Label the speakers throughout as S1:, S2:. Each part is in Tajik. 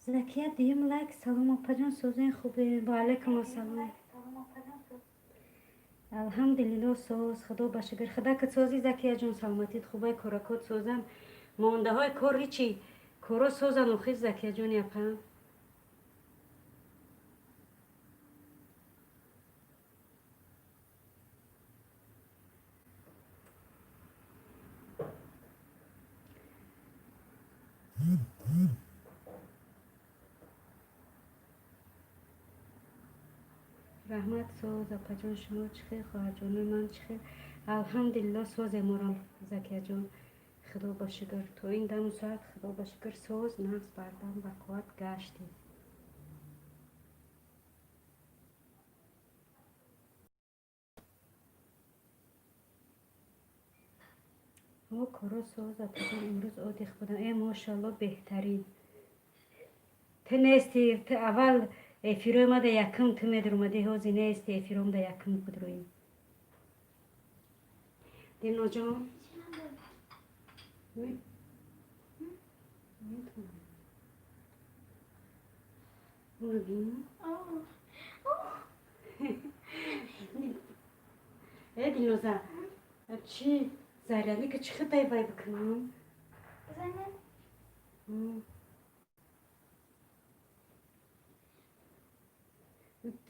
S1: Закия, дуюм лайк. Салом, опаҷон, созен, хубе? Ва алайкум ассалом. Алҳамдулилло, соз, худо ба шукр. Худакат сози, Закияҷон, саломатит хубай, коракот созан, мондаҳои кор ҳичи коро созан охир, Закияҷони апа. Раҳмат, соз, апаҷон, шумо чӣ хел, хоҳарҷонои ман чӣ хел? Алҳамдулилло, созе морам, Закияҷон, худо ба шукр. То ин даму соат, худо ба шукр, соз, нағз, бардам, ба қувват гаштем. Мо коро соз, апаҷон, имрӯз отдых будам. Э, мошалло, беҳтарин. Ту нести, ту аввал эфирои мада якум ту медурумадӣ, ҳози нести, эфиромда якум будроӣ. Дилноҷон,
S2: Чӣ надорӣ?
S1: Метавонам. Уно бин.
S2: Оҳ.
S1: Э, Дилноза, чӣ зарядника чӣ хел вай бикунам?
S2: Бизанед.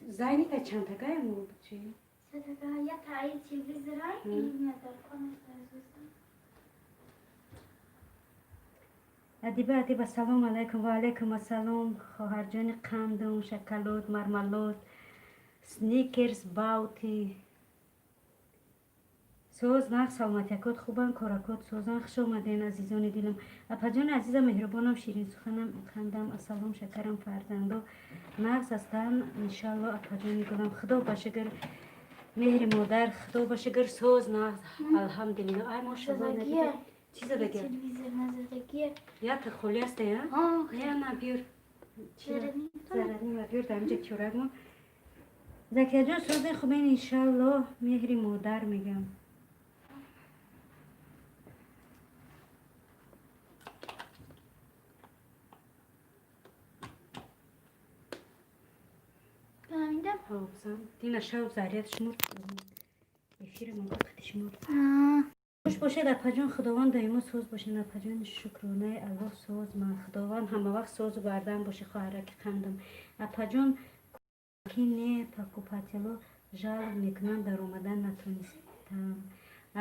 S1: Зайника чандтагаям чи?
S2: Садага я таи телевизорай и дар комната.
S1: Адиба, Адиба, салом алайкум. Ва алайкум ассалом, хоҳарҷони қандум, шоколад, мармалод, Сникерс, Баунти. Соз, нағз, саломатиякот хубан, коракот созан. Хуш омаден, азизони дилам. Апаҷони азизам, меҳрубонам, ширинсуханам, қандам, ассалом, шакарам, фарзандо нағз ҳастанд, иншалло. Апаҷони гулам, худо ба шукр, меҳри модар, худо ба шукр, соз, нағз, алҳамдулилло. Ай, мошалло.
S2: Задагия.
S1: Чӣ задагия?
S2: Телевизор назадагия.
S1: Ята холи аста, я?
S2: Оҳ.
S1: Я на, биёр.
S2: Зарядник.
S1: Зарядник биёр, дар инҷа тюрак мо. Закияҷон, сози, хубен, иншалло, меҳри модар мегам.
S2: Фаҳмидам.
S1: Ҳобзан дина шав заряд шумур, эфири мо вақти шумур. Хуш бошед, апаҷон, худованд доимо соз бошед, апаҷон, шукронаи Аллоҳ, соз ман, худованд ҳамавақт созу бардам бошед, хоҳараки қандам. Апаҷон, ки не покупатело жалоб мекунанд, даромадан натонистам.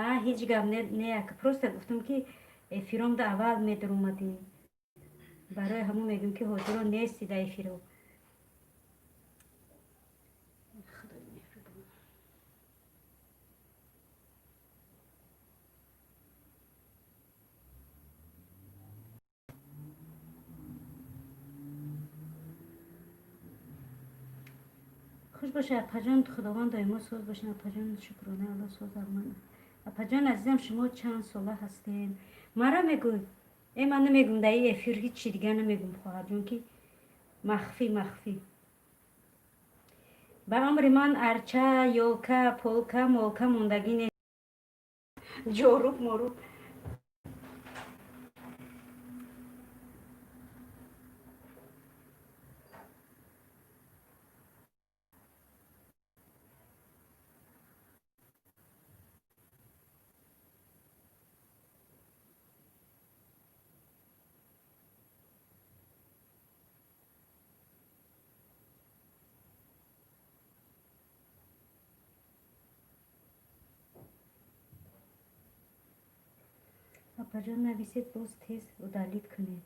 S1: А ҳеҷ гап не, просто гуфтам, ки эфиромда аввал медаромадӣ, барои ҳамон мегӯм, ки ҳозиро нести да эфиро. Худои меҳрубон. Хуш бошед, апаҷон, худованд доимо соз бошед, апаҷон, шукронаи Аллоҳ, соз ман. Апаҷон азизам, шумо чанд сола ҳастем? Мара мегӯй? Э, ман намегӯм дар ин эфир, ҳичи дигар намегӯм, хоҳарҷон, ки махфӣ, махфӣ. Ба амри ман арча, ёлка, полка, молка мондагӣ не, ҷоруб моруб. Апаҷон, нависед, боз тез удалить кунед.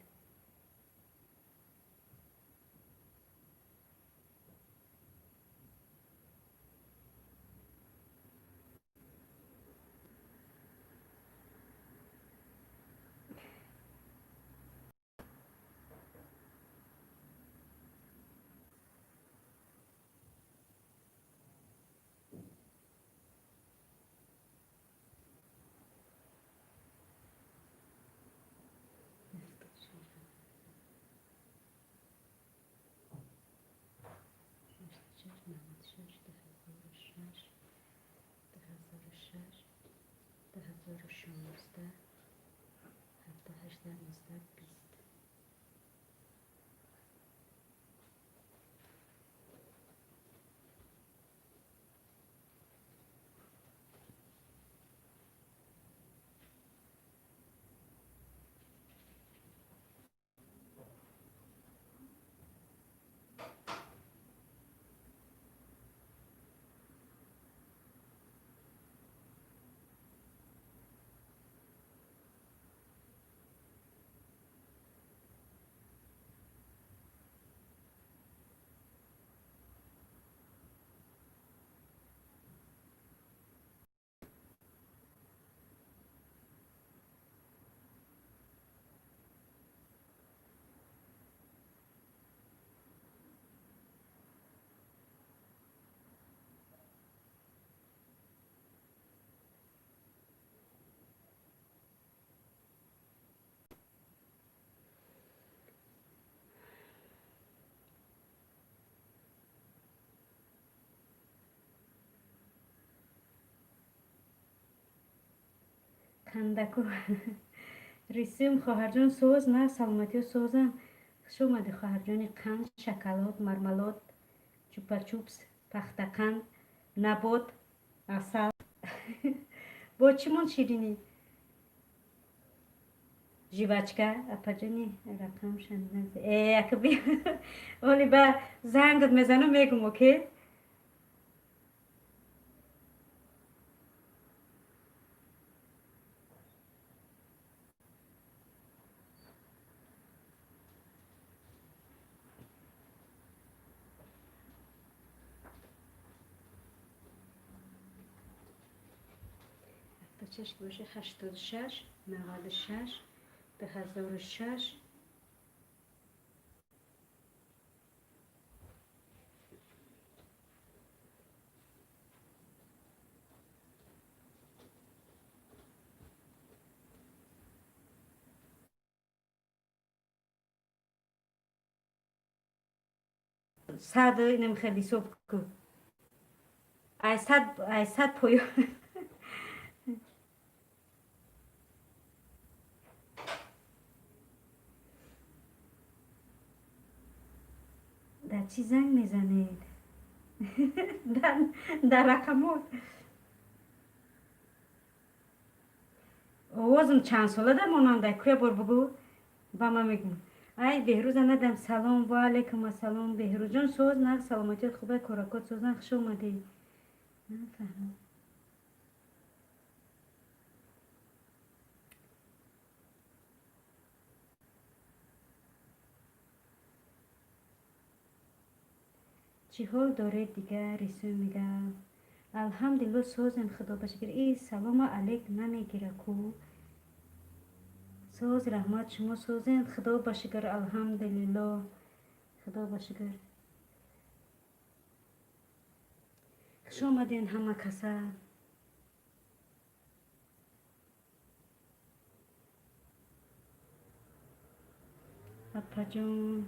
S1: 96, 2006, 2006, 2016, 17, 18, 19, 20. Қандаку рисим, хоҳарҷон, соз на, саломатиё, созам. Хуш омадӣ, хоҳарҷони қанд, шоколад, мармелад, чупа-чупс, пахтақанд, набот, асал. Бо чӣ мон ширинӣ? Жвачка, апаҷони, рақамшан. Э, акби оли ба зангат мезанам, мегум, окей. 76 боше, 86 96 2006. 100 инам хеле ҳисоб ку, ай 100, ай 100 поё. Дар чӣ занг мезанед? Дар рақамот овозм чанд сола да монанда, куя бор бугӯ, ба ман мегӯм. Ай, Беҳрӯза надам. Салом, ва алайкум ассалом, Беҳрӯзҷон, соз на, саломатиёт хубай, коракот созан. Хуш омадӣ. Нафаҳмам, чӣ ҳол доред дигар? Рисӯ мега, алҳамдулилло, созем, худо ба шукр. И салому алейк намегира ку. Соз, раҳмат, шумо созен? Худо ба шукр, алҳамдулилло, худо ба шукр. Хуш омаден ҳама каса. Апаҷон.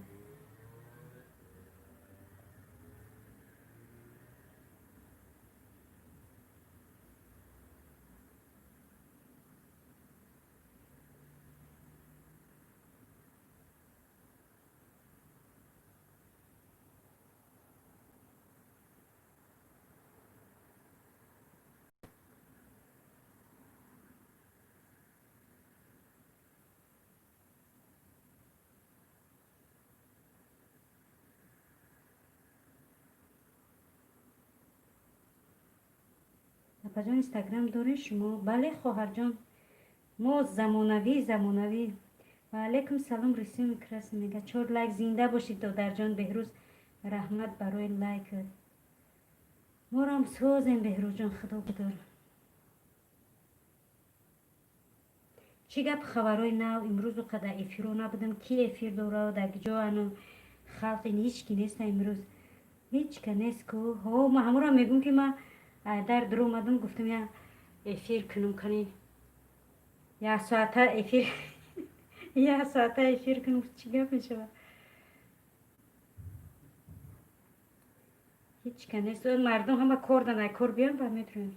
S1: Апаҷон, Инстаграм доред шумо? Бале, хоҳарҷон, мо замонавӣ, замонавӣ. Ва алайкум салом. Рисуми крас мега, чор лайк. Зинда бошед, додарҷон Беҳрӯз, раҳмат барои лайкат. Морам созем, Беҳрӯзҷон, худо бидор. Чӣ гап, хабарҳои нав? Имрӯзу қадар эфиро набудам. Ки эфир дора, дар ҷо ану халқ ин ҳеҷ ки неста имрӯз, ҳеҷ ка нест ку. Ҳо, ма ҳамонро мегӯм, ки ма дар дур омадам, гуфтам, я эфир кунам, кани як соата эфир, як соата эфир кунам, чӣ гап мешавад? Ҳеҷ ка нест, мардум ҳама кор дан, ай кор биён, баъд метавонем.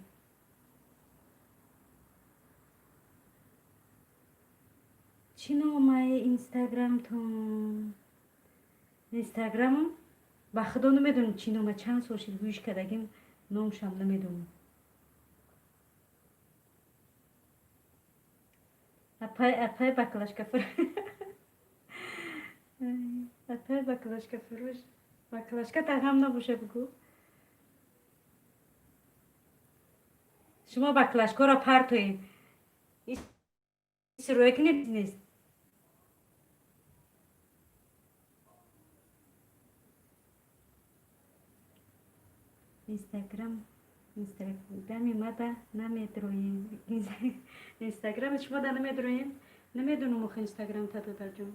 S1: Чӣ номаи инстаграмтон? Инстаграмам ба худо намедонам чӣ нома, чанд сол шид гӯиш кардагим, номшам намедонам. Апай, апай, баклажка, апай, баклажка фурӯш, баклажка тағам набоша, бигӯ. Шумо баклажкаро партоед, рӯя кунед бизнес. Инстаграм, инстаграми мада намедроем? Инстаграми шумо да намедроем? Намедонам охи инстаграм та, додарҷон.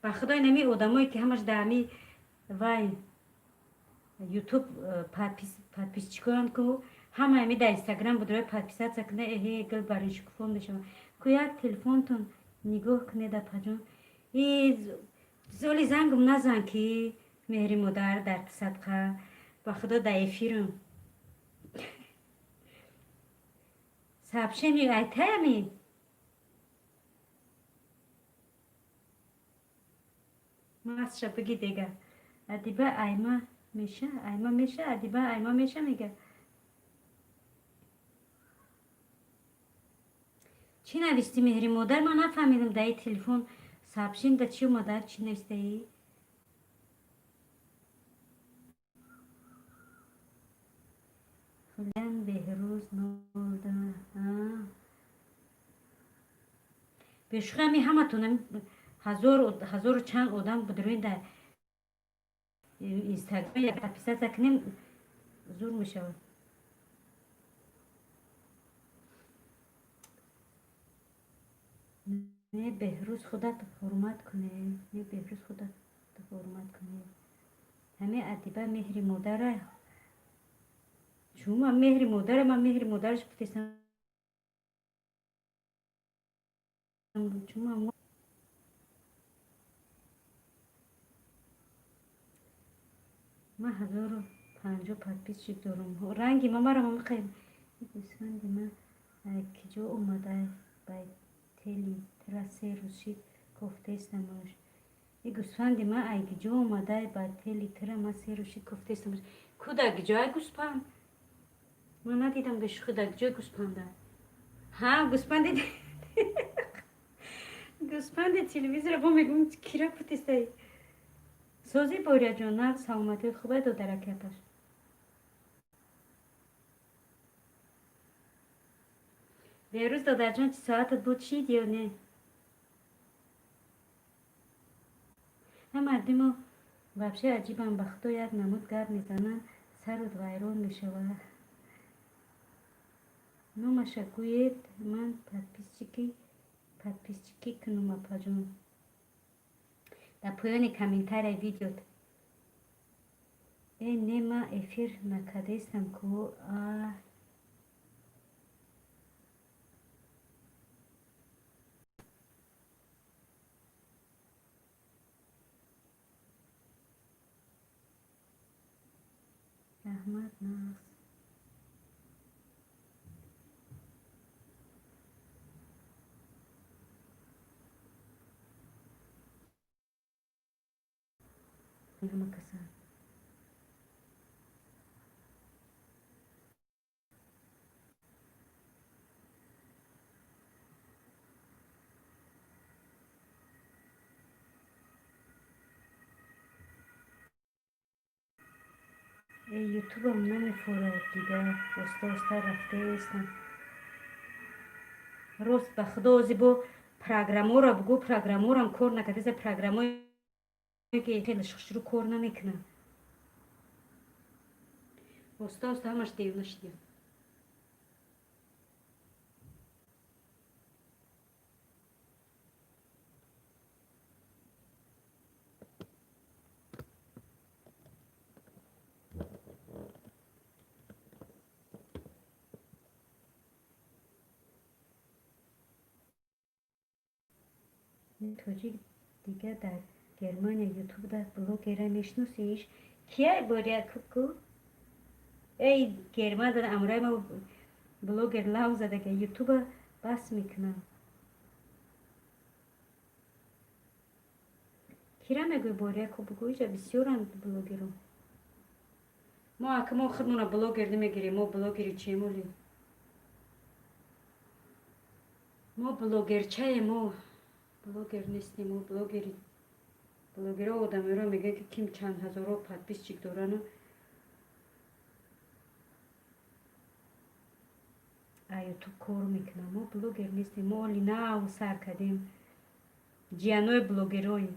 S1: Ба худои, нами одамое ки ҳамаш дар ами вай ютуб э, подписчикоянд ку, ҳама ами дар инстаграм будрои подписаться куна, эҳе, гул барин шукуфон мешавад ку. Як телефонтон нигоҳ кунед, апаҷон. И золи зангум назан, ки меҳри модар дар садқа, ба худо дар эфирам. Сообщение айтаями? Масша биги дега. Адиба айма меша, айма меша, Адиба айма меша мега. Чӣ навистӣ, Меҳри модар? Ман нафаҳмидам, даи телефон сообщение да чӣ омада, чӣ навистаӣ? Хулиан Беҳрӯз нолда. Бешухи ами ҳаматон ҳазору чанд одам будроин дар Инстаграм подписаться кунем, зур мешавад. Не, Беҳрӯз, худат ҳурмат кунед. Не, Беҳрӯз, худат ҳурмат кунед. Ҳами Адиба меҳри модара. Чун ман меҳри модара, ман меҳри модараш гуфтесам. Чун ман 1050 подписчик дорам. Ранги ма маро мехоҳем. Гӯсфанди ма киҷо омада ба тели тра 3 рӯз шид кофтаистамаш. И гӯсфанди ма ай киҷо омада ба тели тра ма 3 рӯз шид кофтаистамаш. Ку дар киҷоай гӯсфанд? Ман надидам, бешухи, дар киҷои гӯсфанда? Ҳа, гӯсфанди телевизора бо мегӯм, кира путистай. Сози, Боряҷон, нағз, саломатиёт хубай, додаракяпаш. Беҳрӯз додарҷон, чи соатат буд, шид ё не? Ҳа, мардимо вообще аҷибам, ба худо, як намуд гап мезананд, сарут вайрон мешавад. Номаша гӯед, ман подписчикӣ кунам, апаҷон. Дар поёни комментарияи видеот. Э, не, ман эфир накардаистам ку. А раҳмат, нағз. Ҳама каса. Э, ютубам намефорад дига, оста оста рафтаестам. Рост, ба худо, ози бо программоро бугӯ, программорам кор накардеса, программое ки хеле шурӯъ кор намекунад. Оста оста ҳамаш девона шидем. Тоҷик дига дар Германия ютубда блогера мешиносиш? Кия, Боря, ку? Эй, Герман амраи ма блогер лав задага, ютуба бас мекунам. Кира мегӯй, Боря, ку бугӯ, иҷа бисёранд блогеро. Мо ака мо худмона блогер намегирем, мо блогери чемоли? Мо блогерчаем, мо блогер нестем, мо блогери блогерҳо одамеро мегӯянд, ки ким чанд ҳазорҳо подписчик дорану а ютуб кор мекунам. Мо блогер нестем, мо оли нав сар кардем, ҷиянои блогероем.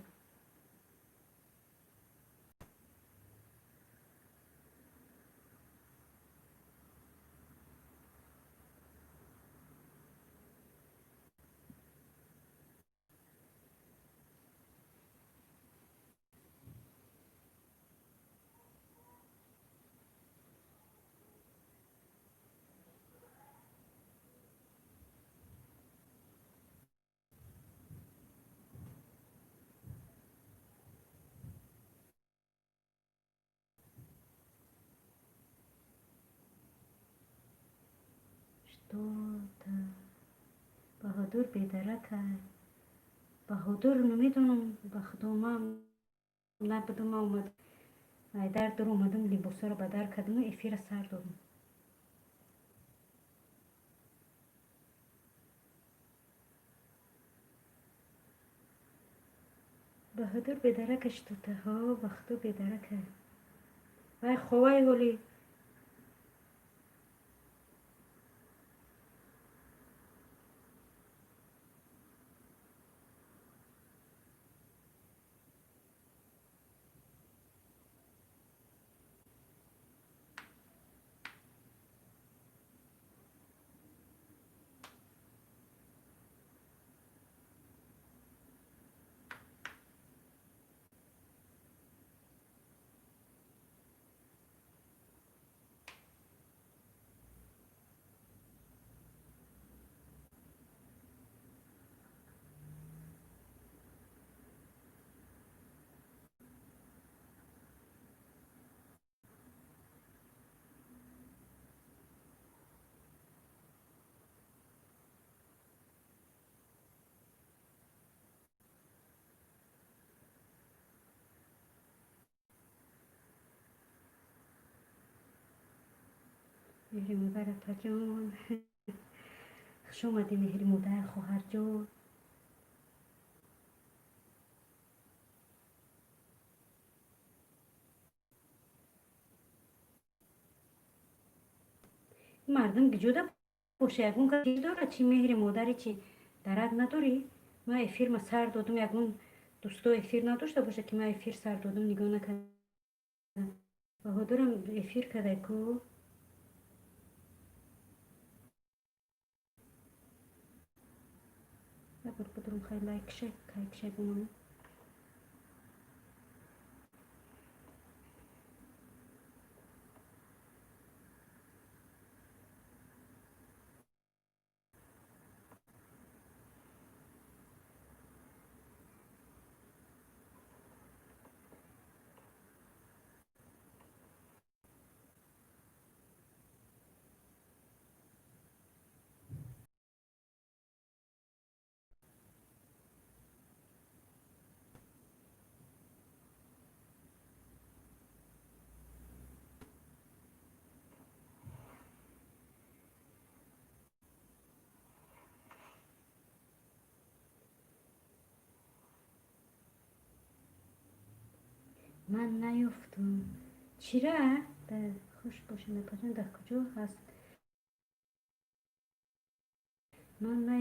S1: Что-то Баҳодур бедарака. Баҳодур, намедонам, ба худо, ман набудам. Ма омад, айдар дур омадам, либосаро ба дар кардаму эфира сар додам. Баҳодур бедарака что-то. Ҳо, ба худо, бедарака. Вай ховай ҳоли. Меҳри модар, апаҷон, хуш омадӣ. Меҳри модар, хоҳарҷон. Мардум гиҷода боша, ягон кас дорад чи меҳри модари, чи дарак надорӣ? Ман эфирма сар додум, ягон дӯсто эфир надошта боша, ки ман эфир сар додум, нигоҳ накардам. Баҳодурам эфир кардай ку. Ябор будурум, хай, лайкшай, кайкшай бумонам. Ман наёфтум. Чира? Хуш бошед, апаҷон, дар куҷо ҳаст? Ман на.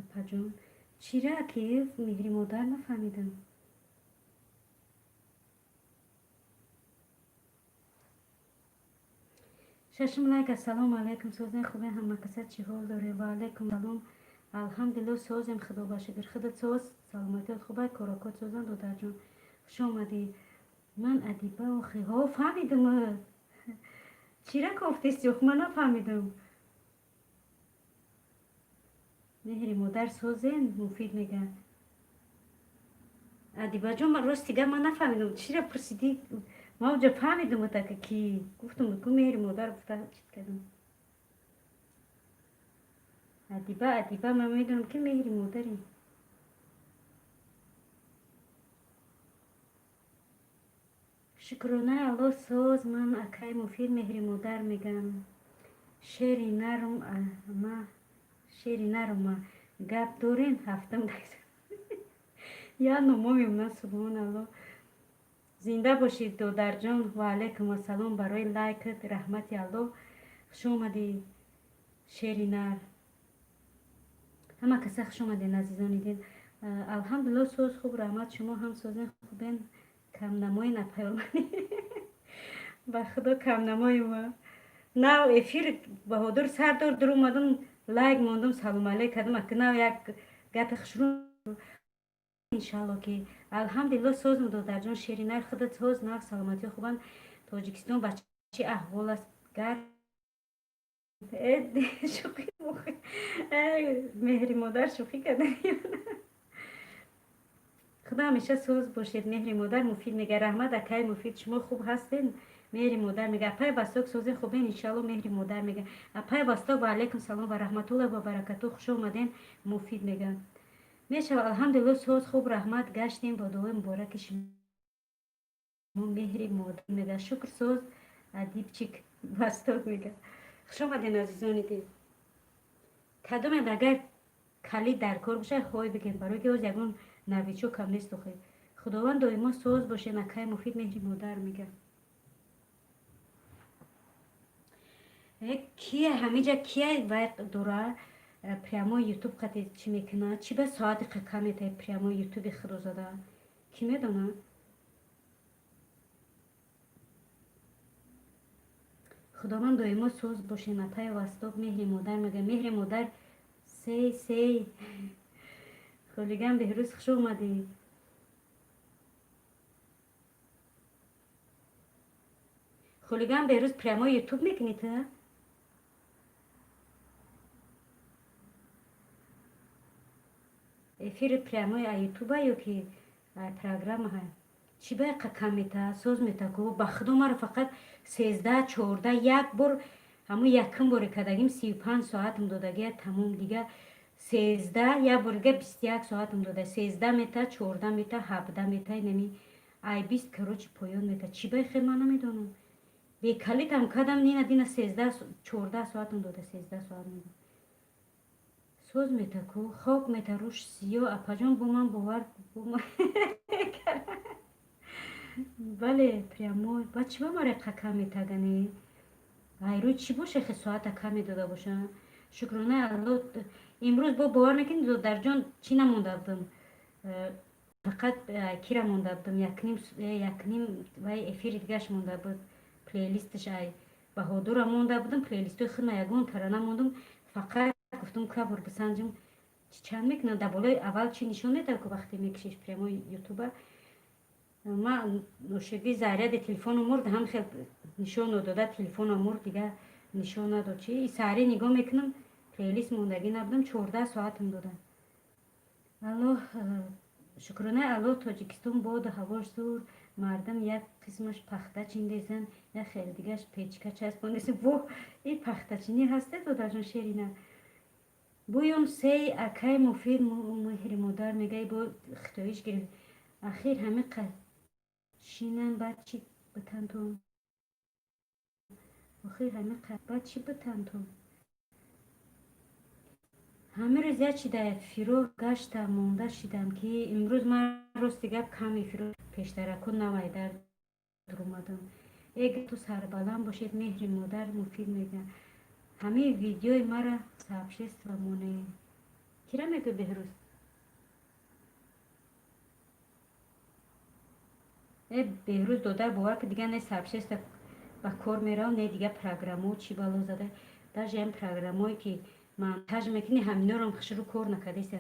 S1: Апаҷон, чира ки меҳри модар, нафаҳмидам. Шашум лайк. Ассалому алайкум, созен, хубе, ҳамакаса чӣ ҳол доре? Ва алайкум салом, алҳамдулилло, созем, худо ба шукр. Худат соз, саломатият хубай, корокот созан. Додарҷон, хуш омадӣ. Ман Адиба охи. Ҳо, фаҳмидум. Чира кофтести ох, ман нафаҳмидум. Меҳри модар, созен, муфид мега. Адибаҷон, рости гап, ман нафаҳмидум, чира пурсидӣ. Ман уҷа фаҳмидум, така ки гуфтум ку меҳри модар гуфта чит кардам. Адиба, Адиба, ман медонам ки меҳри модари. Шукронаи Аллоҳ, соз ман, акай Муфид, меҳри модар мегам. Шери нарм ма, шери нарма гап дорен. Ҳафтам я номо мемонад. Субҳоналло, зинда бошед, додарҷон. Ва алайкум ассалом, барои лайкат раҳмати Аллоҳ. Хуш омадӣ, шери нар. Ҳама каса хуш омаден, азизони дил. Алҳамдулилло, соз, хуб, раҳмат. Шумо ҳам созен, хубен? Камнамои напайомани, ба худо, камнамои ма. Нав эфир Баҳодур сардор дур омадум, лайк мондум, салом алейк кардам. Ака, нав як гапи хушрӯ. Иншалло, ки алҳамдулилло, созм, додарҷон Шеринар, худат соз, нағз, саломатӣ хубанд. Тоҷикистон ба чӣ аҳвол аст? Гар шӯхӣ, меҳри модар, шӯхӣ карда. Худо ҳамеша соз бошед, меҳри модар. Муфид мега: раҳмат, акай Муфид, шумо хуб ҳастед? Меҳри модар мега: апай Восток, созе, хубен, иншалло. Меҳри модар мега: апай Восток, ва алайкум салом ва раҳматуллоҳи ва баракату, хуш омаден. Муфид мега: мешава, алҳамдулилло, соз, хуб, раҳмат, гаштем бо дуои мубораки шумо. Меҳри модар мега: шукр, соз. Адибчик Восток мега: хуш омаден, азизони дил. Кадоме агар калид дар кор бошад, ҳой бигем, барои ки ҳоз ягон новичок кам нест охи. Худованд доимо соз бошен, акай Муфид. Меҳри модар мега: кия ҳамиҷа, кия вай дора, прямой ютуб қати чӣ мекунад? Чӣ ба соати қака метаи прямой ютуби худозада, кӣ медонад? Худованд доимо соз бошен, апай Восток. Меҳри модар мега: меҳри модар, сей сей. Хулиган Беҳрӯз, хуш омадӣ. Хулиган Беҳрӯз, прямой ютуб мекунӣ ту? Эфири прямой а ютуба ё ки программа? Чӣ ба қака мета? Соз мета ку, ба худо, маро фақат 13, 14, як бор, ҳамун якум боре кардагим, 35 соатам додагия, тамом. Дига 13, як бор дига 21 соатам дода. 13 мета, 14 мета, 17 мета, инами ай 20, короче, поён мета. Чӣ ба хел, ман намедонам. Бекалитам кардам, нина дина 13, 14 соатам дода, 13 соат меда. Соз мета ку, хок мета, руш сиё. Апаҷон, бо ман бовар. Бале, прямой ба чӣ ба маре қака метагани? Ғайрӯи чӣ боше, хе соата кам медода боша? Шукронаи Алло, имрӯз бо бовар мекунед, додарҷон, чӣ намонда будам, фақат кира монда будам, якним, якним вай эфири дигаш монда буд, плейлисташ ай Баҳодура монда будам. Плейлистои худма ягон тара намондум, фақат гуфтум кабур бисанҷим, чанд мекунам. Дар болои аввал чӣ нишон медад ку, вақте мекишиш прямой ютуба? Ма ношиги заряди телефону мурд, ҳам хел нишон дода, телефона мурд, дига нишон надод. Чи саҳаре нигоҳ мекунам, плейлист мондагӣ набудам, 14 соатам дода. Аллоҳ, шукронаи Аллоҳ, Тоҷикистон боду ҳавош зур. Мардам як қисмаш пахта чиндесанд, як хеле дигаш печка часпондесан. Во, и пахтачинӣ ҳасте, додарҷон Шерина? Буюм сей, акай Муфид. Меҳри модар мегай: бо хитоиш гирифт. Ахир ҳами шинан, баъд чӣ битантон? Охир ҳами баъд чӣ битантон? Ҳамин рӯз як чида фиро гаштам, монда шидам, ки имрӯз ман, рости гап, кам эфиро пештараку навай дар омадам. Э, ту сарбаланд бошед, меҳри модар. Муфид мега: ҳамин видеои мара сообщество моне. Кира мегӯ, Беҳрӯз? Э, Беҳрӯз додар, бовар ки, дига не сообщество ба кор меравам, не дига программо чӣ бало зада. Даже ҳам программое ки монтаж мекунӣ, ҳаминорам хушрӯ кор накардеса.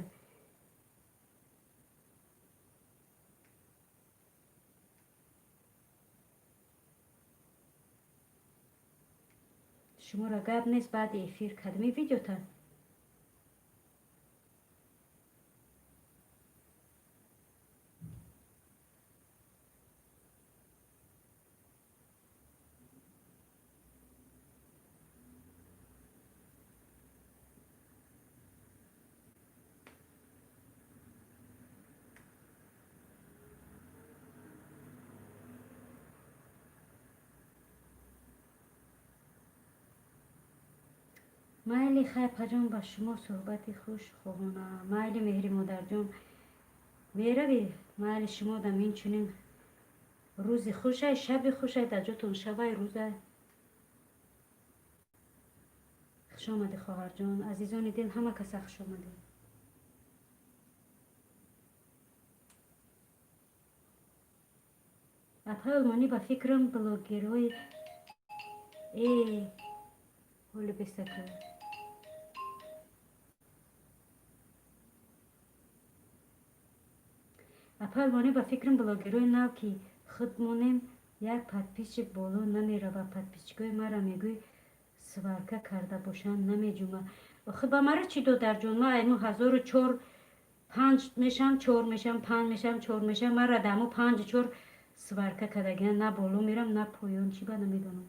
S1: Шуморо гап нест, баъди эфир кадами видеота. Майли, хай, апаҷон, ба шумо суҳбати хуш хоҳонам. Майли, меҳри модарҷон, меравӣ? Майли, шумо дам инчунин рӯзи хушай, шаби хушай, дар ҷотон шабай, рӯзай. Хушомадӣ, хоҳарҷон. Азизони дил, ҳама каса хушомадӣ. Апаи Олмонӣ, ба фикрам, блогерҳои э ҳоли бесака. Апа Олмонӣ, ба фикрам, блогерои нав, ки худ монем, як подписчик боло намерава. Подписчикои мара мегӯй, сварка карда бошанд, намеҷума. Охи, ба мара чӣ, додарҷон? Ма айму ҳазору чор панҷ мешам, чор мешам, панҷ мешам, чор мешам. Мара даму панҷу чор сварка кардагиан, на боло мерам, на поён. Чӣ ба, намедонам.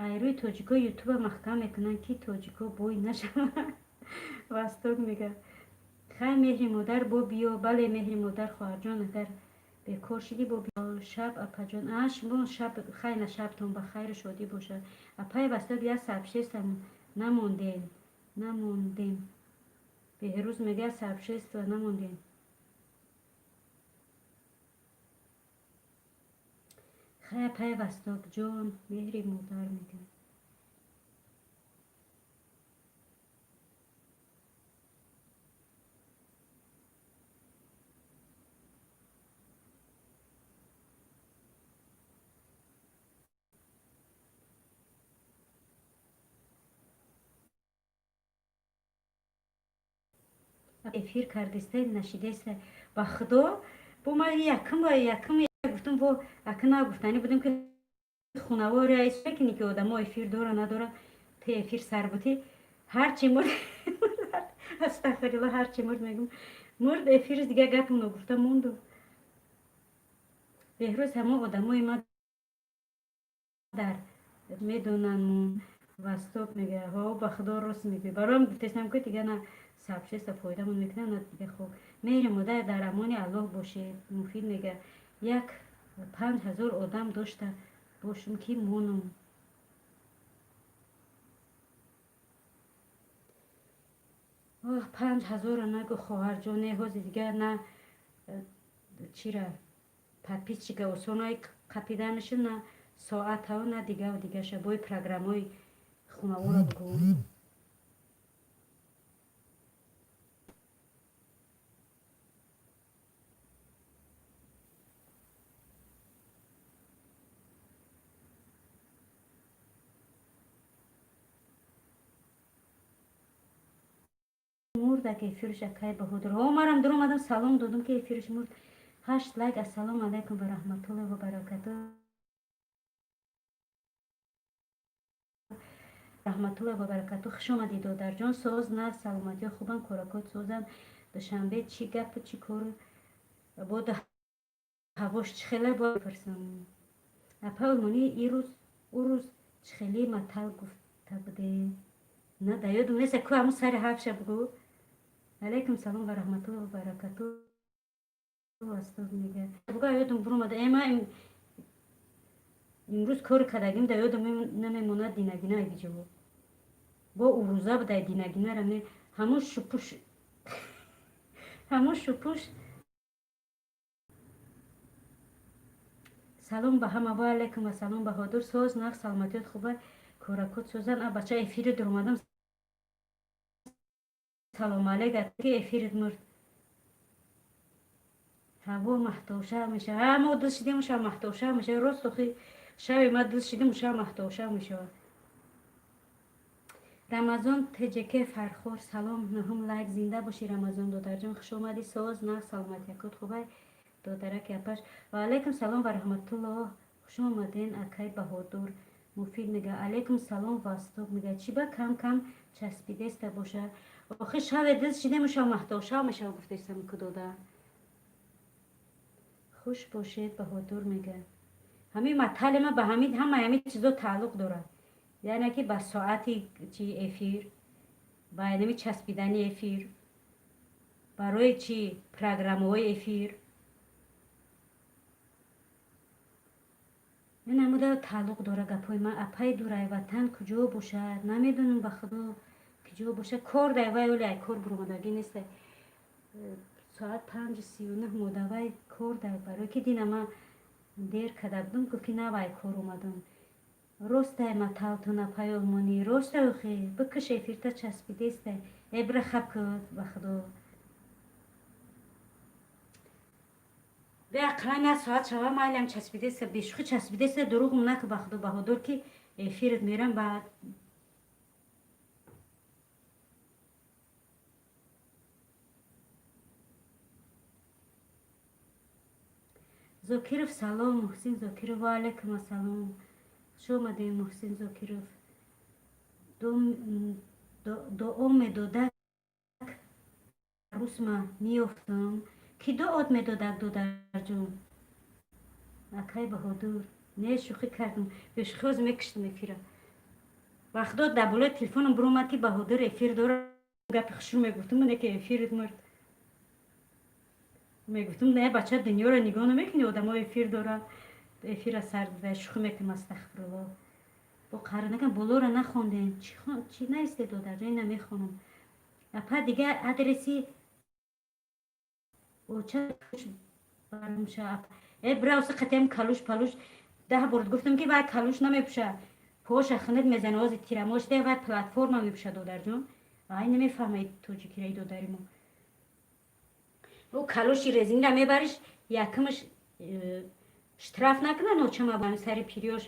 S1: Айрӯи тоҷико ютуба маҳкам мекунанд, ки тоҷико бой нашаванд, Восток мега. Хай, меҳри модар, бо биё. Бале, меҳри модар, хоҳарҷон, агар бекор шидӣ, бо биё. Шаб, апаҷон. А шумо шаб хай, на, шабтон ба хайру шодӣ бошад. Апаи Восток, як сообщество намондем, намондем. Беҳрӯз мега, сообщество намондем. Хай, апаи Востокҷон, меҳри модар мега. Эфир кардеста, нашидеста, ба худо, бо ма якм ба якм гуфтам, бо акна гуфтанӣ будем, ки хунавори ки одамо эфир дора, надора. Те эфир сар бути, ҳарчи мурд, астағфирулло, ҳарчи мурд, мегум, мурд эфирс, дига гапмоно гуфта монду. Беҳрӯз, ҳамо одамои ма дар медонанд. Восток мега, ҳо, ба худо, рост мегӯй. Бароям гуфтестам, ки дига на сообщество фоидамон мекунам, на дига. Хоб, меҳри модар, дар амони Аллоҳ бошед. Муфид мега, як 5000 одам дошта бошум, ки монум. Оҳ, 5000-ро нагӯ, хоҳарҷоне, ҳози дига на чира подписчика осонай қапиданашу, на соатао, на дигаву дигаша. Бои программаи хунавора бигӯ. Мурдак эфирш, акай Баҳодур. Ҳо, марам дуромадам, салом додум, ки эфирш мурд. Ҳашт лайк. Ассалому алайкум ва раҳматуллоҳи ва баракату, раҳматуллоҳи ва баракату. Хуш омадӣ, додарҷон. Соз, на, саломатиё хубам, коракот созам. Душанбе чӣ гапу, чӣ кору? Бода ҳавош чӣ хела пурсам. Апа Олмонӣ, ирӯз ӯ рӯз чӣ хеле матал гуфта буде, на да ёдум нест ку, ҳамун сари ҳафша бугӯ. Алайкум салом ва раҳматуллоҳи ва баракату. Астод мега, бугӯ, ёдум буромада. Эма имрӯз кори кардагим да ёдум намемонад. Динагина гиҷо бо урӯза будай, динагинара ҳамун шупуш, ҳамун шупуш. Салом ба ҳама. Ва алайкум ассалом, Баҳодур. Соз, нағз, саломатиёт хуба, коракот созан. А бача эфири дуромадам, салом алейк, ки эфирит мурд. Ҳаво маҳтовша мешава, мо дил шидем, ша маҳтовша мешава. Рост, охи, шаби ма дил шидем, ша маҳтовша мешава. Рамазон ТЖК Фархор, салом. Нуҳум лайк. Зинда бошӣ, Рамазон додарҷон, хуш омадӣ. Соз, нағз, саломатиякот хубай, додараки апаш. Ва алайкум салом ва раҳматуллоҳ. Хуш омаден, акай Баҳодур. Муфид мега, алайкум салом. Восток мега, чӣ ба кам кам часпидеста боша? Охи, шаве дил шидему, шав маҳтовшав мешава, гуфтестам ку, дода. Хуш бошед, Баҳодур мега. Ҳамин матали ма ба ҳамин ҳамаи ҳамин чизо тааллуқ дорад, яъне ки ба соати чи эфир, ба нами часпидани эфир, барои чи программаҳои эфир намуда тааллуқ дора гапҳои ман. Апаи дурай ватан куҷо бошад, намедонам, ба худо, куҷо бошад. Кор дай вай, оли ай кор буромадагӣ неста. Соат 5:39 модавай кор дай, барои ки дина ман дер карда будам, гуфт ки на, вай кор омадам. Ростай маталтон, апай Олмонӣ, ростай. Охи, бикаш эфирта, часпидестай. Эбра, хаб ку, ба худо. Беақлан як соат шава, майлам часпидеста, бешухӣ часпидеста, дурӯғм наку, ба худо, Баҳодур, ки эфират мерам баъд. Зокиров, салом. Муҳсин Зокиров, ва алайкум ассалом, хуш омадем, Муҳсин Зокиров. Дуо медодак, русма меёфтам. Ки дуот медодак, додарҷон? Акай Баҳодур, не, шӯхӣ кардам. Бешӯхӣ ҳозир мекиштам эфира. Ба худо, дар болои телефоном биромад, ки Баҳодур эфир дора. Гапи хушрӯ мегуфтум, не ки эфирит мурд. Мегуфтум, не, бача, дунёро нигоҳ намекунӣ, одамо эфир дорад, эфира сар дода. Шӯхӣ мекунам, астағфирулло. Бо қарор накам, болоро нахондем. Чӣ наисте, додарҷон? Ина мехонам, апа. Дига адреси оча бармша. Э, брауса қатиам калуш палуш 10 бор гуфтам, ки вай калуш намепӯша, поша хунук мезана. Ози тирамош де, вай платформа мепӯша, додарҷон. Ай, намефаҳмед тоҷикираи додари мо. Ӯ калуши резинра мебариш, якмаш штраф накунан, очама сари пириёш.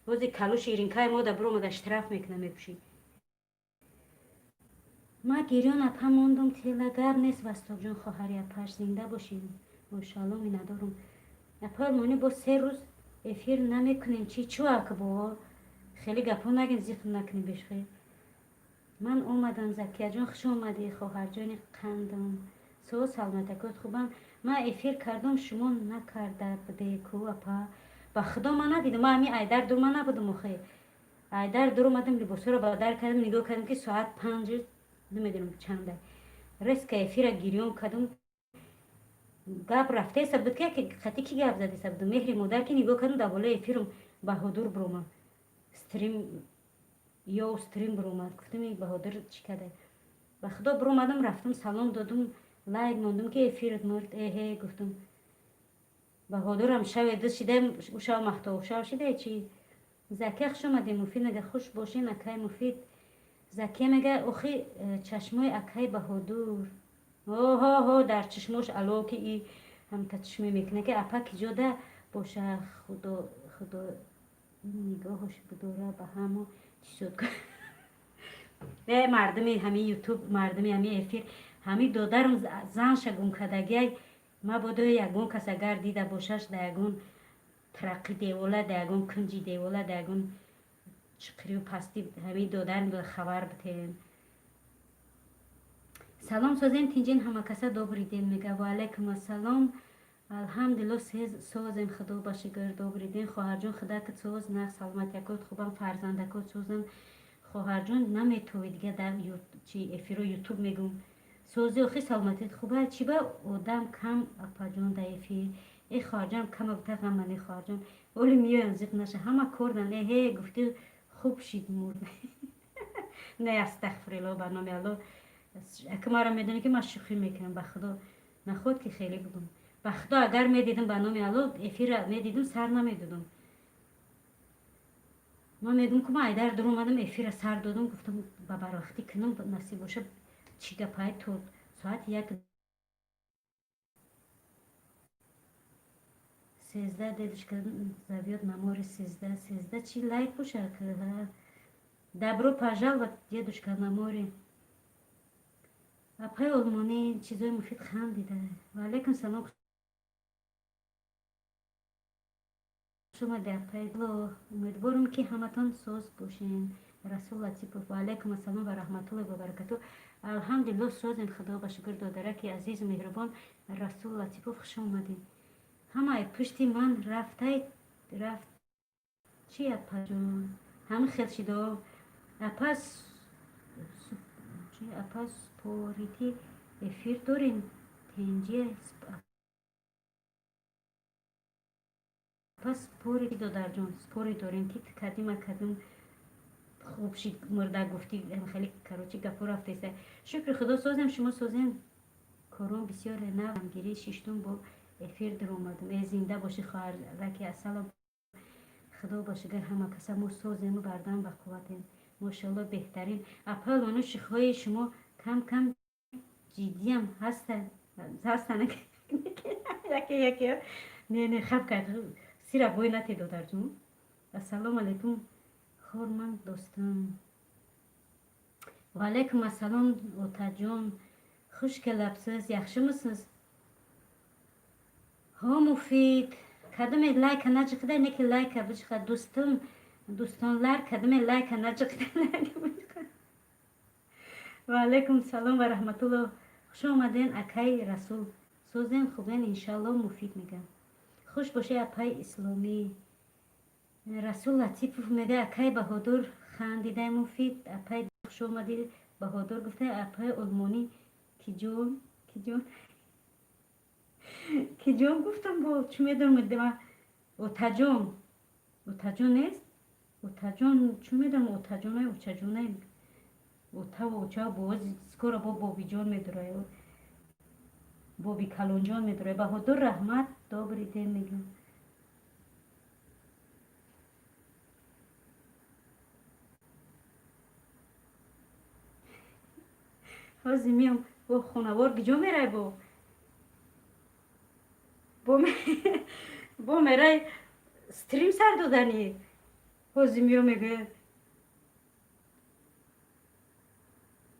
S1: Ози калуши иринкаи мода биромада, штраф мекуна, мепӯшӣ. Ма гирён, апа, мондум тела. Гап нест, Вастокҷон, хоҳари апаш, зинда бошӣ, мошалло, миннатдорум. Апа Олмонӣ, бо 3 рӯз эфир намекунем чи? Чӯ акбо хеле гапҳо нагин, зиқм накунем бешхе. Ман омадам, Закияҷон, хуш омадӣ, хоҳарҷони қандам. Суол, саломатакот хубам. Ман эфир кардам, шумо накарда буде ку, апа? Ба худо, ман надидам. Ман ҳами айдар дур ман набудам охе. Айдар дур омадам, либосҳоро ба дар кардам, нигоҳ кардам, ки соат 5, намедонам чанда. Резко эфира гирён кардам. Гап рафтеса буд, ки хати ки гап задеса буд. Меҳри модар, ки нигоҳ кардам, дар болои эфирам Баҳодур биромад, стрим ё стрим биромад. Гуфтам, ин Баҳодур чӣ карда? Ба худо, биромадам, рафтам, салом додум, лайк мондум, ки эфират мурд. Эҳе, гуфтам, Баҳодурам шаве ду шида, ӯ шав маҳтоб шав шида чи. Закия, хуш омадем. Муфид мега, хуш бошен, акай Муфид. Закия мега, охи чашмои акай Баҳодур, оҳоҳо, дар чашмош ало, ки и ҳамта чишме мекуна, ки апа ки ҷода боша, худо, худо нигоҳаш бидора ба ҳамо чӣ шуд. Э, мардуми ҳами Ютуб, мардуми ҳами эфир, ҳами додарам занша гум кардагиай. Мабодо ягон кас агар дида бошаш, да ягон тараққи девола, да ягон кунҷи девола, да ягон чиқирию пастӣ, ҳамин додарам хабар битем. Салом, созем, тинҷин ҳамакаса, добрый день, мега. Ва алайкум ассалом, алҳамдулилло, созем, худо ба шукр. Добрый день, хоҳарҷон, худакат соз, нағз, саломатиякот хубам, фарзандакот созам. Хоҳарҷон, наметовӣ дига дар чи эфиро Ютуб мегум. Сози охи, саломатият хуба? Чи ба одам кам, апаҷон, да эфир? Э, хоҳарҷон, кама бута, ғама не, хоҳарҷон, оли меоям, зиқ наша, ҳама кордан. Эҳе, гуфти, хуб шид, мурд. Не, астағфирулло, ба номи Алло, ака, маро медонӣ, ки ман шӯхӣ мекунам. Ба худо, наход ки хеле бугум. Ба худо, агар медидам, ба номи Алло, эфира медидам, сар намедодам. Ман мегӯм, ку ман айдар дур омадам, эфира сар додам, гуфтам, ба барвақтӣ кунам, насиб боша. Чӣ гапай, то соати 1:13 дедушка зовёт на море. 13:13 чи лайк боша. Добро пожаловать, дедушка, на море. Апаи Олмонӣ, чизои муфид хандида. Ва алайкум салом, хуш омади, апаи. Умедворам, ки ҳаматон соз бошен. Расул Латипов, ва алайкум ассалом ва раҳматуллоҳи ва баракату. Алҳамдулилло, созем, худо ба шукр. Додараки азизу меҳрубон Расул Латипов, хуш омадем. Ҳамаи пушти ман рафтай рафт чи, апаҷон? Ҳами хел шидо, апа. Апа, спорити эфир дорем, тенҷи апа, спори, додарҷон, спори дорем, ки кадима кадим хуб шид, мурда гуфтӣ, хеле, короче, гапо рафтеса. Шукри худо, созем, шумо созем? Корон бисёре, навгирӣ шиштум, бо эфир даромадам. Э, зинда бошӣ, хоҳараки асалом, худо ба шукр, ҳама каса мо созему бардам ба қувватем, мошалло, беҳтарин. Апа Лону, шӯхиҳои шумо кам кам ҷиддиам ҳастанд. Яке яке, не, не, хаб кард, сира бой нате, додарҷон. Ассалому алайкум, хорманд дӯстам. Ва алайкум ассалом, отаҷон, хуш келабсиз, яхшимисиз? Ҳо, Муфид. Кадоме лайка наҷиқида, не ки лайка биҷиқа, дӯстон, дӯстонлар, кадоме лайка наҷиқида, лайка биҷиқа. Ва алайкум салом ва раҳматулло. Хуш омаден, акай Расул. Созен, хубен, иншалло. Муфид мегам. Хуш бошед, апай Исломӣ. Расул Латипов мега: акай Баҳодур, хандидай. Муфид апай, хуш омадӣ. Баҳодур гуфта, апай Олмонӣ киҷон, киҷон, киҷон гуфтам, бо чӣ медонам, отаҷон, отаҷон нест, отаҷон, чӣ медонам, отаҷонай, очаҷонай, отаву оча, боз скоро бо бобиҷон медурай, боби калонҷон медурай. Баҳодур, раҳмат, добрый день мегӯям. Ҳозир миём. Бо хонавор киҷо мерай? Бо мерай стрим сар доданӣ. Ҳозир миём, мегӯяд.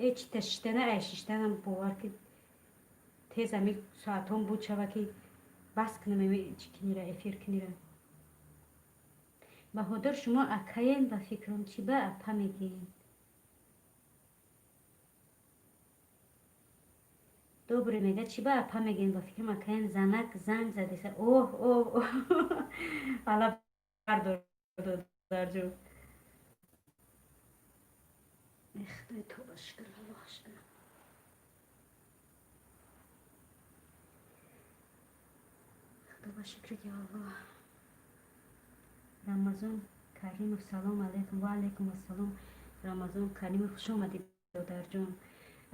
S1: Э, чита шиштана, ай шиштанам бовар ки тез ами соатҳом буд шава ки бас кунам, ами чӣ кинира, эфир кинира. Баҳодур, шумо акаен, ба фикрам, чӣ ба апа мегӯед? Добрый мега, чӣ ба апа мегӯед, ба фикрам акаен. Занак занг задеса. Оҳ, оҳ, ала бардор, додарҷон. Худои, тоба, шукр, Аллоҳ шукр. Худо ба шукр, ё Аллоҳ. Рамазон Каримов, салом алайкум. Ва алайкум ассалом, Рамазон Каримов, хуш омадӣ, додарҷон.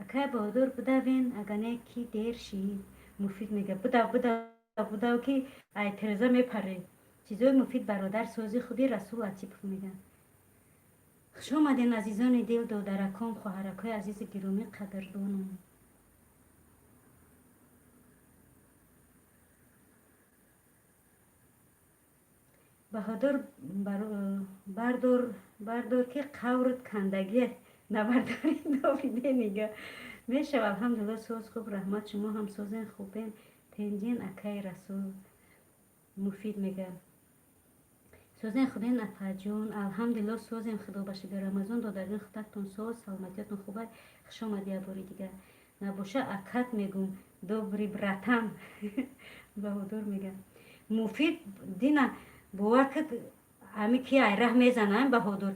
S1: Акай Баҳодур, будавен, агане ки дер шид. Муфид мега: будав, будав, будав ки ай тиреза мепаре. Чизои муфид, бародар, сози, хуби. Расул Латипов мега: хуш омаден, азизони дил, додаракон, хоҳаракҳои азизи гиромӣ, қадрдонам. Баҳодур, бардор, бардор ки қаврут кандагӣ набардорӣ. Довиде нига мешав. Алҳамдулилла, соз, хуб, раҳмат. Шумо ҳам созен, хубен, тенҷен, акай Расул. Муфид мега: созен, хубен, апаҷон. Алҳамдулилло, созем, худо ба шукр. Рамазон додарҷон, худатон соз, саломатиятон хубай. Хуш омадӣ як бори дигар. Набоша, акат мегум. Добрый, братан. Баҳодур мега. Муфид дина бовар кад, ами ки айраҳ мезанам. Баҳодур,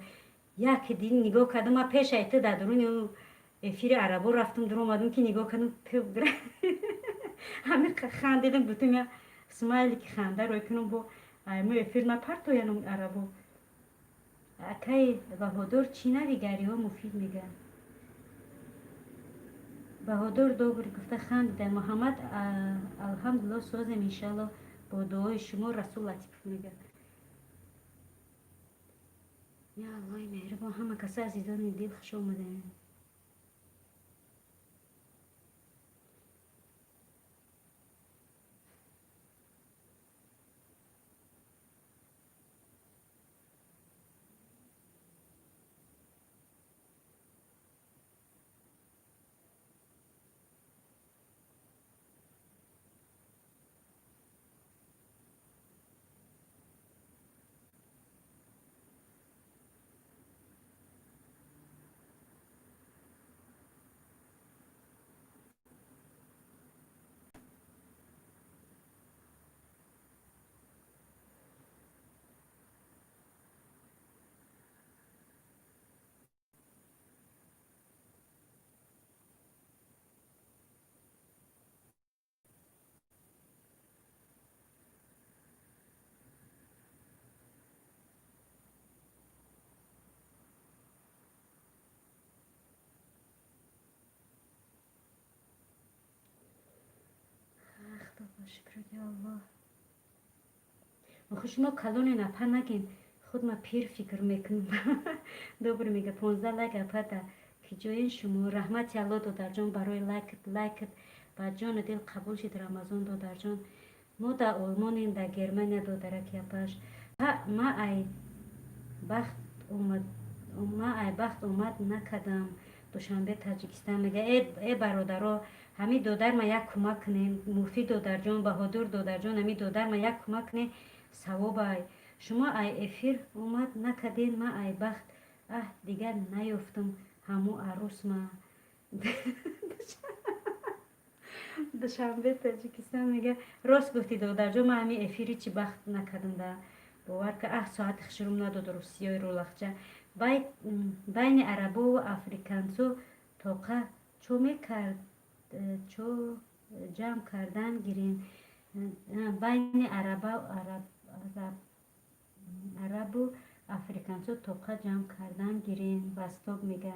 S1: як дин нигоҳ кардам, ма пешай ту дар дуруни эфири арабо рафтам, дур омадам ки нигоҳ кардам, ҳами хандидам, гуфтам я смайлики ханда рой кунам, бо айму эфир напартоянам арабо. Акай Баҳодур, чӣ навигариҳо? Муфид мега: Баҳодур, добрый гуфта хандида. Муҳаммад, алҳамдулилло, созем, иншалло, бо дуои шумо. Расул Латипов мега: я Аллоҳи меҳрибон. Ҳама каса, азизони дил, хуш омадаем. Худо шукр, ё Аллоҳ. Охи, шумо калоне, напа нагин, худ ма пир фикр мекунам. Добрый мега: 15 лайк. Апата, ки ҷоин шумо? Раҳмати Алло, додарҷон, барои лайкт. Лайкт ба ҷону дил қабул шид. Рамазон додарҷон, мо дар Олмонем, дар Германия, додараки апаш. Ма ай бахт омад, ма ай бахт омад накардам. Душанбе, Таҷикистон мега. Э, бародаро. Ҳами додарма як кӯмак кунем, Муфид додарҷон, Баҳодур додарҷон, ҳами додарма як кӯмак кунем, савобай. Шумо ай эфир омад накарден, ма ай бахт аҳ дигар наёфтум ҳаму арӯсма. Душанбе, Тоҷикистон мега. Рост гуфтӣ, додарҷон, ман ҳами эфири чи бахт накардам да. Бовар ка, аҳ соати хушрум надод русиёи рӯлахча. Байни арабову африканцо тоқа чо мекард, чо ҷамъ кардан гирем. Байни арабу африканцо тоқа ҷамъ кардан гирем. Восток мега.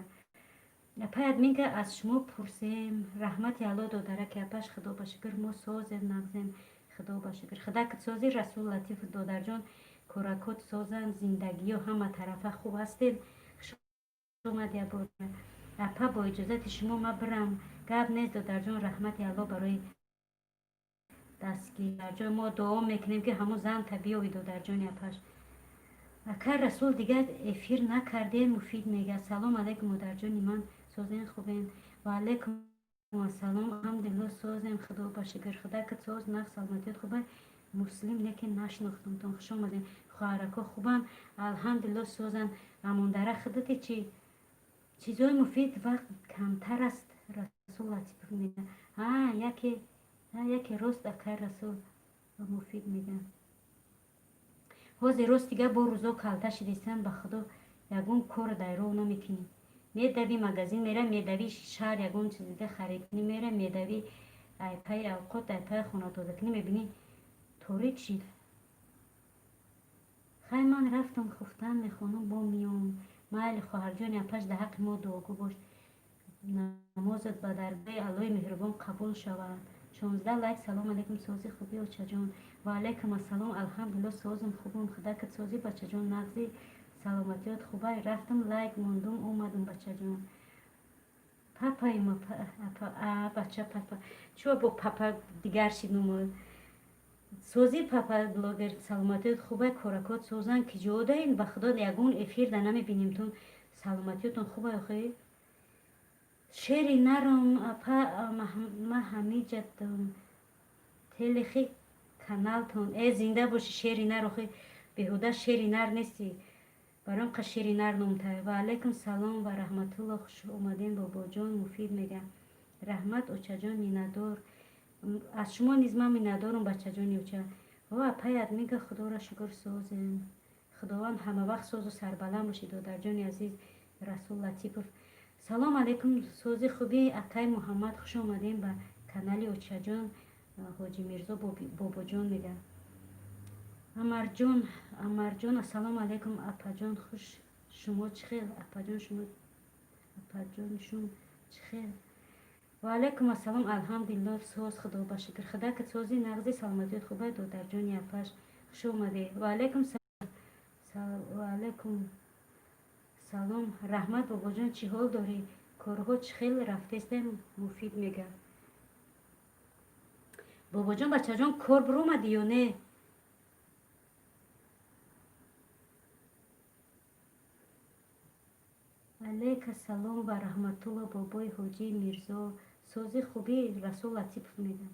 S1: Апай админка, аз шумо пурсем. Раҳмати Алло, додараки апаш, худо ба шукр, мо созем, нағзем, худо ба шукр. Худакат сози, Расул Латиф додарҷон, коракот созанд, зиндагиё ҳама тарафа хуб ҳастем. Хуш омад ябор. Апа, бо иҷозати шумо ма бирам. Гап нест, додарҷон, раҳмати Алло барои дастгирӣ. Додарҷон, мо дуо мекунем, ки ҳамун зан та биёвӣ, додарҷони апаш. Акай Расул, дигар эфир накардем. Муфид мега. Салом алайкум, модарҷони ман, созен, хубен? Ва алайкум ассалом, алҳамдулилло, созем, худо ба шукр. Худакат соз, нағз, саломатият хубай. Муслим лекин нашинохтумтон, хуш омадем. Хоҳарако хубанд, алҳамдулилло, созанд. Амондара худати чӣ? Чизҳои муфид вақт камтар аст. Расул Латипов мега. Яке рост, акай Расул Муфид мега. Ҳозир рост дига бо рӯзо калта шидистан, ба худо, ягон кор дар роҳ намекунӣ. Медави магазин мера, медави шаҳр, ягон чиз дига харидкунӣ мера, медави ай паи авқот, ай паи хонатозакунӣ, мебинӣ, торик шид. Хай, ман рафтам хуфтан, мехонам, бо миём. Майли, хоҳарҷони апаш, дар ҳаққи мо дуогӯ бош, намозат ба даргоҳи Аллоҳи меҳрубон қабул шавад. 16 лайк. Салом алайкум, сози, хубӣ, очаҷон? Ва алайкум ассалом, алҳамдулилло, созум, хубум, худакат сози, бачаҷон, нағзи, саломатиёт хубай. Рафтам, лайк мондум, омадум, бачаҷон. Папаи ма, бача, папа чӯ бо папа дигар шид нумо. Сози, папа блогер, саломатиёт хубай, коракот созан. Ки ҷодаин, ба худо, ягон эфир да намебинимтон. Саломатиётон хубай охи? Шери наром, апа, ма ҳамиҷатам телехи каналтон. Э, зинда боши, шери нар. Охи, беҳуда шери нар нестӣ, баром қа шери нар номтай. Ва алайкум салом ва раҳматулло, хуш омадем, бобоҷон. Муфид мега. Раҳмат, очаҷон, миннатдор. Аз шумо низ ман миннатдорам, бачаҷони оча. О, апай админка, худоро шукр, созем, худованд ҳамавақт созу сарбаланд бошед, додарҷони азиз. Расул Латипов, салом алайкум, сози, хубӣ, акай Муҳаммад? Хуш омадем ба канали очаҷон Ҳоҷи Мирзо бобоҷон мега. Амарҷон, Амарҷон, ассалому алайкум, апаҷон, хуш, шумо чӣ хел? Апаҷон, шумо, апаҷон, шум чӣ хел? Ва алайкум ассалом, алҳамдулилло, соз, худо ба шукр. Худакат сози, нағзи, саломатиёт хубай, додарҷони апаш? Хуш омадӣ. Ва алайкум, ва алайкум салом, раҳмат, бобоҷон, чӣ ҳол дорӣ, корҳо чӣ хел рафтестем? Муфид мега. Бобоҷон, бачаҷон, кор биромадӣ ё не? Алайка салом ва раҳматулло, бобои Ҳоҷии Мирзо, сози, хубӣ? Расул Латипов мега.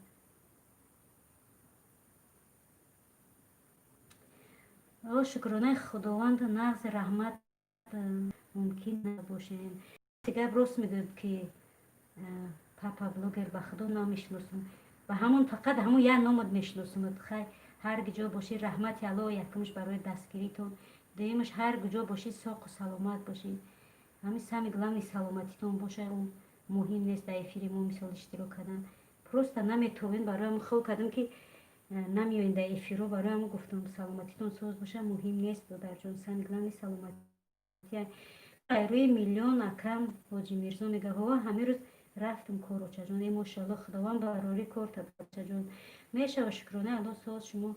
S1: О, шукронаи худованду нағзи, раҳмат. Мумкин набошем. Гап рост мегӯяд, ки папа блогер, ба худо, намешиносам, ба ҳамон фақат ҳамон як номат мешиносам. Хай, ҳар ҷо бошӣ, раҳмати Алло, якумш барои дастгиритон, дуюмаш, ҳар куҷо бошӣ, соқу саломат бошӣ. Ҳамин самый главный саломатитон боша, ӯ муҳим нест. Дар эфири мо мисол иштирок кардан просто наметовем, барои ҳамн хол кардам, ки намеоем дар эфиро, барои ҳамн гуфтам, саломатитон соз боша, муҳим нест, додарҷон, самый главный саломатӣ. Рӯи миллион акам Ҳоҷи Мирзо мега. Ҳо, ҳамин рӯз рафтам кор, очаҷон. Э, мошалло, худованд барори кор та, бачаҷон. Мешава, шукронаи Алло, соз, шумо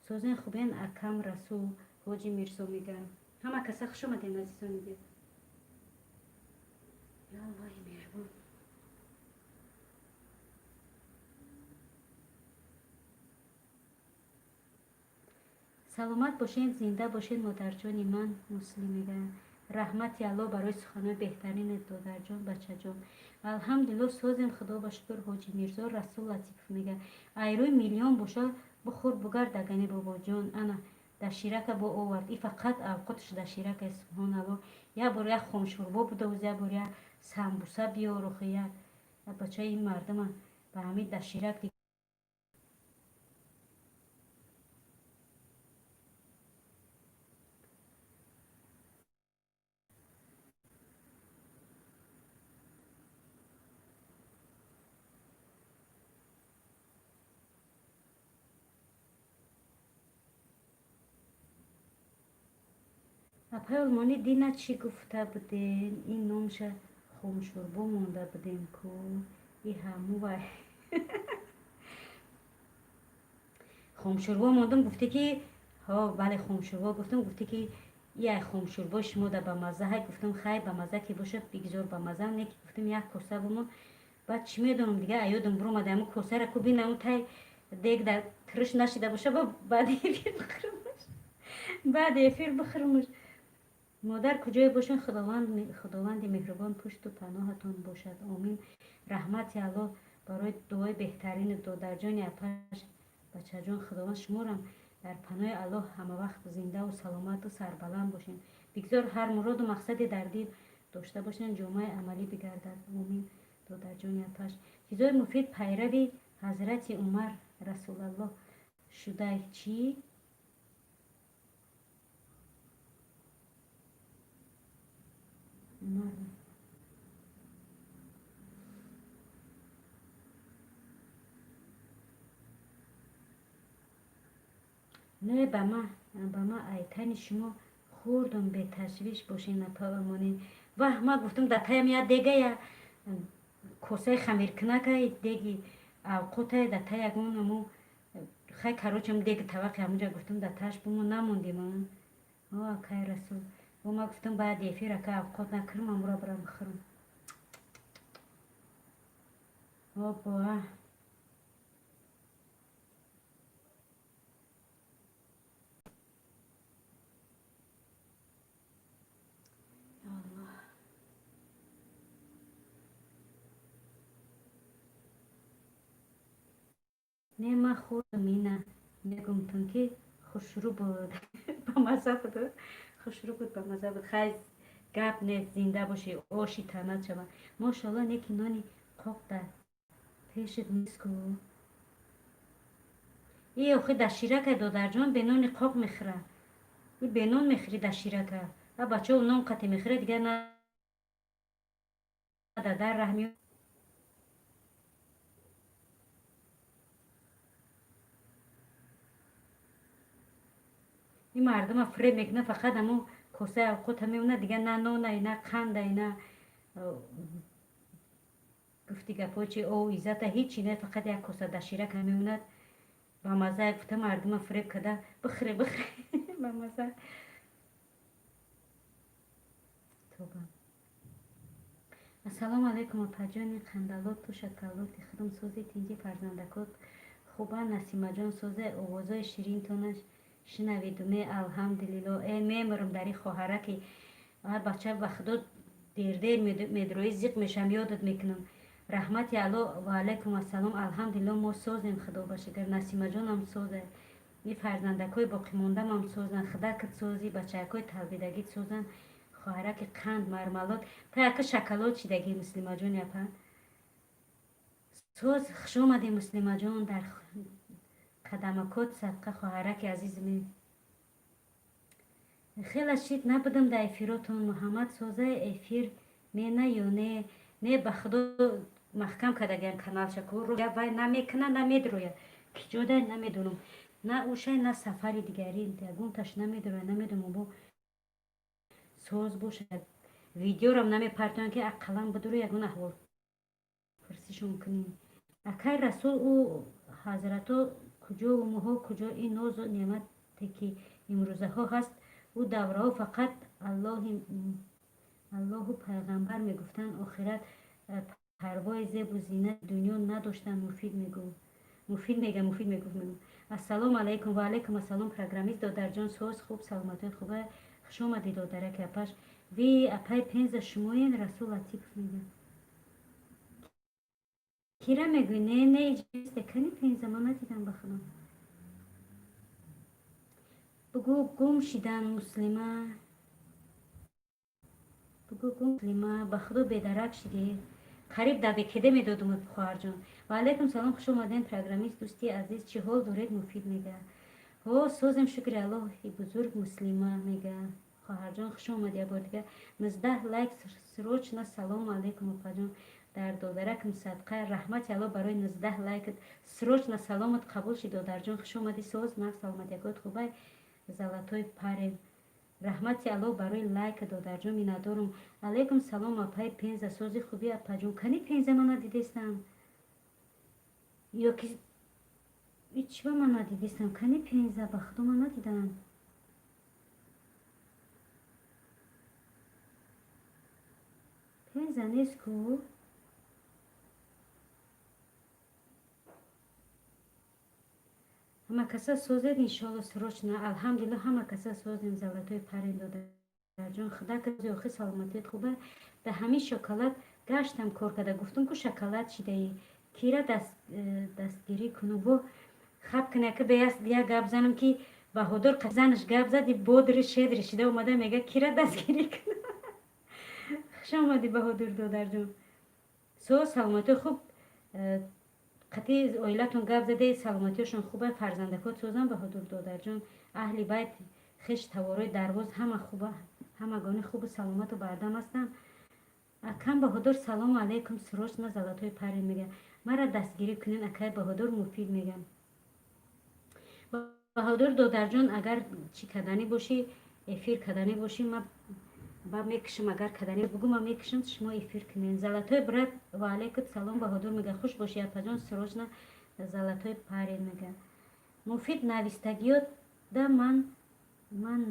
S1: созен, хубен, акам Расул Ҳоҷи Мирзо мега. Ҳама каса хуш омадем, азизони дил. Ё Аллоҳи меҳрубон. Саломат бошед, зинда бошед, модарҷони ман. Муслим мега. Раҳмати Аллоҳ барои суханои беҳтаринет, додарҷон, бачаҷон. Алҳамдулилло, созем, Худо ба шукр. Ҳоҷи Мирзо Расул Латипов мега: айрӯи миллион боша, бухӯр, бугард, агане, бобоҷон. Ана доширака бо овард. И фақат авқотш доширака. Субҳоналло, як бор як хомшӯрбо будоз, як бор як самбуса биёрухи, як бачаи ин мардума ба ҳамин доширак. Апаи Олмонӣ, дина чӣ гуфта будем? Ин номша хомшӯрбо монда будем ку? И ҳаму вай хомшӯрбо мондум, гуфте ки ҳо, бале, хомшӯрбо гуфтум, гуфте ки яй хомшӯрбо шумо да ба мазза ҳай. Гуфтум, хай, ба мазза ки бошад, бигзор ба мазза, не ки гуфтум, як коса бумон. Баъд чӣ медонам, дига аёдам буромада, ҳаму косара ку бинаму тай дег да тириш нашида боша, ба баъди эфир бихӯрмаш, баъди эфир бихӯрмаш. Модар, куҷое бошед, Худованди меҳрубон пушту паноҳатон бошад, омин. Раҳмати Аллоҳ барои дуои беҳтарини додарҷони апаш, бачаҷон. Худованд шуморам дар паноҳи Аллоҳ ҳамавақт зиндаву саломату сарбаланд бошед. Бигзор ҳар муроду мақсаде дар дил дошта бошанд, ҷомаи амалӣ бигардад, омин. Додарҷони апаш, чизои муфид, пайрави ҳазрати Умар Расулаллоҳ шудай чӣ? Умар не, ба ма айтани шумо хӯрдум. Беташвиш бошед, апа Олмонӣ. Ваҳ, ма гуфтум, да таям я дегая косаи хамиркунакай, деги авқотай, да та ягон аму хай, короче, деги тавақи ҳамунҷа гуфтум, да таш бумо намондим. О, акай Расул, бо ма гуфтум, баъди эфир ака авқот накунам, амура барам бихӯрам. Обоа. Аллоҳ. Не, ман хӯрдам, ина мегумтон ки хушрӯ буд, бамаза буд, хушрӯ буд, бамаза буд. Хай, гап нест, зинда бошӣ, оши танат шава, мошоалло. Не ки нони қоқ дар пешат нест ку? И охи доширака, додарҷон, бенони қоқ мехӯра. И бенон мехӯри доширака, а бачао нон қате мехӯра, дигар на дар раҳми. Ин мардума фиреб мекунад, фақат ҳамун косаи авқота мемонад, дигар на нонай, на қандай, на гуфти гапҳо чи, о иззата, ҳичи не, фақат як коса доширака мемонад. Ба мазза гуфта мардума фиреб карда, бихӯре, бихӯре, ба мазза. Тоба. Ассалому алайкум, апаҷони қандалоту шакалоти худум, сози, тинҷи, фарзандакот хуба? Насимаҷон, созе, овозои ширинтонаш шинавидуме, алҳамдулилло. Э, мемурам дар ин хоҳараки бача, ба Худо, дердер медроӣ, зиқ мешам, ёдат мекунам. Раҳмати Алло, ва алайкум ассалом. Алҳамдулилло, мо созем, Худо ба шукр. Насимаҷонам созе, ин фарзандакҳои боқимондамам созанд, худакат сози, бачаакҳои талбидагит созанд. Хоҳараки қанд, мармалод, та яка шоколад чидагӣ. Муслимаҷон япа, соз, хушомадӣ, Муслимаҷон, дар қадамакот садқа, хоҳараки азизми. Хеле шид набудам дар эфиротон. Муҳаммад, созаи, эфир мена ё не? Не, ба Худо, маҳкам кардагиам каналша ку, вай намекуна, намедрояд, ки ҷода намедонам, на ушай, на сафари дигари, ягонташ намедрояд, намедонам. Бо соз бошад, видеорам намепартоям, ки ақаллан бидуро ягон аҳвол пурсишон кунем. Акай Расул, ӯ ҳазрато куҷову моҳо куҷо? Ин нозу неъмате ки имрӯзаҳо ҳаст, ӯ давраҳо фақат Аллоҳу пайғамбар мегуфтанд, охират, парвои зебу зинати дунё надоштанд. Муфид мегуфт, муфид мега, муфид мегуфт, мегуфт. Ассалому алайкум. Ва алайкум ассалом, программист додарҷон, соз, хуб, саломатиёт хуба? Хушомадӣ, додараки апаш. Ви апай Пенза шумоен, Расул Латипов мега. Кира мегӯй? Не, не, иҷаста кани Пенза ман надидам, ба худо. Бугӯ, гум шидан, Муслима. Бугӯ, гум, Муслима, ба худо бедарак шидӣ. Қариб давекеде медодумад, хоҳарҷон. Ва алайкум салом, хуш омадем, программист дӯсти азиз, чӣ ҳол доред, Муфид мега. Ҳо, созем, шукри Аллоҳи бузург, Муслима мега. Хоҳарҷон, хуш омад як бор дига. 19 лайк срочно. Салому алайкум, опаҷон, дар додаракам садқа. Раҳмати Аллоҳ барои 19 лайкат. Срочно саломат қабул шид, додарҷон, хуш омадӣ, соз, нағз, саломатиякот хубай, золотой парень. Раҳмати Аллоҳ барои лайка, додарҷон, миннатдорум. Алайкум салом, апаи Пенза, сози, хуби, апаҷон. Кани Пенза ман надидестам. Ёки чиба ман надидестам? Кани Пенза, ба худо ман надидам. Пенза нест ку? Ҳама каса созед, иншоалло, срочно. Алҳамдулилло, ҳама каса созем, золотой парень, додарҷон. Худака охи, саломатият хуба. Да ҳамин шоколад гаштам, кор карда гуфтум ку, шоколад шидаи. Кира дастгирӣ куну бо хаб кунака беяст, як гап занам ки Баҳодур занаш гап зади, бодри шедри шида омада мега, кира дастгирӣ куну. Хуш омадӣ, Баҳодур додарҷон. Со, саломатӣ хуб, қатъи оилатон гап заде, саломатиёшон хуба, фарзандакот созан, Баҳодур додарҷон, аҳли байт, хеш таворои дарвоз ҳама хуба, ҳамагони хубу саломату бардам ҳастанд. Акам Баҳодур, салому алайкум, срочно золотой парень мега. Мара дастгирӣ кунен, акай Баҳодур, Муфид мегам. Баҳодур додарҷон, агар чӣ карданӣ бошӣ, эфир карданӣ бошӣ, ма ба мекушам, агар каданӣ бугӯ, ма мекушам, шумо эфир кунен. Золотой брат, ва алайкум салом, Баҳодур мега. Хуш бошӣ, апаҷон, срочно золотой парень мега. Муфид, навистагиёт да ман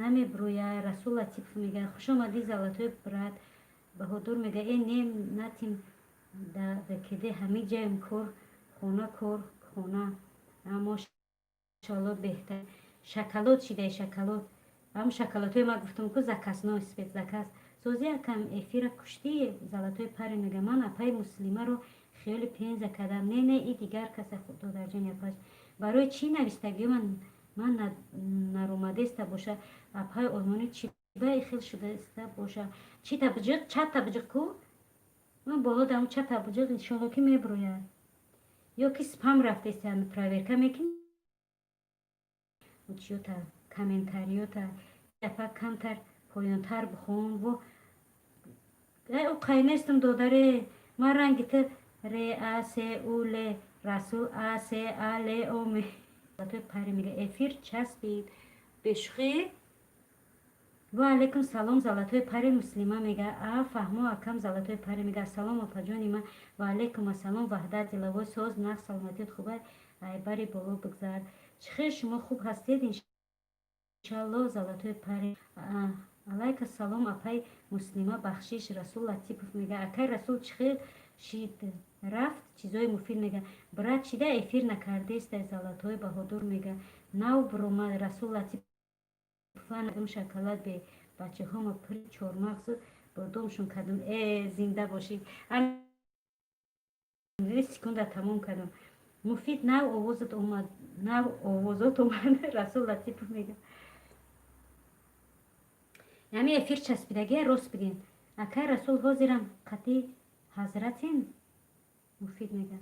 S1: намебрӯя, Расул Латипов мега. Хуш омадӣ, золотой брат, Баҳодур мега. Э, не, натим да векеде, ҳами ҷаем, кор хона, кор хона, мошоалло, беҳтар. Шоколад шидаи, шоколад, ҳам шоколадҳои ма гуфтам ку, заказной, спецзаказ. Сози, акам, эфира куштӣ, золотой парень мега. Ман апаи Муслимаро хиёли Пенза кардам. Не, не, и дигар каса, додарҷони апаш. Барои чӣ навистагиё ман наромадеста боша, апаи олмонӣ чӣ ба ихел шудаста боша? Чӣ табиҷиқ, чат табиҷиқ ку, ман боло дам чат табиҷиқ, иншолло ки меброяд. Ё ки спам рафтеста, проверка мекунӣ чиёта, комментариёта, апа камтар поёнтар бихон. Во, ӯ қай нестам, додаре, ман ранги ту р а с у л, Расул а с а л о м. Пари мега, эфир часпид бешухӣ. Ва алайкум салом, золотой пари, Муслима мега. А, фаҳмо, акам, золотой пари мега. Ассалом, опаҷони ма. Ва алайкум ассалом, Ваҳдат дилавой, соз, нағз, саломатият хуба, айбари боло бигзар. Чӣ хел, шумо хуб ҳастед, иншалло, золотой пари. Алайка салом, апай Муслима, бахшиш, Расул Латипов мега. Акай Расул, чӣ хел шид, рафт чизои муфид мега. Брат, чида эфир накардеста, золотой Баҳодур мега. Нав брома, Расул Латипов шоколад бе бачаҳома пури чормағзу бурдумшон кардам. Э, зинда бошӣ, секунда тамом кардам. Муфид, нав овозат омад, нав овозот омад, Расул Латипов мега. Ҳами эфир часпидагия, рост бигин. Акай Расул, ҳозирам қатъи ҳазратин, Муфид мега.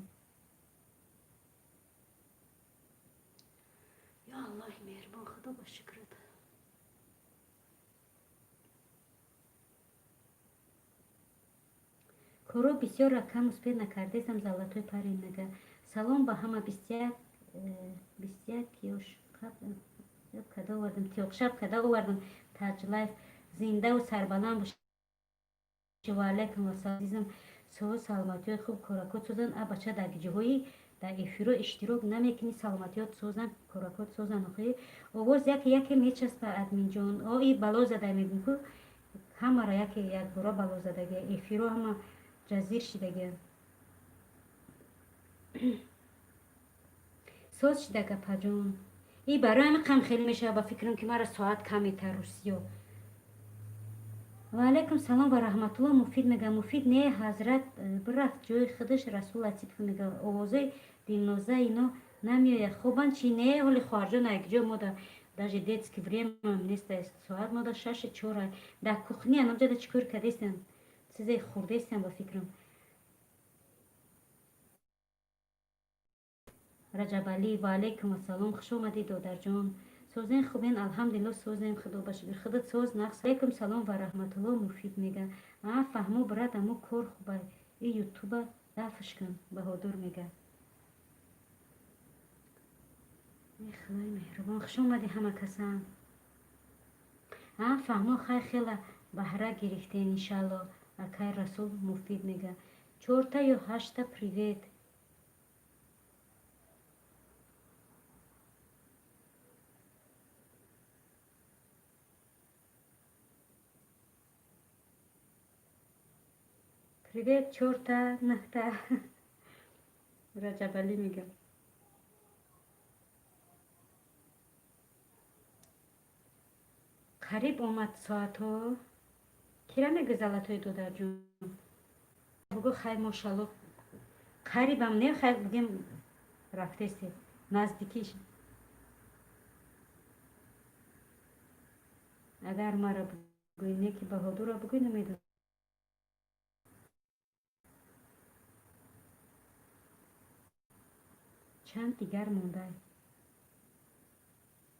S1: Ё Аллоҳи меҳрубон, Худо ба шукрат. Коро бисёр ракам успеть накардесам, золотой парень мега. Салом ба ҳама, 21 ёш када овардам, тиёқшаб када овардам. Таҷлайф, зиндаву сарбаланд боши. Ва алайкум вассалом, азизам, соҳу саломатиёт хуб, коракот созан. А бача, дар ҷоҳои дар эфиро иштирок намекунӣ. Саломатиёт созан, коракот созан. Охи, овоз яке яке мечаспа, админҷон. О, и бало зада мегӯм ку, ҳамаро яке якбора бало задагия, эфиро ҳама ҷазир шидагия. Соз шида, гапаҷон. И барои ҳами қам хеле мешава, ба фикрам ки мара соат камета русиё. Ва алайкум салом ва раҳматулло. Муфид мега. Муфид не, ҳазрат бирафт ҷои худаш. Расул Латипов мега: овозои Дилноза ино намеояд, хобанд чи? Не, ҳоли хоҳарҷон, якҷо мода даже детский время неста. Соат мода 6-и 4. Дар кухня намҷада чӣ кор кардестан? Чизе хӯрдестан, ба фикрам. Раҷабалӣ, ва алайкум ассалом, хуш омадӣ, додарҷон. Созен, хубен? Алҳамдулилло, созем, худо ба шукр. Худат соз, нақс? Алайкум салом ва раҳматулло. Муфид мега: а, фаҳмо, брат, амо кор хубай, и ютуба дафш кун. Баҳодур мега: худои меҳрубон. Хуш омадӣ ҳама касам. А, фаҳмо, хай, хела баҳра гирифтен, иншалло. Акай Расул. Муфид мега: чорта ё ҳашта. Привет. Привет, чорта, нӯҳта. Раҷабалӣ мега: қариб омад соатҳо. Кира мегӯ, золотой додарҷон? Бугӯ, хай, мошалло, қарибам не, хай, бугем, рафтесте наздикиш. Агар мара бугӯй, не ки Баҳодурро бугӯй, намедонам. Чанд дигар мондай.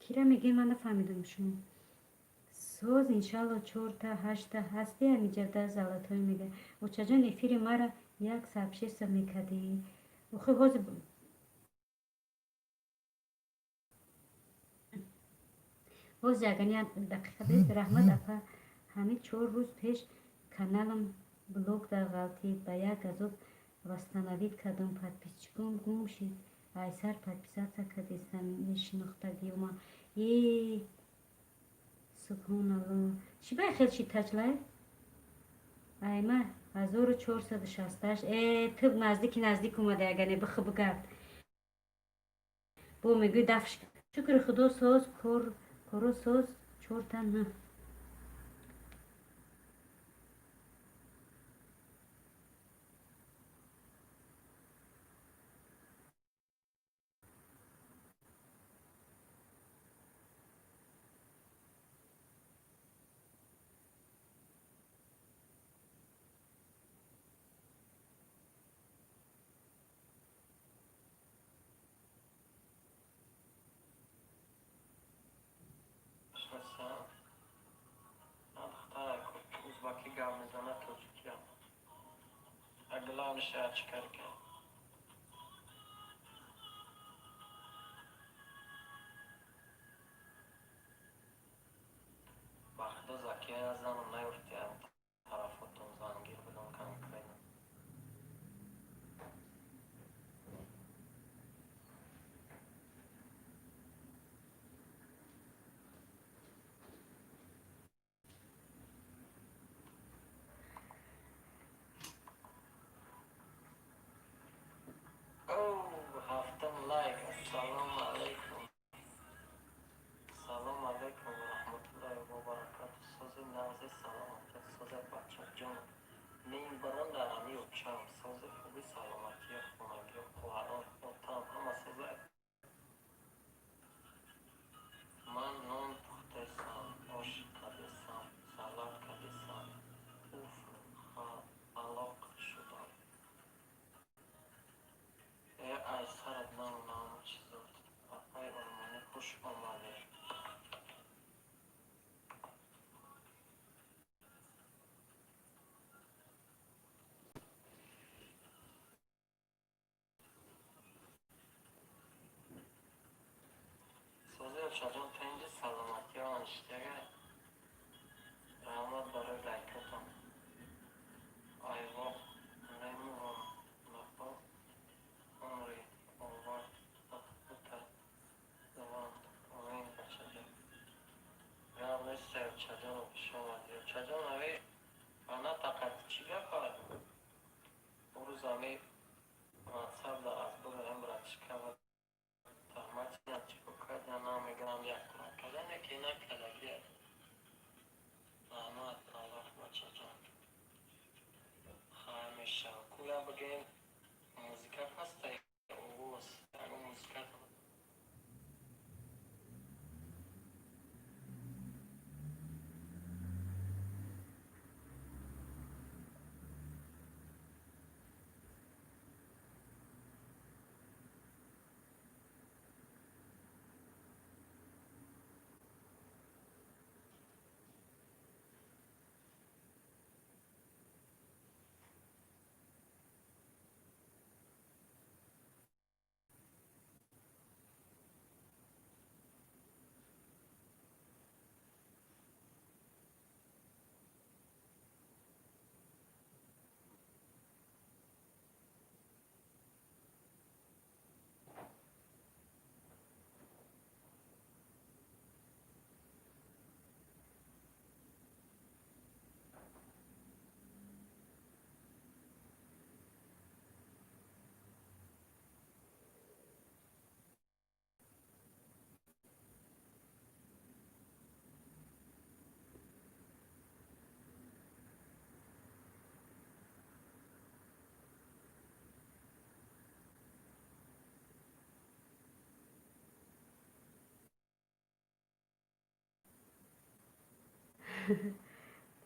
S1: Кира мегӯй, ман нафаҳмидам шумо. Соз, иншалло, чорта, ҳашта ҳасти ҳамиҷада. Золотой мега: очаҷон, эфири мара як сообщество мекардӣ. Охи, ҳозир яган як дақиқа бес. Раҳмат, апа. Ҳамин 4 рӯз пеш каналам блок дар ғалтид, ба як азоб восстановить кардам. Подписчиком гум шид, айсар подписаться кардестам, мешинохтагиёма. Е, субҳоналло, чӣ бай хел шид таҷлай? Айма 1468. Э, туб наздики наздик омада, ягане бихи бигард, бо мегӯй дафш. Шукри худо, соз, кор коро соз. Чорта нӯҳ.
S3: Мешиносам. Ман духтарак узбакӣ гап мезанад, тоҷикиам. А главный шояд чӣ кар ки ба худо, Закия, занам наёфтиам, тарафотон зангир будам конкретно. Оу, ҳафтум лайк. Ассалому алайкум. Салому алайкум ва раҳматуллоҳи ва баракату. Сози, нағзи, саломатият, сози, бачаҷон. Минбарон дар ҳами очам. Сози, хуби, саломатия, хонагиё, хоҳарон, отам, ҳама соза. Ман нон пухтесам, ош кардесам, салат кардесам. Уф, ҳалок шудам. Э, ай сарат намонам чизот. Апаи Олмонӣ, хуш омадед. Сози, очаҷон, тинҷи, саломатиё, аништага. Раҳмат барои лайкотон. Айвоқ немувам напо умри овард бута даванд. Омин, бачаҷон. Гап нестай, очаҷон, хуш омадӣ. Очаҷон, ави ана тақат чӣ гапа? Урӯз ами ватсап дар разбор братишка ва таҳмат чико карда, намегӯям, як кунак карда, не ки накардагия.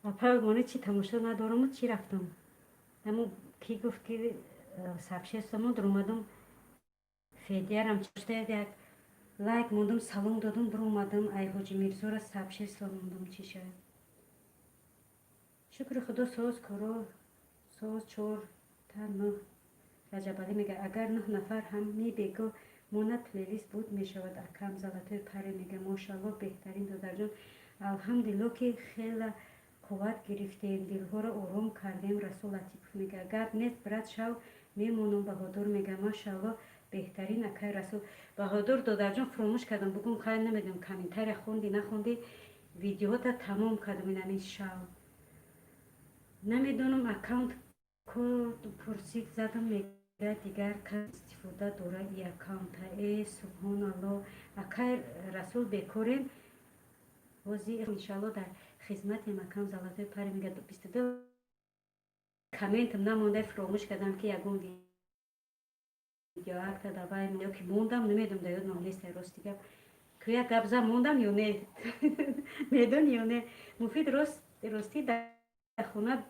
S1: Апа моне чӣ тамошо надоруму чӣ рафтам? Даму ки гуфт ки сообщество дуромадам, Федиярам чиштаед, як лайк мондум, салом додум, биромадам. Ай Ҳоҷи Мирзора сообщество мондум, чӣ шавад. Шукри Худо, соз, коро соз, чор та нӯҳ. Раҷабалӣ мега, агар нӯҳ нафар ҳам мебего монад, плейлист буд мешавад. Акам Золотой паре мега, мошалло, беҳтарин додарҷон. Алҳамдулилло, ки хела қувват гирифтем, дилҳоро ором кардем. Расул Латипов мега, гап нест, брат, шав мемонам. Баҳодур мега, машалло, беҳтарин акай Расул. Баҳодур додарҷон, фуромӯш кардам бугум, хайр, намедонам, комментария хонди, нахонди, видеота тамом кардам. Инамин шав намедонам, аккаунт код пурсид, задам, мега, дигар кас истифода дора и аккаунта. Э, субҳоналло, акай Расул, бекорем ҳозир, иншалло, дар хизматем. Акам Золотой паре мега, 22 комментам намонда, фуромӯш кардам, ки ягон видеоакта давай ё ки мондам, намедонам, да ёдам нест, рости гап. Кӯя гап зам, мондам ё не, медони ё не? Муфид, ростӣ, дар хона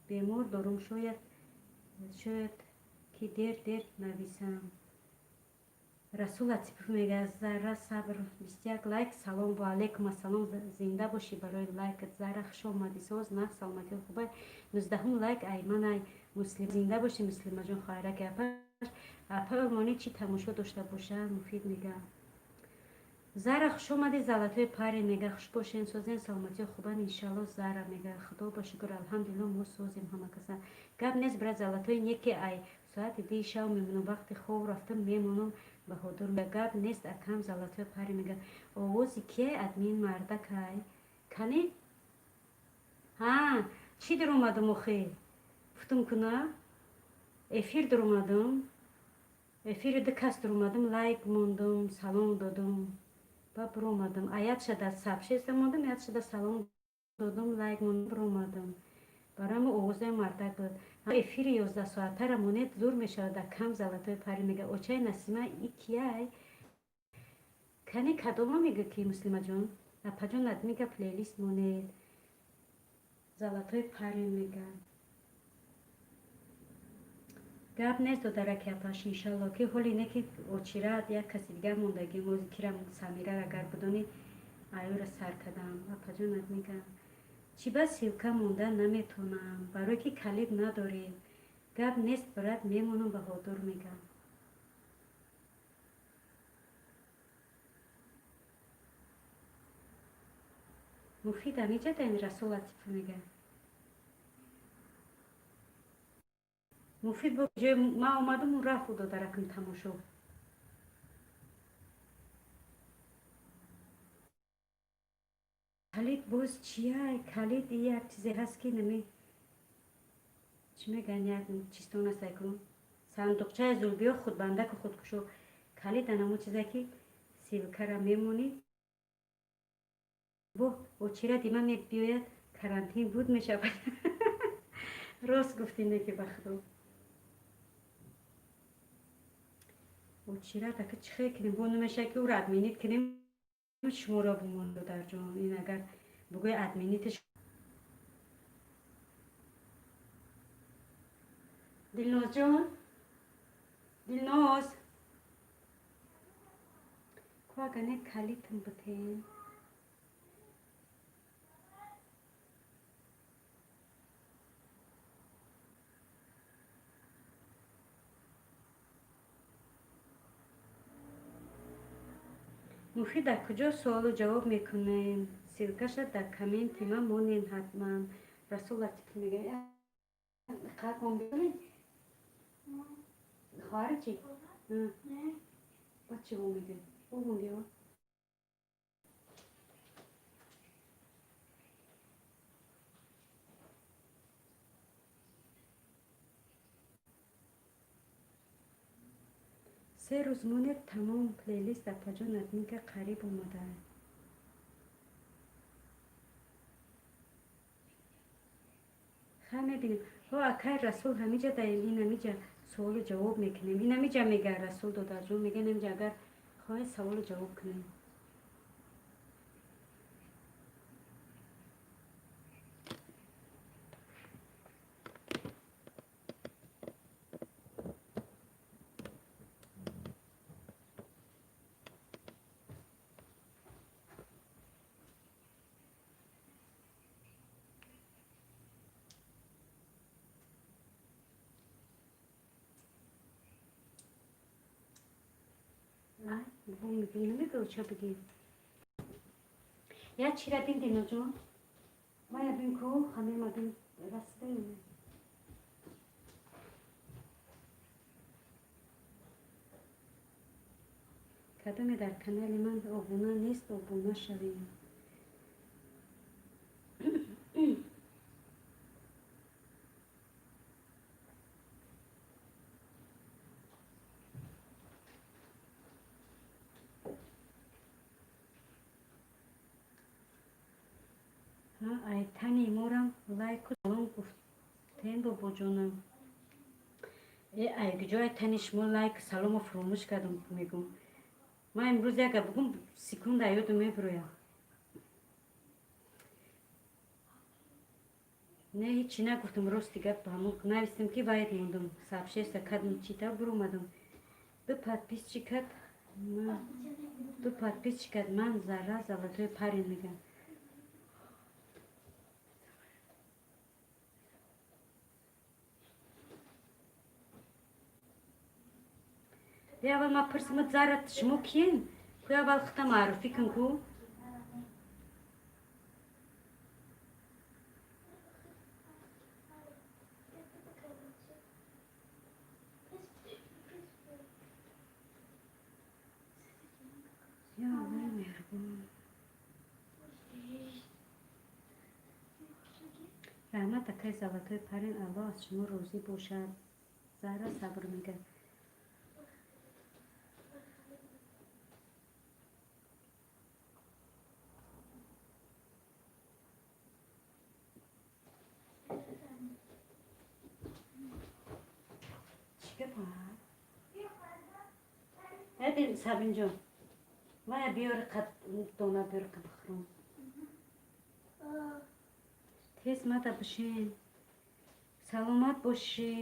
S1: бемор дорум, шояд ки дер дер нависам. Расул Латипов мега, Зара, сабр, 21 лайк. Салом, ва алайкум ассалом, зинда бошӣ барои лайкат. Зара, хуш омадӣ, соз, нағз, саломатӣ хубай. 19-ум лайк айманай Муслим, зинда бошӣ, Муслимаҷон, хоҳараки апаш. Апа Олмонӣ чӣ тамошо дошта бошад? Муфид мега, Зара, хуш омадӣ. Золотой паре мега, хуш бошен, созен, саломатӣ хубан, иншалло. Зара мега, худо ба шукр, алҳамдулилло, мо созем ҳама каса. Гап нест, брат Золотой, неки ай соати 2 шав мемонам, вақти хоб рафтам мемонам. Баҳодур, гап нест. Акам Золотой паре мега, овози кияй, админ мардакай кани? Ҳа, чӣ даромадам охи? Гуфтум куна, эфир даромадам, эфири ду кас даромадам, лайк мондум, салом додум ба биромадам. Аятшада сообщество мондам, аятшада салом додум, лайк мондум, биромадам. Барои овозаи мардак буд. Эфири 11 соатара монед, зур мешавад. Акам Золотой пари мега, очаи Насима икияй кани, кадома мега ки? Муслимаҷон, апаҷон, адмига плейлист монед. Золотой пари мега, гап нест, додараки апаш, иншалло, ки ҳоли не ки очират як каси дигар мондагӣ, мози кирам, Самира, агар будони, аюра сар кардам. Апаҷон, адмига чӣ ба ссылка монда наметонам? Барое ки калид надорем. Гап нест, брат, мемонам. Баҳодур мегам, Муфид амиҷа ин. Расул Латиф мега, Муфид бо ҷои ман омадаму рафту, додаракам тамошо. Калид боз чия? Калид як чизе ҳаст, ки нами чӣ мегӯянд, як чистон аст, айку сандуқчаи зулбиё, худбандаку худкушо. Калид анамо чизе ки ссылка ра мемонӣ, бо очира дима мебиёяд, карантин буд мешавад. Рост гуфтӣ, не ки ба худо, очира така чӣ хел кунем? Бо намешавад ки ӯро отменить кунем, шуморо бумон, додарҷон. Ин агар бугӯи отменить ш. Дилнозҷон, Дилноз, ку агане калитм бутен. Муфид, дар куҷо суолу ҷавоб мекунем? Ссылка ша дар комменти ман монен ҳатман. Расул Латиф мега, хоҳари чӣ ба чӣ мегӯ? Мегӯ, 3 рӯз монед, тамом плейлист. Апаҷон, админка қариб омода. Ха, мебинем. Ҳо, акай Расул, ҳамиҷа даем, ин ҳамиҷа суолу ҷавоб мекунем. Ин ҳамиҷа мега, Расул додарҷон мега, ин ҳамиҷа агар хоҳед, саволу ҷавоб кунем. Бо мегӯм, намегӯ, ча бигем. Я чира бин, Диноҷон? Мая бин ку, хамема бин расида. Кадоме дар канали ман обуна нест, обуна шавем. Айтани морам лайку салом гуфтем, бобоҷонам. Э, айгиҷо айтани шумо лайк салому фуромӯш кардам, мегум. Ман имрӯз яга бугум, секунда ёдум мебироям. Не, ҳечи нагуфтам, рости гап, ҳамон навистам, ки вайд мондум, сообщество кардам, чита буромадам. Ду подписчикат, ду подписчикат ман зарра золотой парень мегам. Аввал ма пурсимад, Зарат, шумо киен? Ку, аввал худта маъруфӣ кун ку. Ё Аллоҳи меҳрубон, раҳмат, акай золотой парень, Аллоҳ аз шумо розӣ бошад. Зара сабр мегӯяд. Чӣ гапа? Сабинҷон, мая биёри, дона биёри, қа бихӯрам. Тез мада бишин. Саломат бошӣ.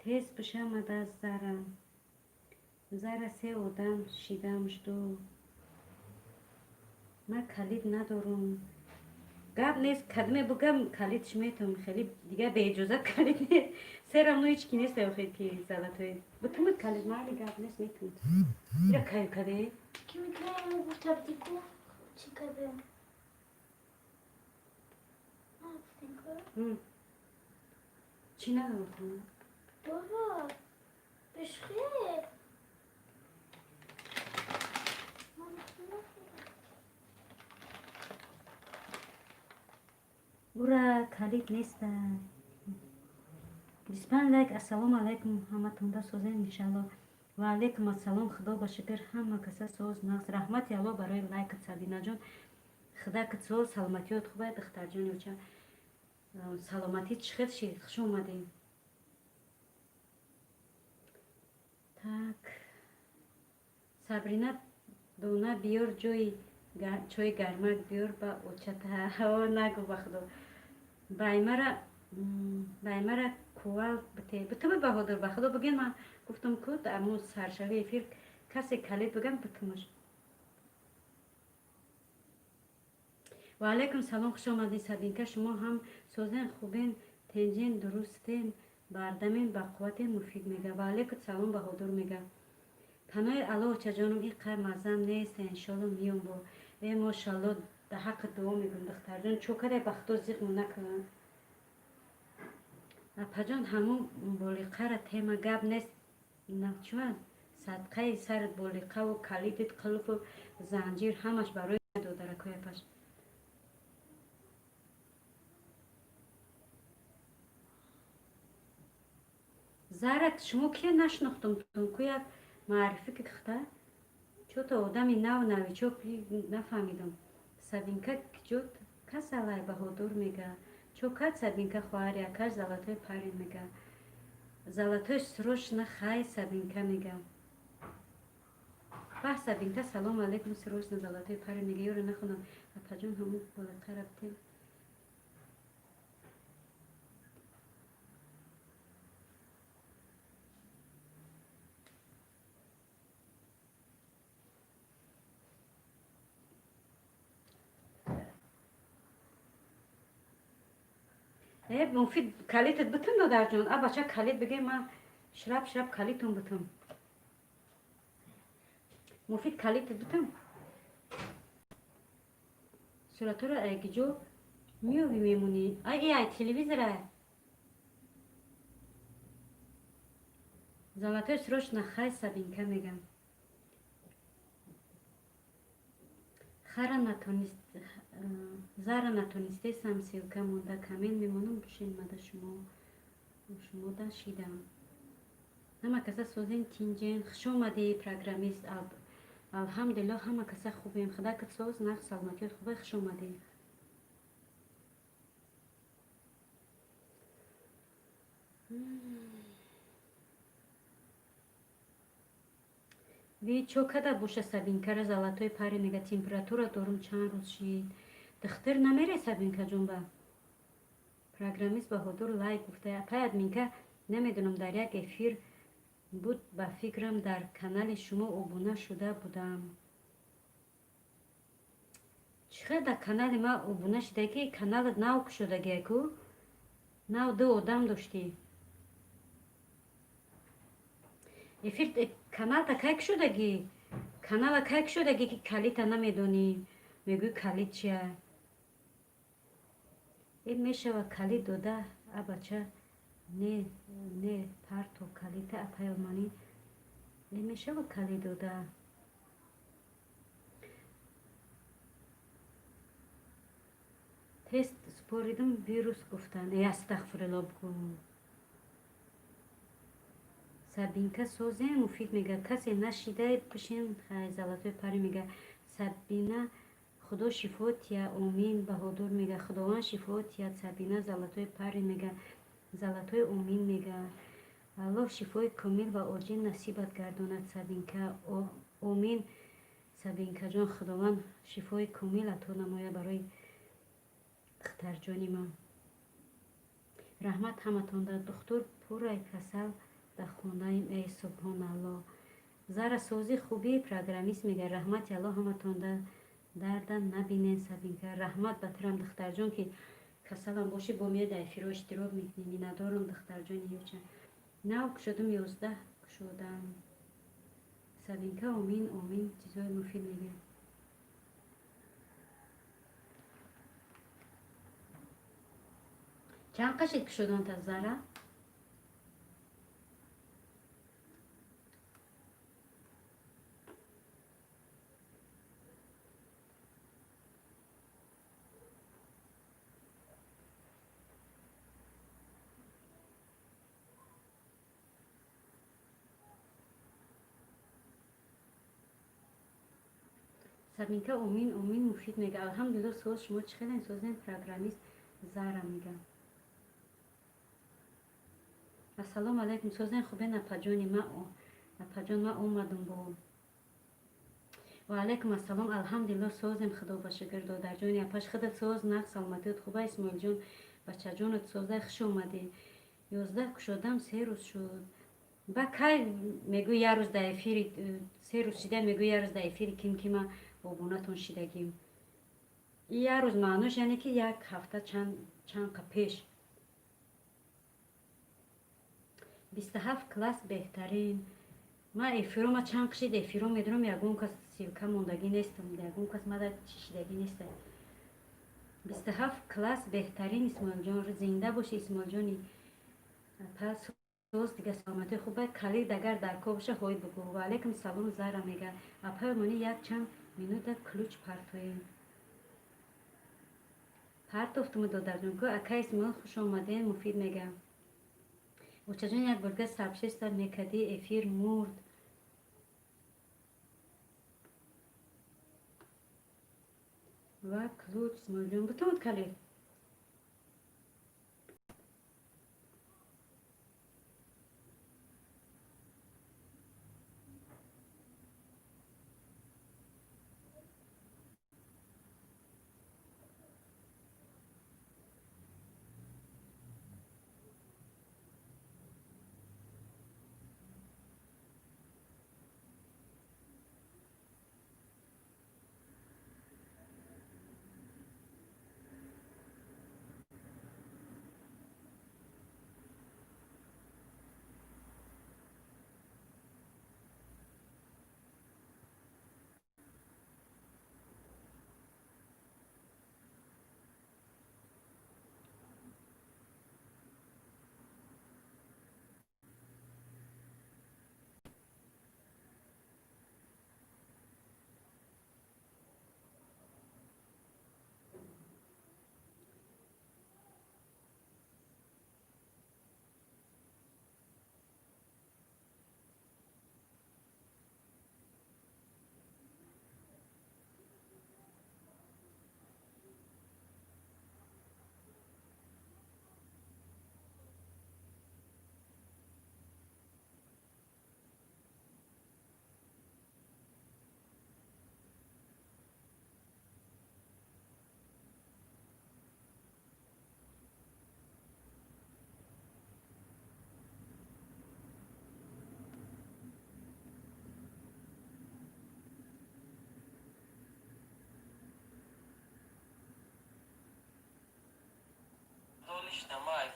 S1: Тез бишамада, Зара. Зара, се одам шидам, жду. Ман калид надорум. Гап нест, кадме бугам, калидш метавам. Хеле дигар беиҷозат калид нест. Се равно ҳеч ки нест, охир ки золотой. Бутумад калид, майли, гап нест, метавонад. Ира каю каде?
S2: Ки мекунем, гуфтабди ку, чӣ кардем? Нагуфтем ку?
S1: Чӣ нагуфтам?
S2: Бобо, бишхе. Ман гуфтам.
S1: Ура, калид неста. 25 лайк. Ассалому алайкум, ҳаматонда созем, иншалло. Ва алайкум ассалом, худо ба шукр, ҳама каса соз, нағз. Раҳмати Алло барои лайкат, Сабинаҷон. Худа кат соз, саломатиёт хубай, духтарҷони оча. Саломатӣ чӣ хел шид? Хуш омадем. Так. Сабрина, дона биёр, ҷои чои гармак биёр ба очата. О, нагу, ба худо. Баймара кувал бите. Битуми, Баҳодур, ба худо бигин, ман гуфтам ку, аму саршави эфир касе калид бигам, битумаш. Ва алайкум салом, хуш омадед, Сабинка. Шумо ҳам созен, хубен, тенҷен, дурустен, бардамен, бақувватен, муфид мега. Ва алайкум салом, Баҳодур мега. Панои Алло, очаҷонум, ин қадр маззам нест, иншолло миём бо. Э, мошалло, да ҳаққи дуо мегӯм, духтарҷон, чо кадай, ба худо зиқму накунам. Апаҷон, ҳамун болиқара тема, гап нест, чуа садқаи сарат, болиқаву калидит, қулфу занҷир ҳамаш барои додаракои апаш. Зарат, шумо кия, нашинохтум ку, як маърифӣ ки хта чото одами нав новичок нафаҳмидам. Сабинка киҷо касалай, Баҳодур мега. Чо кад, Сабинка, хоҳари акаш золотой парень мега. Золотой срочно хай, Сабинка мега. Баҳ, Сабинка, салому алайкум, срочно золотой парень мега. Ёро нахонам, апаҷон, ҳамун болақа рафтем. Э, муфид, калитат бутун, додарҷон. А бача, калит биге, ман шраб шраб калитон бутун. Муфид, калита бутам. Суратҳоро айгиҷо меёбӣ, мемонӣ? Ай, ай телевизора. Золотой срочно хай, Сабинка мегам. Хара натонист, зара натонистесам, ссылка монда, коммент мемонам, бишен мада шумо шумода шидам. Ҳама каса созен, тинҷен? Хуш омадӣ, программист. Алҳамдулилло, ҳама каса хубем. Худакат соз, нағз, саломатиёт хубе. Хуш омадӣ. Ви чо када боша, Сабинкара? Золотой пари мега, температура дорум, чанд рӯз шид. Духтир намере, Сабинкаҷон ба? Программист Баҳодур лайк гуфта. Апай админка, намедонам, дар як эфир буд, ба фикрам, дар канали шумо обуна шуда будам. Чӣ хел дар канали ма обуна шуда, ки каналат нав кушодагия ку? Нав ду одам доштӣ. Эфир каналта кай кушодагӣ? Канала кай кушодагӣ, ки калита намедонӣ? Мегӯӣ, калит чия? Э, мешава калит дода, а бача? Не, не, парто калита, апайоманӣ. Э, мешава калит дода. Тест супоридум, вирус гуфтанд. Э, астағфирулло бигӯ. Сабинка, созем? Муфид мега, касе нашида, пишин. Хай, золотой пари мега, Сабина, худо шифо тия, омин. Баҳодур мега, худованд шифо тият, Сабина. Золотой пари мега, золотой, омин мега. Аллоҳ шифои комил ва оҷил насибат гардонад, Сабинка, омин. Сабинкаҷон, худованд шифои комил ато намояд барои духтарҷони ман. Раҳмат ҳаматонда. Духтур пуррай, касал дар хонаем. Эй, субҳоналло. Зара, созӣ, хубӣ? Программист мега, раҳмати аллоҳ ҳаматонда, дарда набинен, Сабинка. Раҳмат ба турам, духтарҷон, ки касалам бошӣ, бо мея дар эфиро иштирок мекунӣ. Миннатдорам, духтарҷони ёча. Нав кушодум, 11 кушодам. Сабинка, омин, омин. Чизҳои муфид мегӯям. Чанд қашид кушоданта, Зара? Сабинка, омин, омин. Муфид мега, алҳамдулилло, соз, шумо чӣ хелен, созен? Программист Зара мега, ассалому алайкум, созен, хубен, апаҷони ма? Апаҷон, ма омадум бо. Ва алайкум ассалом, алҳамдулилло, созем, худо ба шукр. Додарҷони апаш, худат соз, нағз, саломатият хуба? Исмоилҷон, бачаҷонат соза? Хуш омадӣ. 11 кушодам, 3 рӯз шуд. Ба кай мегӯй, як рӯз дар эфири, 3 рӯз шида, мегӯй, як рӯз дар эфири ким кима обунатон шидагим. Як рӯз маънош яъне ки як ҳафта чанд қа пеш. 27 класс беҳтарин. Ма эфиро ма чанд қишид эфиро медурам, ягон кас ссылка мондагӣ нестам, ягон кас мада чишидагӣ неста. 27 класс беҳтарин. Исмоилҷон, зинда боши. Исмоилҷони пас, соз, дига саломатии хуб. Калид агар дар кор боша, ҳой бугӯ. Ва алайкум салом. Зара мега, апай мони, як чанд минута ключ партоем. Партофтуму, додарҷон ку. Ака Исмоил, хуш омадем. Муфид мега, очаҷон, як борга сообщество мекардӣ, эфир мурд. Ва ключ, Исмоилҷон, бутонад калид.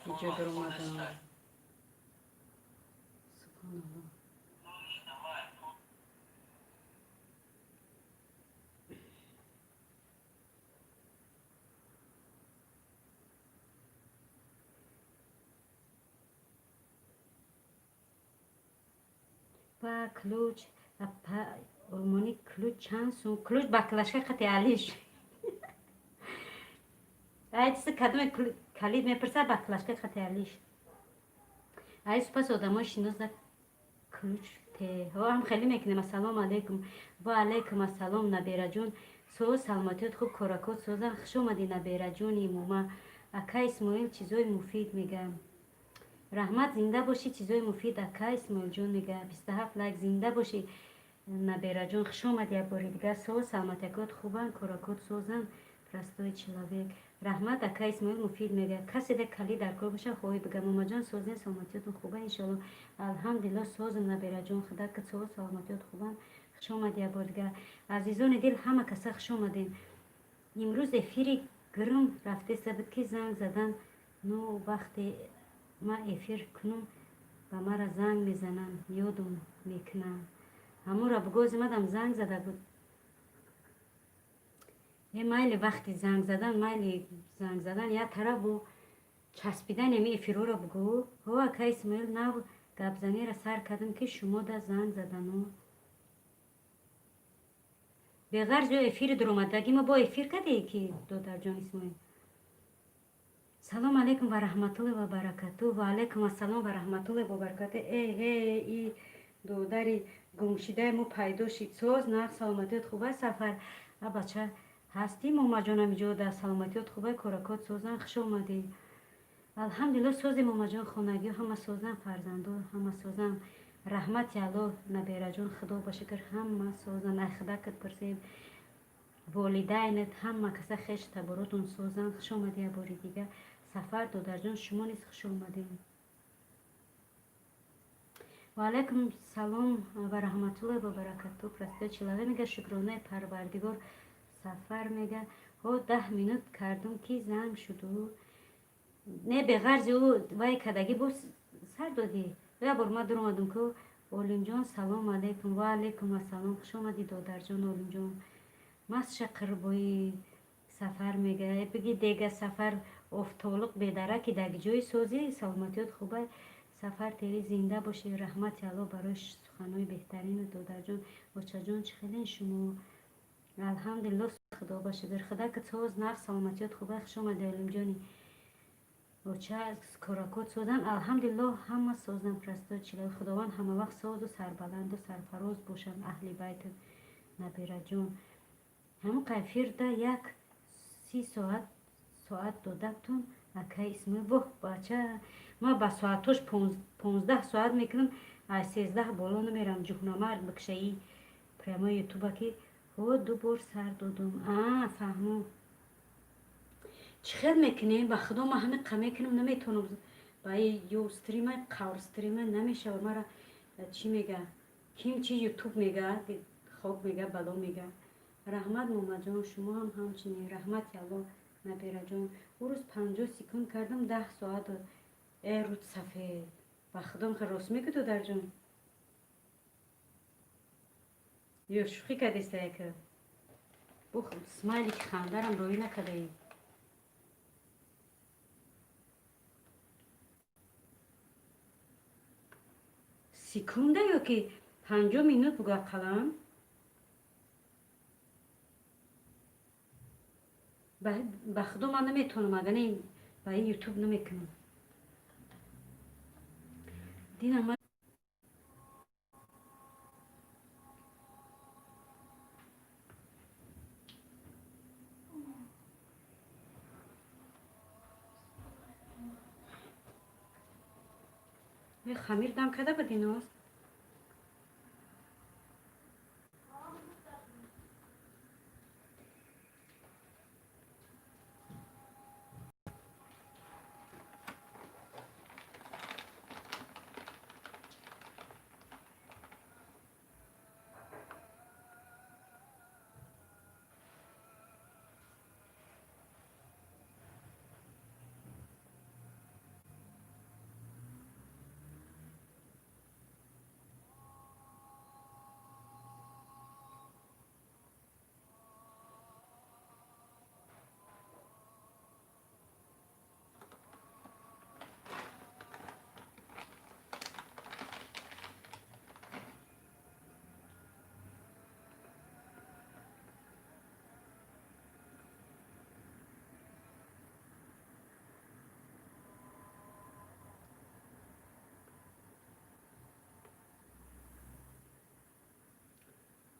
S1: Иҷо даромадам. Субҳоналлоҳ. Ба ключ олмонӣ, ключ чанд сум? Ключ баклашка қати алиш. Ай, чизи кадоме калид мепурсад, баклашка қати алиш. Ай, супас одамои шинос да ключ те ҳам хеле мекунем. Ассалому алайкум. Ва алайкум ассалом, набераҷон. Соз, саломатиёт хуб, коракот созан. Хуш омадӣ, набераҷони мума. Ака Исмоил чизои муфид мегӯям. Раҳмат, зинда бошӣ. Чизои муфид ака Исмоилҷон мега. 27 лайк. Зинда бошӣ, набераҷон. Хуш омадӣ як бори дигар. Соз, саломатиякот хубанд, коракот созанд. Простой человек. Раҳмат, ака Исмоил муфид мега. Касе да калид дар кор боша, хоҳӣ бигам. Момаҷон, созен, саломатиётон хуба, иншоалло. Алҳамдулилло, созам, набераҷон. Худо ки соз, саломатиёт хубанд. Хуш омадӣ як бори дигар. Азизони дил, ҳама каса хуш омадем. Имрӯз эфири гирм рафтеста буд, ки занг задан. Ну, вақте ма эфир кунум, ба мара занг мезананд, ёдум мекунанд. Ҳамура бугози мадам занг зада буд. Е, майли, вақти занг задан, майли, занг задан як тараф, бо часпидани ами эфирҳоро бугӯ. Ҳо, ака Исмоил, нав гапзаниро сар кардам, ки шумо да занг задану. Беғарз ё эфири дуромадаги мо бо эфир кардем, ки додарҷон Исмоил. Салом алейкум ва раҳматуллоҳи ва баракату. Ва алейкум ассалом ва раҳматуллоҳи ва баракату. Э э, и додари гумшидаи мо пайдо шид. Соз, нағз, саломатиёт хуба, Сафар? А, бача, ҳастӣ, момаҷонам иҷода? Саломатиёт хуба, коракот созан. Хуш омадӣ. Алҳамдулилло, сози, момаҷон, хонагиҳо ҳама созан, фарзандо ҳама созан. Раҳмати Аллоҳ, набераҷон, худо ба шукр, ҳама созан. Ай худакат пурсем, волидайнат, ҳама каса, хеш таборотон созан. Хуш омадӣ як бори дигар, Сафар додарҷон, шумо низ хуш омадем. Ва алайкум салом ва раҳматуллоҳи ва баракату. Простой человек мега. Шукронаи Парвардигор, Сафар мега. Ҳо, 10 минут кардум, ки занг шуду. Не, беғарзи ӯ вай кадагӣ боз сар додӣ. Як бор ма дуромадам ку. Олимҷон, салом алейкум. Ва алейкум ассалом. Хуш омадӣ, додарҷон Олимҷон. Масша қирбои Сафар мега. Биги дега, Сафар, офтолуқ бедараки даг ҷои созӣ, саломатиёт хуба. Сафар тв, зинда бошӣ. Раҳмати Аллоҳ барои суханҳои беҳтарину, додарҷон. Очаҷон, чӣ хелен шумо? Алҳамдулилло, худо ба шукр. Худо ки соз, нағз, саломатиёт хуба. Хуш омадӣ, Олимҷони оча. Коракот созан, алҳамдулилло, ҳама созан. Простой человек. Худованд ҳамавақт созу сарбаланду сарфароз бошанд аҳли байту, набираҷон. Ҳамон қайфирда як 30 соат додатун, акай Исмоил. Воҳ, бача, ма ба соатҳош 15 соат мекунам, аз 13 боло намерам. Ҷуҳнамард бикшаи прямой ютуба ки. Ҳо, ду бор сар додум. А, фаҳму, чӣ хел мекунем? Ба худо, ма ҳамин қа мекунам, наметавонам. Ба ё стрима, қавр стрима намешава. Мара чӣ мега, ким чи ютуб мега, хок мега, бало мега. Раҳмат, момаҷон, шумо ҳам ҳамчунин. Раҳмати Аллоҳ, набираҷон. Ӯ рӯз 50 секунд кардам, 10 соат. Э, руд сафед, ба худо, рост мегӯ, додарҷон, ё шӯхӣ кардеста? Яка бу смайлики хандарам роӣ накардаи. Секунда ё ки 50 минут бугӯ ақаллан. Ба худо, ман наметавонам, агар не ба ин ютуб намекунам. Динам. Хамир дам карда будӣ, Ноз?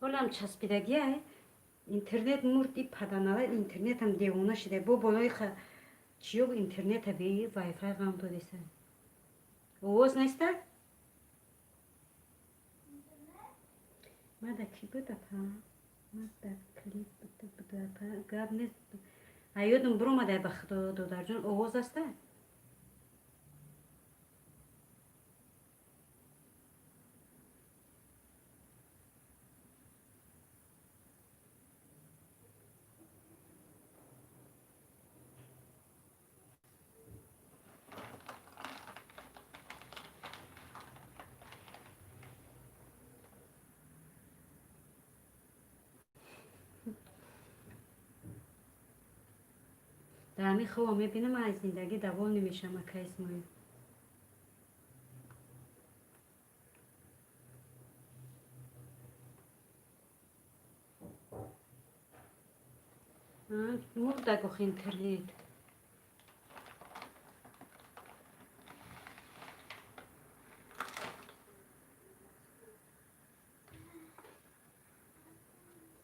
S1: Ҳолам часпидагиай. Интернет мурд, и паданала интернетам девона шида. Бо болои чиё интернета би вайфай ғам додеса. Овоз неста? Мада ки буд, апа? Мада клип буд, апа? Гап нест. А ёдам биромадай, ба худо, додарҷон, овоз аста? Дар ҳамин хобо мебинам, аз зиндагӣ давол намешавам, ака Исмоил. Мурдаг охи интернет.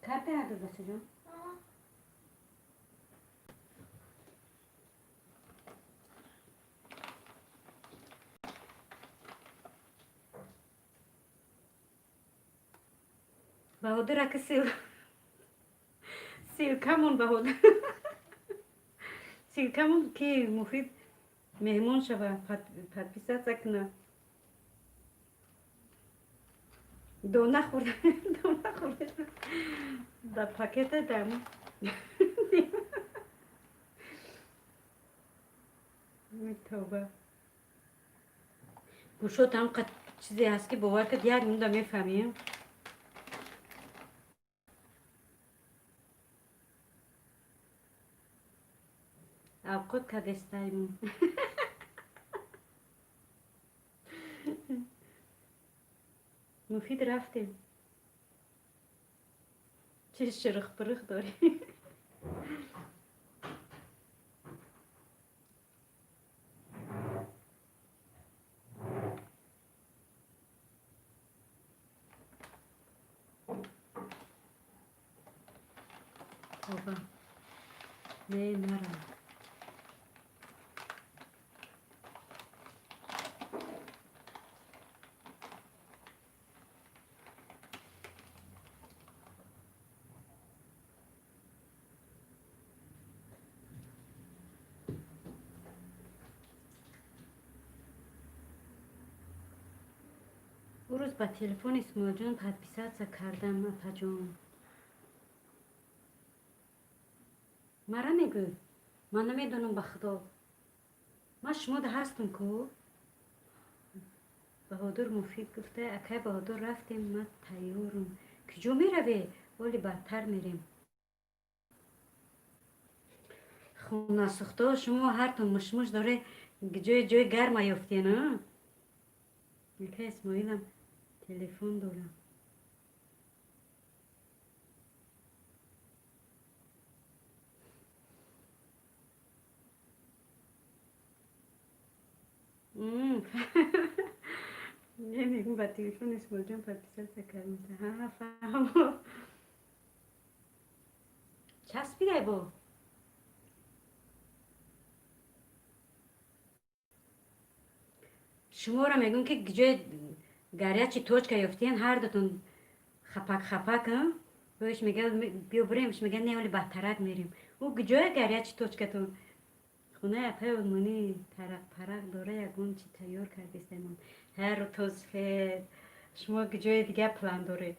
S1: Карта ядод, бачаҷон? Баҳодур ака, ссылкамон, Баҳодур, ссылкамон, ки Муфид меҳмон шава, подписаться куна. Дона хӯрда, дона хӯрда да пакета дам. Тавба, гӯшот ҳам чизе ҳаст, ки бовар кард, як минута мефаҳмем. Авқот кардестаймон. Муфид, рафтем. Чӣ ширих пирих дорӣ? Тавба, не, нарав. Ӯ рӯз ба телефони Исмоилҷон подписаться кардам, апаҷон. Мара мегӯй, ман намедонам, ба худо. Ман шумода ҳастам ку. Баҳодур Муфид гуфта: «Акай Баҳодур, рафтем, ман тайёрам». Куҷо мераве? Оли бадтар мерем. Хонасӯхтаҳо, шумо ҳартон мушмуш доре, ҷои ҷои гарма ёфтен. Акай Исмоилам телефон дорам. Мегӯм, ба телефони Исмоилҷон подписаться кардем. Ҳа, фаҳмо. Часпидай бо. Шуморо мегӯм, ки ҷои горячий точка ёфтен, ҳар дутон хапак хапак. Ӯш мега, биё биремш, мега, не, оли бадтарак мерем. Ӯ ҷоя горячий точкатон хонаи апаи Олмонӣ тарақ парақ дора, ягон чи тайёр кардистаймон. Ҳар тозфед, шумо ҷои дигар план доред.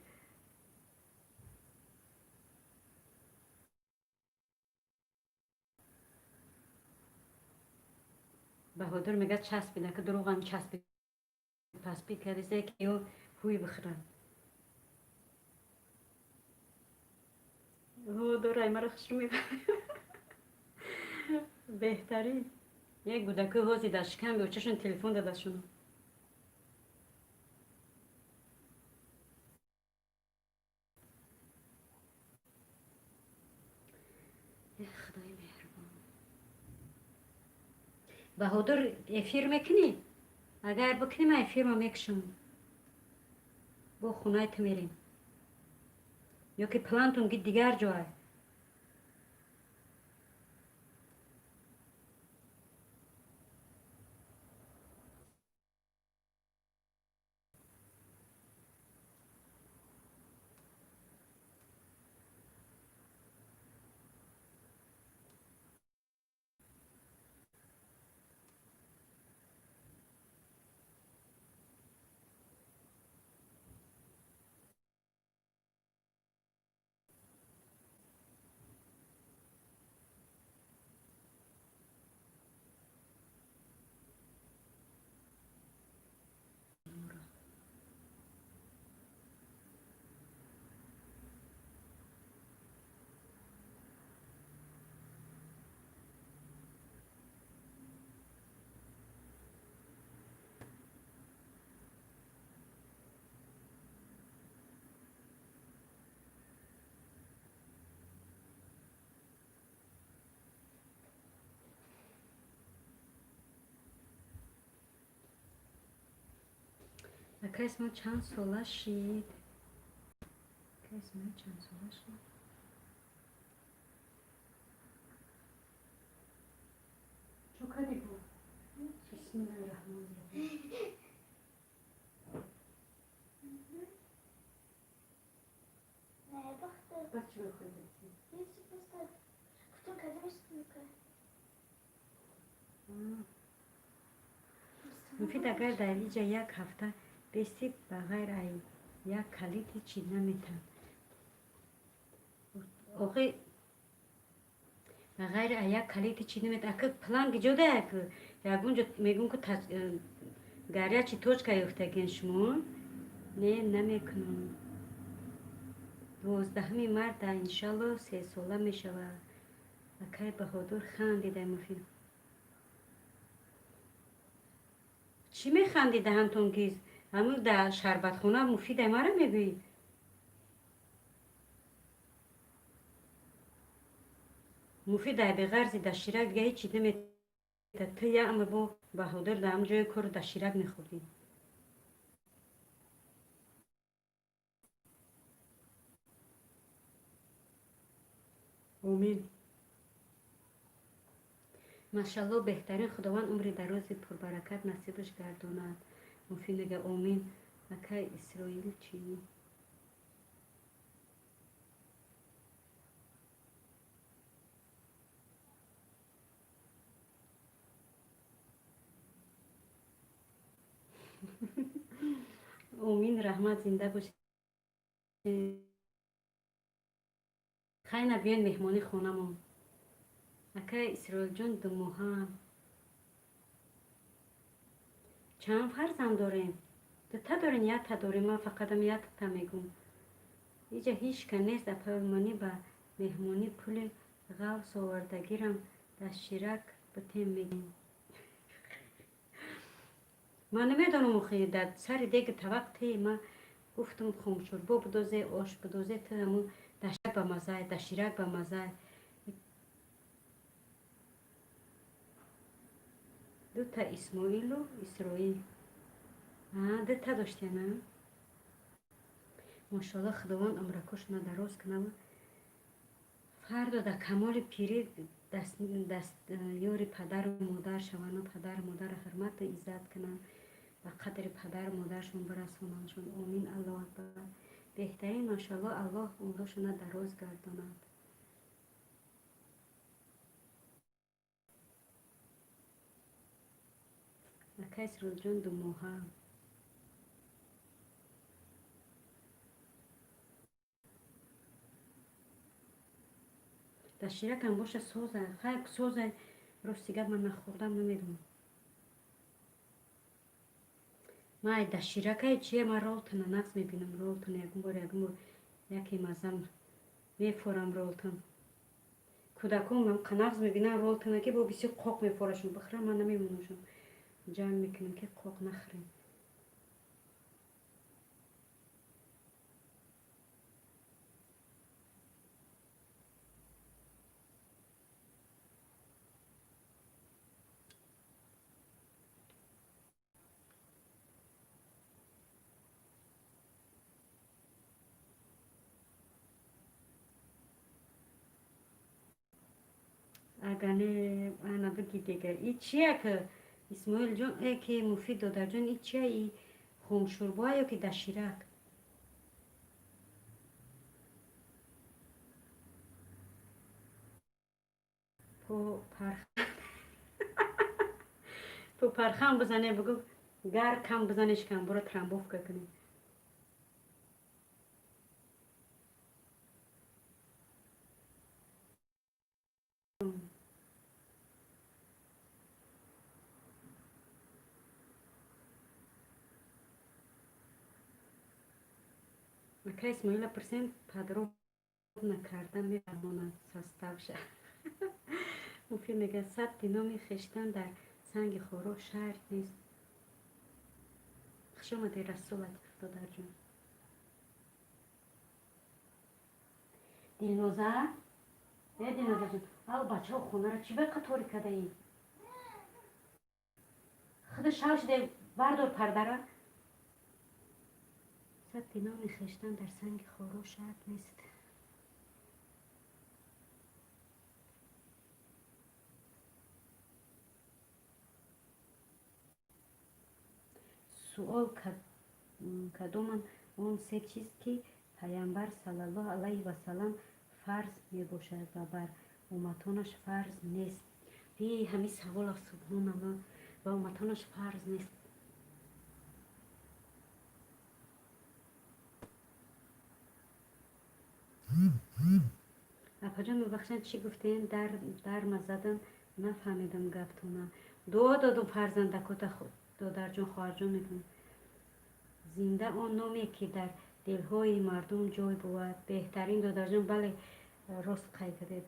S1: Баҳодур мега, часпида, ки дурӯғам часпид паспид кардиста, ки ё ҳуй бихӯрад. Дорай мара хушрӯ мебарад. Беҳтарин як кӯдакои ҳозир дар шикам беочашон телефон дадашон. Худои меҳрубон. Баҳодур, эфир мекунӣ? Агар бикунӣ, ман эфирро мекушам, бо хонаи ту мерем. Ё ки плантон ки дигар ҷой? Ака Исмоил чанд сола шид? Ака Исмоил чанд сола шид? Чо кардӣ бу? Бисмиллаҳи раҳмони раҳим.
S2: Не, бахта.
S1: Баъд чӣ мехоҳӣ бигӯӣ?
S2: Ҳеҷ, просто гуфтам, кадомаш мекунад.
S1: Муфид, агар дар иҷа як ҳафта бести, ба ғайр ай як калид ҳечи наметан. Охи, ба ғайри ай як калид ҳечи наметан. Ака, план гиҷода як ягон ҷо мегӯм, ки горячий точка ёфтагин шумо. Не, намекунам. 12-уми марта иншалло 3 сола мешавад. Акай Баҳодур, хандидай. Муфид, чӣ механдӣ? Даҳантон гиз. Ҳамун дар шарбатхона муфидай мара мегӯӣ? Муфидай беғарзи доширак дига ҳечи намета. Ту яъма бо Баҳодур дар ҳамн ҷои кору доширак мехӯрдӣ. Омин. Машалло, беҳтарин. Худованд умри дарози пурбаракат насибаш гардонад. Муфид мега омин. Акай Исроил чӣ? Омин, раҳмат, зинда бошед. Хайна, биёед меҳмонӣ хонамон. Акай Исроилҷон 2 моҳа. Чанд фарзанд дорем? Дута дорем, якта дорем. Ман фақатам якта мегӯм. Иҷа ҳеҷ ка нест. Апаймонӣ ба меҳмонӣ пули ғафс овардагирам доширак бутем мегӯм. Ман намедонам, охи, дар сари деги тавақ те ма гуфтам, хомшӯрбо бидозе, ош бидозе, ту ҳамун доширак ба маззай, доширак ба маззай. Дута Исмоилу Исроил, дута доштена. Мошоалло, Худованд умракошона дароз кунад. Фардо дар камоли пирӣ ёри падару модар шаванду падару модарро ҳурмату иззат кунанд, ба қадри падару модаршон бирасонандшон. Омин, Аллоҳу акбар. Беҳтарин, машоалло, Аллоҳ умрашона дароз гардонад. Акай Исроилҷон 2 моҳа. Доширакам боша, соза, хай, соза. Рости гап, ман нахӯрдам, намедонам. Ман ай доширакай чия, ман ролтона нағз мебинам. Ролтона ягон бор яке маззам мефорам ролтон. Кӯдакон нағз мебинам ролтона, ки бо бисёр қоқ мефорашон, бихӯрам, ман намемонамшон. Ҷамъ мекунем, ки қоқ нахӯрем. Агар не, ана биги дигар. И чия ки Исмоилҷон, э ки Муфид додарҷон, и чия, и хомшӯрбоа ё ки даширак? По пархам бизане, бигӯ, гар кам бизанеш, камбура трамбовка кунем. Ака Исмоила пурсем, подробно карда мефаҳмонад составша. Муфид мегӯяд: сабти номи хештан дар санги хоро шарт нест. Хуш омадӣ, Расул Латиф додарҷон. Дилноза, э Дилнозаҷон, ав бачаҳо, хонара чӣ ба қатори кадаӣ? Худа шав шуде, бардор пардара. Сабти номи хештан дар санги хоро шарт нест. Суол: кадоманд он се чиз, ки Паямбар саллаллоҳу алайҳи васаллам фарз мебошад ва бар умматонаш фарз нест? И ҳамин савола, субҳоналло, ва умматонаш фарз нест. Апаҷон, мебахшанд, чӣ гуфтем? Дарма задам, нафаҳмидам гаптона. Дуо додум фарзандакота, додарҷон, хоҳарҷон мекунам. Зинда он номе, ки дар дилҳои мардум ҷой бувад. Беҳтарин, додарҷон, бале, рост қайд кардед,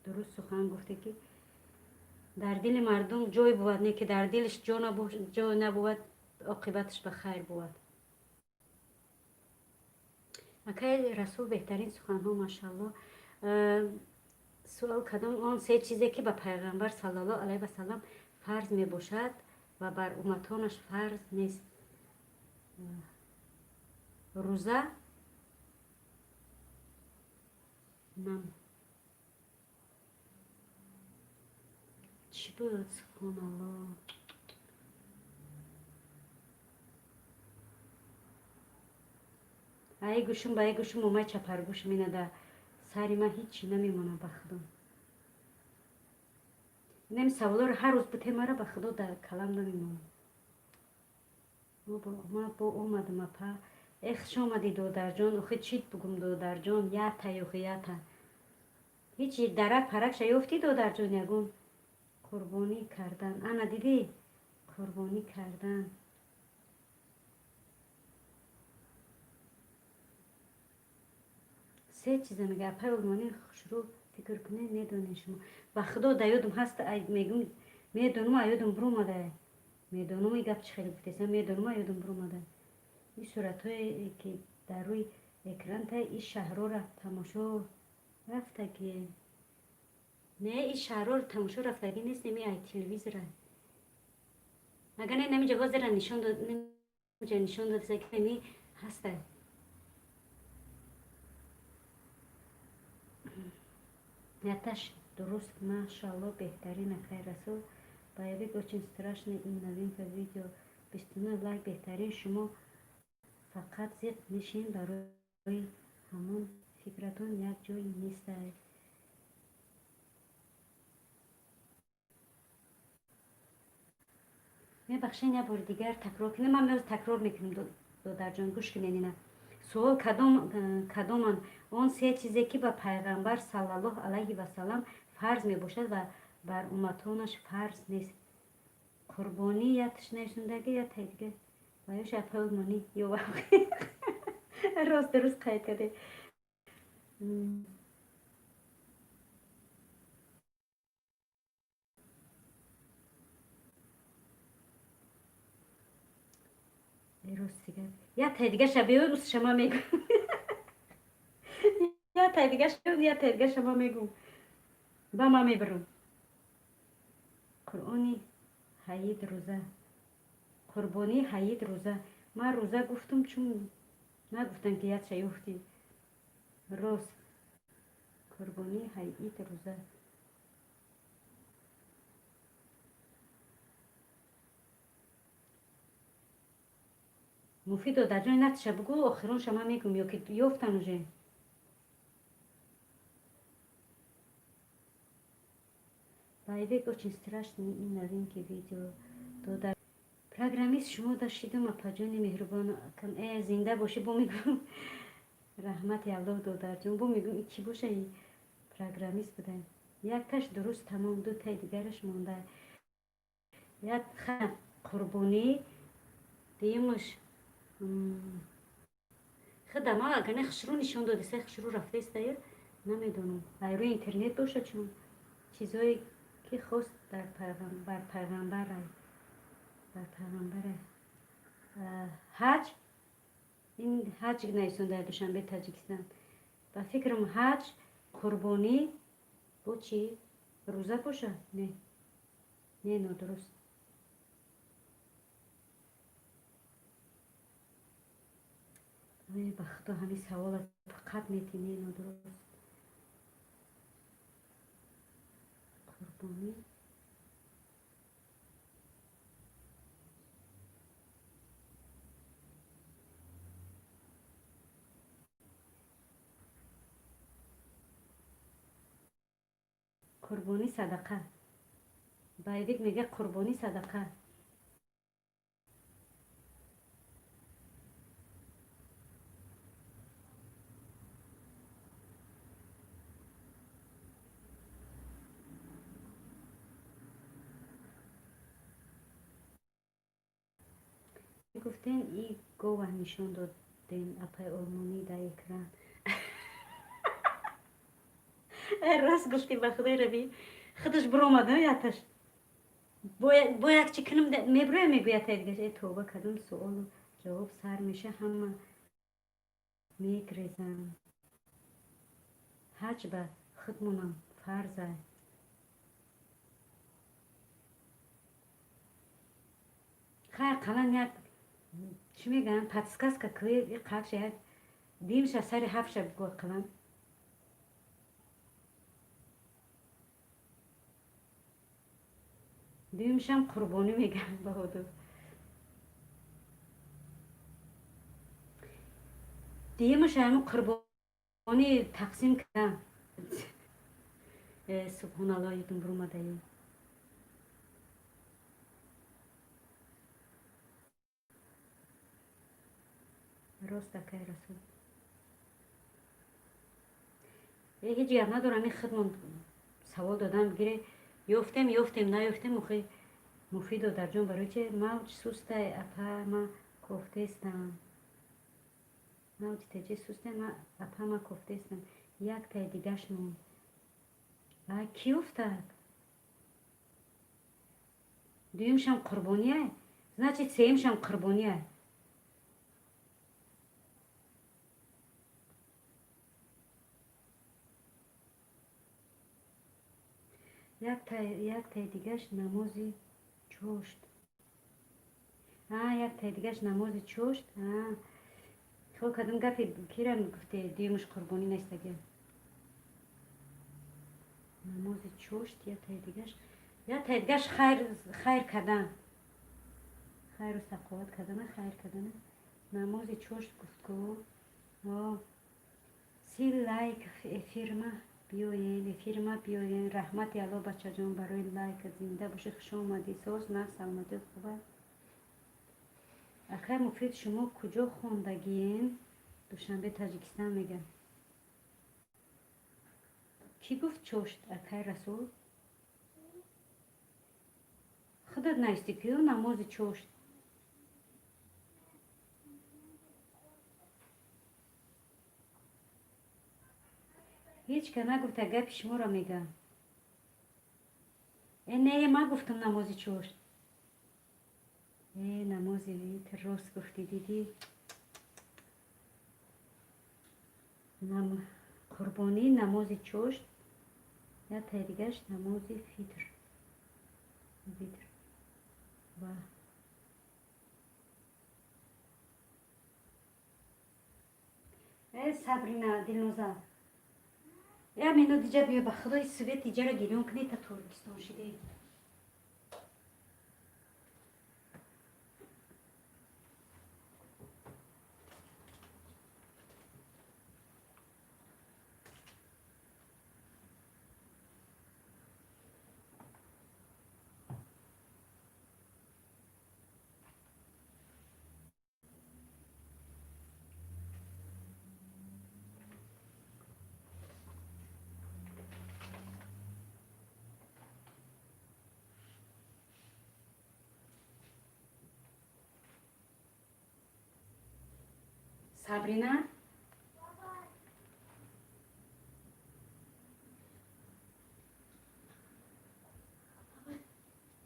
S1: дуруст сухан гуфте, ки дар дили мардум ҷой бувад, не ки дар дилиш ҷой набувад, оқибаташ ба хайр бувад. Акай Расул, беҳтарин суханҳо, машаалло. Суол: кадом он се чизе, ки ба Пайғамбар саллаллоҳу алайҳи васаллам фарз мебошад ва бар умматонаш фарз нест? Рӯза нам чӣ буд? Субҳоналло. Ай гӯшум ба ай гӯшум омай, чапаргӯшум инада сари ман ҳичи намемонад, ба худо. Инами саволоро ҳар рӯз буте, мара, ба худо, дар калам намемонад. Ма бо омадам, апа. Э, хуш омадӣ, додарҷон. Охи чӣ бугум, додарҷон, ята, охи ята ҳичи дарак паракша ёфтӣ, додарҷон? Ягон қурбонӣ кардан, ана дидӣ, қурбонӣ кардан. Се чиза мега, апай олмонӣ хушрӯ, фикр кунед, медонед шумо. Ба худо, да ёдум ҳаст, мегум, медонум, а ёдум буромада. Медонум, и гап чӣ хеле гуфтесам, медонум, а ёдум буромада. Ин суратҳое, ки дар рӯи экранта, ин шаҳрора тамошо рафтагӣ? Не, ин шаҳрҳоро тамошо рафтагӣ нест, неми ай телевизора. Агар не, намиҷа ҳозира нишон дод, намиҷа нишон додаса, ки неми ҳаста. Яташ дуруст, машалло, беҳтарин, акай Расул. Боевик очень страшный и новинка видео. 29 лайк, беҳтарин. Шумо фақат зиқ мешин, барои ҳамон фикратон як ҷой нестай. Мебахшен, як бори дигар такрор кунем. Ман меоз такрор мекунем, додарҷон, гӯш кунед ина. Суол: кадоманд он се чизе, ки ба Пайғамбар саллаллоҳу алайҳи васаллам фарз мебошад ва бар умматонаш фарз нест? Қурбонӣ ятш нависондагӣ, я тай дига ва ё шапаи ё рост, дуруст қайд кардед. Рости гап, я тай дигаша биёй, шама мегӯм, я тай дигаша, я тай дигаша ма мегӯм, ба ма мебарам. Қуръони ҳаид, рӯза, қурбонии ҳаид, рӯза. Ман рӯза гуфтум, чун нагуфтам, ки ятша ёфтӣ. Рост, қурбонии ҳаид, рӯза. Муфидо, дар ҷои натиша бугӯ, охиронша ман мегӯм, ё ки ёфтан уже. Боевик очень страшный и новинки видео дода. Программист шумо дашидум, апаҷони меҳрубон. Зинда бошӣ, бо мегӯм, раҳмати Аллоҳ, додарҷон. Бо мегӯм, и кӣ боша, и программист буда. Якташ дуруст, тамом, дутаи дигараш монда. Як қурбонӣ, дуюмаш худама агар не хушрӯ нишон додеса, хушрӯ рафтаистая, намедонам. Ай рӯи интернет боша, чун чизое ки хост дар бар пайғамбарай, бар пайғамбарай. Ҳаҷ, ин ҳаҷ нависон дар Душанбе, Таҷикистон. Ба фикрам, ҳаҷ, қурбонӣ, бо чӣ, рӯза боша? Не, не, нодуруст. Ба худо, ҳамин савола фақат мети. Не, нодуруст. Қурбонӣ, қурбонӣ, садақа. Боевик мега, қурбонӣ, садақа. Гуфтем, и гова нишон додем, апай олмонӣ, дар экран. Рост гуфтӣ, ба худои раби, худаш биромада яташ. Бо як чи кунам, меброя, мегӯяд дигаш. Э, тоба, кадом суолу ҷавоб сар меша, ҳама мегрезам. Ҳаҷ ба худмонам фарзай. Хай, қалан як чӣ мегӯям, подсказка кӯи қабша, як димша сари ҳафша бигӯ қалан. Дуюмшам қурбонӣ мегӯям, баҳодур. Дуюмаш ҳамин қурбонӣ тақсим кардам. Субҳоналлоҳ, юдум бурумадаи. Рост, акай Расул. Ҳеҷ гап надорам, ин худмон савол додам, гире, ёфтем, ёфтем, наёфтем. Охи, Муфидо дарҷон, барои чи мавҷ сустай, апа? Ма кофтестам. Мавҷ теҷи сустай, апа, ма кофтестам. Яктай дигаш монд. А кӣ ёфтад? Дуюмшам қурбония, значит, сеюмшам қурбония. Яктай дигаш намози чошт. Яктай дигаш намози чошт. Хо, кадом гапи кира гуфте, дуюмаш қурбонӣ нестаги? Намози чошт, яктай дигаш хайр кардан, хайру сақоват кардана, хайр кардана. Намози чошт гуфтку. 30 лайк, эфирма биёен, эфирма биёен. Раҳмати Алло, бачаҷон, барои лайк. Зинда бошӣ, хуш омадӣ. Соз, на, саломатӣ хуба. Акай Муфид, шумо куҷо хондагиен? Душанбе, Таҷикистон мегӯям. Кӣ гуфт чошт, акай Расул? Худат нависти ки намози чошт. Ҳеҷ ка нагуфта, гапи шуморо мегӯям. Э, не, ман гуфтам намози чошт. Э, намози витр, рост гуфтӣ, дидӣ. Қурбонӣ, намози чошт, яктай дигаш намози фитр, витр ва э, Сабрина, Дилноза, я минут иҷа биё, ба худои, свет иҷаро гирён кунед, та Торикистон шиде. Сабрина,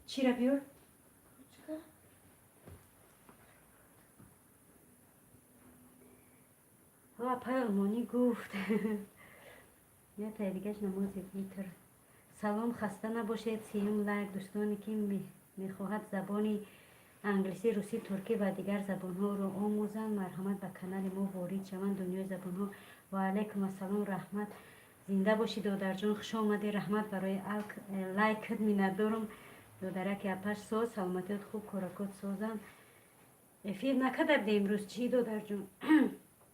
S1: чира биёр. Апай Олмонӣ гуфт. Ятаи дигаш намози витр. Салом, хаста набошед. Сеюм лайк. Дӯстоне ки мехоҳад забони англисӣ, русӣ, туркӣ ва дигар забонҳоро омӯзанд, марҳамат, ба канали мо ворид шаванд. Дунёи забонҳо. Ва алайкум ассалом, раҳмат. Зинда бошӣ, додарҷон, хуш омадӣ. Раҳмат барои лайкат, миннатдорум. Додараки апаш соз, саломатиёт хуб, коракот созанд. Эфир накарда будем имрӯз, чӣ, додарҷон?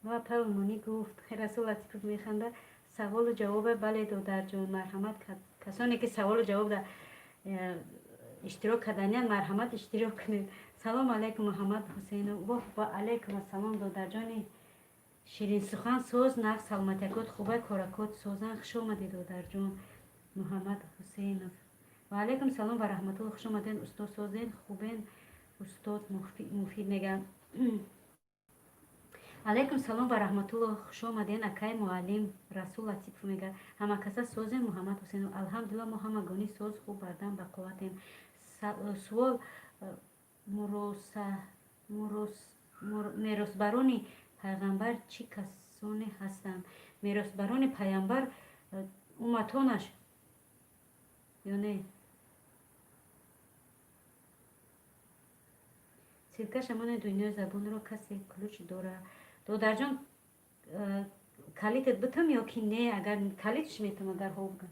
S1: Ва апай Олмонӣ гуфт. Расул Латипов механда. Саволу ҷавобе, бале, додарҷон, марҳамат. Касоне ки саволу ҷавоб иштирок карданиянд, марҳамат, иштирок кунед. Салом алайкум, Муҳаммад Ҳусейнов. Ва алайкум ассалом, додарҷони ширинсухан, соз, нағз, саломатиякот хубай, коракот созан. Хуш омадӣ, додарҷон Муҳаммад Ҳусейнов. Ва алайкум салом ва раҳматулло, хуш омаден, устод. Созен, хубен, устод Муфид мегӯям. Алайкум салом ва раҳматулло, хуш омаден, акай муаллим. Расул Латипов мега: ҳамакаса созем? Муҳаммад Ҳусейнов, алҳамдулилла, мо ҳамагонӣ соз, хуб, бардам, ба қувватем. Суол: меросбарони пайғамбар чӣ касоне ҳастанд? Меросбарони пайғамбар умматонаш ё не? Ссылка шамони дунёи забонро касе ключ дора? Додарҷон, калитет битам ё ки не? Агар калитш метам, агар ҳо бигам.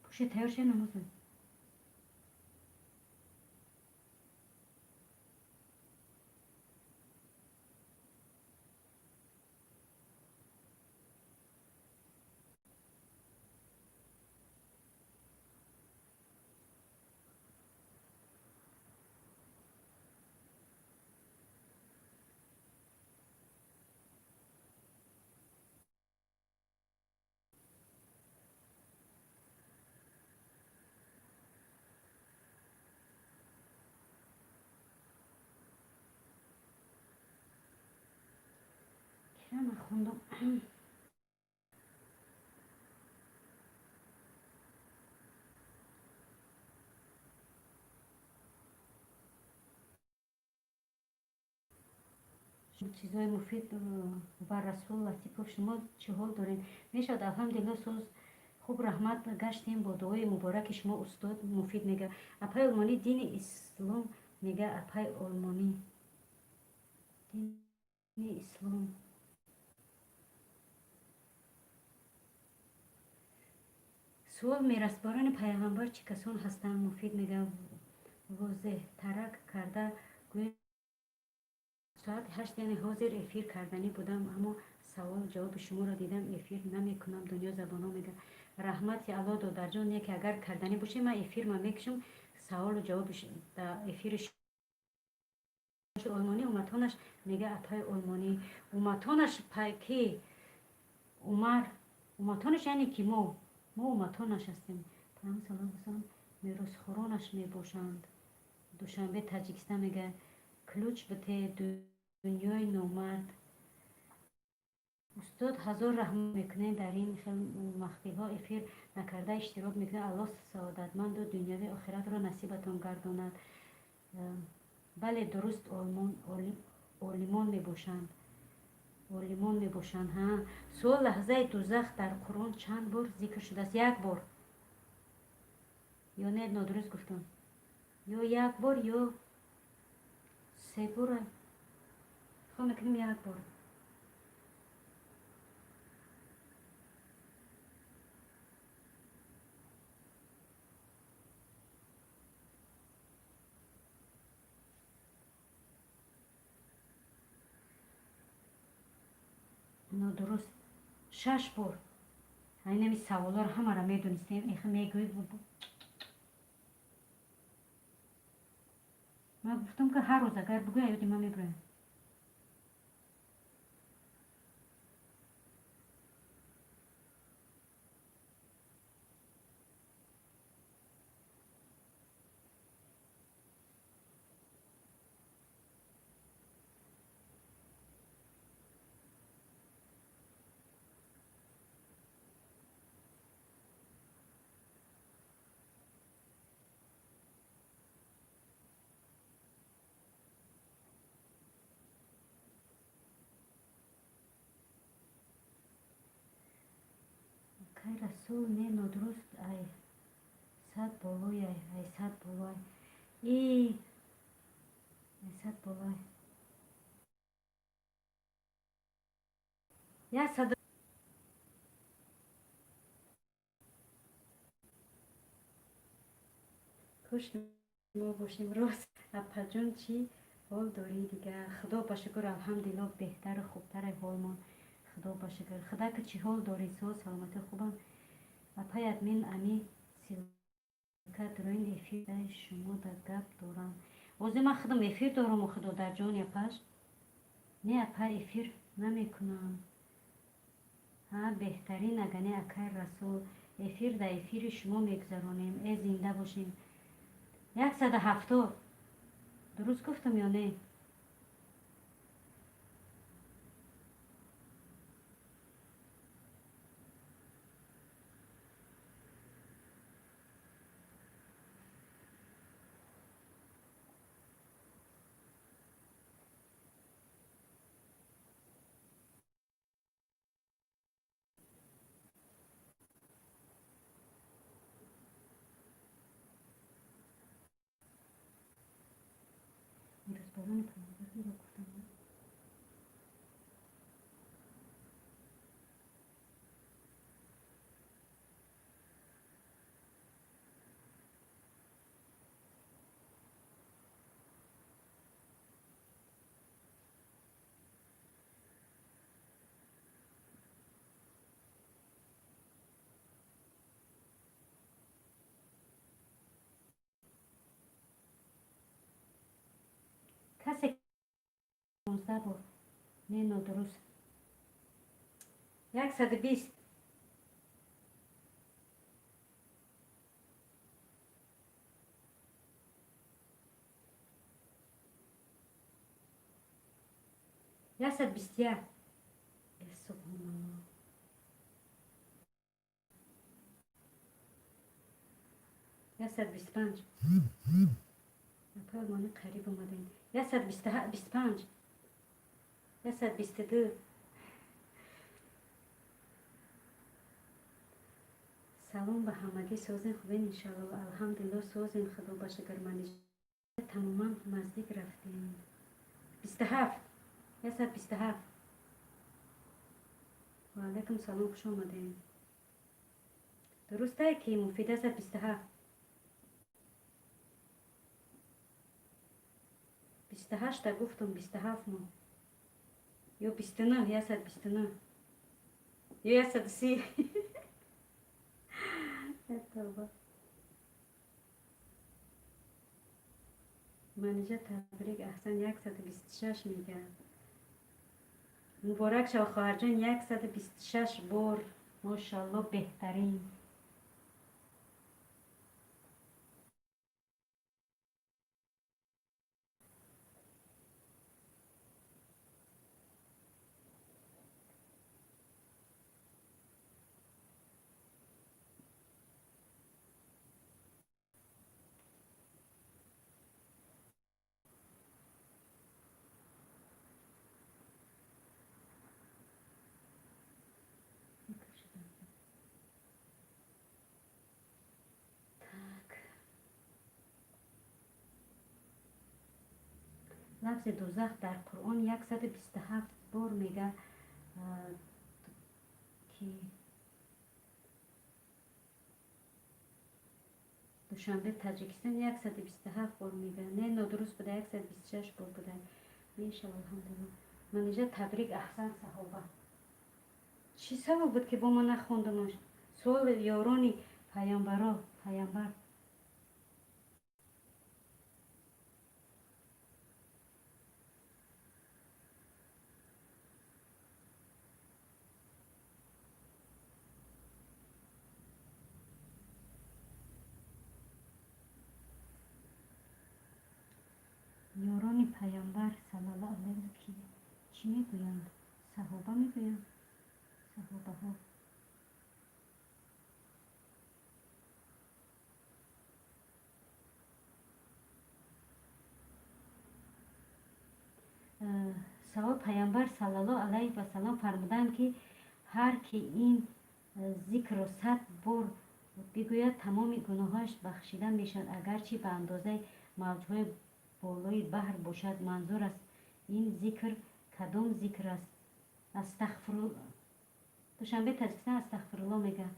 S1: Пуши, тайёр шед, намоза. Кира нахондам? Чизҳои муфид ва Расул Латипов, шумо чӣ ҳол доред? Мешавад, алҳамдулилла, соз, хуб, раҳмат. Гаштем бо дуои мубораки шумо, устод Муфид мега. Апай Олмонӣ, дини ислом мега. Апай Олмонӣ, дини ислом. Суол: мерасбарони пайғамбар чӣ касон ҳастанд? Муфид мега, возеҳтарак карда гӯед. Соати 8, яъне ҳозир эфир карданӣ будам, аммо савол ҷавоби шуморо дидам, эфир намекунам. Дунё забонҳо мега. Раҳмати Алло, додарҷон. Яке агар карданӣ бошед, ман эфирма мекушам, саволу ҷавоби эфири. Олмонӣ, умматонаш мега. Апай Олмонӣ, умматонаш ки? Умар, умматонаш, яъне ки мо умматонаш ҳастем. Пайғамбар саллаллоҳу алайҳи васаллам меросхӯронаш мебошанд. Душанбе, Таҷикистон мега. Ключ бите, дунёи номард. Устод, ҳазор раҳмат мекунем, дар ин хел маҳфилҳо эфир накарда иштирок мекунем. Аллоҳ саодатманду дунёви охиратро насибатон гардонад. Бале, дуруст, олимон мебошанд, олимон мебошанд. Ҳа, суол: лаҳзаи дузах дар Қуръон чанд бор зикр шудааст? Як бор ё не? Нодуруст гуфтам. Ё як бор, ё се бор. Хо мекунем, як бор. Нодуруст. Шаш бор. Айнами саволҳоро ҳамаро медонистем. Эхи мегӯй. Ман гуфтам, ки ҳар рӯз агар бигӯй, аёди ман мебироям. Акай Расул, не, нодуруст. Ай 100 болояй, ай 100 болоай. И ай 100 болоай. 100. Хуш мо бошем, рост. Апаҷон, чӣ ҳол дорӣ дига? Худо ба шукр, алҳамдулилло, беҳтару хубтаре ҳолмон. Худо ба шукр. Худа ки чӣ ҳол дорӣ? Соз, саломатӣ, хубам. Апай админ, ами ссылка дроин эфир шумо да гап дорам. Озе ман худам эфир дорам, худодарҷон апаш. Не, апа, эфир намекунам. Ҳа, беҳтарин агане, акай Расул. Эфир да эфири шумо мегузаронем. Э, зинда бошем. 170. Дуруст гуфтам ё не? Имрӯз борони паноҳбахиро гуфтам. Касе 15 бор. Не, нодуруст. 120. 121. Субҳоналлоҳ. 125. Апай, қариб омадем. 125. 122. Салом ба ҳамагӣ, созен, хубен, иншалло. Алҳамдулилло, созем, худо ба шукр. Тамоман наздик рафтем. 27. 127. Ваалайкум салом, хуш омадем. Дурустае ки муфид 127. 28-та гуфтам, 27 мо. Ё 29, 129. Ё 130. Тавба. Манижа, табрик, аҳсан, 126 мегӯяд. Муборак шава, хоҳарҷон, 126 бор. Мошалло, беҳтарин. Так. Лафзи дӯзах дар Қуръон 127 бор мега ки Душанбе, Таҷикистон 127 бор мега. Не, нодуруст буда, 126 бор буда. Мешава, алҳамдулилло. Манижа, табрик, аҳсан, саҳоба. Чӣ сабаб буд, ки бо ман нахондамаш? Суоли ёрони паёмбаро, паёмбар. Ёрони паёмбар саллаллоҳу алайҳи ки чӣ мегӯянд? Саҳоба мегӯянд? Саҳобаҳо. Савол: паёмбар саллаллоҳу алайҳи васаллам фармуданд, ки ҳар ки ин зикрро 100 бор бигӯяд, тамоми гуноҳҳояш бахшида мешавад, агарчи ба андозаи мавҷҳои болои баҳр бошад. Манзур аз ин зикр кадом зикр аст? Астағфирулло. Душанбе, Таҷикистон, астағфирулло мега.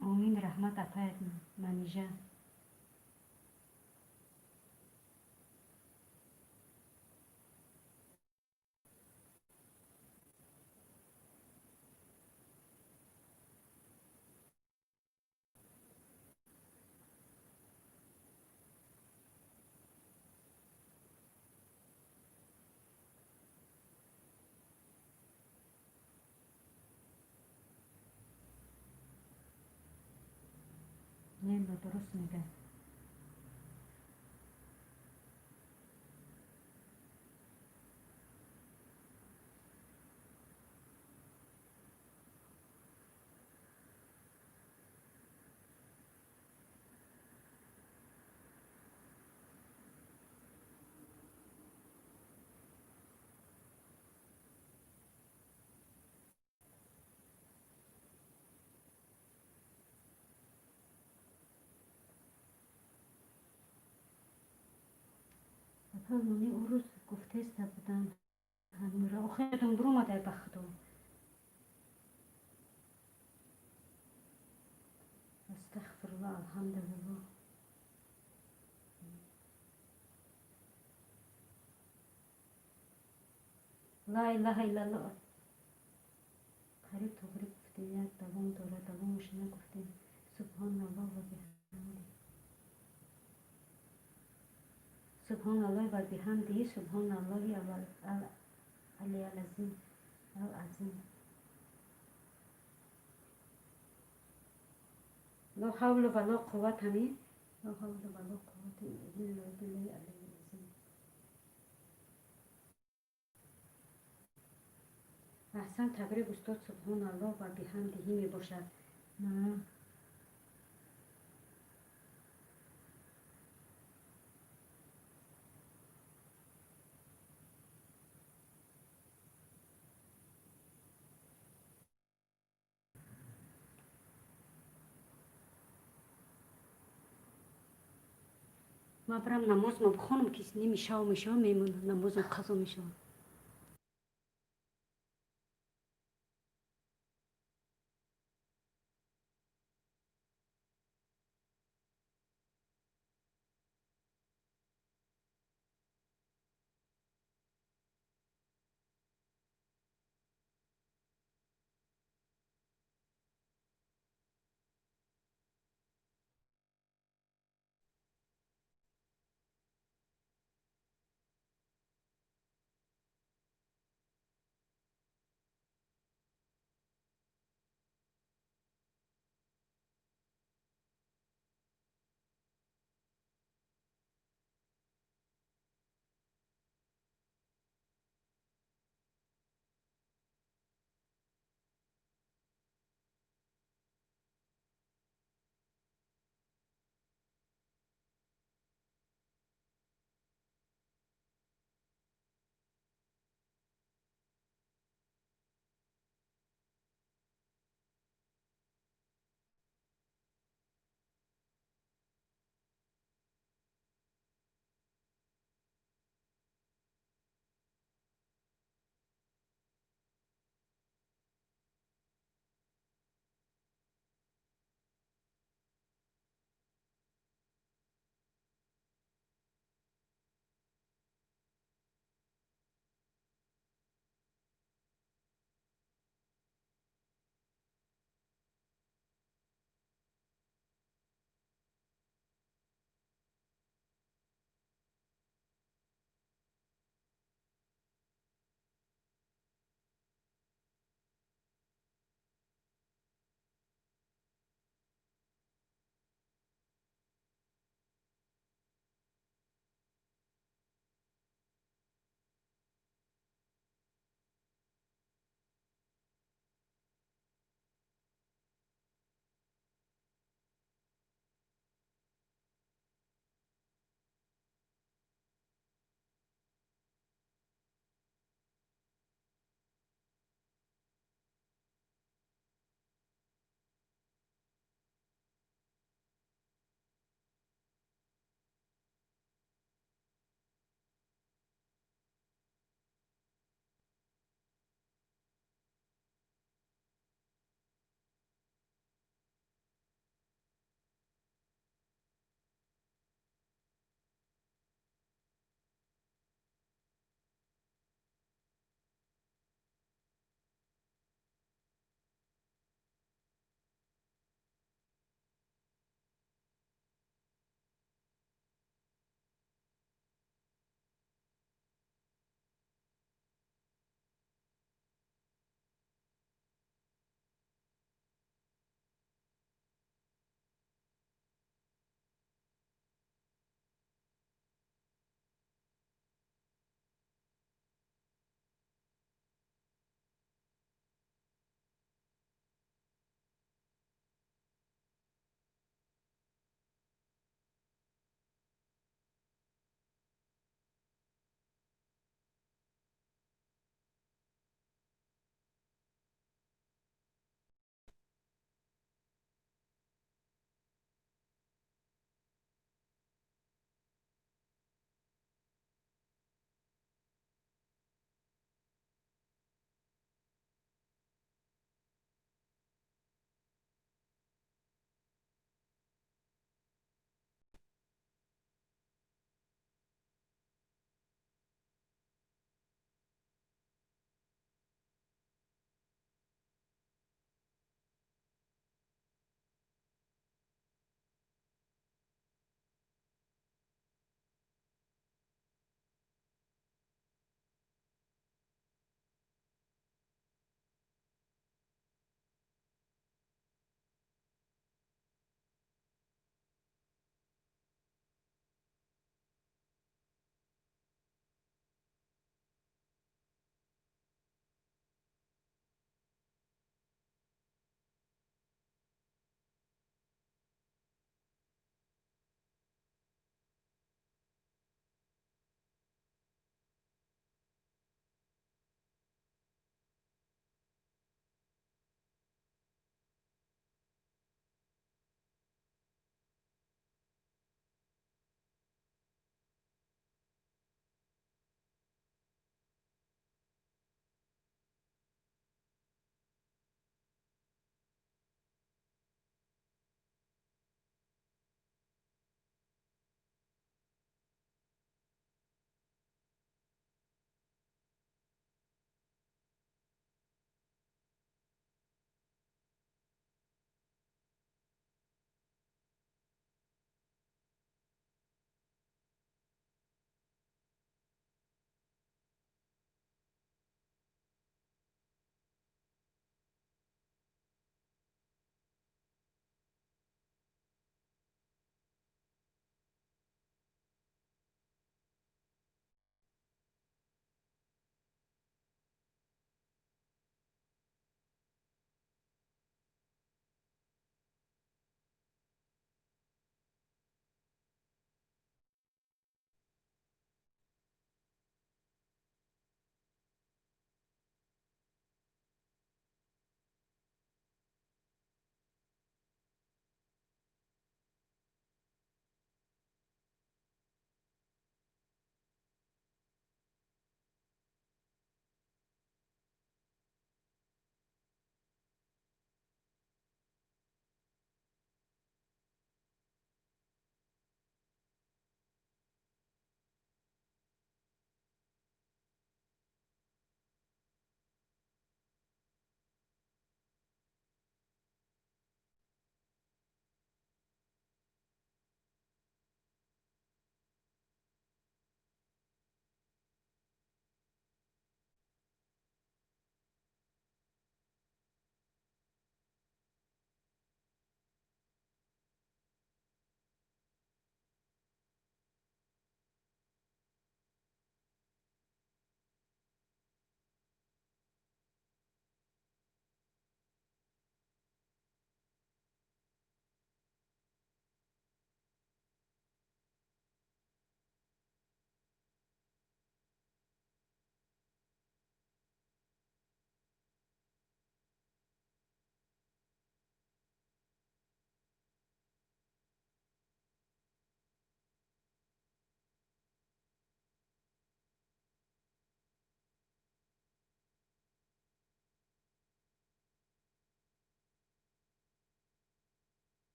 S1: Омин, раҳмат, апай Манижа. Не, нодуруст мега. Апа, ӯ рӯз гуфтеста буданд ҳаминро. Охирдум буромадай, ба худо. Астағфирулло, алҳамдулилло. Ла илаҳа иллаллоҳ. Қариб тоғрӣ гуфтем, як давом дорад, давомаш нагуфтем. Субҳоналлоҳ ва биҳамди. Субҳоналлоҳи ва биҳамдиҳи субҳоналлоҳи алиалазим алазим. Ло ҳавлу ва ло қувват ҳамин. Ло ҳавлу ва ло қуввата илла биллаҳи алиял азим. Аҳсан, табрик, устод. Субҳоналлоҳ ва биҳамдиҳи мебошад. Ман барам намозмо бихонам, ки ними шав мешава, мемонам, намозам қазо мешавад.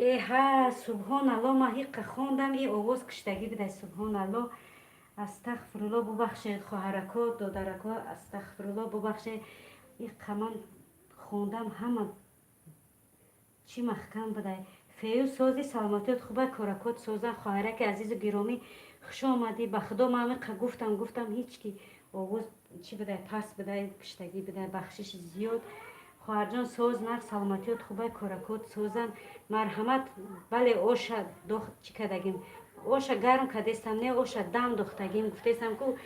S1: Эҳа, субҳоналло, ман ҳиққа хондам, и овоз киштагӣ бидай. Субҳоналло, астағфирулло, бубахшед, хоҳарако, додарако, астағфирулло, бубахшед. Иққа ман хондам, ҳама чӣ маҳкам будай. Фею, сози, саломатиёт хуба, коракот соза. Хоҳараки азизу гиромӣ, хуш омадӣ. Ба худо, ман ҳамиқа гуфтам, гуфтам, ҳеҷ ки овоз чӣ будай, паст будай, киштагӣ будай. Бахшиши зиёд, хоҳарҷон. Соз, нағз, саломатиёт хубай, коракот созан. Марҳамат. Бале, оша чӣ кардагим, оша гарм кардестам, не, оша дам дохтагим. Гуфтестам, ку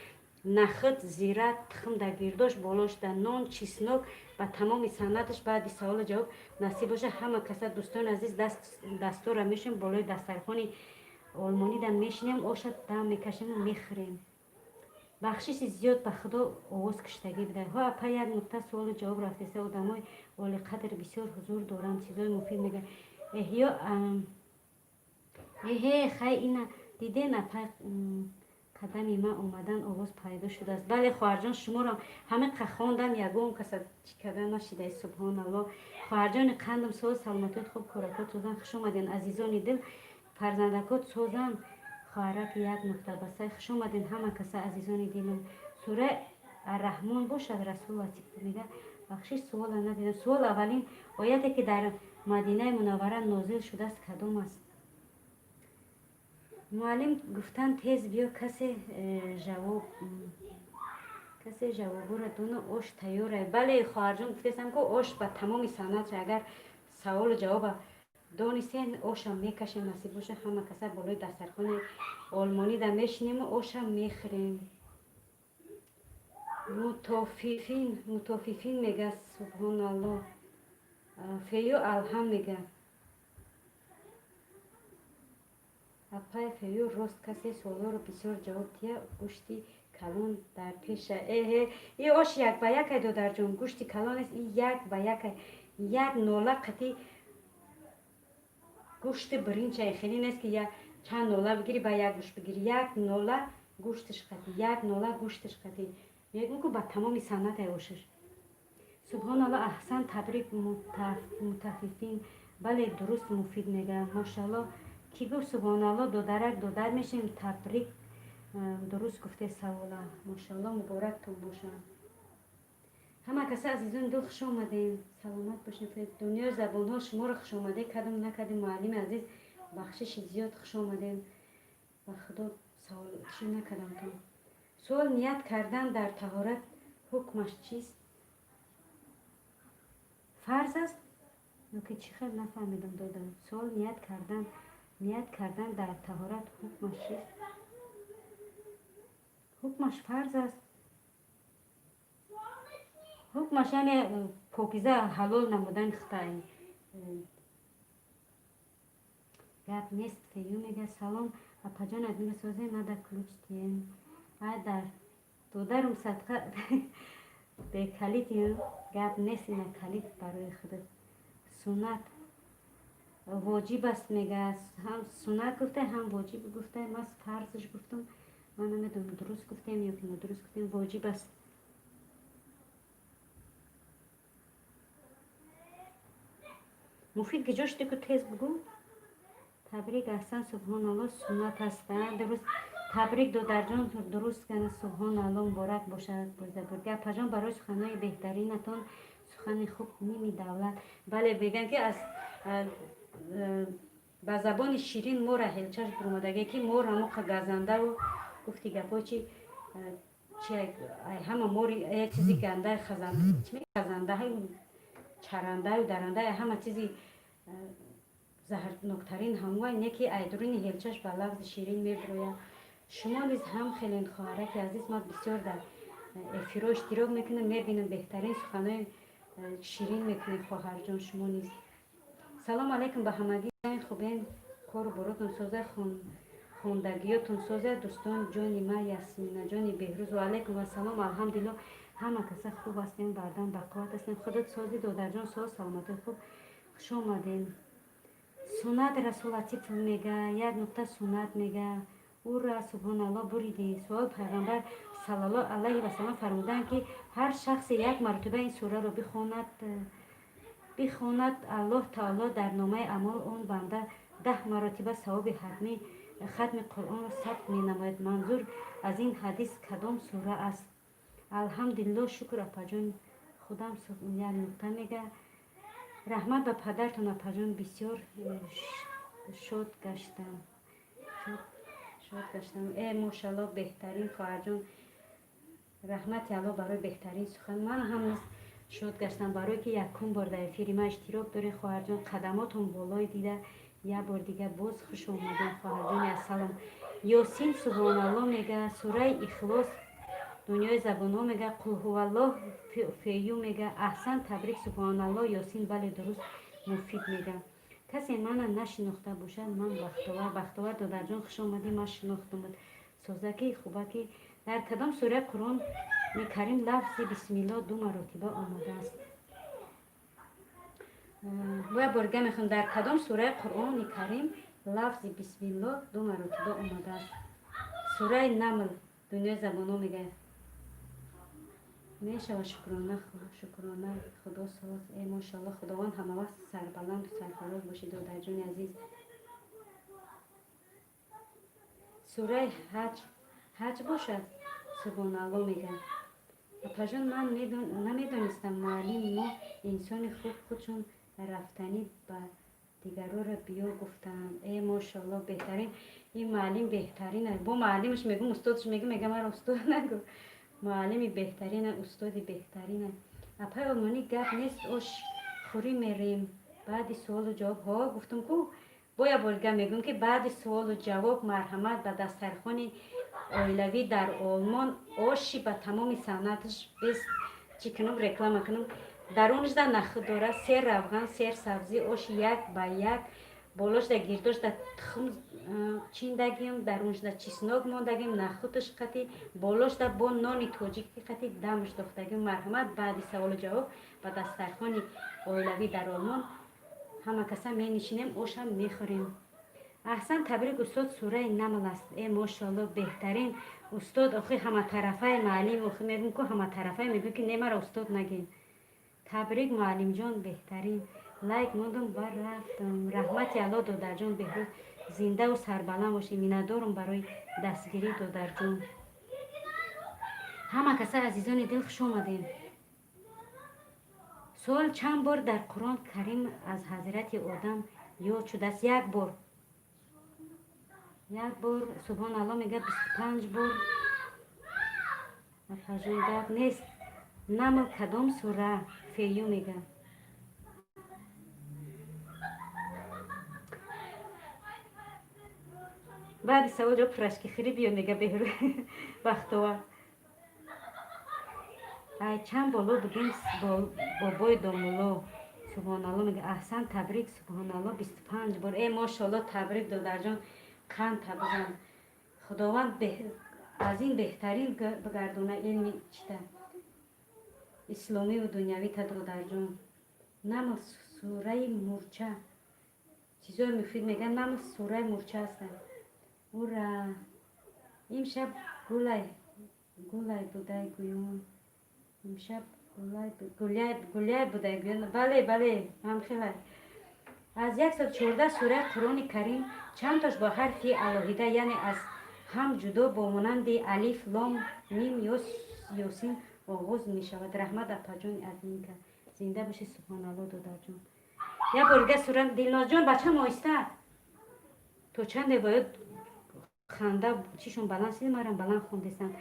S1: нахӯд, зира, тухм да гирдош, болош да нон, чеснок, ба тамоми санъаташ. Баъди саволу ҷавоб, насиб боша, ҳама каса, дӯстони азиз, дастора мешем, болои дастархони олмонида мешинем, оша дам мекашему мехӯрем. Бахшиши зиёд, ба худо, овоз киштагӣ будай. Ҳо, апа, як нуқта суолу ҷавоб рафтеса, одамои олиқадр бисёр ҳузур доранд, чизои муфид мегӯянд. Эҳё, эҳе, хай, ина диден, апа, қадами ман омадан, овоз пайдо шудааст. Бале, хоҳарҷон, шуморо ҳамиқа хондам, ягон каса чӣ карда нашидай. Субҳоналло. Хоҳарҷони қандам, соз, саломатиёт хуб, коракот созан. Хуш омаден, азизони дил, фарзандакот созан. Хоҳараки як нуқта басай, хуш омаден, ҳама каса, азизони дилам. Сураи Арраҳмон бошад, Расул Латиф мега. Бахшиш, суола надидам. Суол: аввалин ояте, ки дар Мадинаи Мунаввара нозил шудааст, кадом аст? Муаллим гуфтан, тез биё, касе жавоб, касе ҷавобура дону, ош тайёра. Бале, хоҳарҷон, гуфтесам, ку ош ба тамоми санъат. Агар саволу ҷавоба донистен, ошам мекашем, насиб боша, ҳама каса болои дастархони олмонида мешинему ошам мехӯрем. Мутофифин, мутофифин мега. Субҳоналло. Фею алҳам мега. Апай Фею, рост, касе суолоро бисёр ҷавоб дия, гӯшти калон дар пеша. Эҳе, и ош як ба якай, додарҷон, гӯшти калон аст, и як ба якай, як нола қати гӯшти биринча. Хеле нест, ки чанд нола бигирӣ, ба як гӯшт бигирӣ. Як нола гӯшташ қати, як нола гӯшташ қати. Мегӯм, ку ба тамоми санъатай ошаш. Субҳоналло, аҳсан, табрик, мутафифин. Бале, дуруст, муфид мега. Мошалло, кӣ гуфт субҳоналло? Додарак, додар мешавем. Табрик, дуруст гуфте савола. Мошалло, муборактон боша. Ҳама каса, азизон дил, хуш омадем, саломат бошед. Дунёи забонҳо, шуморо хушомадӣ кардам, накардем. Муаллими азиз, бахшиши зиёд, хуш омадем. Ба худо, савол чӣ накардам. Суол: ният кардан дар таҳорат ҳукмаш чист? Фарз аст ё ки чӣ хел? Нафаҳмидам, додам. Суол: ният кардан дар таҳорат ҳукмаш чист? Ҳукмаш фарз аст. Ҳукмаш яъне покиза ҳалол намудани хитай. Гап нест. Фею мега: салом, апаҷон, админа, созе, мада ключ тиен. Ай дар додарум садқа бекалит гап нест, ина калит барои худат. Суннат воҷиб аст, мега. Ҳам суннат гуфта, ҳам воҷиб гуфта. Ман фарзш гуфтам, ман намедонам, дуруст гуфтем ё ки нодуруст гуфтем. Воҷиб аст. Муфид, киҷо шуди, ку тез бугӯ. Табрик, аҳсан, субҳоналло, суннат аст, дуруст. Табрик, додарҷон, дуруст кана. Субҳоналло, муборак бошад. Бурда, апаҷон, барои суханҳои беҳтаринатон. Сухани хуб ними давлат. Бале, мегӯянд, ки аз ба забони ширин мора ҳелчаш буромадагӣ, ки мор ҳамоқа газандаву гуфти гапҳо чи ҳама мори як чизи гандаи хазандаҳаю чарандаю дарандаю ҳама чизи заҳрноктарин ҳамвай не, ки айдуруни ҳелчаш ба лафзи ширин мебирояд. Шумо низ ҳам хелен, хоҳараки азиз. Ман бисёр дар эфирҳо иштирок мекунам, мебинам, беҳтарин суханҳои ширин мекунед, хоҳарҷон, шумо низ. Салом алайкум ба ҳамагӣ, хубен, кору боротон соза, хондагиётон соза, дӯстон. Ҷони ма, Ясминаҷони Беҳрӯз, ва алайкум вассалом. Алҳамдулилло, ҳама каса хуб ҳастем, бардам бақувват ҳастем. Худат сози, додарҷон, соз, саломатӣ хуб. Хуш омадем. Суннат, Расул Латиф мега, як нуқта суннат мега. Ура, субҳоналло, буриди. Суол: Пайғамбар саллаллоҳу алайҳи васалам фармуданд, ки ҳар шахсе як маротиба ин сураро бихонад. Бихонад, Аллоҳ Таоло дар номаи аъмол он банда 10 маротиба савоби хатми Қуръонро сабт менамояд. Манзур аз ин ҳадис кадом сура аст? Алҳамдулилло, шукр, апаҷон, худам як нуқта мега. Раҳмат ба падартон, апаҷон, бисёр шод гаштам. Шод гаштам. Э, мошалло, беҳтарин хоҳарҷон. Раҳмати Аллоҳ барои беҳтарин сухан. Ман ҳам низ шод гаштам, барое ки якум бор дар эфири ман иштирок доред, хоҳарҷон. Қадамотон болой дида, як бор дига боз хуш омадем, хоҳарҷони ассалом. Ёсин, субҳоналло мега, сураи Ихлос, дунёи забонҳо мега, қулҳуваллоҳ, фею мега. Аҳсан, табрик, субҳоналло, Ёсин, бале, дуруст, муфид мега. Касе мана нашинохта бошад, ман Бахтовар. Бахтовар додарҷон, хуш омадӣ, ман шинохтумад. Созаки, хубаки. Дар кадом сураи Қуръони Карим лафзи бисмилло ду маротиба омадааст? Боя борга мехонам. Дар кадом сураи Қуръони Карим лафзи бисмилло ду маротиба омадааст? Сураи Намл, дунёи забонҳо мега. Мешава, шукрона, шукрона, худо соз. Э, мошалло, Худованд ҳамавақт сарбаланду сарфароз бошӣ, додарҷони азиз. Сураи Ҳаҷ, ҳаҷ бошад, субҳоналло мега. Апаҷон, ман намедонистам муаллими мо инсони хуб, худшон рафтанӣ ба дигароро биё гуфтанд. Э, мошалло, беҳтарин, ин муаллим беҳтарин. Бо муаллимаш мегӯм, устодаш мегӯм, мега маро устод нагӯ. Муаллими беҳтарина, устоди беҳтарина. Апаи олмонӣ, гап нест, ош хӯрӣ мерем баъди суолу ҷавоб. Ҳо, гуфтум ку, бо як бор дига мегӯм, ки баъди суолу ҷавоб марҳамат ба дастархони оилавӣ дар Олмон, оши ба тамоми санъаташ, без чӣ кунам, реклама кунам. Дарунашда нахӯд дора, сер равған, сер сабзӣ, оши як ба як, болошда гирдошда тухм чиндагим, дарунашда чеснок мондагим, нахӯдаш қати, болошда бо нони тоҷики қати дамаш дохтагим. Марҳамат, баъди саволу ҷавоб ба дастархони оилавӣ дар Олмон ҳама каса менишинем, ошам мехӯрем. Аҳсан, табрик, устод, сураи Намл аст. Э, мошалло, беҳтарин устод, охи ҳаматарафаи муаллим, охи мегӯм ку ҳаматарафаи, мегӯм ки не, мара устод нагин. Табрик, муаллимҷон, беҳтарин. Лайк мондум ва рафтам. Раҳмати Алло, додарҷон Беҳрӯз, зиндаву сарбаланд бошӣ. Миннатдорум барои дастгирӣ, додарҷон. Ҳама каса, азизони дил, хуш омадем. Суол: чанд бор дар Қуръон Карим аз ҳазрати Одам ёд шудааст? Як бор, як бор. Субҳоналло мега, 25 бор. Апаҷон, гап нест. Намл кадом сура? Фею мега. Баъди савол ҷавоб пирожки хӯрӣ биё, мега Беҳрӯ Бахтова. Ай чанд боло будем, бобои домулло. Субҳоналло мега. Аҳсан, табрик, субҳоналло, 25 бор. Э, мошалло, табрик, додарҷон, қанд табзан. Худованд аз ин беҳтарин бигардона илми чита исломиву дунявита, додарҷон. Намл сураи мурча. Чизои муфид мегӯяд, намл сураи мурча ҳастанд. Ура, имшаб гулай гулай будай гӯён, имшаб гуляй будай гӯён. Бале, бале, ҳамхелай. Аз 114 сураи Қуръони Карим чандтош бо ҳарфи алоҳида, яъне аз ҳам ҷудо, бо монанди алиф, лом, мим ё ёсин оғоз мешавад? Раҳмат, апаҷони азинка, зинда бошӣ. Субҳоналло, додарҷон. Як бор дига сура. Дилнозҷон, бачам, оҳиста. То чанде бояд ханда чишон баланд сиди, марам баланд хондестам.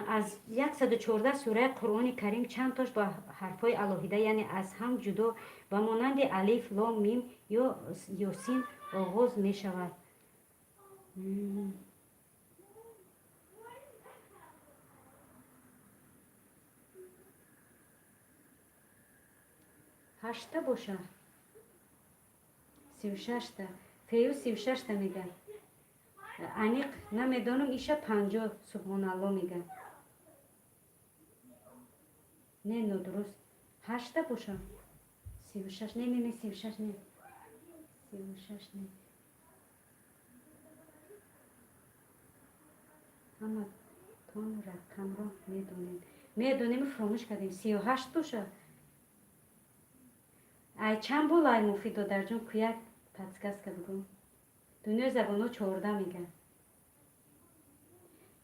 S1: Аз 114 сураи Қуръони Карим чанд тош бо ҳарфҳои алоҳида, яъне аз ҳам ҷудо, ба монанди алиф, лом, мим ё ёсин оғоз мешавад? Ҳашта боша, 36-та. Фею 36-та мега. Аниқ намедонам, иша 50. Субҳоналло мега. Не, нодуруст, ҳашта боша, 36. Не, не, не, 36 не, 36 не. Ҳаматон рақамро медонем, медонем, фуромӯш кардем. 38 боша. Ай чанд бол ай муфид, додарҷон, куяк подсказка бигӯ. Дунёи забонҳо 14 мега.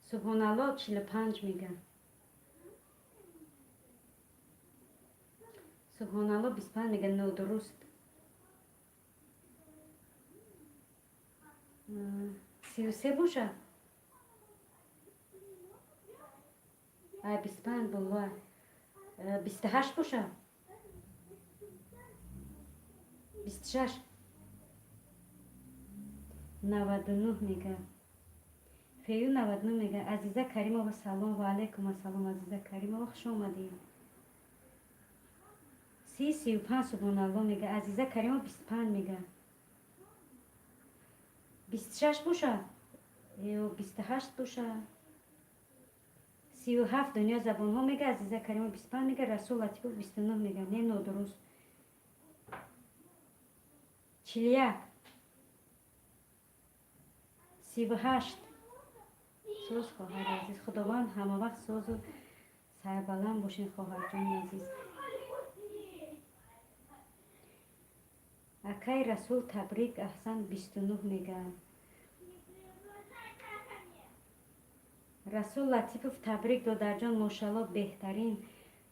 S1: Субҳоналло 45 мега. Субҳоналло 25 мега, нодуруст. 33 боша? Ай 25 боло. 28 боша? 26. 99 мега. Фею 99 мега. Азиза Каримова, салом. Ва алайкум ассалом, Азиза Каримова, хуш омадед. 30, 35 субҳоналло мега. Азиза Каримова 25 мега. 26 боша? Ё 28 боша? 37 дунё забонҳо мега. Азиза Каримова 25 мега. Расул Латипов 29 мега. Не, нодуруст. 41. 38. Соз, хоҳари азиз. Худованд ҳамавақт созу сарбаланд бошед, хоҳарҷони азиз. Акай Расул, табрик, аҳсан, 29 мега. Расул Латипов, табрик, додарҷон, мошалло, беҳтарин.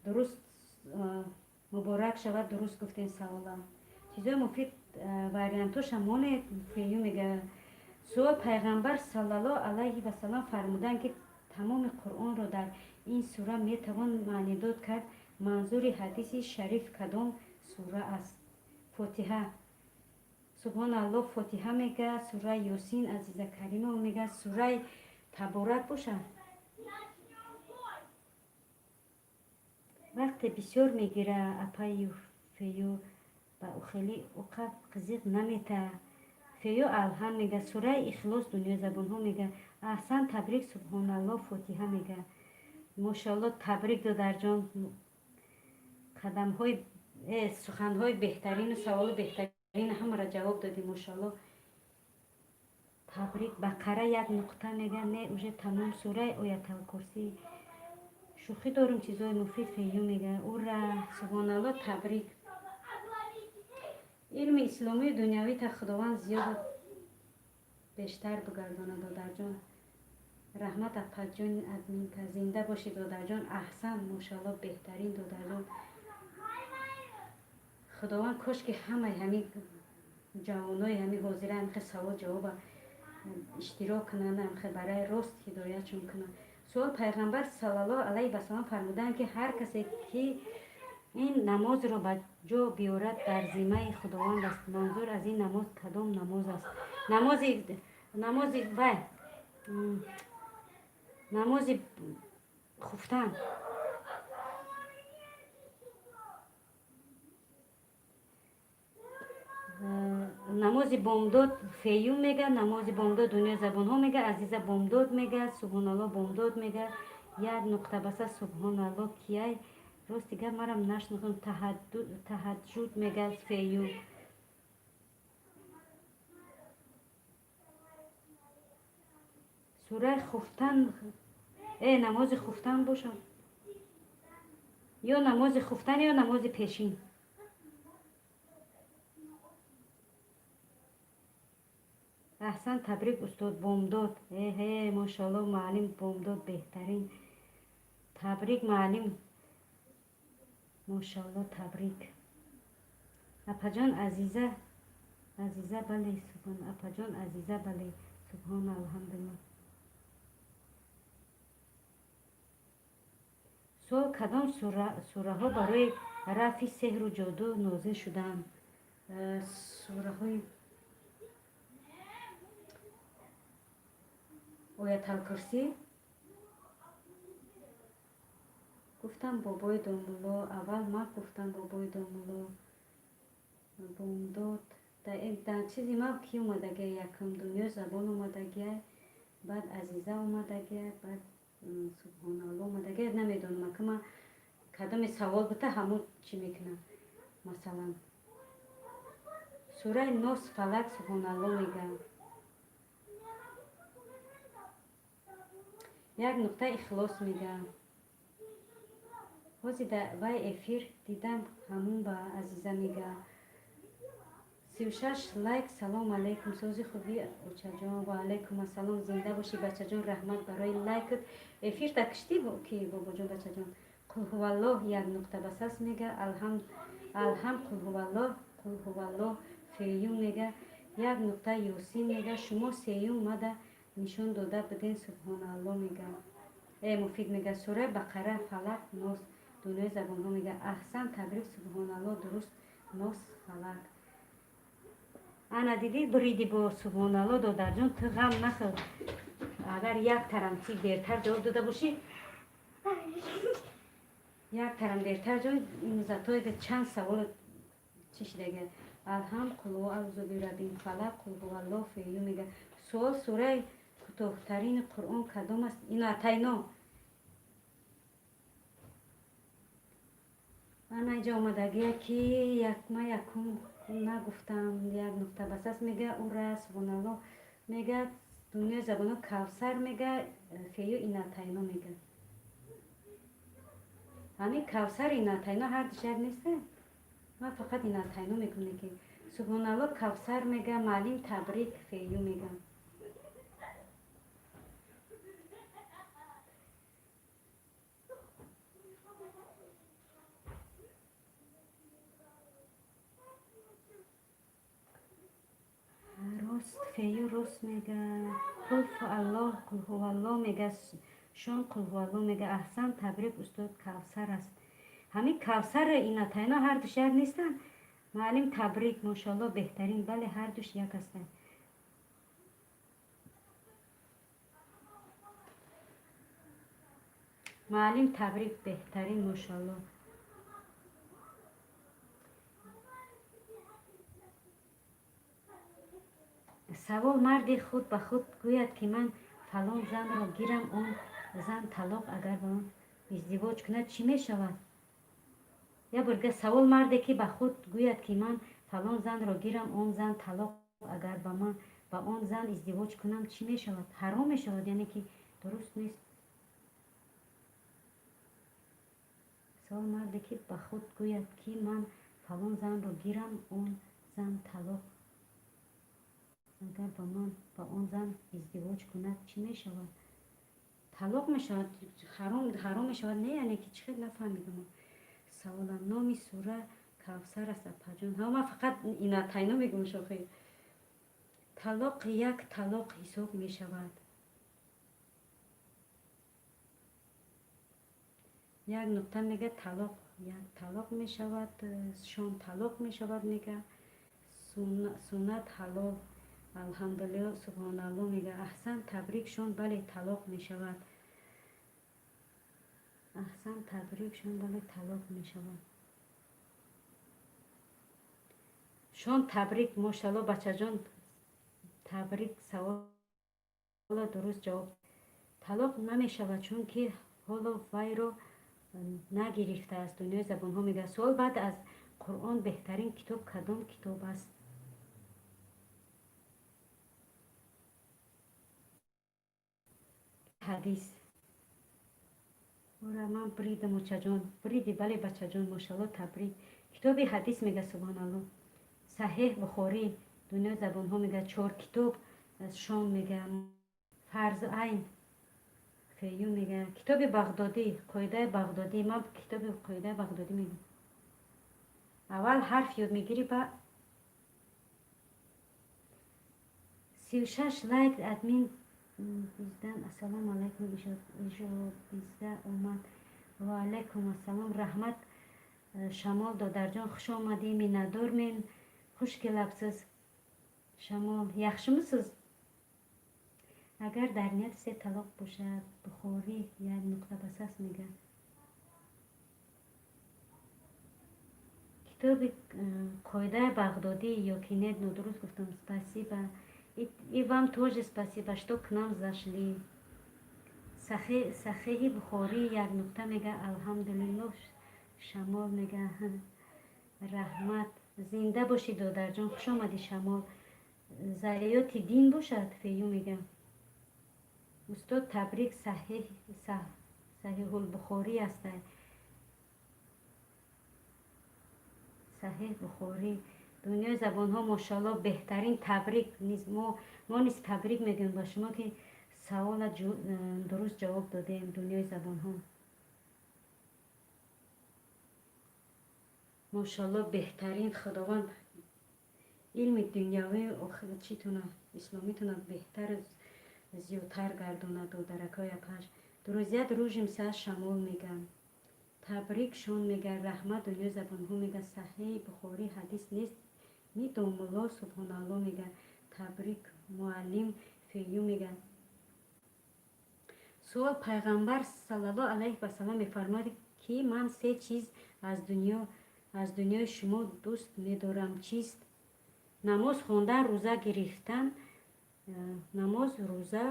S1: Дуруст, муборак шавад, дуруст гуфтем савола. Чизои муфид вариантоша монед, фею мега. Суол: Пайғамбар саллаллоҳу алайҳи васалам фармуданд, ки тамоми Қуръонро дар ин сура метавон маънидод кард. Манзури ҳадиси шариф кадом сура аст? Фотиҳа. Субҳоналлоҳ Фотиҳа мега. Сураи Ёсин Азиза Каримова мега. Сураи Таборак боша? Вақте бисёр мегира, апаю фею, ба ухели уқа қизиқ намета. Фею Алҳам мега. Сураи Ихлос дунёи забонҳо мега. Аҳсан, табрик, субҳоналло Фотиҳа мега. Мошалло, табрик, додарҷон. Қадамҳои суханҳои беҳтарину саволи беҳтарин ҳамаро ҷавоб додӣ, мошалло. Табрик. Бақара як нуқта мега. Не, уже тамом. Сураи Ояталкурсӣ. Шӯхӣ дорум, чизои муфид фею мега. Ура, субҳоналло, табрик. Илми исломию дунявита Худованд зиёду бештар бигардонад, додарҷон. Раҳмат, апаҷони админка. Зинда бошӣ, додарҷон. Аҳсан, мошалло, беҳтарин, додарҷон. Худованд кошки ҳамаи ҳамин ҷавонои ҳамин ҳозира ҳамихе савол ҷавоба иштирок кунанд, ҳамихе барои рост ҳидоятшон кунанд. Суол: Пайғамбар саллаллоҳу алайҳи васалам фармуданд, ки ҳар касе ки ин намозро ба ҷо биёрад, дар зиммаи Худованд аст. Манзур аз ин намоз кадом намоз аст? Намози вай, намози хуфтан. Намози бомдод феюм мега. Намози бомдод дунёи забонҳо мега. Азиза бомдод мега. Субҳоналло бомдод мега. Як нуқта баса. Субҳоналло кияй? Рости гап, марам нашнохтам. Таҳаҷҷуд мега феюм. Сураи хуфтан, намози хуфтан бошад, ё намози хуфтан, ё намози пешин. Аҳсан, табрик, устод. Бомдод. Эҳе, мошалло, муаллим, бомдод беҳтарин. Табрик, муаллим, мошалло, табрик. Апаҷон Азиза, Азиза, бале, субҳон. Апаҷон Азиза, бале, субҳон, алҳамдулилла. Суол: кадом сураҳо барои рафъи сеҳру ҷоду нозил шудаанд? Сураҳои Ояталкурсӣ. Гуфтам, бобои домулло, аввал ман гуфтам, бобои домулло. Бомдод дар чизи ман ки омадагия? Якум дунёи забон омадагия, баъд Азиза омадагия, баъд субҳоналло омадагия. Намедонам, ака, ман кадоме савол бута, ҳамон чӣ мекунам. Масалан, сураи Нос, Фалак. Субҳоналло мега. Як нуқта. Ихлос мега. Ҳозир вай эфир дидам, ҳамун ба Азиза мега. 36 лайк. Салом алейкум, сози хуби, очаҷон. Ва алейкум ассалом, зинда бошӣ, бачаҷон, раҳмат барои лайкат. Эфир та киштӣ ки, бобоҷон, бачаҷон? Қулҳуваллоҳ як нуқта басас мега. Алҳам қулҳуваллоҳ, қулҳуваллоҳ феюм мега. Як нуқта Ёсин мега. Шумо сеюм мада нишон дода буден. Субҳоналло мега. Э, Муфид мега. Сураи Бақара, Фалақ, Нос. Дунёи забонҳо мега. Аҳсан, табрик. Субҳоналло, дуруст, Нос, Фалак. Ана дидӣ, буриди бо. Субҳоналло, додарҷон, ту ғам нахӯр. Агар як тарам чи дертар ҷавоб дода бошӣ, як тарам дертар ҷавоб, затоида чанд савол чӣ шидага. Алҳам, қул аузу бираббил фалақ, қул ҳуваллоҳ фею мега. Суол: сураи кӯтоҳтарини Қуръон кадом аст? Ина тайно ана инҷа омадагия, ки ма якум нагуфтам. Як нуқта басас мега. Ура, субҳоналло мега. Дунёи забонҳо, Кавсар мега, фею инатайно мега. Ҳамин Кавсар, инатайно ҳардуш як неста? Ман фақат инатайно мекунем ки. Субҳоналло, Кавсар мега. Маълим, табрик, фею мега. Рост, фею рост мега. Қул аллоҳ, қулҳуваллоҳ мега. Шон қулҳуваллоҳ мега. Аҳсан, табрик, устод, Кавсар аст. Ҳамин Кавсар, инатайно ҳардуш як нестанд? Муаллим, табрик, мошоалло, беҳтарин. Бале, ҳардуш як ҳастанд. Муаллим, табрик, беҳтарин, мошоалло. Савол: марди худ ба худ гӯяд, ки ман фалон занро гирам, он зан талоқ, агар ба он издивоҷ кунад, чӣ мешавад? Як бор дига савол: марде ки ба худ гӯяд, ки ман фалон занро гирам, он зан талоқ, агар ба ман ба он зан издивоҷ кунам, чӣ мешавад? Ҳаром мешавад, яъне ки дуруст нест. Савол: марде ки ба худ гӯяд, ки ман фалон занро гирам, он зан талоқ, агар ба ман ба он зан издивоҷ кунад, чӣ мешавад? Талоқ мешавад, ҳаром мешавад, не, яъне ки чӣ хел, нафаҳмидам саволам. Номи сура Кавсар аст, апаҷон. Ҳа, ман фақат инатайно мегӯм, шохи. Талоқ як талоқ ҳисоб мешавад. Як нуқта мега. Талоқ як талоқ мешавад. Шон талоқ мешавад мега. Суннат ҳалол, алҳамдулилло, субҳоналло мега. Аҳсан, табрик, шон, бале, талоқ мешавад. Аҳсан, табрик, шон, бале, талоқ мешавад. Шон, табрик, мошалло, бачаҷон, табрик, савола дуруст ҷавоб. Талоқ намешавад, чунки ҳоло вайро нагирифтааст. Дунёи забонҳо мега. Суол: баъд аз Қуръон беҳтарин китоб кадом китоб аст? Ҳадис. Ура, ман бридам, очаҷон. Бриди, бале, бачаҷон, мошалло, табрик. Китоби ҳадис мега. Субҳоналло. Саҳеҳ Бухорӣ. Дунёи забонҳо мега. Чор китоб, шом мега. Фарзу айн, фею мега. Китоби Бағдодӣ, Қоидаи Бағдодӣ. Ман китоби Қоидаи Бағдодӣ мегӯм. Аввал ҳарф ёд мегирӣ ба. 36 лайк. Админ bizdan. Ассалому алайкум, ижобизда омад. Ва алайкум ассалом, раҳмат, Шамол додарҷон, хуш омадӣ, миннатдормен. Хуш келабсиз, Шамол, yaxshimisiz? Агар дар ният се талоқ бошад? Бухорӣ. Як нуқта басас мега. Китоби Қоидаи Бағдодӣ ё ки нет? Нодуруст гуфтам. Спасибо, и вам тоже спасибо, что к нам зашли. Саҳеҳи Бухорӣ, як нуқта мега. Алҳамдулилло, Шамол мега. Раҳмат, зинда бошӣ, додарҷон, хуш омадӣ, Шамол. Заёти дин бошад, фею мега. Устод, табрик, Саҳеҳулбухорӣ аста. Саҳеҳ Бухорӣ. Дунёи забонҳо, мошалло, беҳтарин. Табрик низ, мо низ табрик мегӯем ба шумо, ки савола дуруст ҷавоб додем. Дунёи забонҳо, мошалло, беҳтарин. Худованд илми дунявӣ читона, исломитона беҳтар, зиёдтар гардонад, додаракҳои апаш. Друзья, дружимся. Шамол мегам, табрик шон мега, раҳмат. Дунёи забонҳо мега, Саҳеҳи Бухорӣ ҳадис нест мидомулло. Субҳоналло мега, табрик муаллим. Фею мега. Суол: Пайғамбар саллаллоҳу алайҳи васалам мефармояд, ки ман се чиз аз дунёи шумо дӯст медорам, чист? Намоз хондан, рӯза гирифтан, намоз, рӯза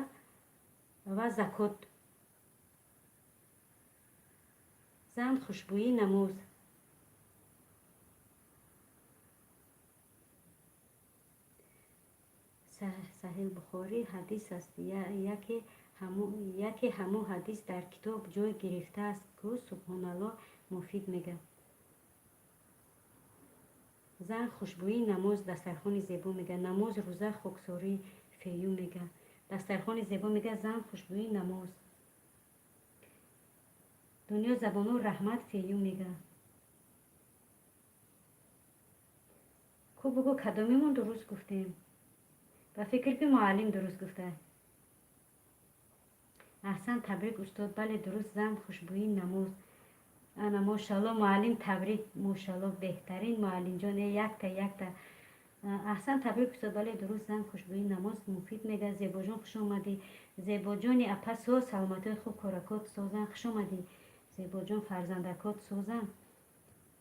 S1: ва закот. Зан, хушбӯӣ, намоз. Саҳеҳ Бухорӣ ҳадис аст. Яке ҳамо ҳадис дар китоб ҷой гирифтааст ку. Субҳоналло, муфид мега. Зан, хушбӯӣ, намоз, дастархони зебо мега. Намоз, рӯза, хоксорӣ. Фею мега, дастархони зебо мега. Зан, хушбӯӣ, намоз. Дунё забоно, раҳмат. Фею мега. Ку, бугӯ, кадомимон дуруст гуфтем? Ба фикр, ки муаллим дуруст гуфта. Аҳсан, табрик, устод. Бале, дуруст, зан, хушбӯӣ, намоз. Ана, мошалло, муаллим, табрик, мошалло, беҳтарин муаллимҷон. Э, якта якта. Аҳсан, табрик, устод. Бале, дуруст, зан, хушбӯӣ, намоз. Муфид мега. Зебоҷон, хуш омадӣ. Зебоҷони апа, соз, саломатиҳои хуб, коракот созан. Хуш омадӣ, Зебоҷон, фарзандакот созан.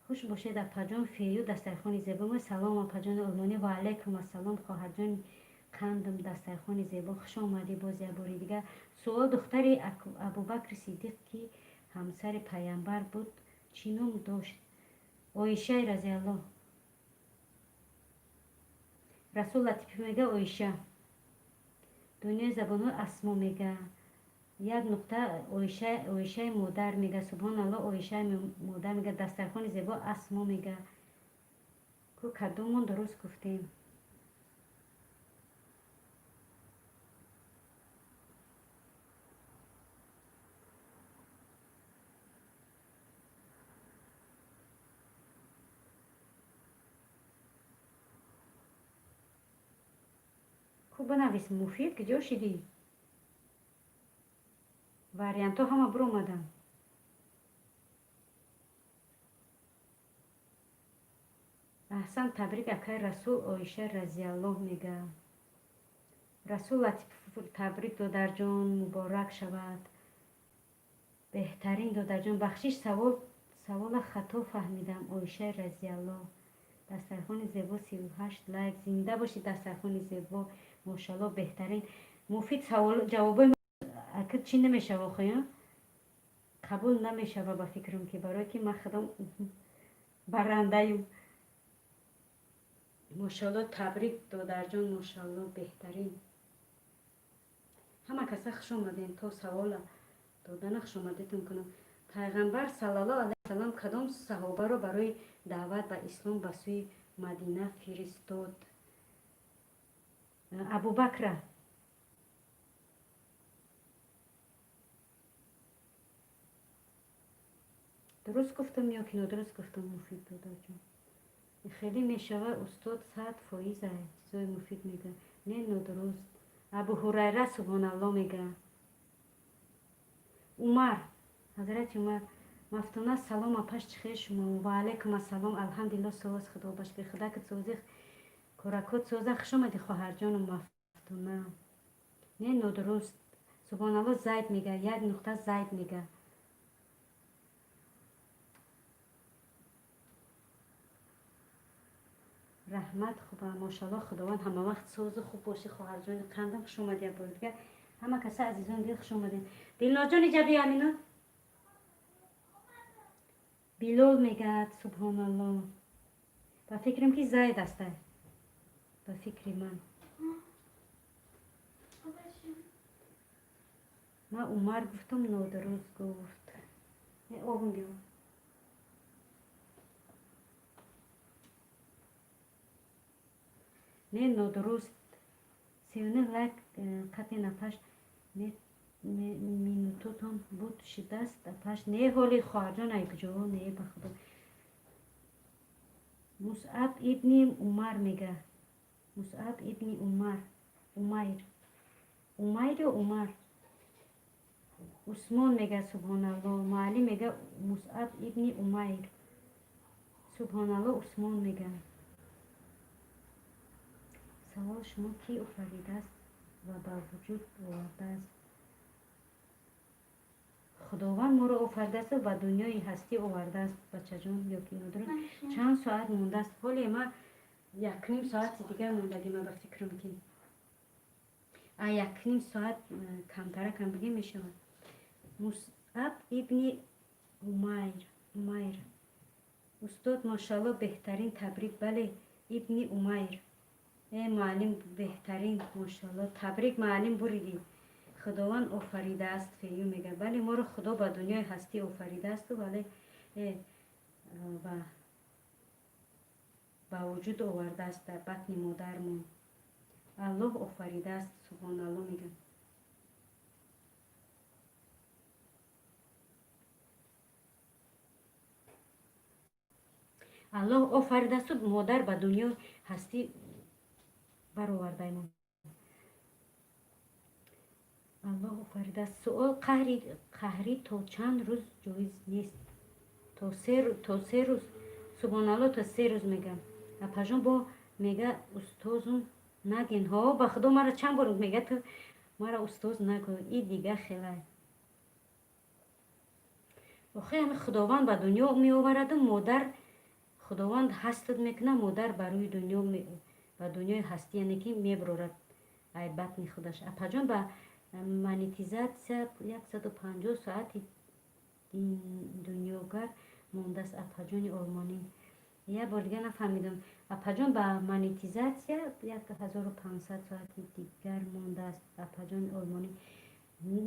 S1: Хуш бошед, апаҷон. Фею, дастархони зебо. Салом, апаҷони олмонӣ. Ва алайкум ассалом, хоҳарҷони қандам. Дастархони зебо, хуш омадӣ боз як бори дигар. Суол: духтари Абубакри Сиддиқ, ки ҳамсари Паямбар буд, чӣ ном дошт? Оишаи разиаллоҳ. Расул Латифӣ мега, Оиша. Дунёи забонҳо, Асмо мега. Як нуқта, Оишаи модар мега. Субҳоналло, Оишаи модар мега. Дастархони зебо, Асмо мега. Ку, кадомон дуруст гуфтем? Ку, банавис, Муфид, куҷо шидӣ? Вариантҳо ҳама биромаданд. Аҳсан, табрик, акай Расул. Оиша разиаллоҳ мега. Расул Латипов, табрик, додарҷон, муборак шавад. Беҳтарин, додарҷон. Бахшиш, савола хато фаҳмидам. Оиша разиаллоҳ. Дастархони зебо, 38 лайк. Зинда бошед, дастархони зебо, мошалло, беҳтарин. Муфид, савол ҷавобои ака чӣ намешава охоя, қабул намешава, ба фикрам, ки барое ки ман худам барандаю. Мошалло, табрик, додарҷон, мошалло, беҳтарин. Ҳама каса хуш омадем. То савола додана хушомадетон кунам. Пайғамбар саллаллоҳу алайҳи васалам кадом саҳобаро барои даъват ба ислом ба сӯи Мадина фиристод? Абубакра. Дуруст гуфтам ё ки нодуруст гуфтам, Муфид додарҷон? Хеле мешава, устод, 100%. Чизои муфид мега. Не, нодуруст. Абу Ҳурайра. Субҳоналло мега. Умар, ҳазрати Умар. Мафтуна, салом, апаш, чӣ хел шумо? Ва алайкум ассалом, алҳамдулилло, соз, худо ба шукр. Худакат созих, коракот соза. Хуш омадӣ, хоҳарҷону Мафтуна. Не, нодуруст. Субҳоналло, Зайд мега. Як нуқта, Зайд мега. Раҳмат, хуба, мошалло, худованд ҳамавақт созу хуб бошӣ, хоҳарҷони қандам. Хуш омадӣ як бори дигар. Ҳама каса, азизон дил, хуш омадем. Дилнозҷон, иҷа биё. Амино, Билол мегӯяд. Субҳоналло, ба фикрам, ки Зайд аста, ба фикри ман. Ман Умар гуфтам, нодуруст гуфт. Обм биё. Не, нодуруст. 39 лайк қатъи напаш минутотон буд шидааст, апаш. Не, ҳоли, хоҳарҷон, ай куҷо? Не, ба худо. Мусаб ибни Умар мега. Мусаб ибни Умар, Умайр, Умайр ё Умар? Усмон мега. Субҳоналло, муаллим мега, Мусаб ибни Умайр. Субҳоналло, Усмон мега. Савол: шумо кӣ офаридааст ва ба вуҷуд овардааст? Худованд моро офаридааст ва ба дунёи ҳастӣ овардааст, бачаҷон, ё ки нодуруст? Чанд соат мондааст? Ҳоле ма 1,5 соати дигар мондагима, ба фикрам, ки а 1,5 соат камтара кам бигем мешавад. Мусаб ибни Умайр, Умайр. Устод, мошалло, беҳтарин, табрик. Бале, ибни Умайр. Э, муаллим, беҳтарин, мошалло, табрик, муаллим, буридӣ. Худованд офаридааст, фею мега. Бале, моро Худо ба дунёи ҳастӣ офаридаасту, вале ба вуҷуд овардааст дар батни модармон. Аллоҳ офаридааст. Субҳоналло мегӯям. Аллоҳ офаридаасту модар ба дунёи ҳастӣ баровардаимон. Аллоҳ офаридааст. Суол: қаҳрӣ то чанд рӯз ҷоиз нест? То 3 рӯз. Субҳоналло, то 3 рӯз мегам. Апажон, бо мега, устозум нагин. Ҳо, ба худо, мара чанд бор мега, ту мара устоз нагӯ. И дига хелай. Охи, ҳами Худованд ба дунё меовараду модар, Худованд ҳастат мекунад, модар ба рӯи дунё, ба дунёи ҳастӣ, яъне ки мебарорад ай батни худаш. Апаҷон, ба монетизатсия 150 соати дунёгар мондааст, апаҷони олмонӣ. Як бор дига, нафаҳмидам. Апаҷон, ба монетизатсия 1500 соати дигар мондааст, апаҷони олмонӣ.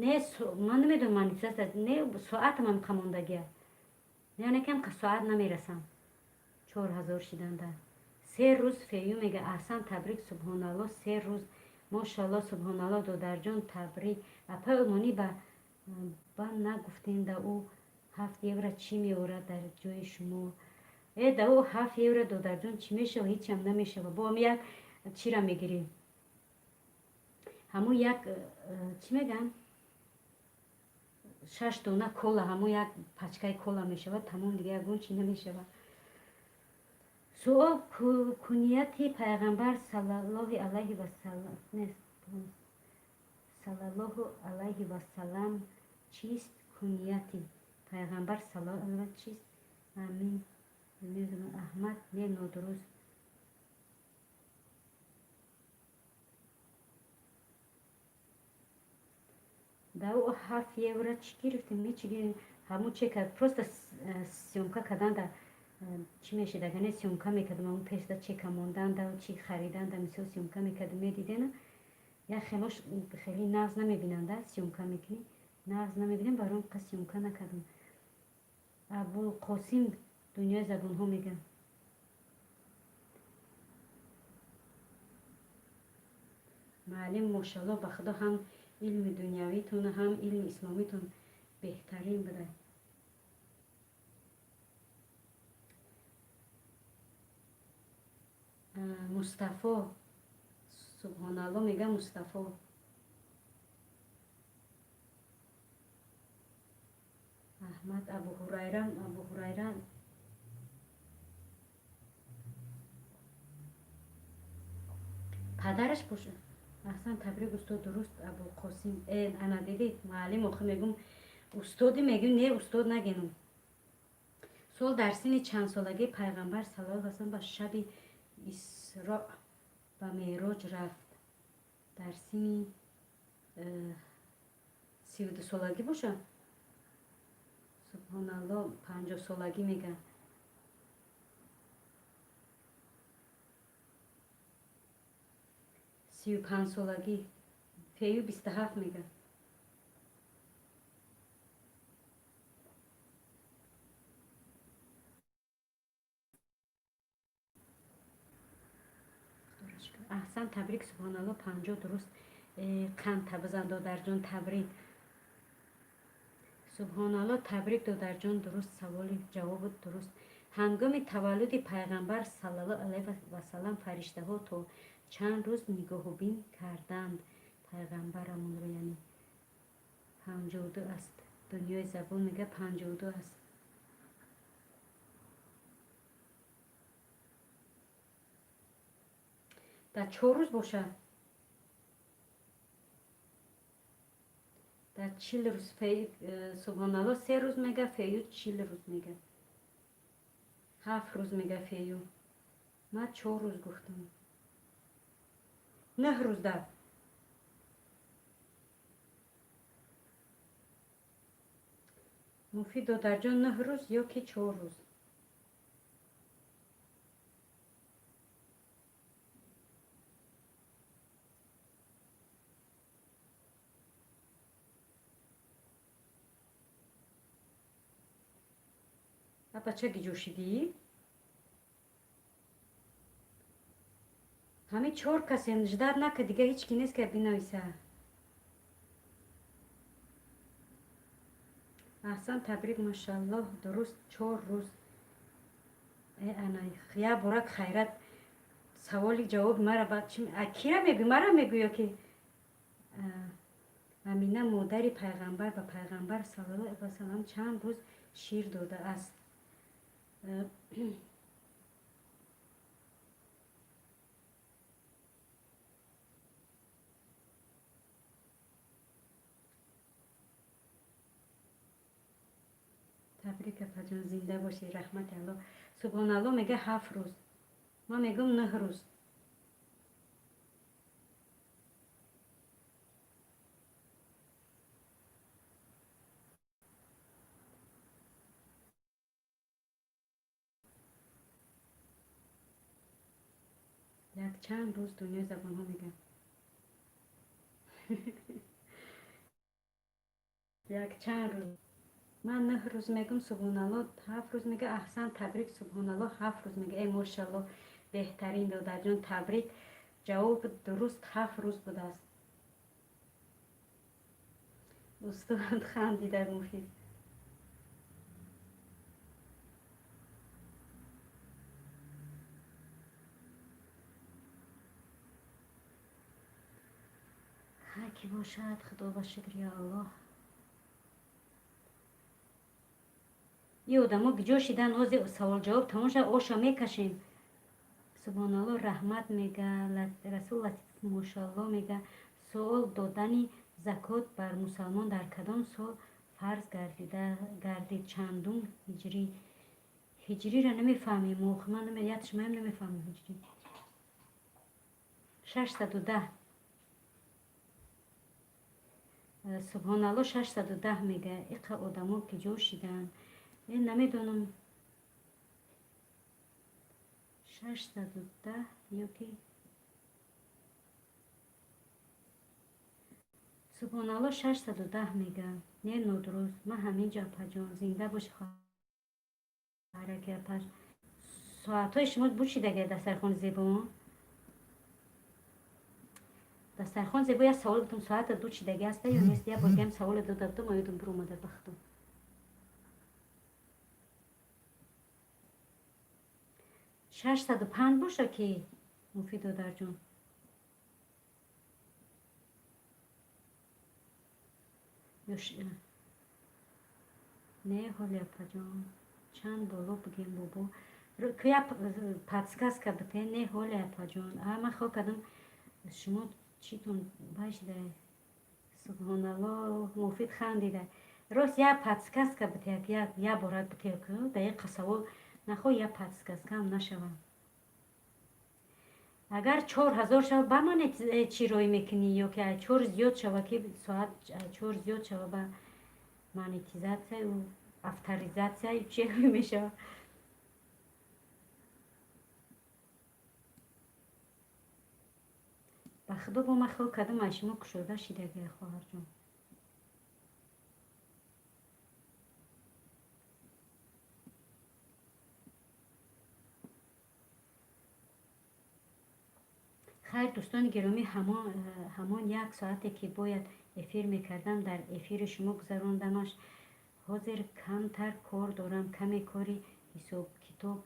S1: Не, ман намедонам монетизатсия, не, соатам ҳам мондагия, яъне кам соат намерасам 4000 шиданда. 3 рӯз, фею мега. Аҳсан, табрик. Субҳоналло, 3 рӯз, мошалло. Субҳоналло, додарҷон, табрик. Апаи олмонӣ, ба нагуфтем, да ӯ 7 евро чӣ меорад дар ҷои шумо? Э, да ӯ 7 евро, додарҷон, чӣ мешава? Ҳечам намешава. Бо ам як чира мегирем, ҳамун як чӣ мегӯям, шаш дона кола, ҳамун як пачкаи кола мешавад, тамом, дига ягон чӣ намешавад. Суол: кунияти пайғамбар саллаллоҳи алайҳи васалам, саллаллоҳу алайҳи васалам, чист? Кунияти пайғамбар саллаллоҳу чист? Амин. Аҳмад, не, нодуруст. Да ӯ 7 евро чӣ гирифтем? Ҳечи, ҳамун чека просто съёмка карданда чӣ мешид? Агар не, съёмка мекардам, ҳамун пешда чека монданда, чӣ хариданда, мисол, съёмка мекардам, медидена. Як хелош хеле нағз намебинанда, съёмка мекунӣ, нағз намебинам, барои он қас съёмка накардам. Абулқосим, дунёи забонҳо мегӯям. Маълим, мошалло, ба худо, ҳам илми дунявитон, ҳам илми исломитон беҳтарин буда. Мустафо, субҳоналло мегӯям, Мустафо. Аҳмад, Абу Ҳурайра, Абу Ҳурайра. Падараш бошад. Аҳсан, табрик, устод, дуруст, Абулқосим. Э, ана дидед, муаллим, охи мегум, устоди мегӯм, не, устод нагенум. Суол: дар синни чандсолагӣ пайғамбар саллаллоҳу алайҳи васаллам ба шаби Исроъ ба Меъроҷ рафт? Дар синни 32 солагӣ бошад. Субҳоналло, 50 солагӣ мегӯяд. 35 солагӣ. Фею 27 мегӯяд. Аҳсан, табрик, субҳоналло, 50 дуруст. Қандта бизан, додарҷон, табрик. Субҳоналло, табрик, додарҷон, дуруст саволи ҷавобу дуруст. Ҳангоми таваллуди пайғамбар саллаллоҳу алайҳи васалам фариштаҳо то чанд рӯз нигоҳубин карданд пайғамбарамонро? Яъне 52 аст. Дунёи забон мега 52 аст. Дар 4 рӯз бошад, дар 40 рӯз. Субҳоналло 3 рӯз мега, фею 40 рӯз мега, 7 рӯз мега фею. Ман 4 рӯз гуфтам. 9 рӯз да. Муфид додарҷон, 9 рӯз ё ки 4 рӯз? Апача гиҷӯшидӣ? Ҳамин чор касем, ждать нака, дига ҳеҷ ки нест ка бинависа. Аҳсан, табрик, машаллоҳ, дуруст, 4 рӯз. Э ана як борак хайрат саволи ҷавоби мара баъд чи кира мегӯй, мара мегӯй ё ки Амина модари пайғамбар ба пайғамбар саллаллоҳу алайҳи васалам чанд рӯз шир додааст? Табрик, апаҷон, зинда бошӣ, раҳмати Аллоҳ. Субҳоналло мега 7 рӯз, ман мегӯм 9 рӯз. Якчанд рӯз дунёи забонҳо мегӯяд. Якчанд рӯз. Ман 9 рӯз мегӯм, субҳоналло 7 рӯз мега. Аҳсан, табрик, субҳоналло 7 рӯз мега. Э мошалло, беҳтарин, додарҷон, табрик. Ҷавоб дуруст 7 рӯз будааст. Устод хандида муфид. Ки бошад, худо ба шукр, ё Аллоҳ. И одамо гиҷо шидан? Ози саволҷавоб тамом шад, оша мекашем. Субҳоналло раҳмат мега, Расул Латиф мошалло мега. Суол: додани закот бар мусалмон дар кадом сол фарз гардид, чандум ҳиҷрӣ? Ҳиҷриро намефаҳмем, ман ятшмаям намефаҳмем ҳиҷрӣ. 610. Субҳоналло 610 мега. Иқа одамо киҷо шиданд? Э намедонам, 610 ё ки субҳоналло 610 мега. Не, нодуруст. Ман ҳамин ҷо, апаҷон, зинда боши, хоҳараки апаш. Соатҳои шумо бучидага дастархони зебо? Дастархон зебо, як савол бутум: соата ду чидаги аста ё нест? Як бор гам саволе дода будум, оёдум биромада бахтум. 605 боша ки, муфид додарҷон? Не, ҳоли апаҷон, чанд боло бигем, бобо, кия подсказка бите. Не, ҳоли апаҷон, ман хол кардам, шумо читон башида. Субҳоналло, муфид хандида. Рост, як подсказка бите, як бора бите, да як савол нахо, як подсказкаам нашавам. Агар 4000 шава, ба мане чӣ рой мекунӣ? Ё ки чор зиёд шава, ки соат чор зиёд шава, ба монетизатсияю авторизатсияю чи мешава? Ба худо, бо ман хел кардам, аз шумо кушода шидаги, хоҳарҷон. Хайр, дӯстони гиромӣ, ҳамон як соате, ки бояд эфир мекардам, дар эфири шумо гузарондамаш. Ҳозир камтар кор дорам, каме кори ҳисобкитоб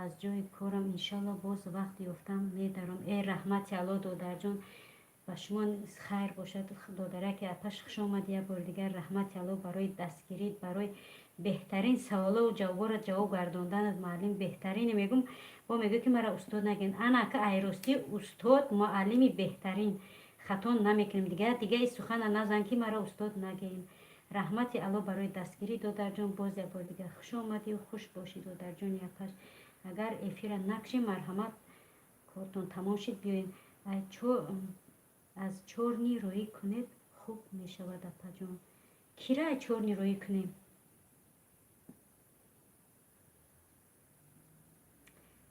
S1: аз ҷои корам. Иншалло, боз вақт ёфтам, медаром. Э, раҳмати Алло, додарҷон, ба шумо хайр бошад. Додараки апаш, хуш омадӣ як бори дигар. Раҳмати Алло барои дастгирӣ, барои беҳтарин саволову ҷавобҳоро ҷавоб гардонданат. Муаллим беҳтарине мегум, бо мегӯ, ки мара устод нагӯен. Ана ка айростӣ устод, муаллими беҳтарин, хато намекунем. Дигар дигаи сухана назан, ки мара устод нагӯем. Раҳмати Алло барои дастгирӣ, додарҷон. Боз як бори дигар хуш омадию хуш бошӣ, додарҷони апаш. Агар эфира накшем, марҳамат, кортон тамом шид, биёен. Аз чорни роӣ кунед, хуб мешавад, апаҷон. Кира чорни роӣ кунем?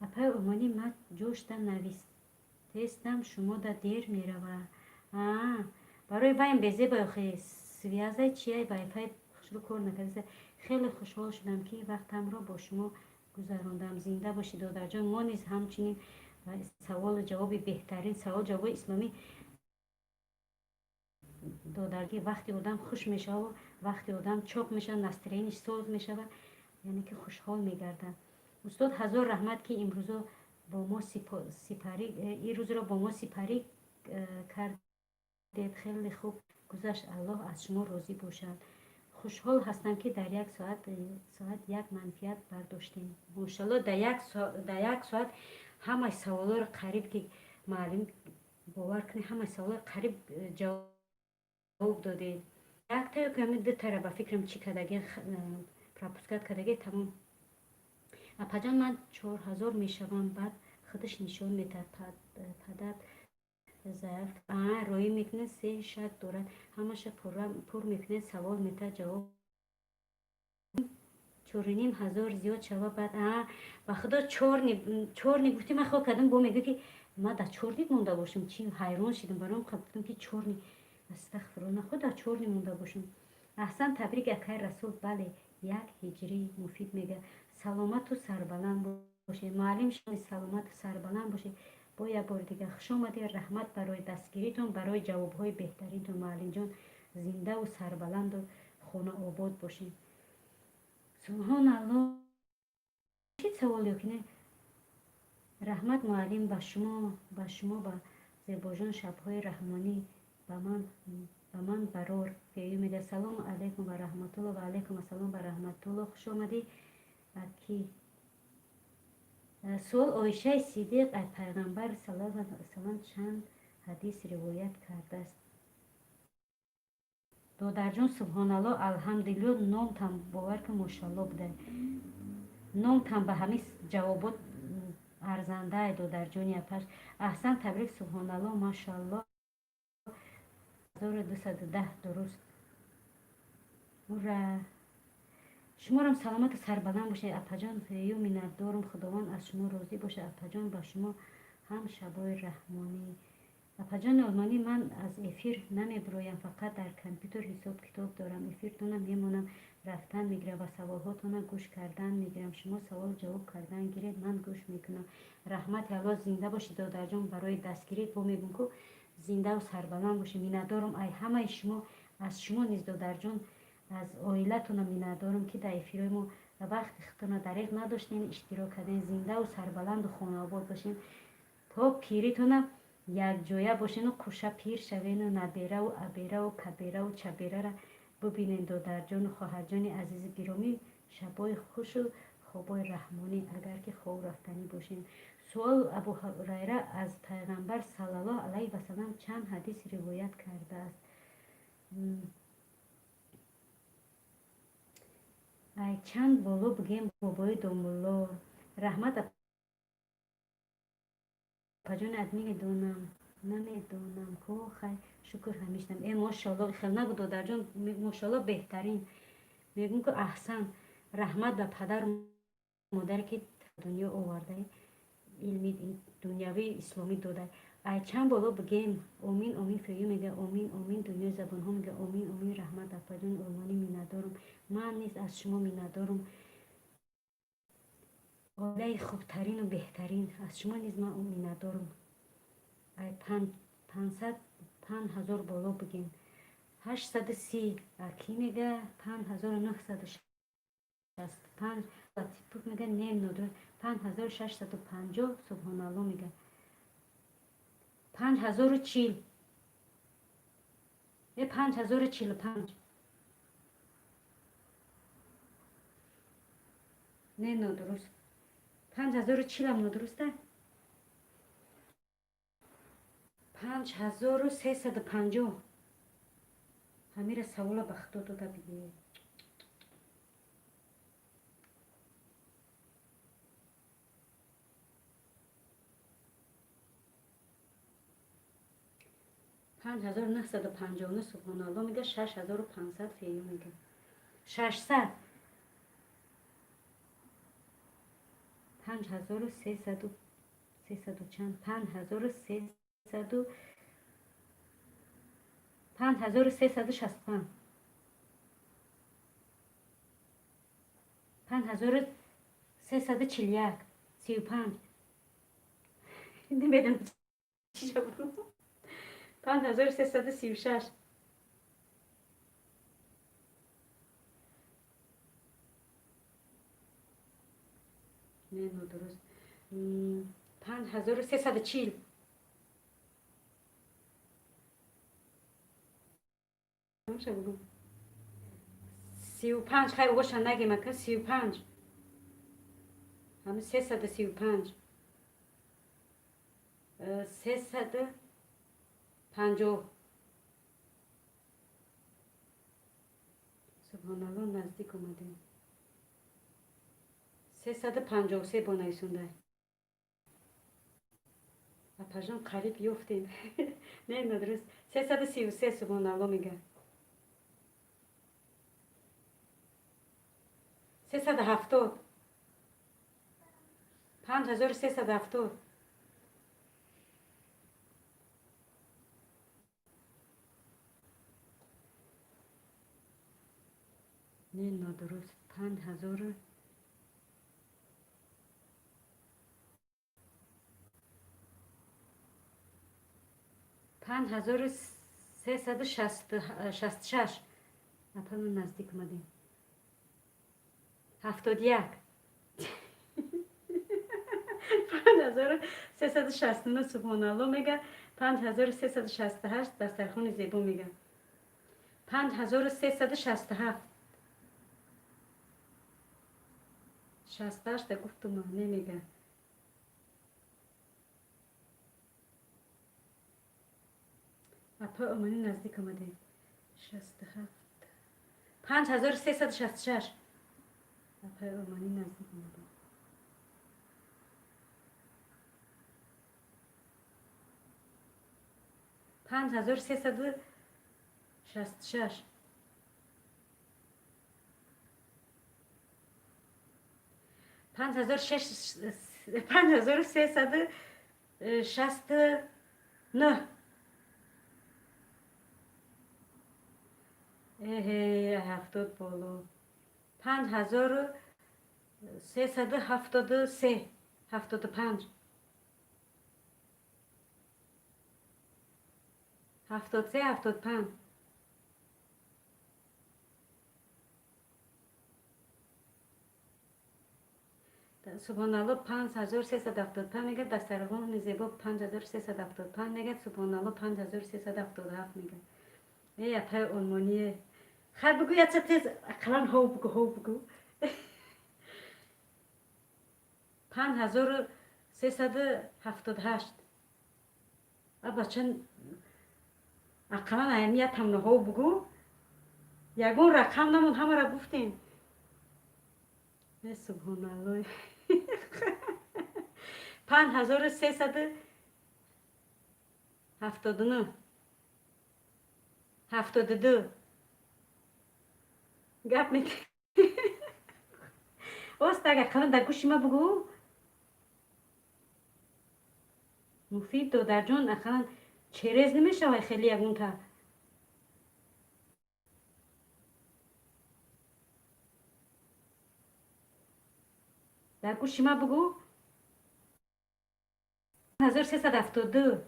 S1: Апаи Олмонӣ, ман ҷошта навистестам, шумода дер мерава. Барои ваем безеба, охи связай чияй, вайфай хушрӯ кор накарда. Хеле хушҳол шудам, ки вақтамро бо шумо гузарондам. Зинда бошӣ, додарҷон. Мо низ ҳамчунин саволу ҷавоби беҳтарин, савол ҷавоби исломӣ додарги. Вақти одам хуш мешава, вақти одам чоқ мешава, настроение ш соз мешава, яъне ки хушҳол мегардад. Устод, ҳазор раҳмат, ки имрӯзо бо мо сипарӣ, ин рӯзро бо мо сипарӣ кардед. Хеле хуб гузашт, Аллоҳ аз шумо розӣ бошад. Хушҳол ҳастам, ки дар як соат як манфиат бардоштем. Мошалло, дар як соат ҳамаи саволҳоро қариб ки, муаллим, бовар кунед, ҳамаи саволҳоро қариб ҷавоб додед. Якта ё ки ҳамин дутара, ба фикрам, чӣ кардаги, пропускать кардаги, тамом. Апаҷон, ман 4000 мешавам, баъд худаш нишон медиҳад. Падар заявка роӣ мекунад, се шарт дорад, ҳамаша пур мекунед, савол метаҳад, ҷавоб. 4500 зиёд шава, баъд ба худо, чорни гуфти, ман хол кардам, бо мегӯ, ки ман дар чорник монда бошам. Чи ҳайрон шидам, баром гуфтам, ки чорни, астағфирулло, худ дар чорни монда бошам. Аҳсан, табрик, акай Расул. Бале, як ҳиҷрӣ муфид мега. Саломату сарбаланд бошед, муаллим, саломату сарбаланд бошед. Бо як бори дигар хуш омадед. Раҳмат барои дастгиритон, барои ҷавобҳои беҳтаринтон, муаллимҷон. Зиндаву сарбаланду хонаобод бошед. Субҳоналло, чӣ савол ё ки не? Раҳмат, муаллим, ба шумо, ба шумо, ба Зебоҷон, шабҳои раҳмонӣ ба ман барор фею мега. Салому алайкум ва раҳматулло. Ва алайкум ассалом ва раҳматулло, хуш омадӣ. Ки суол: Оишаи Сидиқ аз Пайғамбар саллаллоҳу чанд ҳадис ривоят кардааст? Додарҷон, субҳоналло, алҳамдулилло, номтам, бовар ки, мошалло буда, номтам ба ҳамин ҷавобот арзандае, додарҷони апаш. Аҳсан, табрик, субҳоналло, машалло, 1210 дуруст. Ура! Шуморам саломату сарбаланд бошед, апаҷон. Ю миннатдорум, Худованд аз шумо розӣ бошад, апаҷон. Ба шумо ҳам шабои раҳмонӣ. Апаҷони Олмонӣ, ман аз эфир намебироям, фақат дар компютер ҳисоб китоб дорам. Эфиртона мемонам, рафтан мегирам ва саволҳотона гӯш кардан мегирам. Шумо савол ҷавоб кардан гиред, ман гӯш мекунам. Раҳмати Алло, зинда бошед, додарҷон, барои дастгирӣ. Бо мегӯм, ку зиндаву сарбаланд бошед. Миннатдорум ай ҳамаи шумо, аз шумо низ, додарҷон, аз оилатона миннатдорум, ки дар эфирҳои мо вақти худтона дареғ надоштем, иштирок кардем. Зиндаву сарбаланду хонаобод бошем, то пиритона якҷоя бошену қуша пир шавену набераву абераву кабераву чаберара бубинен. Додарҷону хоҳарҷони азизи гиромӣ, шабои хушу хобои раҳмонӣ, агар ки хоб рафтанӣ бошем. Суол: Абу Ҳурайра аз Пайғамбар саллаллоҳу алайҳи васалам чанд ҳадис ривоят кардааст? Ай чанд боло бигем, бобои домулло. Раҳмат, апаҷони адми. Донам, намедонам ко, хай, шукр, ҳамиштам. Э, мошалло, хел набуд, додарҷон, мошалло, беҳтарин. Мегӯм, ки аҳсан, раҳмат ба падару модаре, ки дунё оварда, илми дунявии исломӣ дода. Ай чанд боло бигем? Омин, омин, фею мега. Омин, омин, дунёи забонҳо мега. Омин, омин. Раҳмат, апаҷони Олмонӣ, миннатдорум. Ман низ аз шумо миннатдорум. Оилаи хубтарину беҳтарин, аз шумо низ ман миннатдорум. Ай пансад 5000 боло бигем. 830 аки мега, 5965 Латипов мега, не нодур, 5650, субҳоналло мега. 5040. Э, 5045. Не, нодуруст. 5040-ам нодуруста? 5350. Ҳамира савола ба худо дода бигир. 5959, субҳоналло мега, 6500 фею мега. 600. 5300, сесаду чанд? 5300, 5365. 5341, 35. Намедонам чӣ буд. 5336. Не, нодуруст. 5340. Бугум. 35, хай оша нагем ака, 35. Ҳами 335. 350. Субҳоналло, наздик омадем. 353 бо нависондай. Апажон, қариб ёфтем. Не, нодуруст. 333, субҳоналло мега. 370. 5370. Не, нодуруст. 5000, 5366. Апама, наздик омадем. 71. 5369, субҳоналло мега. 5368, дастархони зебо мега. 5367. 68-та гуфтума, немега. Апа омани, наздик омадем. 67. 5366. Апаи оманӣ, наздик омадем. 5366. 5369. Эҳе, 70 боло. 5373, 75, 73, 75. Субҳоналло, 5375 мега. Дастархони зебо 5375 мега. Субҳоналло, 5377 мега. Эй, апаи олмоние, хай бугӯ, яца тез, ақаллан ҳов бугӯ, ҳов бугӯ. 5378. А бача, ақаллан аями ятамно ҳов бугӯ. Ягон рақам намон, ҳамара гуфтем. Э, субҳоналло, 5379, 72. Гап мек остаг, ақаллан дар гӯши ма бугӯ. Муфид додарҷон, ақаллан через намешавай хеле ягонта. Дар гӯши ма бугӯ. 1372.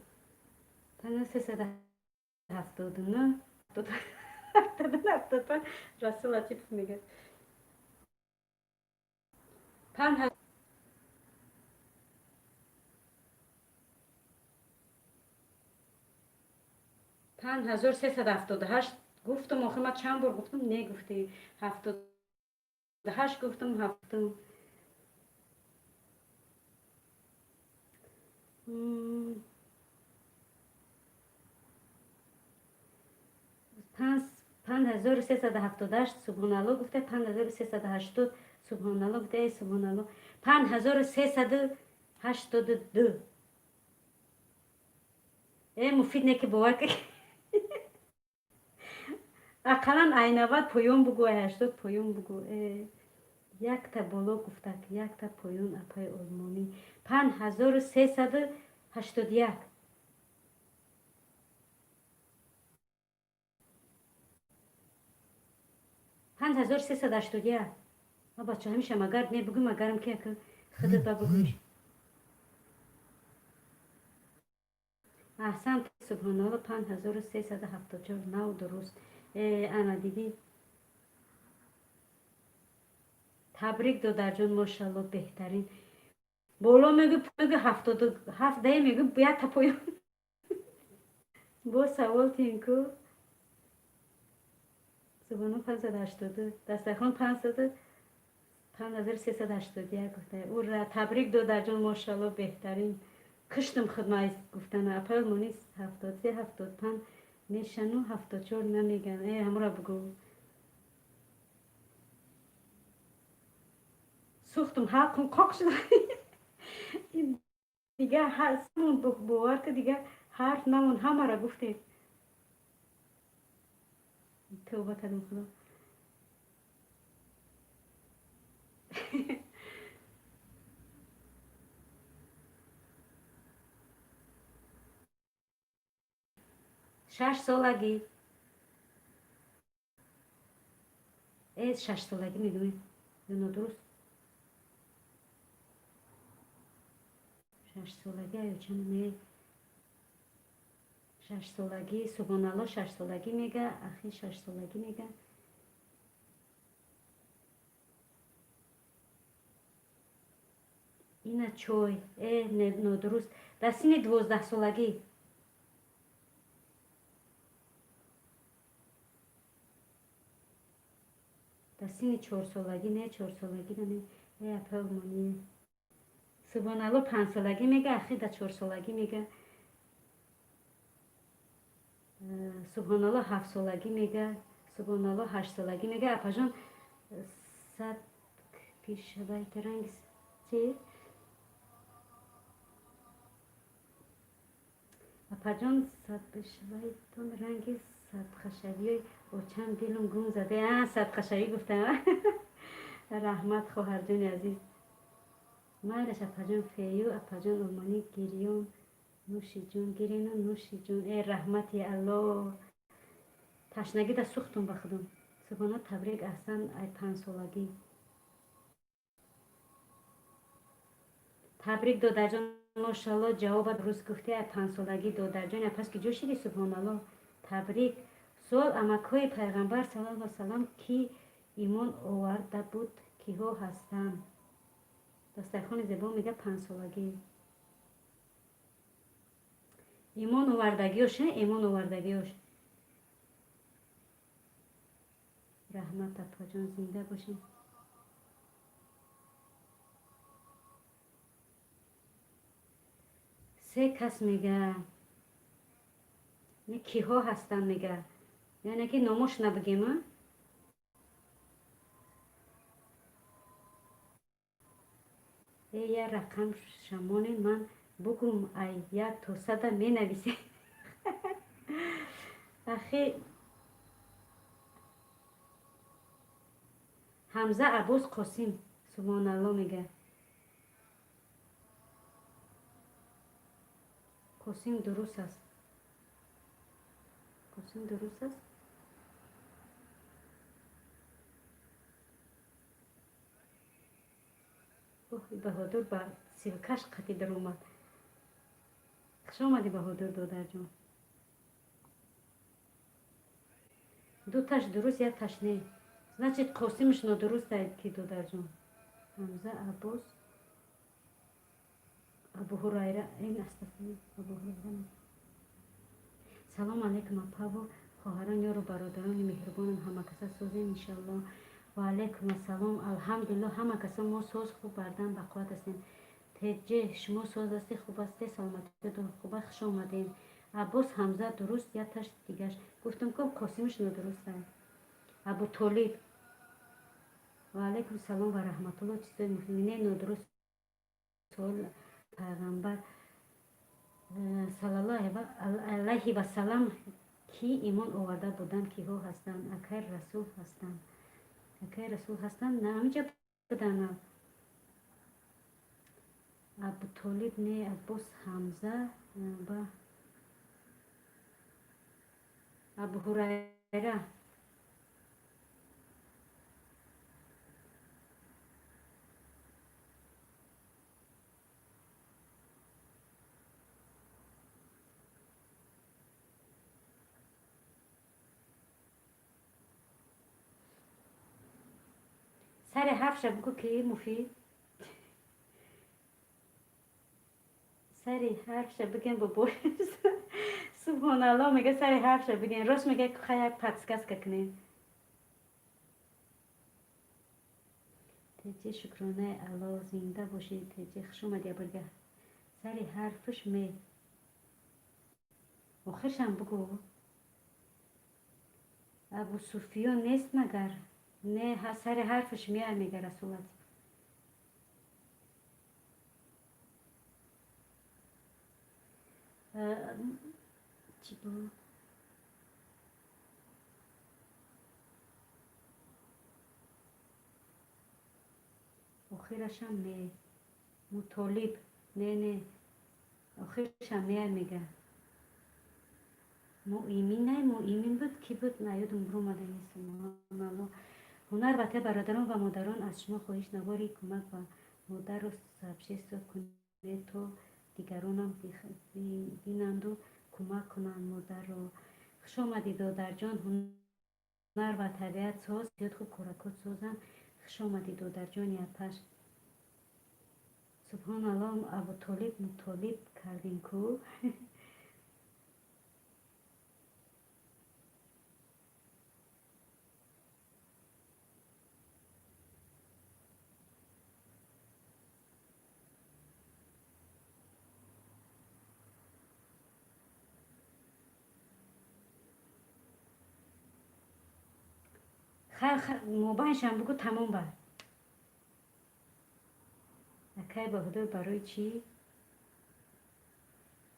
S1: 5379 75 Расул Латипов мегӯяд. 5378 гуфтам. Охир ман чанд бор гуфтам, не гуфтӣ. 78 гуфтам, ҳафтум. 5378 субҳоналло гуфта, 5380 субҳоналло гуфта, э субҳоналло, 5382. Э муфид не ки бовар ки ақаллан ай 90 поён бугӯ, ай 80 поён бугӯ. Э якта боло гуфтак, якта поён, апаи олмонӣ. 5381. 5381. Ма бача ҳамеша магар не бугӯ, магарам ки яка худат ба бугӯш. Аҳсан, субҳоналло, 5374 нав дуруст. Э ана дидӣ, табрик, додарҷон, мошалло, беҳтарин. Боло мегӯ, мегӯ 77 дае мегӯ, якта поён. Боз савол тинку. Субҳоно 582, дастархон 5381 гуфта. Ура, табрик, додарҷон, мошалло, беҳтарин. Киштам хидмат гуфтана. Апаи олмонӣ 73, 75 мешану 74 намеган. Э ҳамура бугӯ. Сӯхтум, ҳалқум қоқ шуда. Дига бовар ки дига ҳарф намон, ҳамаро гуфтем. Тавба кардам, худо. 6 солагӣ. Э 6 солагӣ мегӯем ё нодуруст? 6 солагӣ ё чанд не? 6 солагӣ, субҳоналло, 6 солагӣ мега, ахи 6 солагӣ мега. Ина чой. Э нодуруст. Дар синни 12 солагӣ. Дар синни 4 солагӣ, не, 4 солагӣ не. Э апаи олмонӣ. Субҳоналло 5 солагӣ мега, ахи дар 4 солагӣ мега. Субҳоналло 7 солагӣ мега, субҳоналло 8 солагӣ мега. Апаҷон, сад пишабайтаранг чи? Апаҷон, садпишавайтон ранги садқашавиёи очам дилум гум зада. А садқашавӣ гуфтам. Раҳмат, хоҳарҷони азиз. Майлаш, апаҷон фею, апаҷон олмонӣ гирён, нӯши ҷон, гирену нӯши ҷон. Э раҳмати алло, ташнагида сӯхтум ба худум. Субҳона, табрик, аҳсан, ай 5 солагӣ. Табрик, додарҷон, мошалло, ҷавоба дуруст гуфтӣ, ай 5 солагӣ. Додарҷон, пас ки ҷо шидӣ? Субҳоналло, табрик. Суол: амакҳои пайғамбар саллаллоҳу алайҳи васаллам кӣ имон оварда буд, киҳо ҳастанд? Дастархони зебо мега 5 солагӣ. Имон овардагиёш, имон овардагиёш. Раҳмат, апаҷон, зинда бошед. Се кас мега. Не, киҳо ҳастанд мега. Яъне ки номош набигем, а? Э я рақам шамоне ман бугум, ай як то сада менависем. Ахи Ҳамза, Аббос, Қосим, субҳоналло мега. Қосим дуруст аст. Қосим дуруст аст. Оҳ, Баҳодур ба силкаш қатӣ даромад. Хуш омадӣ, Баҳодур додарҷон. Дуташ дуруст, якташ не. Значит, Қосимш нодуруст ки, додарҷон. Ҳамза, Аббос, Абу Ҳурайра, ин, астафурла, Абу Ҳурайра. Салом алейкум, апаву хоҳарон, ёру бародарони меҳрубонам, ҳама каса созем, иншалло. Ва алейкум ассалом, алҳамдулилло, ҳама каса мо соз, хуб, бардан бақувват ҳастем. Теҷе, шумо соз ҳастед, хуб ҳастед, саломатиятон хуба, хуш омадем. Аббос, Ҳамза дуруст, якташ дигаш. Гуфтам ко, Қосимш нодуруст аст. Абутолиб. Ва алейкум салом ва раҳматулло, чизои муфид. Не, нодуруст суол. Пайғамбар саллаллоҳу алайҳи васалам кӣ имон оварда буданд, киҳо ҳастанд? Акай Расул ҳастанд. Акай Расул ҳастанд? На, ҳаминҷа буданд. Абутолиб не, Аббос, Ҳамза ба Абу Ҳурайра. Сари ҳарфша бигӯ, ки муфид. Сари ҳарфша бигем, бобо. Субҳоналло, мега, сари ҳарфша бигем. Рост мега, хай, як подсказка кунем. Теҷи, шукронаи Алло, зинда бошӣ, Теҷи, хуш омадӣ абурга. Сари ҳарфш ме. Охиршам бигӯ. Абу Суфиён нест магар? Не, сари ҳарфш меа, мега Расулат. Чӣ буд? Охирашам ме. Мутолиб. Не, не. Охирашам меа, мега. Муимин не, Муимин буд, ки буд? Наёдум буромада нест. Субҳоналло. Ҳунар ва бародарон ва модарон, аз шумо хоҳиш, навори кӯмак ба модарро сообщество кунед, то дигаронам бинанду кӯмак кунанд модарро. Хуш омадӣ, додарҷон. Ҳунар ва табиат соз, зиёд хуб коракот созанд. Хуш омадӣ, додарҷони апаш. Субҳоналло, Абутолиб, Мутолиб кардем ку. Мобайншам бигӯ, тамом ба. Акай Баҳодур, барои чӣ?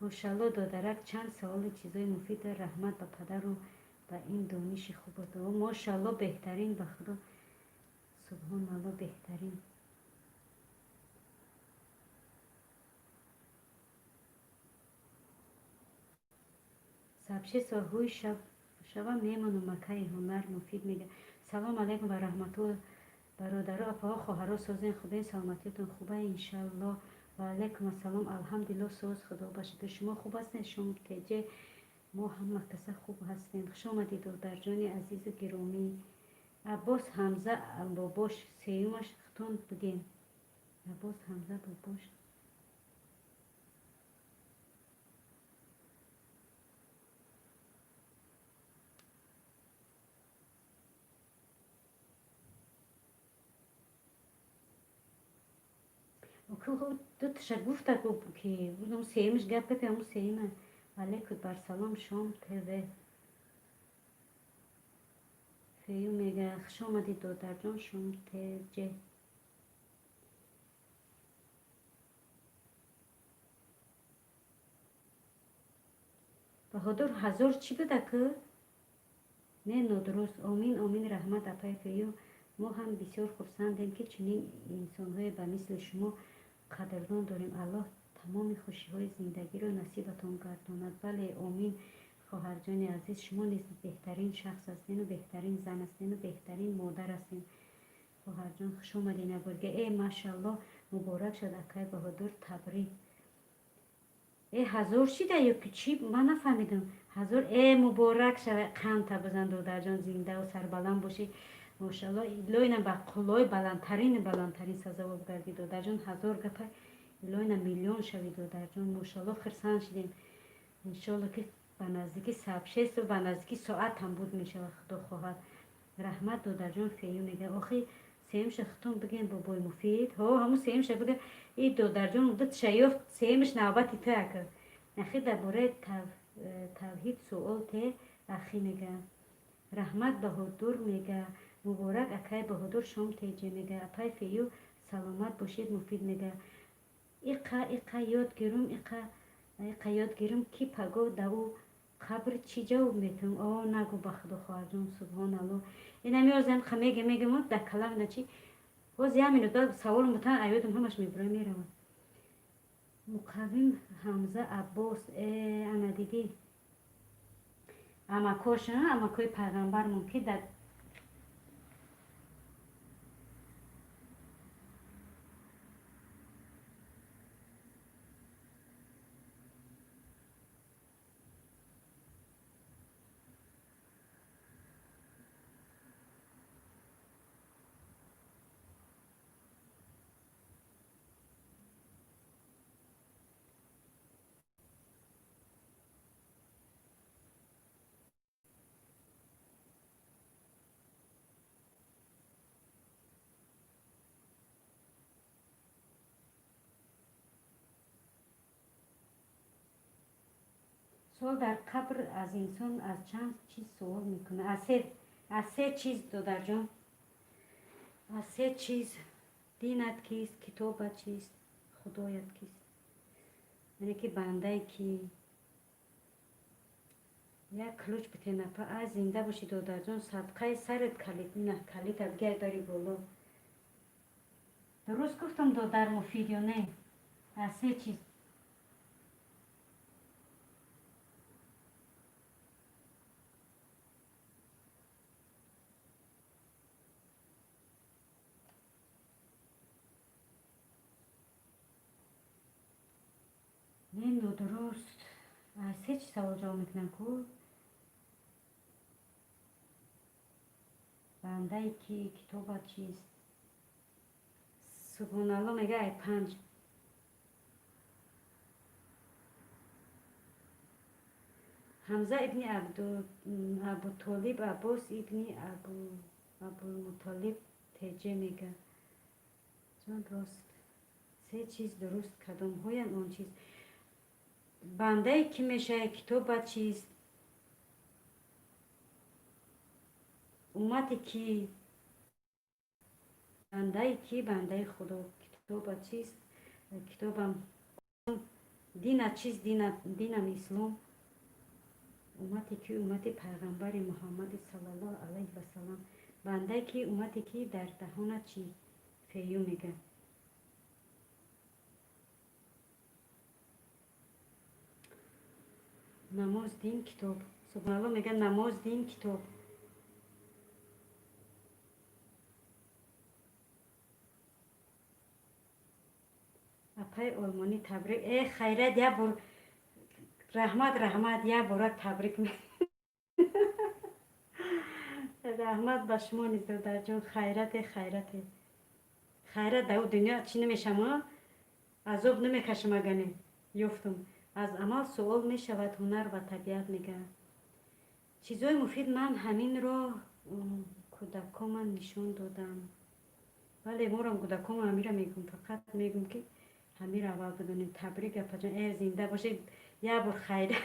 S1: Мошалло, додарак, чанд саволу чизои муфид. Раҳмат ба падару ба ин дониши хубат. Мошалло, беҳтарин, ба Худо, субҳоналло, беҳтарин. Сообщество ҳуй шава мемонум, акаи Ҳунар муфид мега. Салом алайкум ва раҳматулло, бародаро, апаҳо, хоҳаро, созен, хубен, саломатиятон хуба, иншалло. Ва алайкум ассалом, алҳамдулилло, соз, Худо ба шукр. Шумо хуб ҳастед, шумо, Теҷе? Мо ҳама каса хуб ҳастем. Хуш омадӣ, додарҷони азизу гиромӣ. Аббос, Ҳамза, бобош, сеюмаш хутон бигем. Аббос, Ҳамза, бобош. Дуташа гуфта, ки сеюмаш гап кардем, ҳамун сеюма. Алейкум барсалом, Шом ТВ. Фею мега, хуш омадӣ, додарҷон, Шом ТЖ. Баҳодур, ҳазор чӣ буда ку? Не, нодуруст. Омин, омин, раҳмат, апай Фею. Мо ҳам бисёр хурсандем, ки чунин инсонҳое ба мисли шумо қадрдон дорем. Аллоҳ тамоми хушиҳои зиндагиро насибатон гардонад. Бале, омин, хоҳарҷони азиз, шумо низ беҳтарин шахс ҳастену беҳтарин зан ҳастену беҳтарин модар ҳастем. Хоҳарҷон, хуш омадӣ набурга. Э, машалло, муборак шуд, акай Баҳодур, табрик. 1000 шида ё ки чӣ, ман нафаҳмидам. 1000, э, муборак шава, қандта бизан, додарҷон, зиндаву сарбаланд бошӣ, мошалло, илоҳина ба қуллои баландтарини баландтарин сазовор гардӣ, додарҷон. 1000 гапа, илоҳина миллион шавӣ, додарҷон, мошалло, хирсанд шидем. Иншолло, ки ба наздики сабшесту ба наздики соат ҳам буд мешавад, худо хоҳад. Раҳмат, додарҷон. Фею мега, охи сеюмша хутун бигем, бобои Муфид. Ҳо, ҳамун сеюмша бига. И додарҷон дутша ёфт, сеюмш навбати ту ака. Ахи, дар бораи тавҳид суол те, ахи, мега. Раҳмат, Баҳодур мега. Муборак, акай Баҳодур, шом теҷе, мега. Апай Фею, саломат бошед. Муфид мега, иқа иқа ёд гирум, иқа иқа ёд гирум, ки пагоҳ да ӯ қабр чӣ ҷавоб метавам? О, нагӯ, ба худо, хоҳарҷон, субҳоналло. Инами озам ха меге, мегем, дар калам чи боз як минут баъд саволам бутан, аёдам ҳамаш мебура, меравад. Муқаввим Ҳамза Аббос, э, ана дидӣ, амакош, амакои пайғамбармон, ки дар суол дар қабр аз инсон аз чанд чиз суол мекунад? Аз се чиз, додарҷон, аз се чиз: динат кист, китобат чист, худоят кист, яъне ки бандае ки. Як ключ битенапа. А, зинда бошӣ, додарҷон, садқаи сарат, калит на калита бигай, бари боло. Дуруст гуфтам, додар Муфид, ё не? Аз се чиз. Не, нодуруст. Аз се чиз савол ҷавоб мекунам ку: бандае ки, китобат чист. Субҳоналло мега, ай панҷ. Ҳамза ибни Абутолиб, Аббос ибни Абулмутолиб. Теҷе мега, ҷон, рост, се чиз дуруст. Кадомҳоянд он чиз? Бандае кӣ мешавад, китобат чист, уммати кӣ, бандаи кӣ? Бандаи Худо. Китобат чист? Китобам. Динат чист? Динам ислом. Уммати кӣ? Уммати пайғамбари Муҳаммади саллаллоҳу алайҳи васалам. Бандаи кӣ, уммати кӣ, дар даҳонат чӣ? Фею мега. Намоз, дин, китоб. Субҳоналло мега, намоз, дин, китоб. Апаи олмонӣ, табрик. Э, хайрат, як бор раҳмат, раҳмат, як бора табрик. Раҳмат ба шумо низ, додарҷон. Хайрате, хайрате, хайрат. Дар дунё чӣ намешама, азоб намекашам, агане ёфтум. Аз амал суол мешавад, ҳунар ва табиат, мегӯяд. Чизҳои муфид, ман ҳаминро кӯдакоман нишон додам. Бале, морам кӯдакома ҳамира мегӯм, фақат мегӯм, ки ҳамира аввал бидонем. Табрик, апаҷон. Э, зинда бошед. Як бор хайра,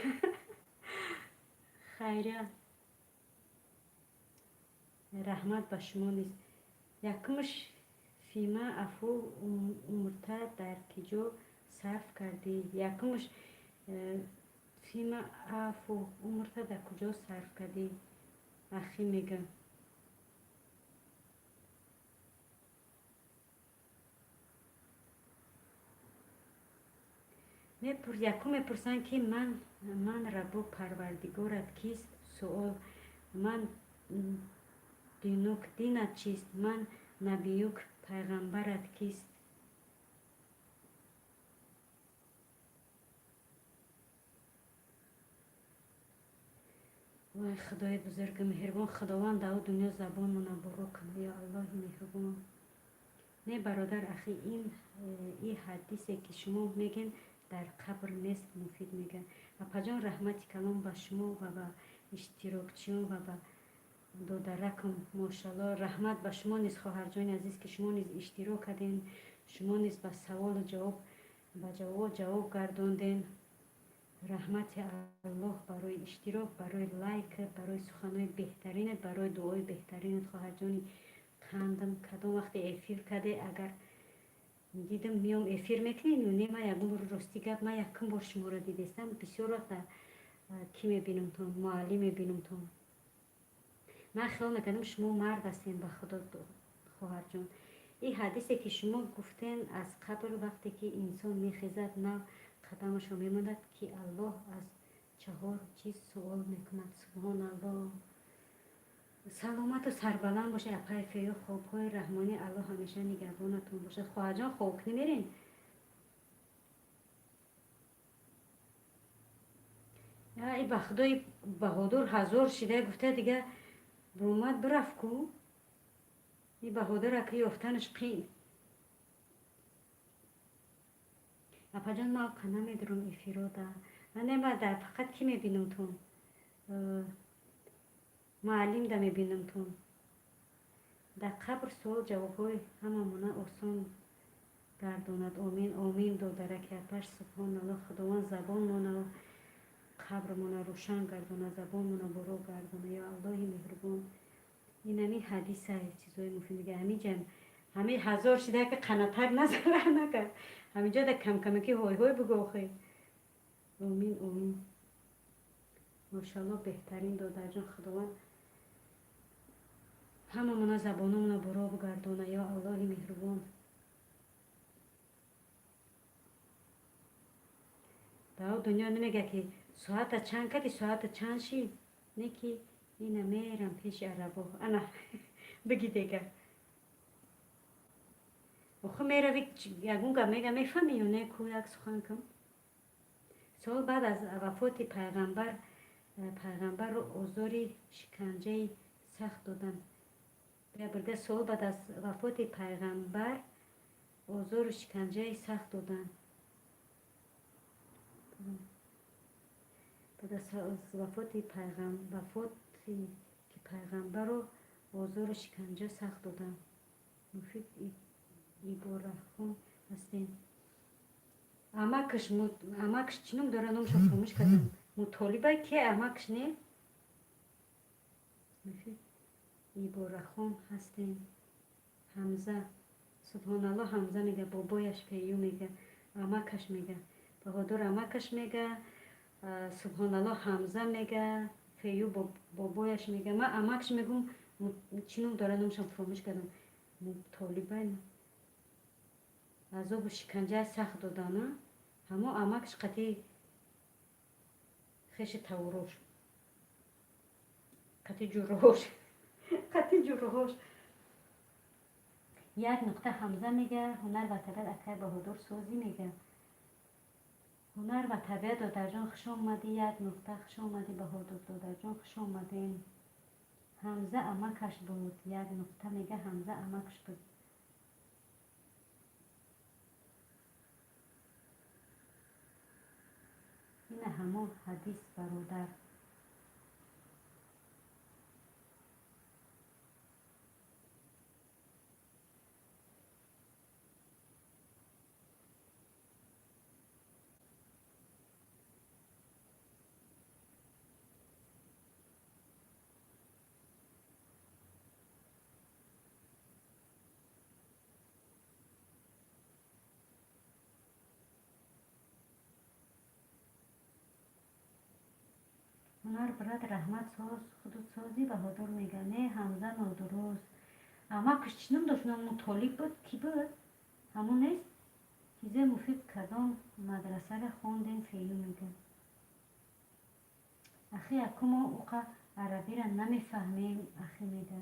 S1: хайра. Раҳмат ба шумо низ. Якумш, фима афу умрта дар киҷо сарф кардӣ? Якумш, фима афу умрта дар куҷо сарф кардӣ, ахӣ, мега. Якум мепурсанд, ки ман раббу, парвардигорат кист? Суол: ман динук, динат чист? Ман набиюк, пайғамбарат кист? Вой, Худои бузурги меҳрубон, Худованд даву дунё забонмона буро кунад, ё Аллоҳи меҳрубон. Не, бародар, ахи, ин и ҳадисе ки шумо мегӯед, дар қабр нест. Муфид мегӯяд: апаҷон, раҳмати калом ба шумо ва ба иштирокчиён ва ба додаракам. Мошалло, раҳмат ба шумо низ, хоҳарҷони азиз, ки шумо низ иштирок кардем, шумо низ ба саволу ҷавоб, ба ҷавоб гардондем. Раҳмати Аллоҳ барои иштирок, барои лайк, барои суханҳои беҳтаринат, барои дуои беҳтаринат, хоҳарҷони қандам. Кадом вақте эфир каде, агар дидам, миём. Эфир мекунед ё не? Ма ягон бор, рости гап, ма якум бор шуморо дидестам. Бисёр вақт кӣ мебинамтон, муаллим мебинамтон. Ман хиёл мекардам, шумо мард ҳастем. Ба Худо, хоҳарҷон, ин ҳадисе ки шумо гуфтен, аз қабр вақте ки инсон мехезад, нав қадамашро мемонад, ки Аллоҳ аз чаҳор чиз суол мекунад. Субҳоналлоҳ. Саломату сарбаланд бошед, апаи Фею. Хобҳои раҳмонӣ, Аллоҳ ҳамеша нигаҳбонатон бошад. Хоҳарҷон, хобкунӣ мерем? И ба Худои, Баҳодур ҳазор шида гуфта, дига бумад, бирафт ку. И Баҳодур ака ёфтанаш қин. Апаҷон, ма оқа намедурам эфирода. Не, ма дар фақат кӣ мебинамтон, муаллимда мебинамтон. Дар қабр суол ҷавобҳои ҳамамона осон гардонад. Омин, омин, додараки апаш. Субҳоналлоҳ, Худованд забонмона, қабрмона рӯшан гардона, забонмона буро гардона, ё Аллоҳи меҳрубон. Инами ҳадиса, чизои муфид мега. Ҳамиҷа ҳами ҳазор шида ки қанатак назара накард. Ҳаминҷо да камкамаки ҳой-ҳой бугӯ охе. Омин, омин. Мошалло, беҳтарин, додарҷон. Худованд ҳамамона забономона буро бигардона, ё Аллоҳи меҳрубон. Дао дунё намега, ки соата чанд кади, соата чанд шид, не ки ина мерам пеши арабо. Ана биги дега. Охи, мерави, ягон гап мега, мефаҳми ё не? Ку як сухан кун. Сол баъд аз вафоти пайғамбар, пайғамбарро озори шиканҷаи сахт доданд. Бирга сол баъд аз вафоти пайғамбар озору шиканҷаи сахт доданд. Баъд аз вафоти вафоти ки пайғамбарро озору шиканҷа сахт доданд. Муфид иборахон ҳастем. Амакаш, амакаш чӣ ном дора? Номашро фаромӯш кардам. Мутолиба ке амакаш, не? Муфид иборахон ҳастем. Ҳамза, субҳоналло, Ҳамза мега, бобояш Пею мега, амакаш мега, Баҳодур амакаш мега, субҳоналло, Ҳамза мега, Фею бобояш мега. Ман амакаш мегум, чӣ ном дора? Номашам фаромӯш кардам. Мутолиба азобу шиканҷаи сахт додана. Ҳамо амакаш қатъи хеши таврош, қатъи ҷурроҳош, қатъи ҷурроҳош. Як нуқта Ҳамза мега, ҳунар ва табиат, акай Баҳодур созӣ мега. Ҳунар ва табиат, додарҷон, хуш омадӣ. Як нуқта, хуш омадӣ, Баҳодур додарҷон, хуш омадем. Ҳамза амакаш буд. Як нуқта мега, Ҳамза амакаш буд. Ина ҳамон ҳадис, бародар. Ҳунар брат, раҳмат, соз, худут созӣ. Баҳодур мега, не, Ҳамза нодуруст. Амакаш чӣ ном дошт? Мутолиб буд, кӣ буд? Ҳамон нест? Чизе муфид, кадом мадрасара хондем? Фею мега, ахи, аку мо уқа арабира намефаҳмем, ахи. Мега,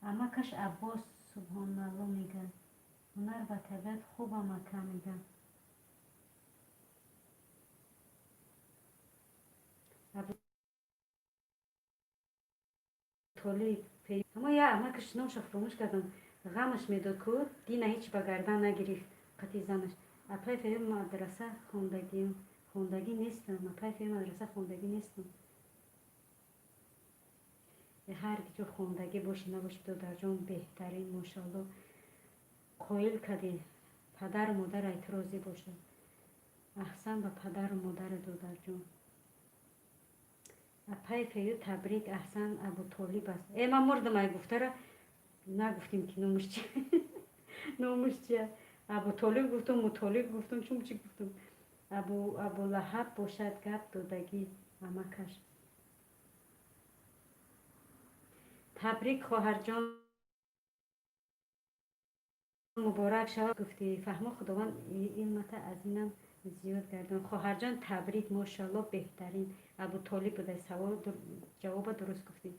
S1: амакаш Аббос. Субҳоналло мега. Ҳунар ва табиат, хубам, ака, мега. Абутолиб. Ама я амакаш номша фуромӯш кардам. Ғамаш медод ку, дина ҳеч ба гардан нагирифт қати занаш. Апай Фею, мадраса хондагиам, хондагӣ нестам. Апай Фею, мадраса хондагӣ нестам. Ҳар ҷо хондагӣ боши, набоши, додарҷон, беҳтарин, мошалло, қоил кардӣ. Падару модар ай ту розӣ бошад. Аҳсан ба падару модари додарҷон. Апай Фею, табрик, аҳсан, Абутолиб аст. Э, ман мурдам, ай гуфтара нагуфтем ки номаш чи, номаш чия. Абутолиб гуфтум, мутолиб гуфтум, чун чӣ гуфтум? Абулаҳаб бошад, гап додагӣ амакаш. Табрик, хоҳарҷон, муборак шавад, гуфтӣ, фаҳмо. Худованд илмата аз инам зиёд гардон. Хоҳарҷон, табрик, мошалло, беҳтарин. Абутолиб буда. Савол ҷавоба дуруст гуфтӣ.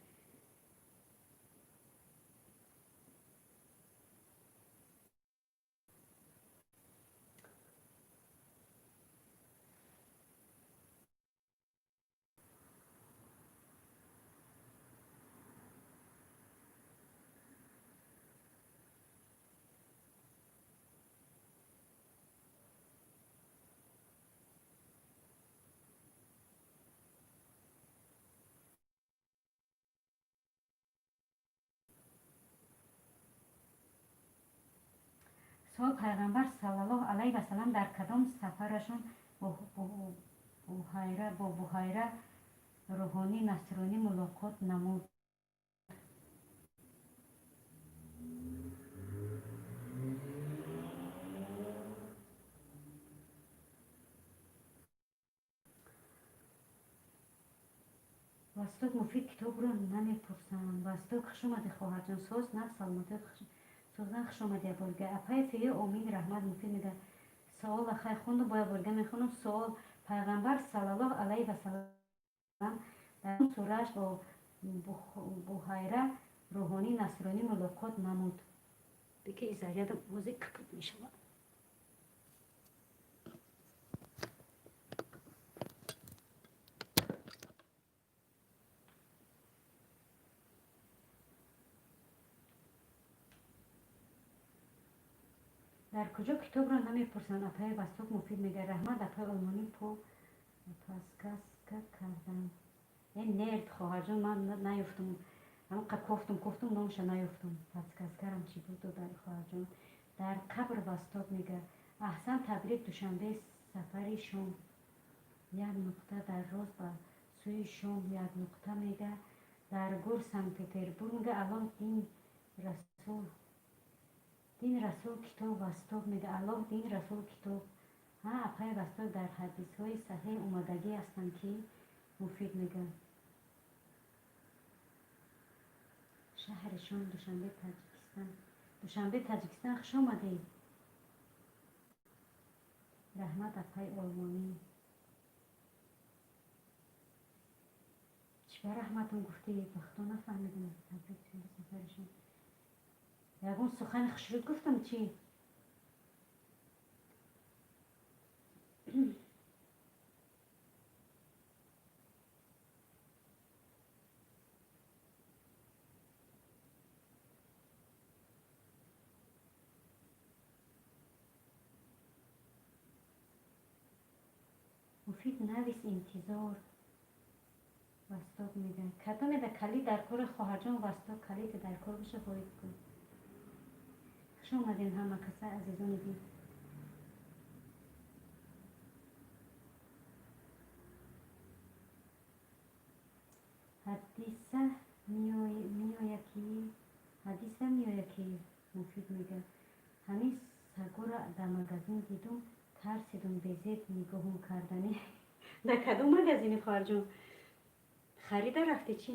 S1: Суол: Пайғамбар саллаллоҳу алайҳи васалам дар кадом сафарашон бо Буҳайра рӯҳонии насронӣ мулоқот намуд? Восток, муфид, китобро намепурсам. Восток, хуш омадӣ, хоҳарҷон, соз нав, саломатӣ, созан, хуш омадӣ. Аболга, апаи Фею, омин, раҳмат. Муфид мега: савола хай хунду, боя борга мехонам. Суол: Пайғамбар саллаллоҳу алайҳи васалам дар сурааш бо Буҳайра рӯҳонии насронӣ мулоқот намуд? Бики зарядам ози капут мешавад. Дар куҷо китобро намепурсанд, апаи Восток? Муфид мега: раҳмат, апаи олмонӣ, по подсказка кардан. Э, нерд, хоҳарҷон, ман наёфтум. Ҳамқа кофтум, кофтум, номша наёфтум. Подсказкарам чӣ буд, додар, хоҳарҷон? Дар қабр. Восток мега: аҳсан, табрик. Душанбе, сафари шом, як нуқта, дар рост ба сӯи шом, як нуқта, мега, дар гур, Санкт Петербург, мега, аллоҳ, дин, расул, дин, расул, китоб. Восток мега: Аллоҳ, дин, расул, китоб. Ҳа, апаи Восток, дар ҳадисҳои саҳеҳ омадагӣ ҳастанд ки. Муфид мега: шаҳри шом, Душанбе, Таҷикистон. Душанбе, Таҷикистон, хуш омадед. Раҳмат, апаи олмонӣ. Чӣ ба раҳматам гуфтӣ? Ба худо, нафаҳмидам. Табрик, сафаришон. Ягон сухани хушрӯд гуфтам, чӣ? Муфид, навис, интизор. Восток мега: кадоме да калид дар кори, хоҳарҷон Восток, калиде дар кор боша, ворид кун. Хуш омадем, ҳама каса, азизони дил. Ҳадиса меояд ки, ҳадиса меояд ки. Муфид мега: ҳамин сагора дар магазин дидум, тарсидум, безеб нигоҳум карданӣ. Дар кадом магазини, хоҳарҷон? Харида рафтӣ, чӣ?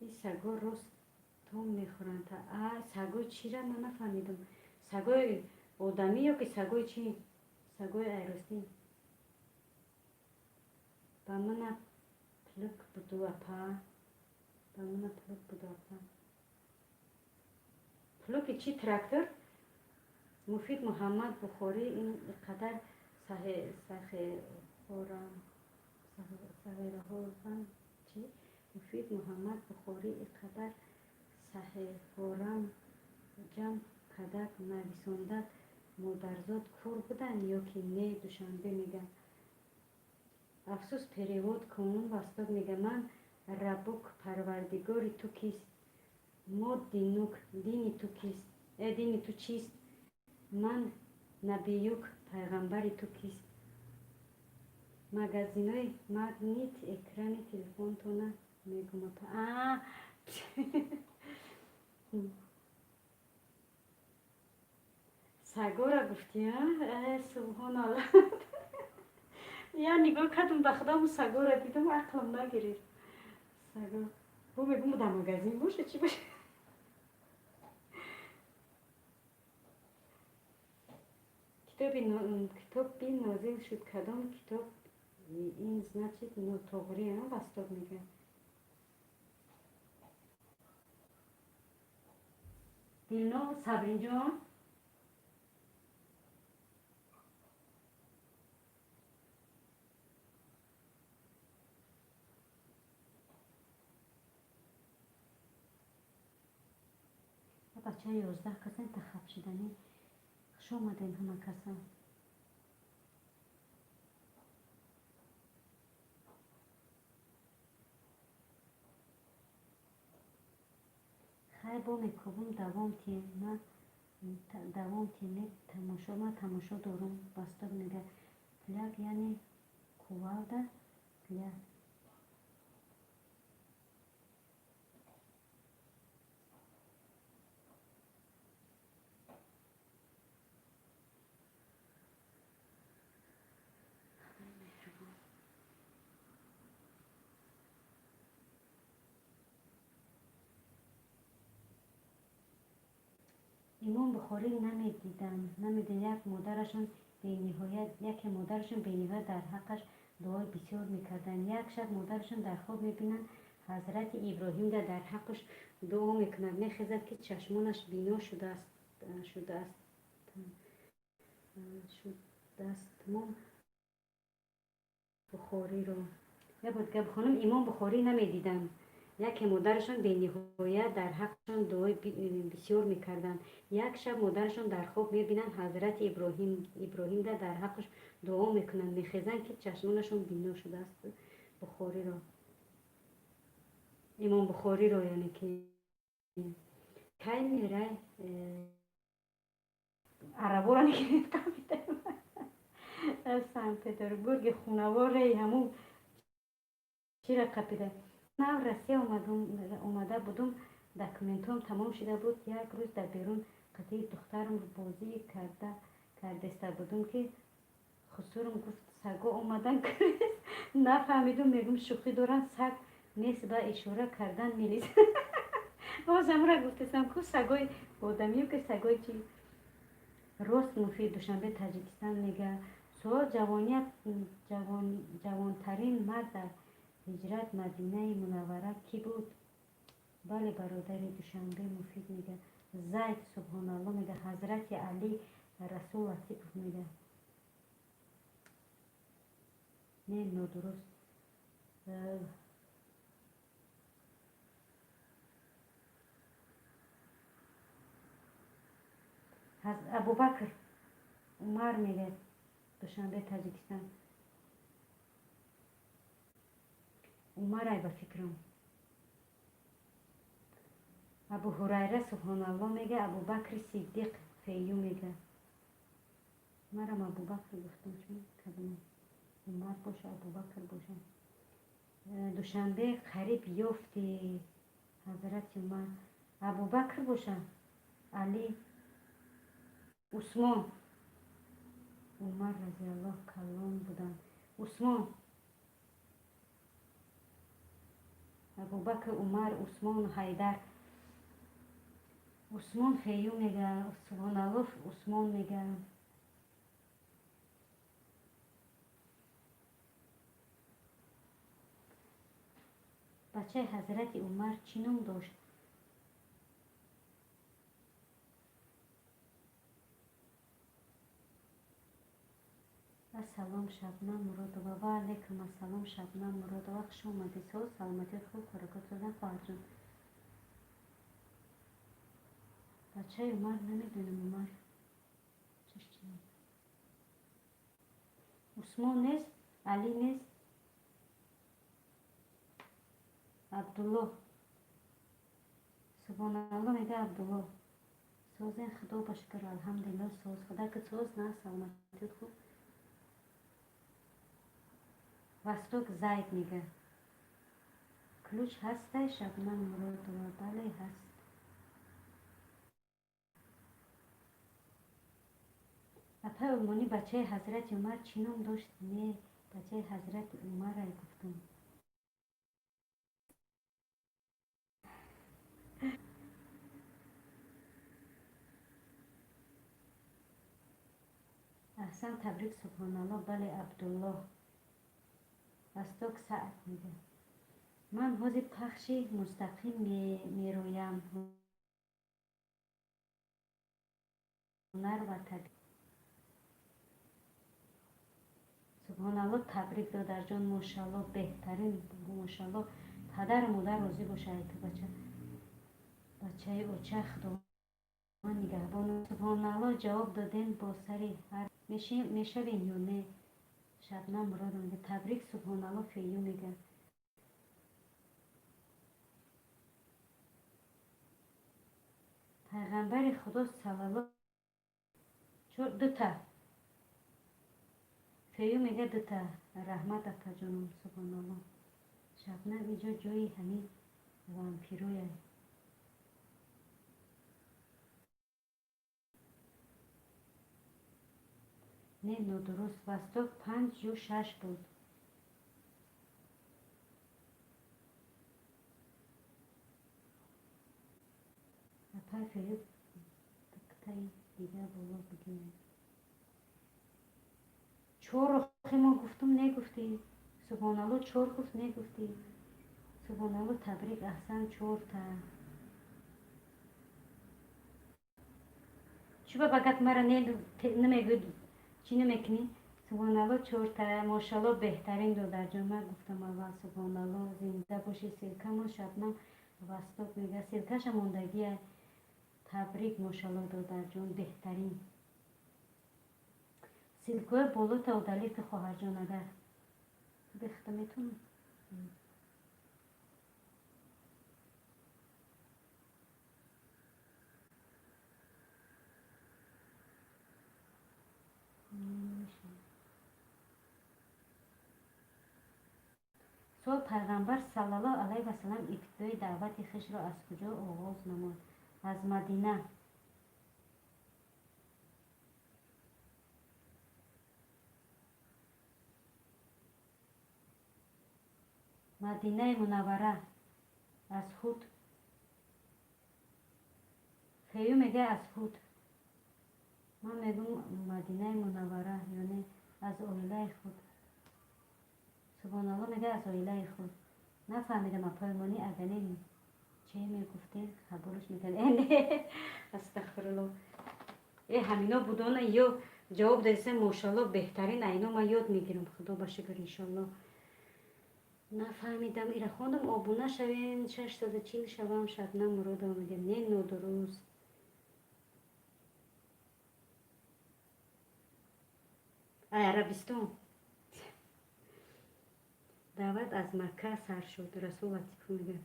S1: Ин саго рост том мехӯранд. А сагои чира, ман нафаҳмидам. Сагои одамӣ ё ки сагои чӣ? Сагои айростӣ. Ба мана плуг буду, апа, ба мана плуг буду, апа. Плуги чӣ, трактор? Муфид: Муҳаммад Бухорӣ ин қадар сахихорам. Сағираҳо зан чи? Муфид Муҳаммад Бухорӣ иқадар саҳеҳҳорам ҷамъ кадак нависондак модарзод кур будан ё ки не? Душанбе мега. Афсӯс, перевод кун. Восток мега: ман раббук, парвардигори ту кист? Мо динук, дини ту кист? Дини ту чист? Ман набиюк, пайғамбари ту кист? Магазинои Магнит экрани телефонтона мегум. А сагора гуфтӣ? Субҳоналло, я нигоҳ кардам, ба худам сагора дидам, ақлам нагирифт. Саго бо мегум, дар магазин боша, чӣ боша? Китоби нозил шуд кадом китоб? Ин значит нотоғрӣ. Восток мега. Дилно Сабринҷон. Бача, 11 касан тахаб шиданӣ. Хуш омадем ҳама касан. Хай, бо мекобум, давом тием, ма давом тием, тамошо, ма тамошо дорум. Восток мега: фляг яъне кувалда, фляг. Меҳрубон. Имом Бухорӣ намедиданд, намедид. Як модарашон бениҳоят, яке модарашон бениҳоят дар ҳаққаш дуои бисёр мекарданд. Як шаб модарашон дар хоб мебинанд, ҳазрати Иброҳимда дар ҳаққаш дуо мекунад. Мехезад, ки чашмонаш бино шудааст. Имом Бухориро як бор дига бихонам. Имом Бухорӣ намедиданд. Яке модарашон бениҳоят дар ҳаққашон дуои бисёр мекарданд. Як шаб модарашон дар хоб мебинанд, ҳазрати Иброҳимда дар ҳаққаш дуо мекунанд. Мехезанд, ки чашмонашон бино шудааст. Бухориро, Имом Бухориро, яъне ки кай мерай арабора Санкт Петербурги хунавораи ҳамун чира қапида. Нав Россия омада будум, документҳом тамом шуда буд. Як рӯз дар берун қатъи духтарам бозӣ кардеста будум, ки хусурам гуфт: «Саго омадан». Нафаҳмидум, мегум, шӯхӣ доранд, саг нест, ба ишора кардан милис. Боз ҳамура гуфтесам ку, сагои одамиё ки сагои чи? Рост, Муфид Душанбе Таҷикистон мега: суол, ҷавоният, ҷавонтарин мард дар ҳиҷрат Мадинаи Мунаввара кӣ буд? Бале, бародари Душанбе Муфид мега: Зайд. Субҳоналло мега, ҳазрати Али. Расул Латипов мега: не, нодуруст. Абубакр Умар мега Душанбе Таҷикистон. Умарай, ба фикрам. Абу Ҳурайра. Субҳоналло мега, Абубакри Сиддиқ. Фею мега: марам Абубакр гуфтам, чун кадом Умар боша, Абубакр боша. Душанбе қариб ёфти. Ҳазрати Умар, Абубакр боша, Али, Усмон. Умар разиаллоҳ калон буданд. Усмон, Абубакр, Умар, Усмон, Ҳайдар. Усмон. Фею мега: субҳоналлоҳ, Усмон мега. Бачаи ҳазрати Умар чӣ ном дошт? Ассалом, Шабнам Муродова. Ва алайкум ассалом, Шабнам Муродова. Хуш омадӣ. Соз, саломатият хуб, ҳаракот созам, хоҳарҷон. Бачаи Умар намедонам, Умар чиш чи? Усмон нест, Али нест, Абдулло. Субҳоналло мега Абдулло. Созен, худо ба шукр, алҳамдулилло, соз. Худа ки соз, на саломатият хуб. Восток Зайд мега. Ключ ҳастай, Шабнам Муродова? Бале, ҳаст. Апаи Олмонӣ, бачаи ҳазрати Умар чӣ ном дошт? Не, бачаи ҳазрати Умарай гуфтум. Аҳсан, табрик, субҳоналло, бале, Абдуллоҳ. Восток Саъд мега. Ман ҳозир пахши мустақим мероям. Ҳунар ва табиат. Субҳоналло, табрик, додарҷон, мошалло, беҳтарин, мошалло, падару модар розӣ бошад ту бача. Бачаи оча, Худованд нигаҳбон. Субҳоналло, ҷавоб додем бо сари ҳар мешавем ё не? Шабнам Муродова мега табрик, субҳоналло, фею мега. Пайғамбари Худо саллалло дута. Фею мега дута. Раҳмат, апаҷонум, субҳоналло. Шабнам, иҷо ҷои ҳамин вампироя. Не, нодуруст. Восток панҷ ё шаш буд. Апай Фею, диктаи дига боло бигӯед. Чор охи мо гуфтум, негуфтӣ. Субҳоналло, чор гуфт, негуфтӣ. Субҳоналло, табрик, аҳсан, чорта. Чӯба ба гап мара намегӯ, чӣ намекунӣ? Субҳоналло, чорта, мошалло, беҳтарин, додарҷон. Ман гуфтам аввал, субҳоналло, зинда бошӣ. Ссылкамон, Шабнам Восток мега, ссылкаша мондагия. Табрик, мошалло, додарҷон, беҳтарин. Ссылкаҳои болота удалить, хоҳарҷон, агар бихта метавонам. Суол: Пайғамбар саллаллоҳу алайҳи васалам ибтидои даъвати хешро аз куҷо оғоз намуд? Аз Мадина. Мадинаи Мунаввара. Аз худ. Фею мега аз худ. Ман мегӯм Мадинаи Мунаввара, ёне аз оилаи худ. Субҳоналло мега аз оилаи худ. Нафаҳмидам, апои, агар не че мегуфтем, қабулш мекард. Э, не, астағфирулло. Э, ҳамино будона ё ҷавоб дадисем, мошалло, беҳтарин, айно ман ёд мегирам, худо ба шукр, иншолло. Нафаҳмидам, ира хондам, обуна шавем, 640 шавам, Шабнам Муродова мега. Не, нодуруст. Ай Арабистон. Даъват аз Макка сар шуд, Расул Латифов мега.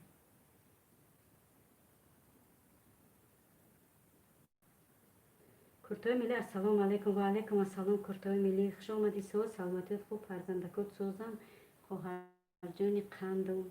S1: Куртои миллӣ, ассалому алайкум. Ва алайкум ассалом, куртои миллӣ, хуш омадӣ. Соз, саломатият хуб, фарзандакот созам, хоҳарҷони қандум.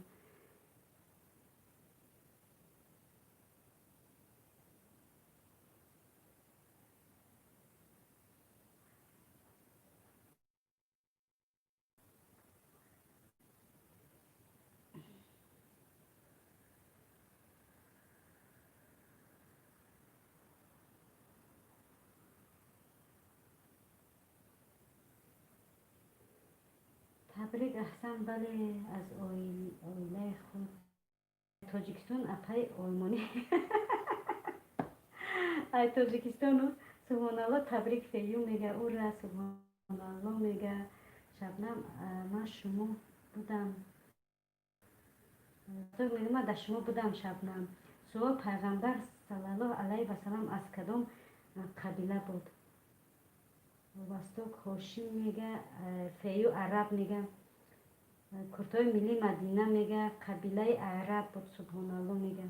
S1: Табрик, аҳсан, бале, аз оилаи худ. Тоҷикистон, апаи Олмонӣ. Ай Тоҷикистону, субҳоналло, табрик, феюм мега, ура, субҳон. Субҳоналло мега. Шабнам, ман шумо будам. Мега, ман дар шумо будам, Шабнам. Суол: Пайғамбар саллаллоҳу алайҳи васалам аз кадом қабила буд? Восток, Ҳошим мега, Фею араб мега, куртои миллии Мадина мега, қабилаи араб буд. Субҳоналло мега.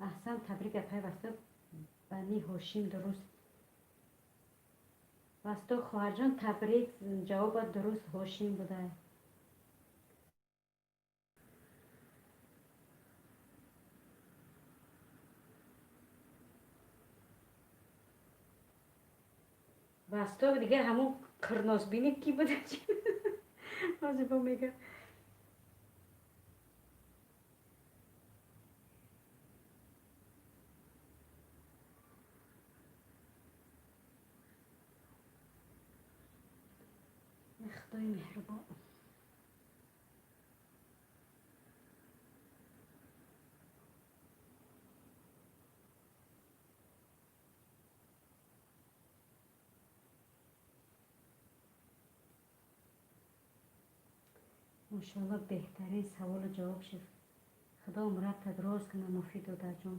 S1: Аҳсан, табрик, апай Восток, Бани Ҳошим дуруст. Восток хоҳарҷон, табрик, ҷавобат дуруст, Ҳошим буда. Восток дига ҳамун қирносбини ки буда? Ҳозир бо мега. Худои меҳрубон. Мошоалло, беҳтарин саволу ҷавоб шуд. Худо умрата дроз кунад, Муфид додарҷон.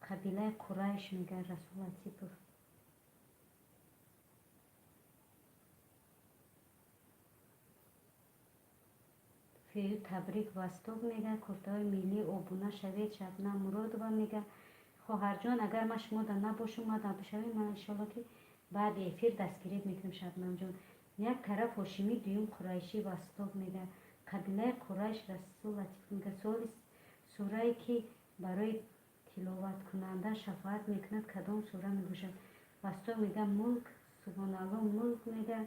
S1: Қабилаи Қурайш мега Расул Латипов. Фею, табрик, Восток мега, куртаҳои миллӣ, обуна шавед. Шабнам Муродова мега. Хоҳарҷон, агар ман шумода набошум, ман бишавем, ман иншолло ки баъди эфир дастгирӣ мекунам, Шабнамҷон. Як тараф ҳошимӣ, дуюм қурайшӣ. Восток мега, қабилаи Қурайш. Расул Латиф мега. Суоли: сурае ки барои тиловаткунанда шафоат мекунад, кадом сура мебошад? Восток мега, Мулк. Субҳоналло, Мулк мега,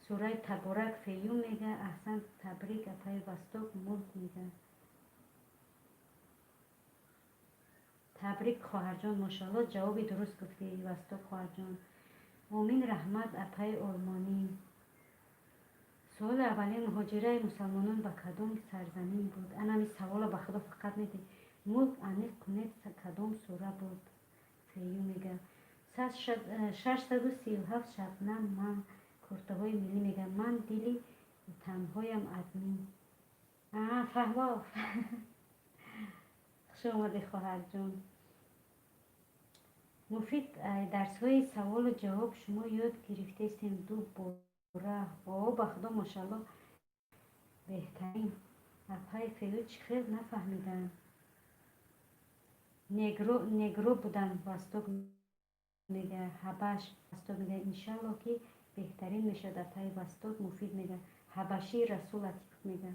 S1: сураи Таборак. Фею мега. Аҳсан, табрик, апаи Восток, Мулк мега. Табрик, хоҳарҷон, мошоалло, ҷавоби дуруст гуфтӣ, Восток хоҳарҷон. Омин, раҳмат, апаи Олмонӣ. Суоли: аввалин муҳоҷираи мусалмонон ба кадом сарзамин буд? Анами савола ба худо фақат меди. Мулк аниқ кунед, кадом сура буд? Фею мега. 637, Шабнам, ман куртаҳои миллӣ мега. Ман дили танҳоям, админ. Фаҳмо, хуш омадӣ, хоҳарҷон. Муфид, дарсҳои саволу ҷавоб шумо ёд гирифтестем ду бора. О, ба худо, мошалло, беҳтарин. Апаи Фею, чӣ хел нафаҳмидам? Негро будам. Восток мега, ҳабаш. Восток мега, иншалло ки беҳтарин мешавад, апаи Восток. Муфид мега, ҳабашӣ. Расул Латипов мега.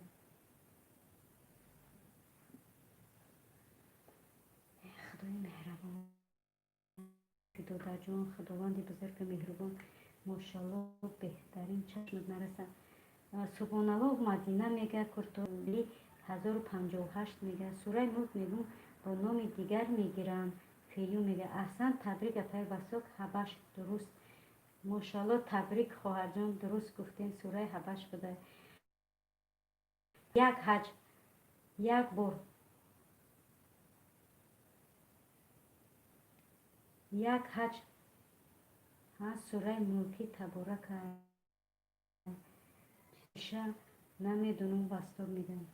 S1: Худои меҳрабон, додарҷон, худованди бузургу меҳрубон, мошалло, беҳтарин, чашмат нараса. Субҳоналло, Мадина мега, куртоли 1058 мега. Сураи Мулк мегум, бо номи дигар мегиранд. Фею мега. Аҳсан, табрик, апаи Восток, ҳабаш дуруст. Мошалло, табрик, хоҳарҷон, дуруст гуфтем, сураи Ҳабаш буда. Як ҳаҷ, як бор, як ҳаҷ. Сураи Мулки Таборака ша намедонам. Восток мегӯям,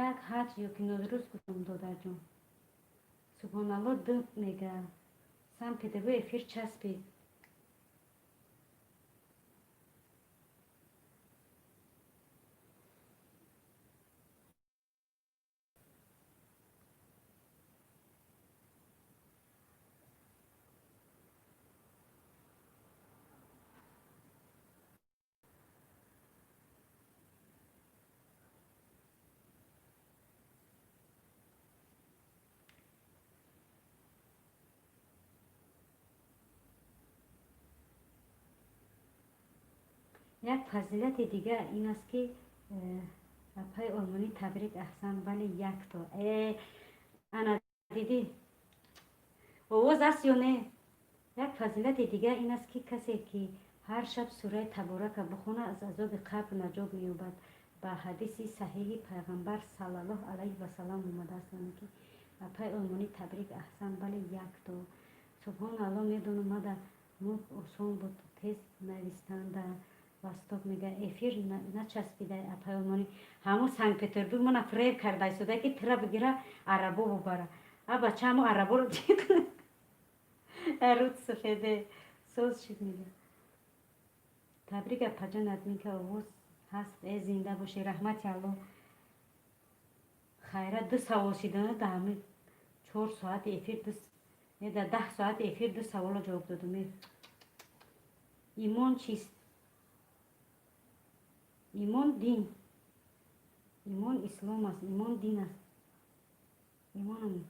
S1: як ҳаҷ ё ки нодуруст гуфтам, додарҷон? Субҳоналло, д мега. Сам пдв эфир часпид. Як фазилати дигар ин аст, ки апаи Олмонӣ, табрик, аҳсан, вале якто ана дидӣ, овоз аст ё не? Як фазилати дигар ин аст, ки касе ки ҳар шаб сураи Таборака бихонад, аз азоби қабр наҷот меёбад. Ба ҳадиси саҳеҳи Пайғамбар саллаллоҳу алайҳи васаллам омадааст, яъне ки апай Олмонӣ, табрик, аҳсан, бале, якто. Субҳоналло, медонам, мада мулк осон буд тез навистанда. Восток мега, эфир начаспидай, апай Олмонӣ. Ҳамун Санкт Петербург мана фиреб карда истода, ки тира бигира, арабо бубара. А бача, ҳамун араборо руд сафеде соз шид, мега. Табрик, апаҷон, админка, овоз ҳаст. Э, зинда бошӣ, раҳмати Аллоҳ. Хайра, ду савол шидана да ҳами 4 соати эфир, ду 10 соати эфир ду саволо ҷавоб додум. Имон чист? Имон дин, имон ислом аст, имон дин аст, имонам.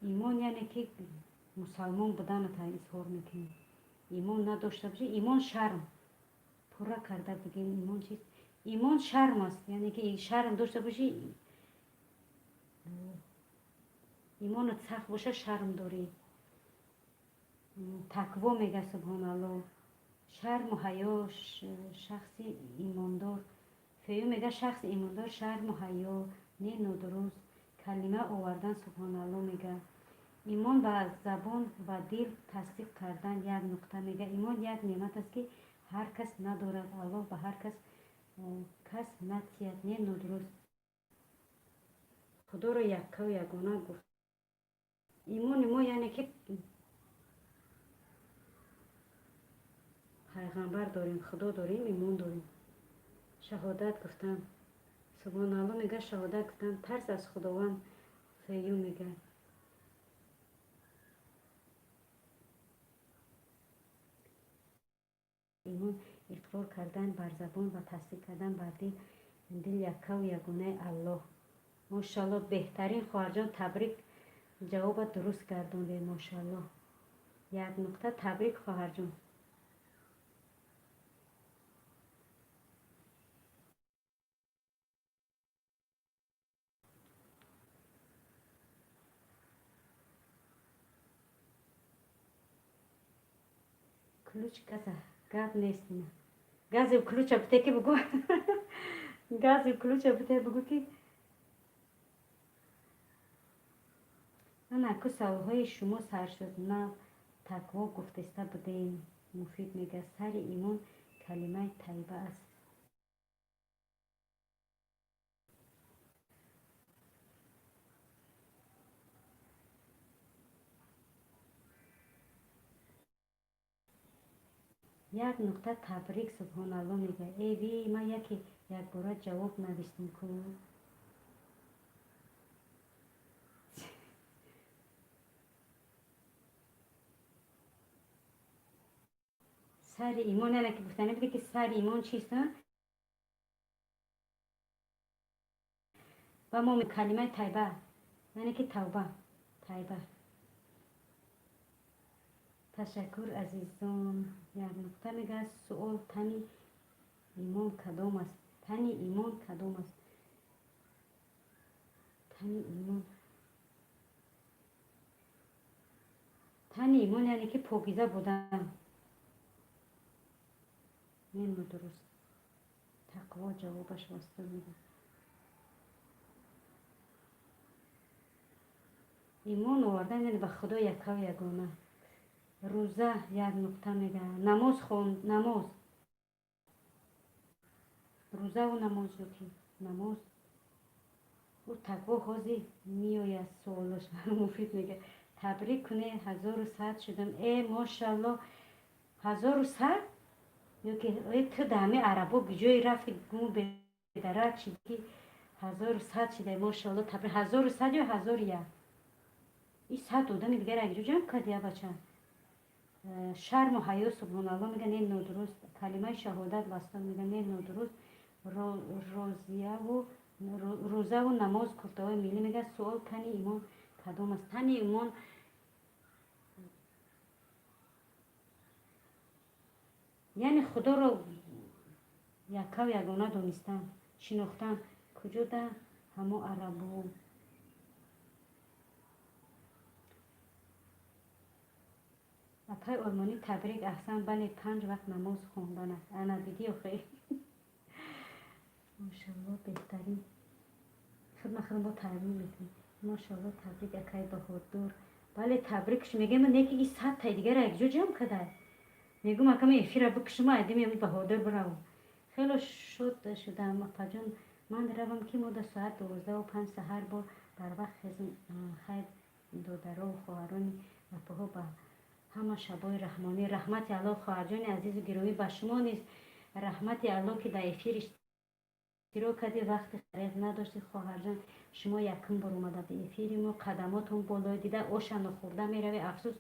S1: Имон яъне ки мусалмон буданата изҳор мекунӣ. Имон надошта бошӣ, имон шарм, пурра карда бигем, имон чист? Имон шарм аст, яъне ки шарм дошта бошӣ, имонат сахт боша, шарм дорӣ. Такво мега, субҳоналло, шарму ҳаё, шахси имондор. Фею мега, шахси имондор шарму ҳаё. Не, нодуруст. Калима овардан, субҳоналло мега. Имон ба забон ва дил тасдиқ кардан, як нуқта мега. Имон як неъмат аст, ки ҳар кас надорад, Аллоҳ ба ҳар кас натиҳад. Не, нодуруст. Худоро яккаву ягона гуфт. Имони мо яъне ки пайғамбар дорем, Худо дорем, имон дорем. Шаҳодат гуфтан, субҳоналло мега, шаҳодат гуфтан, тарс аз Худованд, фею мега. Имон иқрор кардан бар забон ва тасдиқ кардан бар дил, дил яккаву ягонаи Аллоҳ. Мошалло, беҳтарин, хоҳарҷон, табрик, ҷавобат дуруст гардонде, мошалло, як нуқта, табрик, хоҳарҷон. Ключ газа гап нест, ина гази ключа бите, ки бугу, гази ключа бите, бугу, ки ана ку саволҳои шумо сар шуд. На, такво гуфтеста будем. Муфид мега, сари имон калимаи тайиба аст. Як нуқта, табрик, субҳоналло мега. Э ви, ман яке якбора ҷавоб навистем ку. Сари имон яъне ки гуфтане буде, ки сари имон чист? Ва мо калимаи тайба, яъне ки тавба, тайба. Ташаккур, азизон, як нуқта мега. Суол: тани имон кадом аст? Тани имон кадом аст? Тани имон, тани имон яъне ки покиза будан. Не, нодуруст. Тақво ҷавобаш восита мега. Имон овардан яъне ба Худо яккаву ягона. Рӯза, як нуқта мега. Намоз хон, намоз, рӯзаву намоз ёки намоз. Ӯ такво ҳозир меояд суолош. Муфид мега, табрик куне, 1100 шудам. Э, мошалло, 1100 ёки э, ту даҳами арабо ҷое рафти, гуму бедарак шид, ки 1100 шидай. Мошалло, табрик. 1100 ё 1001? И 100 одами дигар якҷо ҷамъ карди, я бача. Шарму ҳаё, субҳоналло мега. Не, нодуруст. Калимаи шаҳодат, васта мега. Не, нодуруст. Рӯзаву намоз, куртаҳои миллӣ мега. Суол: тани имон кадом аст? Тани имон яъне Худоро яккаву ягона донистан, шинохтан. Куҷо да ҳамо арабу? Апай Олмонӣ, табрик, аҳсан. Бале, панҷ вақт намоз хондан аст. Ана, дидӣ охе? Мошалло, беҳтарин. Хидма хидма бо табрик мекунем. Мошалло, табрик, акай Баҳодур. Бале, табрикш мегӯям, не ки и 100 таи дигара якҷо ҷамъ кадай. Мегӯм, акама эфира бикушма, айдим ами Баҳодур биравам. Хело шод шудам, апаҷон. Ман равам, ки мо дар соат 12:05 саҳар бо барвақт хезм. Хайр, додарову хоҳарони апаҳо, ба ҳама шабои раҳмонӣ. Раҳмати Аллоҳ, хоҳарҷони азизу гиромӣ, ба шумо низ раҳмати Аллоҳ, ки дар эфир иштирок кардӣ, вақти хареғ надоштӣ. Хоҳарҷон, шумо якум бор омада ба эфири мо, қадамотон болои дида. Оша нохӯрда меравӣ, афсӯс,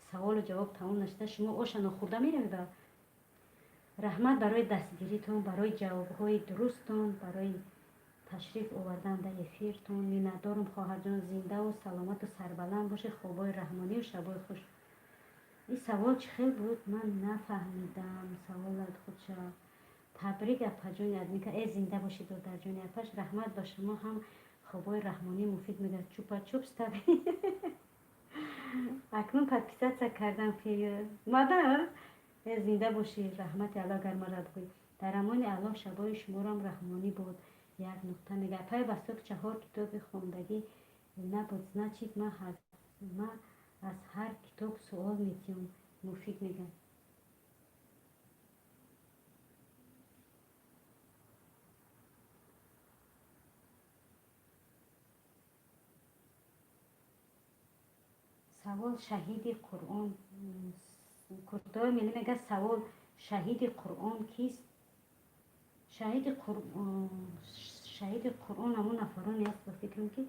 S1: саволу ҷавоб тамом нашуда, шумо оша нохӯрда меравӣ. Ба раҳмат барои дастгиритон, барои ҷавобҳои дурусттон, барои ташриф овардан дар эфиртон. Миннатдорум, хоҳарҷон. Зиндаву саломату сарбаланд бошед. Хобои раҳмонию шабои хуш. Ин савол чӣ хел буд, ман нафаҳмидам саволат худша. Табрик, апаҷони адмика. Э, зинда бошед, додарҷони апаш, раҳмат ба шумо ҳам, хобои раҳмонӣ. Муфид мегӯяд: чупа-чуп стави. Акнун подписаться кардам, мада. Э, зинда бошӣ, раҳмати Аллоҳ, агар мара бигӯӣ. Дар амони Аллоҳ, шабои шуморам раҳмонӣ буд. Як нуқта мега. Апай Восток, чаҳор китоби хондагӣ набуд, значит, ма аз ҳар китоб суол метиҳам. Муфид мега. Савол: шаҳиди Қуръон. Куртои миллӣ мега: савол: шаҳиди Қуръон кист? Шаҳиди Қуръон ҳамон нафароне аст, ба фикрам, ки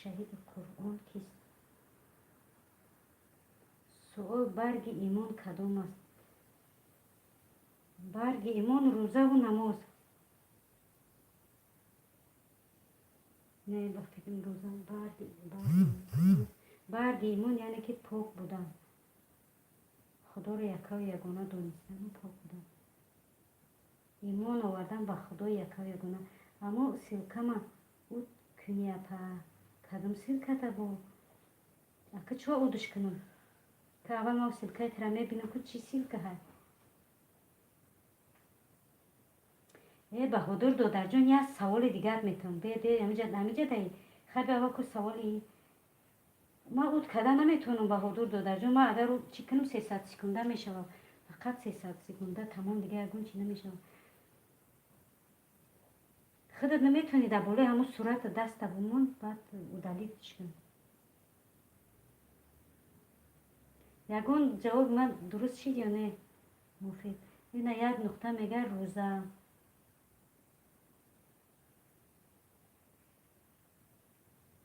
S1: шаҳиди Қуръон кист? Суол: барги имон кадом аст? Барги имон рӯзаву намоз. Не, ба фикрам, рӯза барги имон, яъне ки пок будан, Худоро якаву ягона донистану пок будан, имон овардан ба Худои якаву ягона. Аммо ссылка ма уд куни, апа. Кадом ссылка та бо ака чо удуш кунам? Ка аввал ма ссылка и тра мебинам, ку чӣ ссылка ҳай. Э, Баҳодур додарҷон, як саволи дигар метавон. Бе, ҳамиҷа даи хаби аввал ку саволи ма уд карда наметавонам, Баҳодур додарҷон. Ма агар чӣ кунам, 300 секунда мешавад, фақат 300 секунда, тамом, дигар ягон чи намешавад. Худат наметавонӣ дар болои ҳамун сурата даста бумон, баъд удалить кун. Ягон ҷавоби ман дуруст шид ё не? Муфид ина як нуқта мега: рӯза.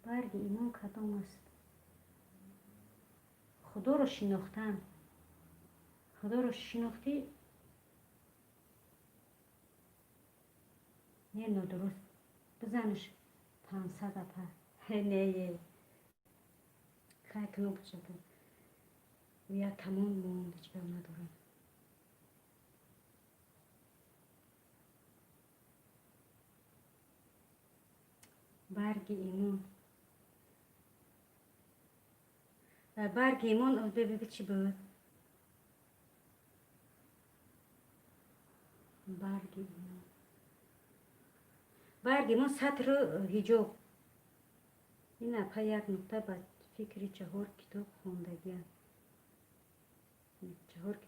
S1: Барги имон кадом аст? Худоро шинохтан. Худоро шинохтӣ, не, нодуруст. Бизанш 500, апа. Не, хай, кнопочка я тамом монд, ҳеҷ гап надорам. Барги имон, барги имон беби чӣ буд? Барги имон, барги имон сатру ҳиҷоб. Ин апа як нуқта ба фикри чаҳор китоб хондагиам,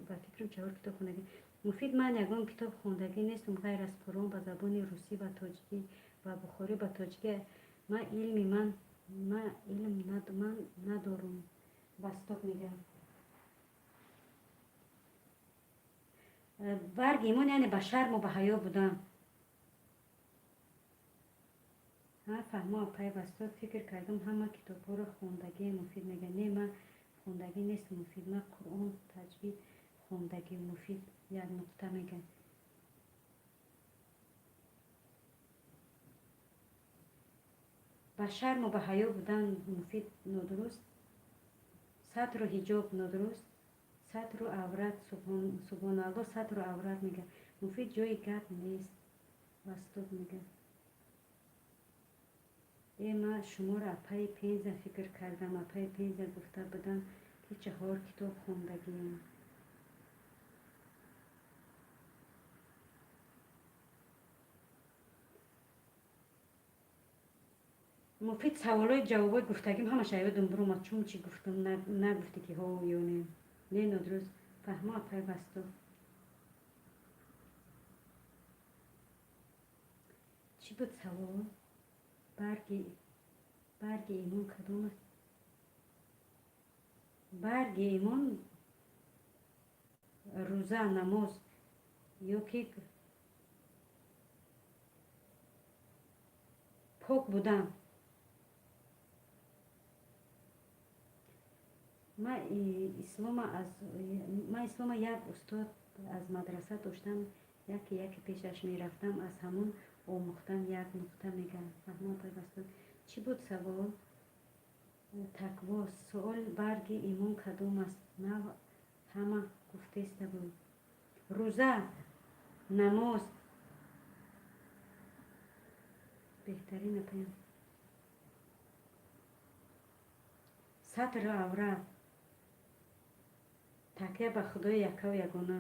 S1: ба фикрам, чаҳор китоб хондагӣ. Муфид, ман ягон китоб хондагӣ нестам, ғайр аз Қуръон ба забони русӣ ва тоҷикӣ ва Бухорӣ ба тоҷикӣ. Ма илми ман, ма илм ман надорум. Восток мегӯям: барги имон яъне ба шарму ба ҳаё будан. Ҳа, фаҳмо, апай Восток. Фикр кардам, ҳама китобҳоро хондагие. Муфид мега: не, ман хондагӣ нест. Муфид, ман Қуръон таҷвид хондагӣ. Муфид як нуқта мега. Ба шарму ба ҳаё будан. Муфид, нодуруст. Сатру ҳиҷоб нодуруст. Сатру аврат, субҳоналло, сатру аврат мега. Муфид, ҷои гап нест. Восток мега: Э, ма шуморо апаи Пенза фикр кардам. Апаи Пенза гуфта будам, ки чаҳор китоб хондагием. Муфид, саволои ҷавобои гуфтагим ҳамаша ёдам биромад, чун чӣ гуфтам, нагуфтӣ, ки ҳо ё не. Не, нодуруст фаҳмо, апай Васток. Чӣ буд савол? Барги имон кадом аст? Барги имон рӯза, намоз ё ки пок будан. Ма ислома як устод аз мадраса доштам, яке яке пешаш мерафтам, аз ҳамон омӯхтам. Як нуқта мегӯям. Фаҳмо, пайваста. Чӣ буд савол? Такво. Суол: барги имон кадом аст? Нав ҳама гуфтеста буд. Рӯза, намоз беҳтарин, апаям. Сатру авра, такя ба Худои яккаву ягона.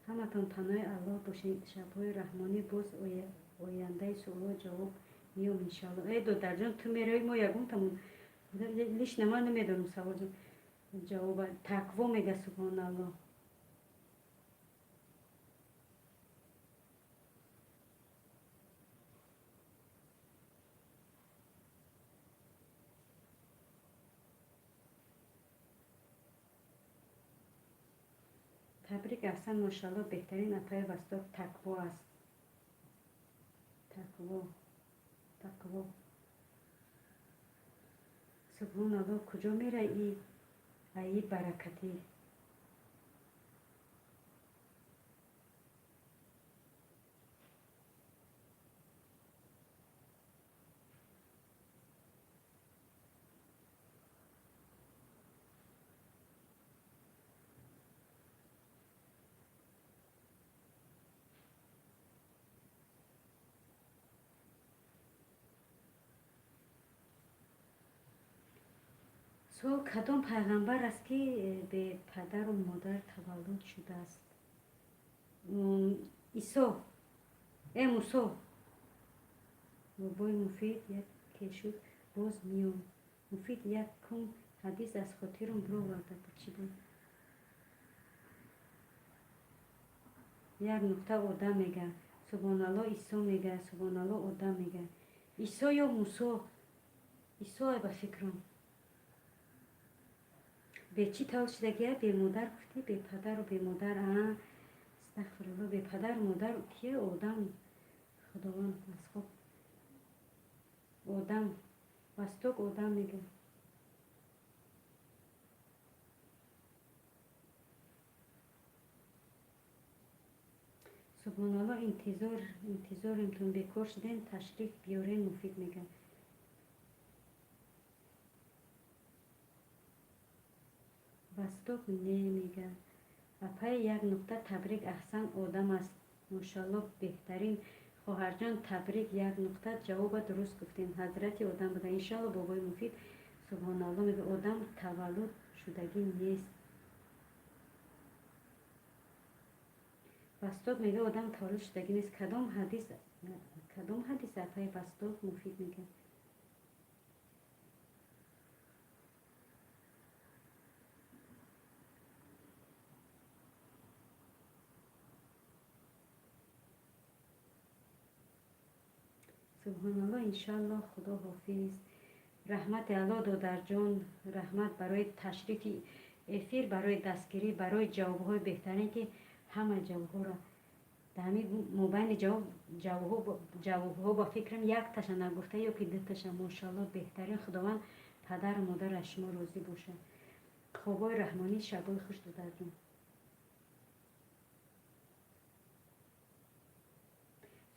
S1: Ҳаматон паноҳи Аллоҳ бошед. Шабҳои раҳмонӣ. Боз ояндаи суолу ҷавоб меом, иншалло. Э, додарҷон, ту меравӣ, мо ягонтамон лично ман намедонам савол ҷавоба. Такво мега. Субҳоналлоҳ. Табрик, аҳсан, мошалло, беҳтарин апаи Восток. Такво аст, такво, такво. Субҳоналло, куҷо мераи аи баракатӣ? Суол: кадом пайғамбар аст, ки бепадару модар таваллуд шудааст? Исо, э, Мусо. Бобои Муфид яке шуд, боз миём. Муфид, якум ҳадис аз хотирам бироварда буд, чӣ буд? Як нуқта одам мега. Субҳоналло, Исо мега. Субҳоналло, одам мега. Исо ё Мусо? Исо ба фикрам. Бечӣ таваллуд шудагия? Бемодар гуфтӣ, бепадару бемодар. А, астағфирулло, бепадару модар кия? Одам. Худованд аз хоб одам. Восток одам мега. Субҳоналло, интизор, интизоремтон. Бекор шудем, ташриф биёрен. Муфид мега. Восток не мега. Апаи як нуқта, табрик, аҳсан, одам аст. Мошалло, беҳтарин хоҳарҷон, табрик. Як нуқта, ҷавоба дуруст гуфтем. Ҳазрати Одам буда, иншалло. Бобои Муфид, субҳоналло мега. Одам таваллуд шудагӣ нест. Восток мега, одам таваллуд шудагӣ нест. Кадом ҳадис, кадом ҳадис, апаи Восток? Муфид мега. Субҳоналло, иншалло. Худо ҳофиз. Раҳмати Алло, додарҷон, раҳмат барои ташрифи эфир, барои дастгирӣ, барои ҷавобҳои беҳтарин, ки ҳама ҷавобҳоро дар ҳамин мобайни ҷавобҳо ба фикрам якташа нагуфта ё ки дуташа. Мошалло, беҳтарин. Худованд падару модар аз шумо розӣ бошад. Хобои раҳмонӣ, шабои хуш, додарҷон.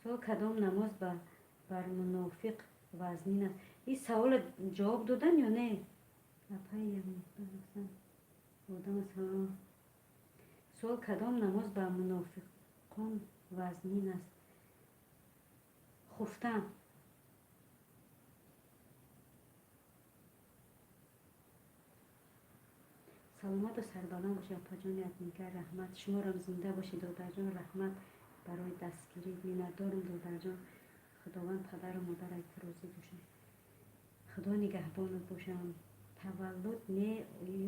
S1: Суол: кадом намоз бар мунофиқ вазнин аст? Ин саволе ҷавоб додан ё не, апаи? Одам аст. Суол: кадом намоз ба мунофиқон вазнин аст? Хуфтан. Саломату сарбаланд бошед, апаҷони Аднигар, раҳмат. Шуморам зинда бошед, додарҷон, раҳмат барои дастгирӣ. Миннатдорам, додарҷон. Худованд падару модарат розӣ бошад. Худо нигаҳбонат бошам. Таваллуд не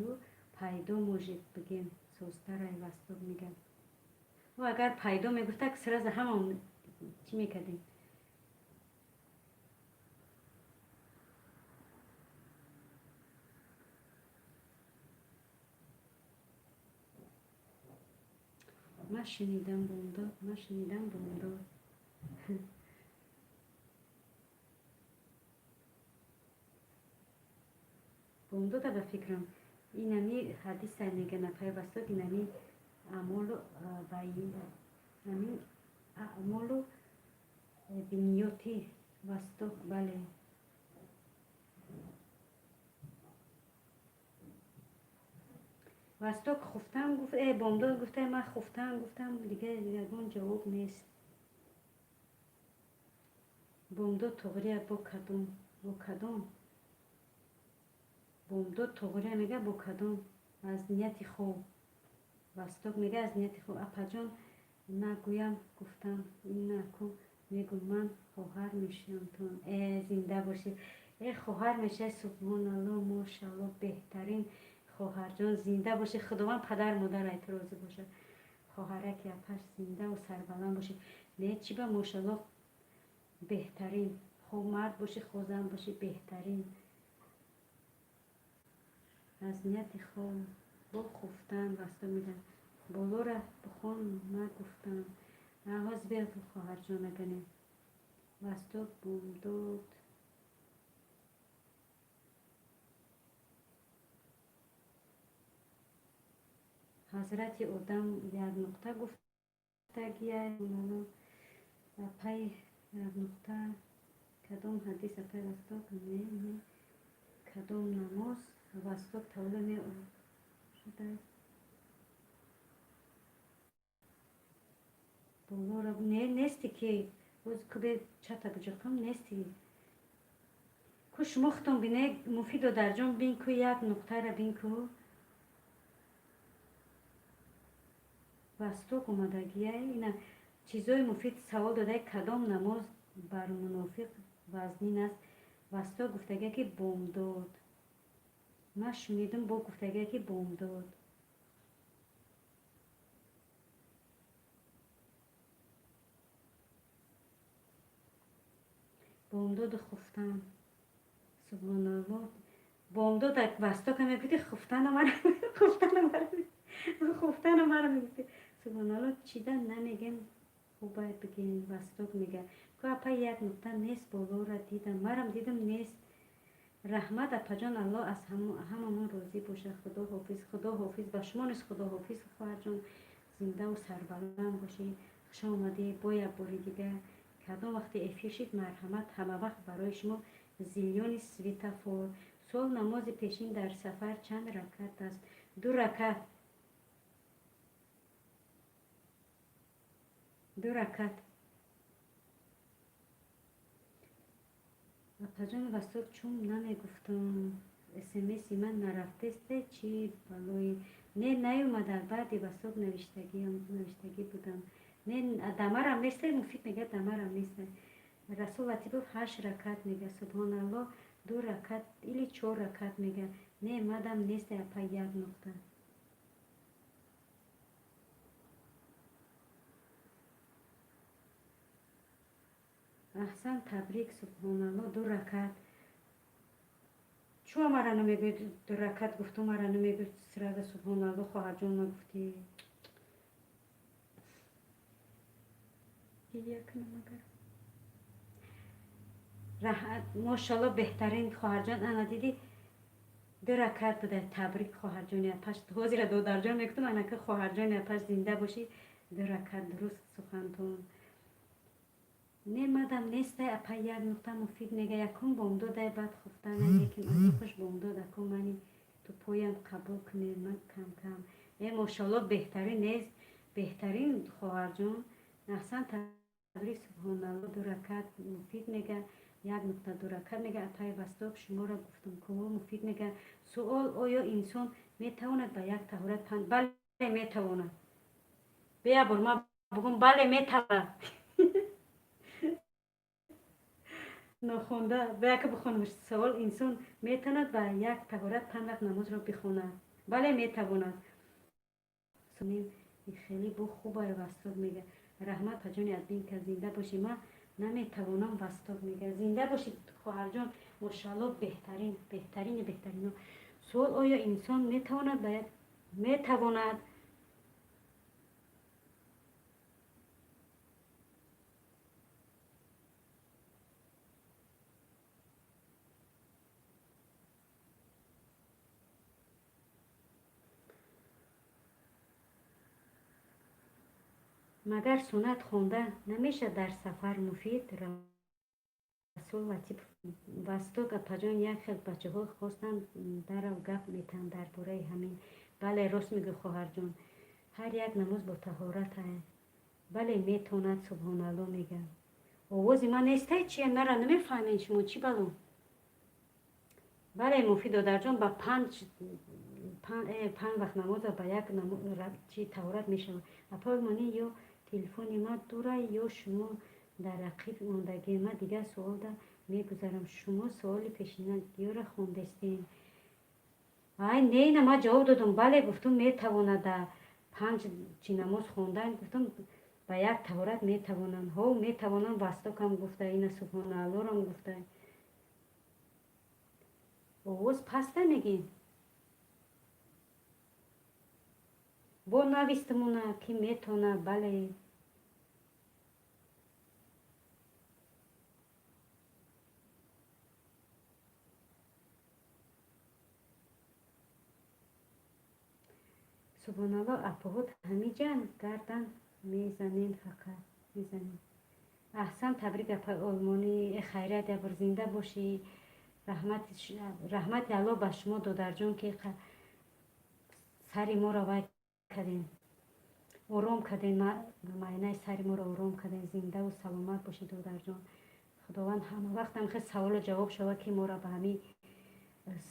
S1: ю пайдо может бигем, созтарай Восток мегам. О, агар пайдо мегуфта, сразу ҳамон чӣ мекардем? Ман шунидам бомдод, ман шунидам бомдод. Бомдода ба фикрам инами ҳадиса мега напай Восток, инами аъмолу ами аъмолу биниёти Восток, бале. Восток хуфтам гуфт, э бомдод гуфта, ман хуфтам гуфтам, дига ягон ҷавоб нест. Бомдод туғрия бо кадом? Бо кадом? Бомдод туғрия мега бо кадом? Аз нияти хоб. Восток мега аз нияти хоб. Апаҷон, нагӯям гуфтам, инаку мегӯм, ман хоҳар мешавам. Э, зинда бошед. Э, хоҳар мешавед, субҳоналло, мошалло, беҳтарин хоҳарҷон, зинда бошед. Худованд падар модарат розӣ бошад. Хоҳараки апаш, зиндаву сарбаланд бошед. Не, чӣ ба мошалло, беҳтарин. Хо мард бошӣ, хо зан бошӣ, беҳтарин. Аз нияти хоб бо хуфтан Восток мегӯяд. Болора бихон, нагуфтам. Ҳозир бия, хоҳарҷон, аганем. Восток бомдод. Ҳазрати Одам як нуқта гуфтагия. Апай, як нуқта кадом ҳадис, апай Восток? Не, не. Кадом намоз? Восток таваллуд шудааст. Болора не, нести ки боз кубе чата буҷоқам нести. Ку шумо худтон бине, Муфид додарҷон, бин ку, як нуқтара бин ку. Восток омадагия ина чизои муфид савол додай, кадом намоз бар мунофиқ вазнин аст? Восток гуфтагия ки бомдод. Ман шунидам, бо гуфтагия ки бомдод. Бомдоду хуфтан. Субҳоналло. Бомдод Востока мегуфти, хуфтана мара, хуфтана мара, хуфтана мара мегуфти. Субҳоналло, чида намегем, хубай бигем, Восток мега. Ку апа, як нуқта нест, болора дидам. Марам дидам, нест. Раҳмат, апаҷон, Аллоҳ аз ҳамамон розӣ бошад. Худо ҳофиз, худо ҳофиз. Ба шумо низ худо ҳофиз, хоҳарҷон. Зиндаву сарбаланд бошӣ. Хуш омадӣ бо як бори дигар. Кадом вақте эфир шид, марҳамат, ҳамавақт барои шумо зелёный светофор. Суол: намози пешин дар сафар чанд ракат аст? Ду ракат. Ду ракат. Апаҷон Восток, чун намегуфтам, смси ман нарафтесте, чӣ балои? Не, наёмада. Баъди Восток навиштагӣ будам. Не, дамарам несте, Муфид мега, дамарам несте. Расул Латипов ҳашт ракат мега, субҳоналло, ду ракат или чор ракат мега. Не, мадам несте, апа, як нуқта. Аҳсан, табрик, субҳоналло, ду ракат. Чӯ мара намегӯед, ду ракат гуфту, мара намегӯед сразу субҳоналло, хоҳарҷон нагуфтӣ? Гиря кунам агар. Мошалло, беҳтарин хоҳарҷон, ана дидӣ, ду ракат буда. Табрик, хоҳарҷони апаш. Ҳозира додарҷон мегуфтам, анака хоҳарҷони апаш, зинда бошӣ, ду ракат, дуруст сухантон. Не, мадам нестай, апа, як нуқта, Муфид мега, якум бомдодай, баъд хуфтана, лекин ани хуш бомдод аку мани тупоям қабул кунед, ман кам кам. Э, мошалло, беҳтарин нест, беҳтарин хоҳарҷон. Аҳсан, Табрик, субҳоналло, ду ракат муфид мега, як нуқта ду ракат мега. Апаи Восток, шуморо гуфтум ку, муфид мега. Суол: оё инсон метавонад ба як таҳорат панҷ? Бале, метавонад. Бия бор ма бугум, бале, метавонад. Нохонда бияка бихонам. Савол: инсон метавонад ба як таҳорат панҷ вақт намозро бихонад? Бале, метавонад. Хеле бо хубай, Восток мега. Раҳмат, паҷони админка, зинда бошӣ. Ман наметавонам, Восток мега. Зинда бошӣ, хоҳарҷон, мошалло, беҳтарин, беҳтарини беҳтарино. Суол: оё инсон метавонад ба як? Метавонад. Магар суннат хонда намешавад дар сафар, муфид? Расул Латипов, Восток, апаҷон, як хел бачаҳо хостанд дарав гап метаҳанд дар бораи ҳамин. Бале, рост мегӯ, хоҳарҷон. Ҳар як намоз бо таҳорат. Бале, метавонад, субҳоналло мегӯям. Овози ман нестай, чи мара намефаҳмед шумо, чӣ бало? Бале, муфид додарҷон, ба панҷ вақт намоза ба як чи таҳорат мешавад. Апаи монӣ, ё телефони ман дура, ё шумо дар рақиб мондагӣ. Ман дигар суолда мегузарам. Шумо суоли пешинагиёра хондестем? Ай, не, ина ман ҷавоб додум. Бале, гуфтум, метавонад панҷ чи намоз хондан, гуфтум, ба як таҳорат метавонанд. Ҳо, метавонам, Востокам гуфта, ина субҳонааллорам гуфта. Овоз паста мегӣ? Бо навистмуна, ки метавона, бале. Субҳоналло, апоҳот ҳамиҷан гардан мезанен, фақат мезанен. Аҳсан, табрик, апаи олмонӣ. Э, хайрият, ябор, зинда бошӣ. Раҳмати Аллоҳ ба шумо, додарҷон, ки сари моро вай кардем, ором кардем, майнаи сари моро ором кардем. Зиндаву саломат бошӣ, додарҷон. Худованд ҳама вақт ҳам саволу ҷавоб шавад, ки моро ба ҳамин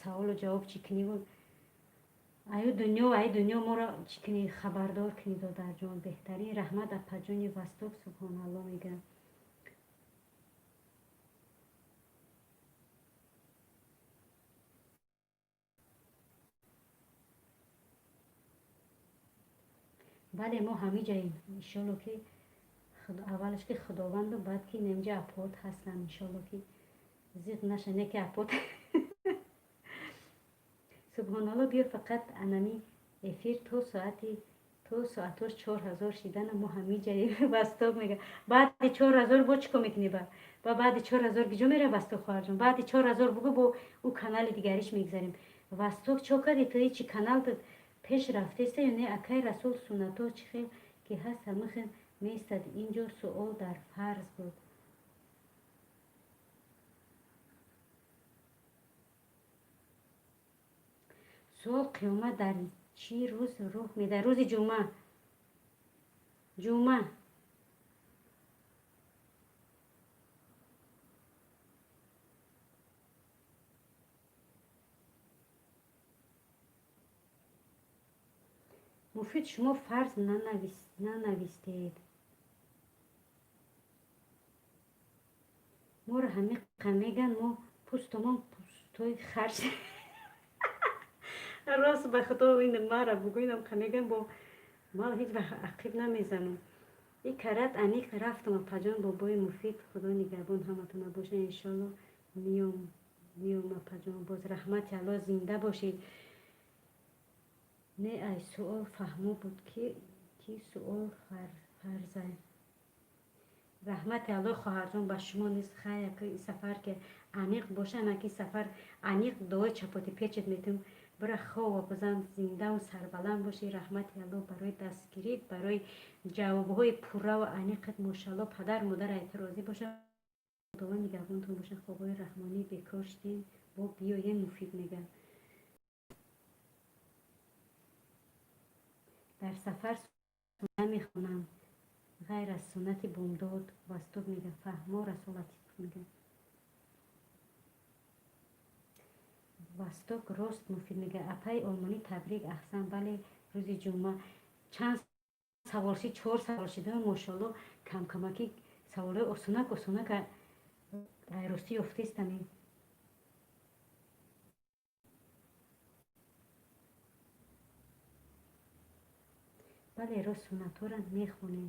S1: саволу ҷавоб чӣ куниву аю дунё, ай дунё моро чӣ кунӣ, хабардор кунӣ, додарҷон. Беҳтарин, раҳмат, апаҷони Восток, субҳоналло мегӯям. Бале, мо ҳамиҷаем, иншолло, ки аввалаш ки Худованду, баъд ки немҷа апот ҳастанд, иншолло, ки зиқ наша, не ки апот. Субҳоналло, биё, фақат анами эфир то соати, то соатош 4000 шидана мо ҳамиҷаем, Восток мега. Баъди 4000 бо чӣ кор мекунӣ? Ба баъди 4000 киҷо мера, Восток? Хоҳарҷон, баъди 4000 бугӯ, бо ӯ канали дигариш мегзарем. Восток, чо кардӣ ту? Ҳечи канал пеш рафтеста ё не? Акай Расул, суннатҳо чӣ хел ки ҳаст, ҳама хел меистад. Инҷо суол дар фарз буд. Суол: қиёмат дар чӣ рӯз рух медиҳад? Рӯзи ҷумъа, ҷумъа. Муфид, шумо фарз нанавистед. Моро ҳамиқа меган, мо пӯстумон пӯстои харч. Рост, ба худо, ин мара бугӯинам қа меган, бо ман ҳеҷ вақт ақиб намезанам. И карат аниқ рафтам, апаҷон, бобои Муфид, Худо нигаҳбон ҳаматона боша. Иншолло, миём, миём, апаҷон, боз. Раҳмати Алло, зинда бошед. Не, ай суол фаҳмо буд, ки суол фарзай. Раҳмати Алло, хоҳарҷон, ба шумо низ. Хайр, сафар ки аниқ боша, ки сафар аниқ дуои чапоти печет метум. Бира, хова бизан, зиндаву сарбаланд бошӣ. Раҳмати Алло барои дастгирӣ, барои ҷавобҳои пурраву аниқат. Мошалло, падар модар айта розӣ боша, Худованд нигаҳбонтон боша. Хобҳои раҳмонӣ. Бекор шудем, бо биёем, муфид мегӯям. Дар сафар намехонам. Ғайр аз суннати бомдод? Восток мега. Фаҳмо, Расул Латипов мега. Восток рост, Муфид мега. Апаи олмонӣ, табрик, аҳсан. Бале, рӯзи ҷумъа. Чанд савол шид? Чор савол шида, мошоалло. Камкамаки саволҳои осонак осонак ростӣ ёфтаистамем. Бале, рост, суннатҳоро мехонем.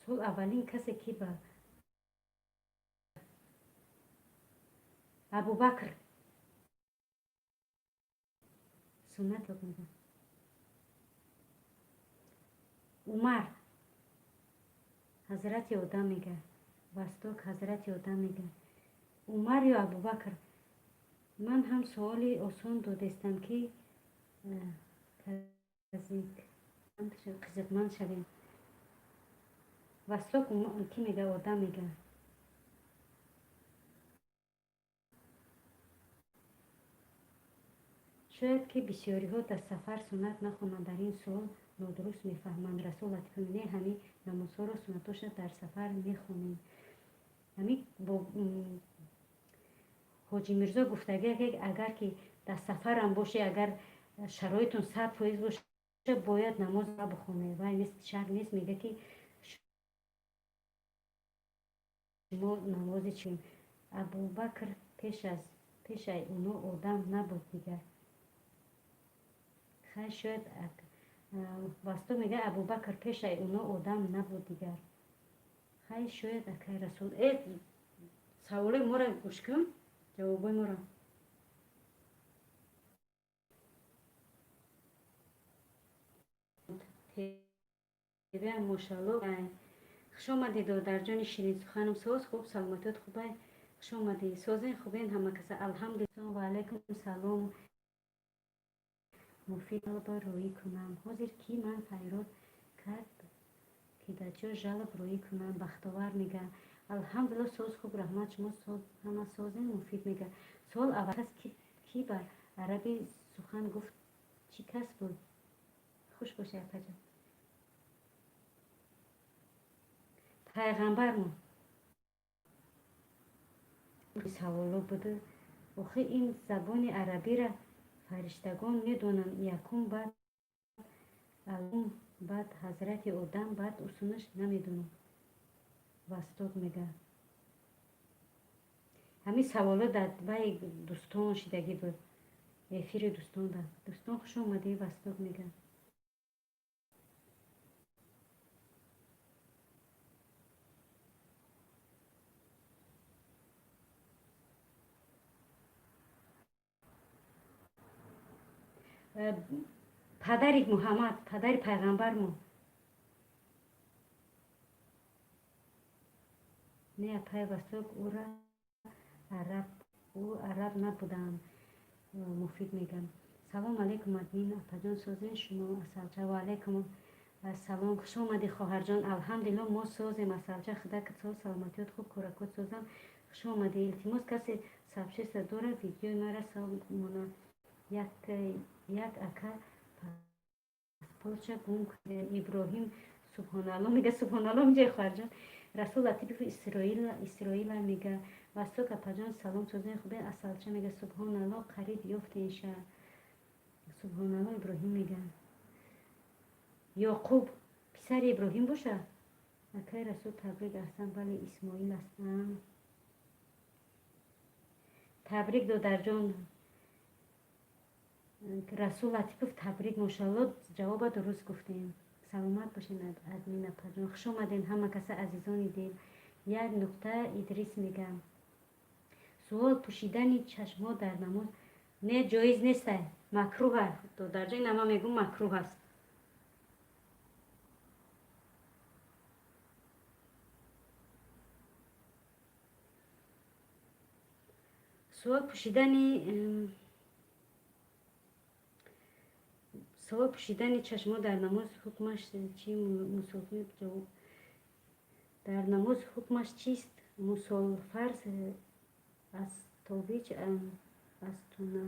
S1: Суол: аввалин касе, ки ба Абубакр суннат ёд медод? Умар. Ҳазрати Одам мега. Восток, Ҳазрати Одам мега. Умар ё Абубакр? Ман ҳам суоли осон додестам, ки қизиқманд шавем. Восток кӣ мега? Одам мега. Шояд ки бисёриҳо дар сафар суннат нахонанд, дар ин суол нодуруст мефаҳманд. Расул Латифов: не, ҳамин намозҳоро суннатоша дар сафар мехонем. Ҳамин Ҳоҷи Мирзо гуфтагия, ки агар ки дар сафарам боше, агар шароитон 100% боша, бояд намоз бихонед. Вай нест, шарт нест, мега, ки шумо намози чи. Абубакр пеш аз пешаи оно одам набуд дигар. Хай, шояд. Васто мега, Абубакр пешаи оно одам набуд дигар. Хай, шояд, акай Расул. Э, саволои моро гӯш кун, ҷавобои моро. Тебе, мошалло. Хуш омадӣ, додарҷони ширинсуханам. Соз, хуб, саломатиёт хубай? Хуш омадӣ. Созен, хубен, ҳама каса, алҳамдулилла. Ва алайкум салом, Муфид. Жалоба роӣ кунам ҳозир, ки ман файрод кард, ки дар ҷо жалоб роӣ кунам? Бахтовар мега. Алҳамдулилла, соз, хуб, раҳмат. Шумо соз, ҳама созен? Муфид мега. Суол: аввал кас, ки ба араби сухан гуфт, чӣ кас буд? Хуш бошед, апаҷон. Пайғамбармо. Саволо буда охи. Ин забони арабира фариштагон медонанд якум, баъд алум, баъд Ҳазрати Одам, баъд усунаш намедонам. Восток мега. Ҳамин саволо дар баи дӯстон шидагӣ буд, эфири дӯстон. Да, дӯстон, хуш омадӣ. Восток мега. Падари Муҳаммад, падари пайғамбармо. Не, апай Восток, ӯра араб, ӯ араб набуданд. Муфид мегам. Салом алейкум, админ апаҷон, созен шумо? Асалча. Ва алейкум ассалом, хуш омадӣ, хоҳарҷон. Алҳамдулилло, мо созем. Асалча, худакат соз, саломатиёт хуб, кӯракот созам. Хуш омадӣ. Илтимос, касе сообщество дорад, видеои мара монад. Як ака паспортша гум. Иброҳим, субҳоналло мега. Субҳоналло меҷои, хоҳарҷон. Расул Латипов, Исроила мега. Восток апаҷон, салом, созен, хубе? Асалча мега. Субҳоналло, қариб ёфтенша. Субҳоналло, Иброҳим мега. Ёқуб писари Иброҳим боша. Акай Расул, табрик, аҳсан. Бале, Исмоил аст. Табрик, додарҷон. Расул Латипов, табрик, мошалло, ҷавоба дуруст гуфтем. Саломат бошед, админ апаҷон. Хуш омадем, ҳама каса, азизони дил. Як нуқта, Идрис мегам. Суол: пӯшидани чашмҳо дар намоз не, ҷоиз неста, макрӯҳ. Додарҷон, ина ман мегӯм, макрӯҳ аст. Суол: пӯшидани чашмҳо дар намоз ҳукмаш чи? Мусофир, ҷавоб. Дар намоз ҳукмаш чист? Мусолфарз Астович. астуна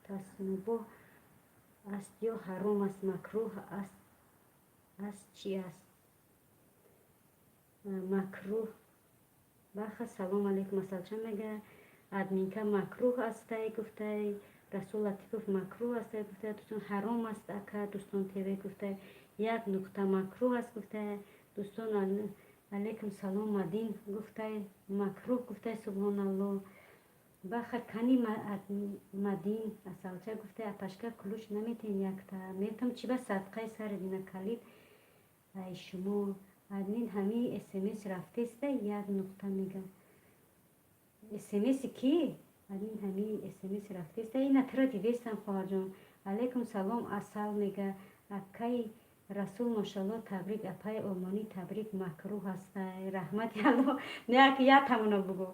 S1: тасмубоҳ аст ё ҳаром аст, макрӯҳ аст, чӣ аст? Макрӯҳ. Баха, салом алейкум, Асалча мега. Админка макрӯҳ астай гуфтай. Расул Латипов макрӯҳ астай гуфтай. Дӯстон, ҳаром аст, ака. Дӯстон ТВ гуфтай. Як нуқта макрӯҳ аст гуфтай. Дӯстон, алейкум салом, Мадин гуфтай. Макрӯҳ гуфтай, субҳоналлоҳ. Баха, кани Мадин, Асалча гуфтай. Апашка, ключ наметен якта? Метам, чи ба садқаи сари дина калид ай шумо. Админ, ҳамин смс рафтеста, як нуқта мега. Смси ки? Админ, ҳамин смс рафтеста, ина тира дидестам, хоҳарҷон. Алейкум салом, Асал мега. Акаи Расул, мошалло, табрик. Апаи Олмонӣ, табрик. Макрӯҳ ҳастай, раҳмати Алло. Не, я тамона бугӯ.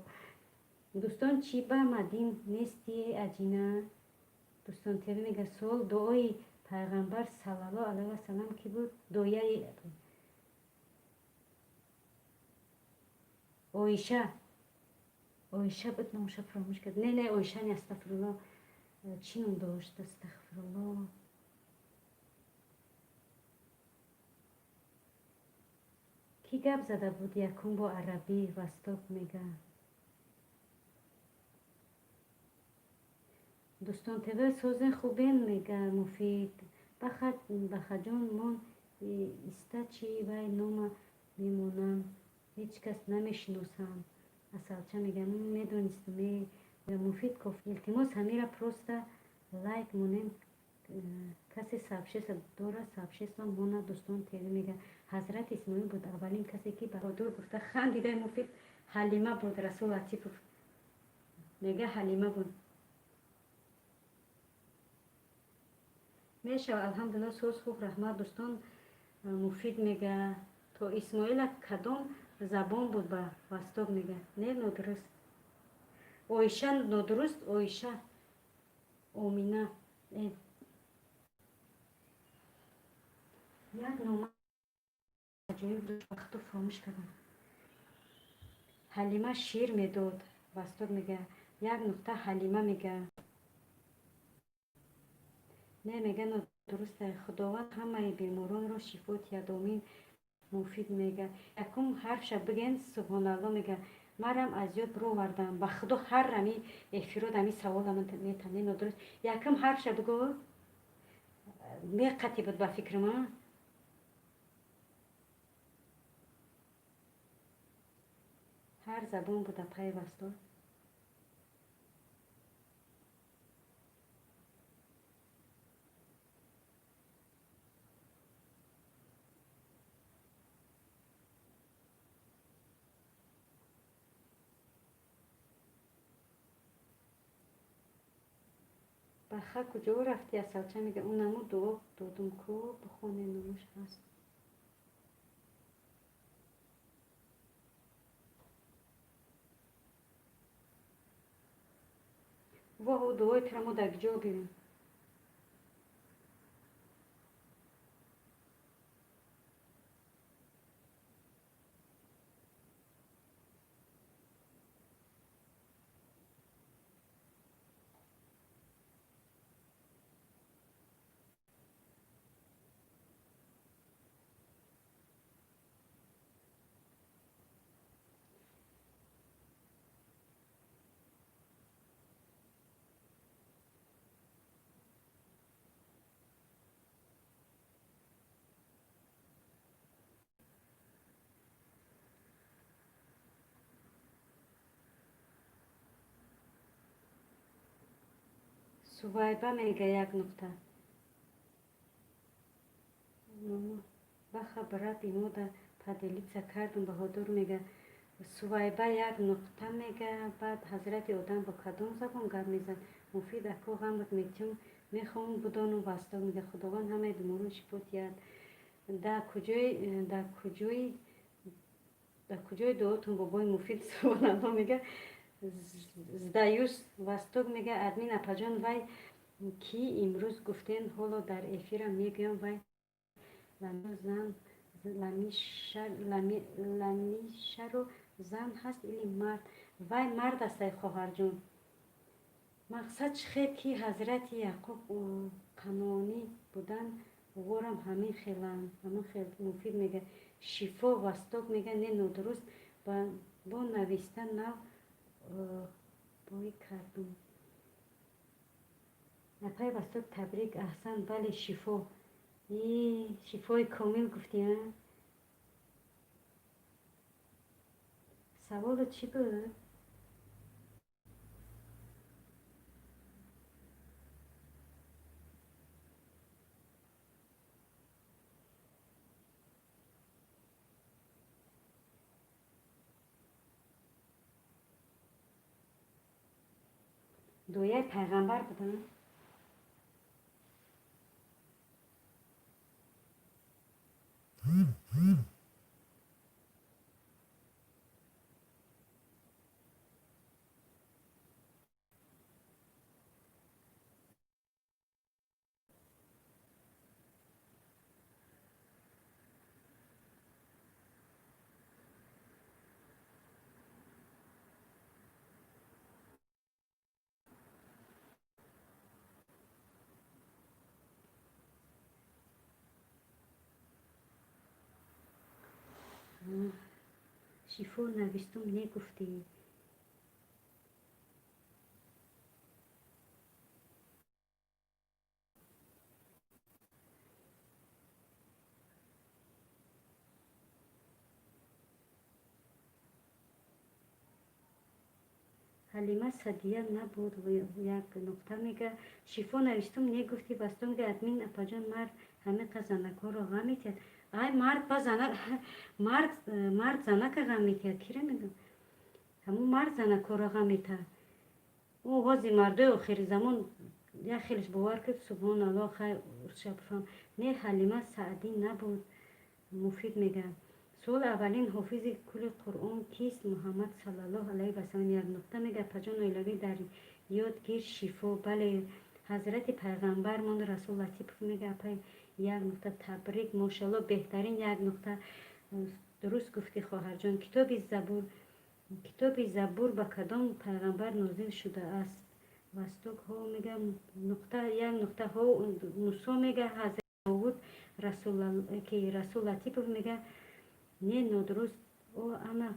S1: Дӯстон, чӣ ба Мадин нести, аҷина? Дӯстон ТВ мега. Суол: дуои пайғамбар саллаллоҳу алайҳи васалам ки буд? Дояи Оиша, Оиша буд, номша фаромӯш кард. Не, не, Оиша не, астағфирулло, чӣ ном дошт? Астағфирулло. Кӣ гап зада буд якум бо арабӣ? Восток мега. Дӯстон ТВ, созен, хубен мега Муфид. Бахаҷон, мон иста чи вай нома мемонам, ҳеҷ кас намешиносам. Асалча мега, медонистам. Муфид коф, илтимос, ҳамира просто лайк монем. Касе сообщество дорад, сообщество мона. Дӯстон ТВ мега, ҳазрати Исмоил буд аввалин касе ки бародур гуфта хандидаи. Муфид, Ҳалима буд. Расул Латипов мега, Ҳалима буд. Мешава, алҳамдулилла, соз, хуб, раҳмат. Дӯстон, Муфид мега, то Исмоила кадом забон буд? Ба Восток мега. Не, нодуруст, Оиша нодуруст, Оиша, Омина. Як нома аҷоиб вақту фаромӯш кардам. Ҳалима шир медод. Восток мега, як нуқта, Ҳалима мега. Не, мега, нодуруста. Худованд ҳамаи беморонро шифо диҳад, омин. Муфид мега, якум ҳарфша биген. Субҳоналло мега, марам аз ёд бировардам. Ба худо, ҳар ами эфирод ами савола метам. Не, нодуруст. Якум ҳарфша бигӯ. Меқати буд ба фикрам. Ҳар забон буда пайвасто. Баха, куҷо рафтӣ? Асалча мега, ӯ намуд дуо додум ку, бихоне, номуш ҳаст. Воҳ, дуои тура мо дар куҷо бинем? Сувайба мега, як нуқта. Баха, брат, имода поделиться кардум. Баҳодур мега, Сувайба як нуқта мега. Баъд ҳазрати Одам бо кадом забон гап мезад? Муфид ако, ғамат метиҳум, мехоҳам будонум. Васток мега, худованд ҳамаи беморон шифо диҳад. Дар куҷои дуотун, бобои Муфид? Субҳоналло мега. Сдаюсь. Восток мега, админ апаҷон, вай ки имрӯз гуфтен, ҳоло дар эфирам мегӯям, вай зан Ламишаро зан ҳаст или мард? Вай мард аст, ай хоҳарҷон. Мақсад чӣ хел ки ҳазрати Яъқуб қаноонӣ буданд, уворам ҳамин хеланд, ҳамин хел. Муфид мега шифо. Восток мега не, нодуруст, бо нависта нав бой кардум. Апай Восток, табрик, аҳсан, бале, шифо. И шифои комил гуфтӣ, а? Саволу чӣ буд? Дуяи пайғамбар буданд. Шифо навистум, негуфтӣ. Ҳалима Садия набуд, як нуқта мега шифо навистум, негуфтӣ. Восток мега админ апаҷон, мард ҳамиқа занакҳоро ғам метиҳад. Ай, мард ба зана, мард занака ғам метиҳад, кира мегӯ? Ҳамун мард занакҳоро ғам метиҳад. Ӯ ҳози мардои охири замон як хелеш бовар кард, субҳоналлоҳ, хай шабфам. Не, Ҳалима Саъдӣ набуд. Муфид мега суол: аввалин ҳофизи кули Қуръон кист? Муҳаммад саллаллоҳу алайҳи васалам. Як нуқта мега апаҷон, оилавӣ дар ёд гир, шифо, бале, ҳазрати пайғамбармон. Расул Латипов мега апай, як нуқта, табрик, мошалло, беҳтарин, як нуқта. Дуруст гуфтӣ, хоҳарҷон. Китоби Забур ба кадом пайғамбар нозил шудааст? Восток ҳо мега нуқта, як нуқта, ҳо, Мусо мега ҳазрати Довуд. Ки Расул Латипов мега не, нодуруст. О, ана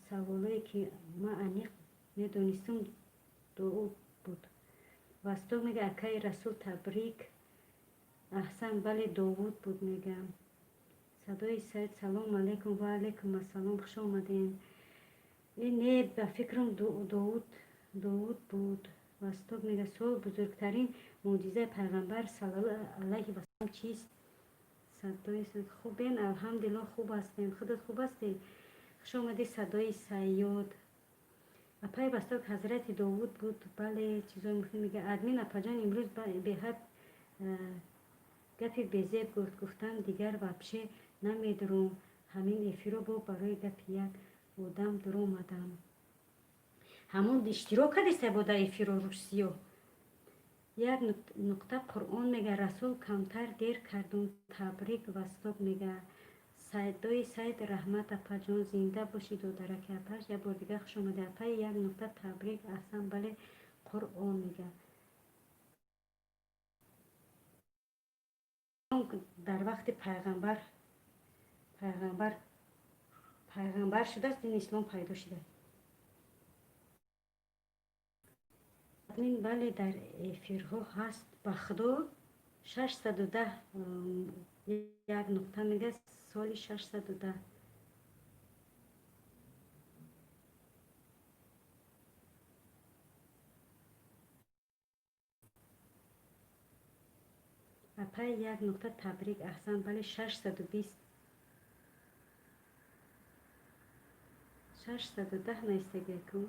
S1: саволое ки ман аниқ медонистум, Довуд буд. Восток мега акаи Расул, табрик, аҳсан, бале, Довуд буд мегам. Садои Саид, салому алайкум. Ва алайкум ассалом, хуш омадем. Не, ба фикрам, Довуд буд. Восток мега суол: бузургтарин мӯъҷизаи пайғамбар саллаллоҳу алайҳи васалам чист? Садои Саид, хубен, алҳамдулилло, хуб ҳастем, худат хуб ҳастӣ? Хуш омадӣ, Садои Сайёд. Апаи Восток, ҳазрати Довуд буд, бале. Чизои муҳим мега админ апаҷон, имрӯз беҳад гапи безеб гуфт, гуфтам дигар вообще намедурум ҳамин эфиро, бо барои гапи як одам дуромадам. Ҳамон иштирок кардеста бо дар эфиро русиё. Як нуқта, Қуръон мега Расул, камтар дер кардум, табрик. Восток мега Садои Сайд, раҳмат, апаҷон, зинда бошӣ, додараки апаш. Як бор дигар хуш омадӣ, апаи, як нуқта, табрик, аҳсан, бале, Қуръон мега. Дар вақти пайғамбар шудааст, дини ислом пайдо шуда. Админ, бале, дар эфирҳо ҳаст, ба худо, 610, як нуқта мега соли 610. Апай, як нуқта, табрик, аҳсан, бале, 620, 610 наистагику.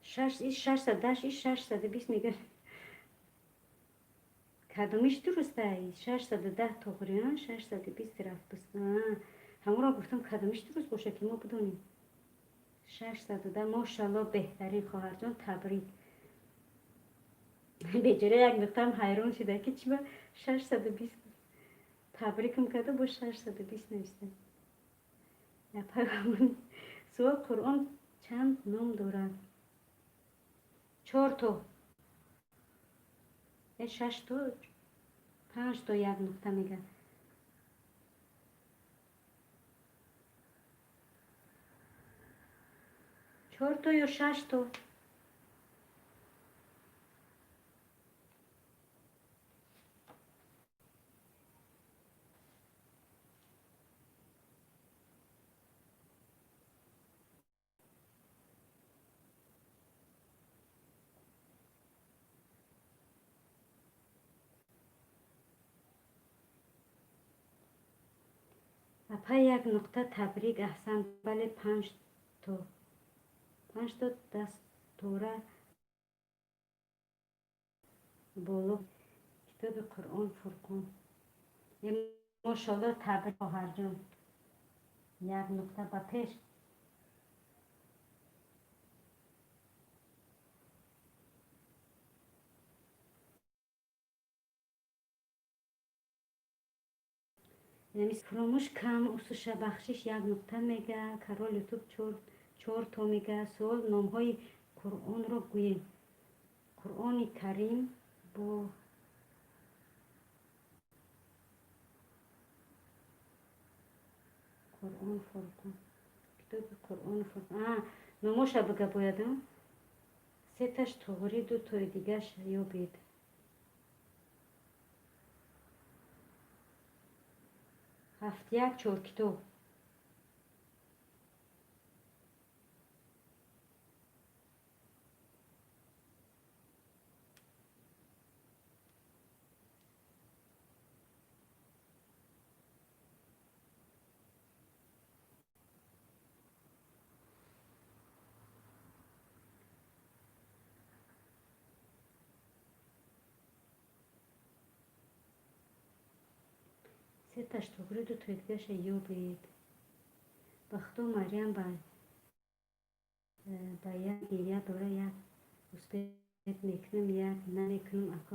S1: 610, 620 мега, кадомиш дурустай? 610 тоғри, 620 рафтуст. Ҳамонро гуфтам, кадомиш дуруст бошад, ки мо бидонем. 610, мошалло, беҳтарин, хоҳарҷон, табрик. Беҷора як нуқтаам ҳайрон шуда, ки чиба 620 табрикам карда, бо 620 нависта. Суол: Қуръон чанд ном дорад? Чорто, шашто, панҷто. Як нуқта мега. Чорто ё шашто. Апа, як нуқта, табрик, аҳсан. Бале, панҷто, панҷто. Дастора боло, китоби Қуръон Фурқон. Мошолло, табрик, хоҳарҷон. Як нуқта, ба пеш. Фуромӯш кам усуша, бахшиш. Як нуқта мега. Карол Ютуб чорто мега. Суол: номҳои Қуръонро гӯем. Қуръони Карим бо Қуръон Фурқон, китоби Қуръон Фурқон. Номоша бига бояд. Сеташ туғрӣ, ду тои дигаш ёбед. Ҳафтяк, чор китоб. Сеташ туғрӣ, ду тои дигаша ёбед. Ба Худо, Марьям ба як гиря дора. Як успеть мекунам, як намекунам. Ако,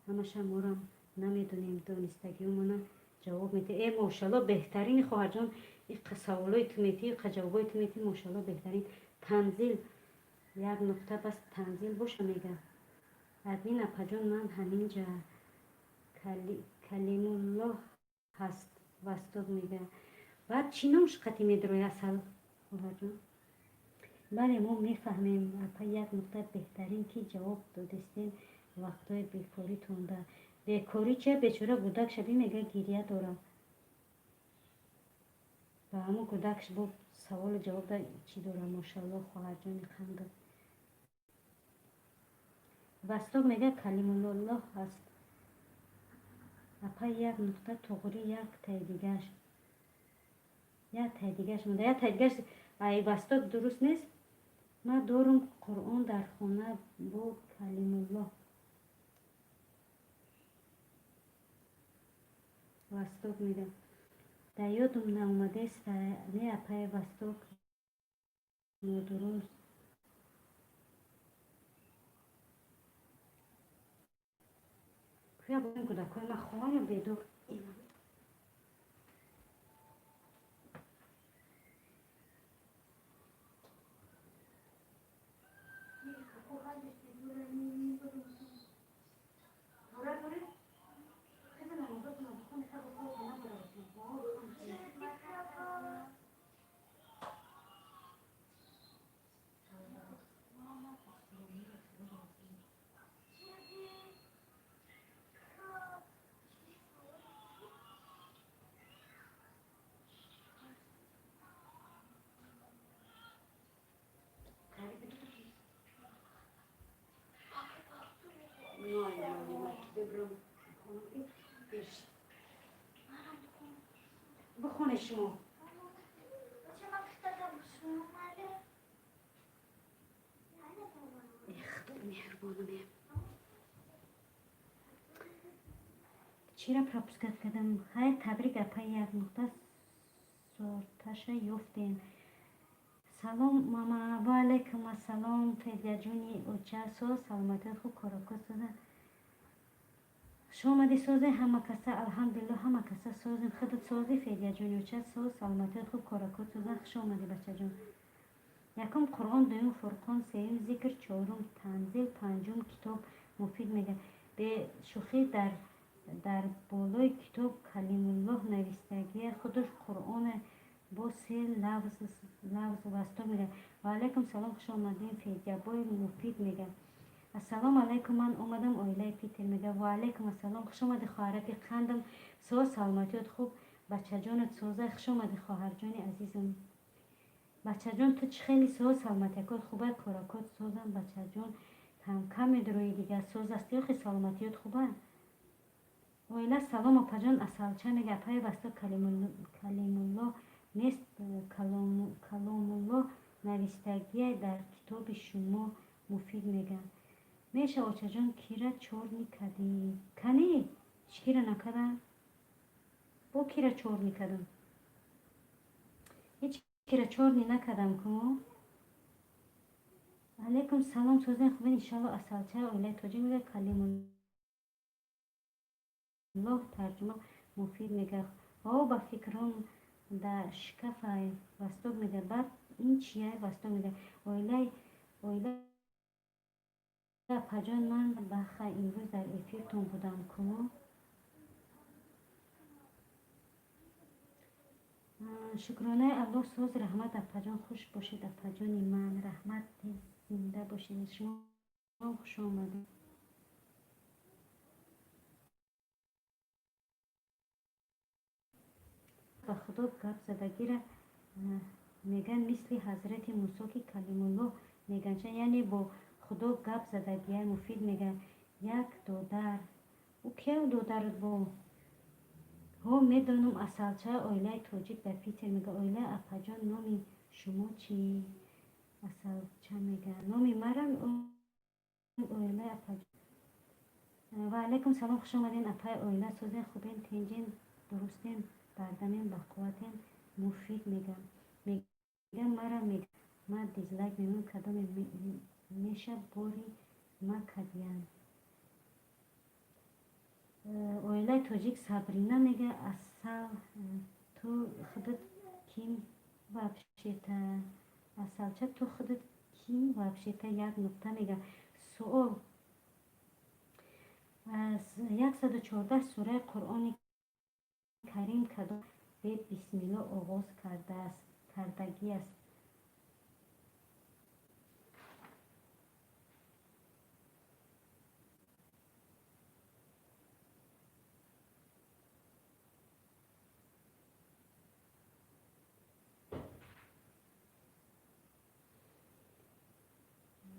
S1: ҳамаша морам намедонем, донистагиомона ҷавоб медиҳ. Э, мошалло, беҳтарини, хоҳарҷон. Иқа саволои ту метиҳ, иқа ҷавобои ту метиҳ, мошалло, беҳтарин. Танзил, як нуқта, бас танзил боша мега. Админ апаҷон, ман ҳаминҷа. Калимуллоҳ ҳаст, Восток мега. Баъд чӣ номш қати медрои, асал хоҳарҷон? Бале, мо мефаҳмем. Апа, як нуқта, беҳтарин, ки ҷавоб додистем. Вақтҳои бекоритонда бекорӣ чия? Бечора гудак шаби мега, гиря дорам. Ба ҳамун гудакш бо саволу ҷавоб да чӣ дорам? Мошалло, хоҳарҷони қанда. Восток мега, Калимуллоҳ ҳаст. Апа, як нуқта, туғрӣ, як таи дигаш, як таи дигаш монда, як таи дигаш. Ай, Восток дуруст нест. Ман дорум Қуръон дар хона бо Калимуллоҳ. Восток мега, дар ёдум наомадест. Не, апаи Восток, нодуруст. Кӯя кӯдакҳои ман хобам ё бедор? Бихоне шумо. Худо меҳрубонаме. Чира пропускать кардам? Хайр, табрик, апа, як нуқта, сорташа ёфтем. Салом, мама. Ва алайкум ассалом, Федяҷони оча. Соз, саломатият хуб, короко соза. Хуш омадӣ, созе ҳама каса, алҳамдулилло, ҳама каса созем. Худат созӣ, Федяҷон, ёча соз, саломатият хуб, коракот созан. Хуш омадӣ, бачаҷон. Якум Қуръон, дуюм Фурқон, сеюм зикр, чорум Танзил, панҷум китоб. Муфид мега, бешӯхӣ, дар болои китоб Калимуллоҳ навистагия, худаш Қуръоне бо се лавз. Васток мега, ваалайкум салом, хуш омадем, Федябой. Муфид мега, ассалому алайкум, ман омадам, оилаи Питер мега. Ваалайкум ассалом, хуш омадӣ, хоҳараки қандам. Соз, саломатиёт хуб, бачаҷонат соза. Хуш омадӣ, хоҳарҷони азизам. Бачаҷон, ту чӣ хеле соз, саломатиякот хуба, коракот созам. Бачаҷон, кам медурои дигар, соз астӣ охи, саломатиёт хуба. Оила салом, опаҷон. Асалча мега, апаи Васто, Калимулло нест, Каломулло навистагия дар китоби шумо. Муфид мега, меша очаҷон, кира чёрный кадӣ? Кани, чӣ кира накардам? Бо кира чёрный кардам? Ҳеҷ кира чёрный накардам ку. Алайкум салом, созен, хубен, иншалло. Асалча, оилаи тоҷик мега, Калимуллоҳ тарҷума. Муфид мега, о, ба фикрам да шкафай. Восток мега, баъд ин чия? Восток мега, оилаи оила апаҷон, ман баха имрӯз дар эфиртон будам ку. Шукронаи Аллоҳ, соз, раҳмат, апаҷон. Хуш бошед, апаҷони ман, раҳмат, зинда бошед. Шумо хуш омадед. Ба Худо гап задагира меган, мисли ҳазрати Мусо, ки Калимуллоҳ меганча, яъне бо Худо гап задагия. Муфид мега, як додар ӯ кияв додарат бо ҳо медонам. Асалча, оилаи тоҷик дар Питер мега, оила апаҷон, номи шумо чӣ? Асалча мега, номи марам оилаи апаҷон. Ва алайкум салом, хуш омаден, апаи оила. Созен, хубен, тинҷен, дурустен, бардамем, бақувватен. Муфид мега, мега мара мега, ма дизлайк мемонам, кадоме меша бори ма кадиян. Оилаи тоҷик. Сабрина мега, асал, ту худат ким вообще-то? Асалча, ту худат ким вообще-то? Як нуқта мега. Суол: аз 114 сураи Қуръони Карим кадом бе бисмилло оғоз кардагиаст?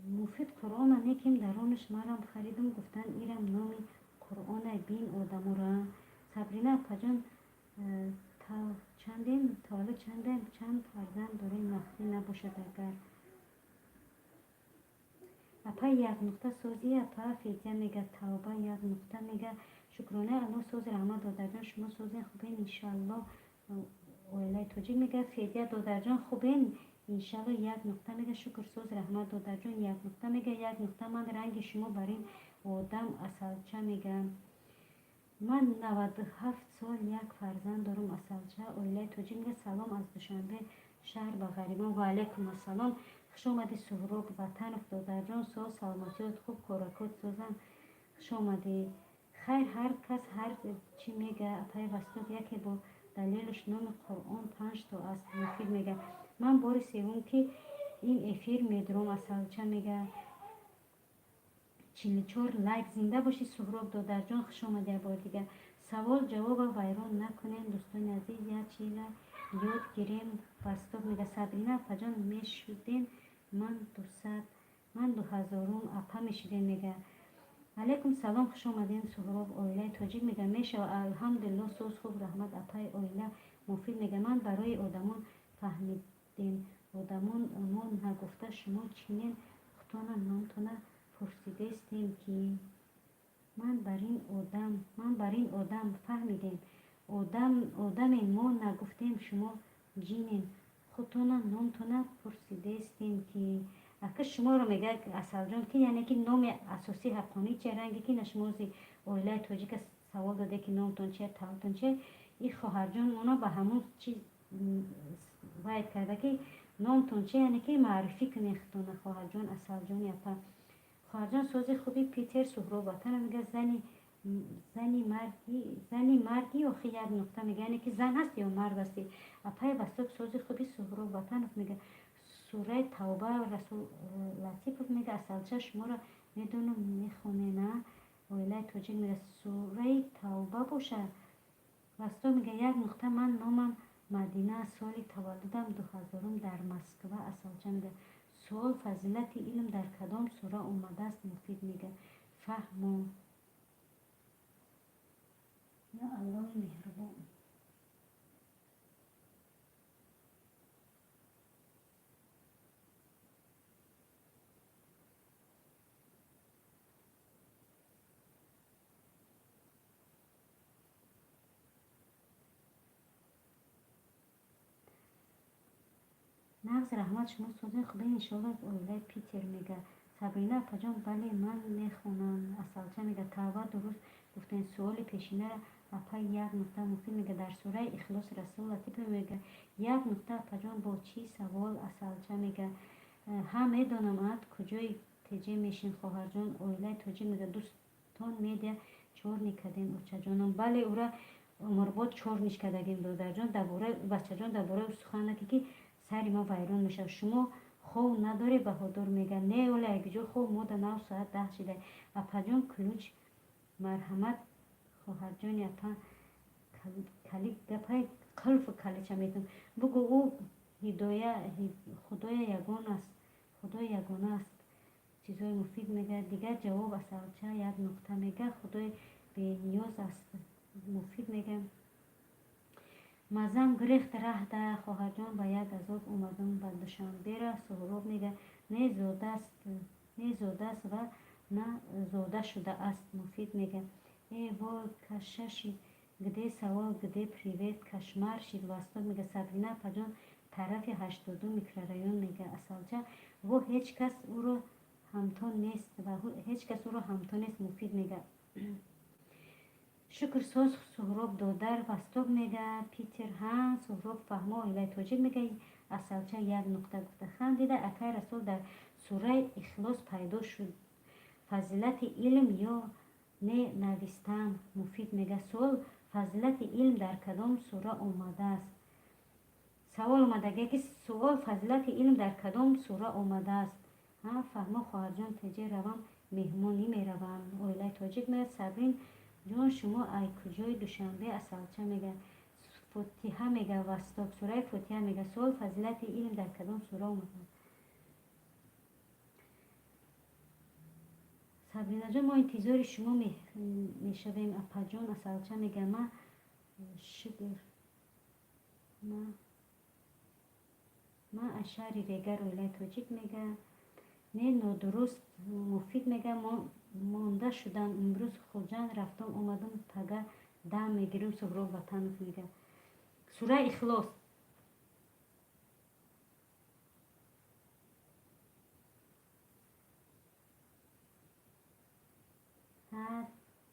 S1: Муфид, Қуръона неким даронаш марам харидум, гуфтанд ирам номи Қуръонай, бин одамура. Сабрина апаҷон, чандем, таваллуд чандем, чанд фарзанд дорем, махфӣ набошад агар. Апа, як нуқта, сози, апа. Федя мега, тавба, як нуқта мега. Шукронаи Аллоҳ, соз, раҳмат, додарҷон. Шумо созен, хубен, иншаалло. Оилаи тоҷик мега, Федя додарҷон, хубен, иншалло. Як нуқта мега. Шукр, соз, раҳмат, додарҷон. Як нуқта мега, як нуқта. Ман ранги шумо бар ин одам. Асалча мега, ман 97 сол, як фарзанд дорам. Асалча, оилаи тоҷик мега, салом аз Душанбе шаҳр ба ғарибон. Ва алайкум ассалом, хуш омадӣ, Суҳроб Ватанов додарҷон. Соз, саломатиёт хуб, коракот созам. Хуш омадӣ. Хайр, ҳар кас ҳар чӣ мега. Апаи Васток, яке бо далелаш, номи Қуръон панҷто аст. Муфид мега, ман бори севум ки ин эфир медурам. Асалча мега, 44 лайк. Зинда бошӣ, Суҳроб додарҷон, хуш омадӣ як бори дигар. Савол ҷавоба вайрон накунем, дӯстони азиз, як чиза ёд гирем. Васток мега, Сабрина апаҷон, мешудем, ман 200, ман 2000-ум апа мешудем мега. Алайкум салом, хуш омадем, Суҳроб. Оилаи тоҷик мега, мешава, алҳамдулилло, соз, хуб, раҳмат, апаи оила. Муфид мега, ман барои одамон фаҳмидем, одамон мо нагуфта, шумо чинен, худтона номтона пурсидестем ки. Ман бар ин одам фаҳмидем, одаме мо нагуфтем, шумо ҷинен, худтона номтона пурсидестем ки. Ака, шуморо мега, Асалҷон, ки яъне ки номи асосӣ ҳаққонӣ че ранге ки на шумози оилаи тоҷик аст. Савол доде, ки номтон чия, таваллудтон чия. И хоҳарҷон оно ба ҳамун чиз вайд карда, ки номтон чи, яъне ки маърифӣ кунед худтона. Хоҳарҷон Асалҷони апа, хоҳарҷон, сози хуби Питер. Суҳроб Ватана мега: зани марди, зани марди охи, як нуқта мега, яъне ки зан ҳаст ё мард ҳастӣ? Апаи Васток, сози хуби. Суҳроб Ватанов мега: сураи Тавба. Расул Латипов мега: Асалча, шуморо медонам, мехонена. Оилаи тоҷик мега: сураи Тавба боша. Васток мега: як нуқта, ман номам Мадина, соли таваллудам 2000-ум, дар Москва. Асалча мега: суол: фазилати илм дар кадом сура омадааст? Муфид мега: фаҳмо. Ё Аллоҳи меҳрубон! Нағз, раҳмат, шумо сози хубе, иншоалло. Оилаи Питер мега: Сабрина апаҷон, бале, ман мехонам. Асалча мега: Тавба, дуруст гуфтем. Суоли пешинара, апа, як нуқта. Муфид мега: дар сураи Ихлос. Расул Латипов мега: як нуқта. Апаҷон, бо чӣ савол? Асалча мега: ҳа, медонам. Ат куҷои теҷе мешин, хоҳарҷон? Оилаи тоҷик мега: дӯстон медиа чёрный кардем, очаҷонам. Бале, ура умрбод чёрный ш кардагим, додарҷон. Дар бораи бачаҷон, дар бораи сухан наки, ки сари ма вайрон мешавад. Шумо хов надоред? Баҳодур мега: не, ола якҷо хов мода нав соат 10 шида. Апаҷон, ключ, марҳамат. Хоҳарҷони апа, кали гапай қулфу калича метун бугӯ. Ӯ ҳидоя, Худоя ягон аст, Худои ягона аст. Чизҳои муфид мега: дигар ҷавоб. Асалча, як нуқта мега: Худои бениёз аст. Муфид мега: мазам гирехт раҳда, хоҳарҷон, ба як азоб омадам ба Душанбера. Суҳроб мега: не зодааст, не зодааст ва на зода шудааст. Муфид мега: э вой, каша шид, где савол, где привет, кошмар шид. Восток мега: Сабрина апаҷон, тарафи 82 микрорайон мега. Асалча: во, ҳеҷ кас ӯро ҳамто нест ва ҳеҷ кас ӯро ҳамто нест. Муфид мега: шукр, соз. Суҳроб додар. Восток мега: Питер, ҳа. Суҳроб фаҳмо. Оилаи тоҷик мега: Асалча, як нуқта гуфта хандида. Акай Расул, дар сураи Ихлос пайдо шуд фазилати илм ё не навистам? Муфид мега: суол: фазилати илм дар кадом сура омадааст? Савол омадагия, ки суол: фазилати илм дар кадом сура омадааст? Ҳа, фаҳмо. Хоҳарҷон, теҷе равам, меҳмонӣ меравам. Оилаи тоҷик мега: Сабрин ҷон, шумо ай куҷои Душанбе? Асалча мега: Фотиҳа мега. Восток: сураи Фотиҳа мега. Суол: фазилати илм дар кадом сура омадааст? Сабринаҷон, мо интизори шумо мешавем, апаҷон. Асалча мега: ма шукр, ма аз шаҳри Регар. Оилаи тоҷик мега: не, нодуруст. Муфид мега: монда шудам, имрӯз Хуҷанд рафтам омадам, пага дам мегирам. Суҳроб Ватанов мега: сураи Ихлос. Ҳа,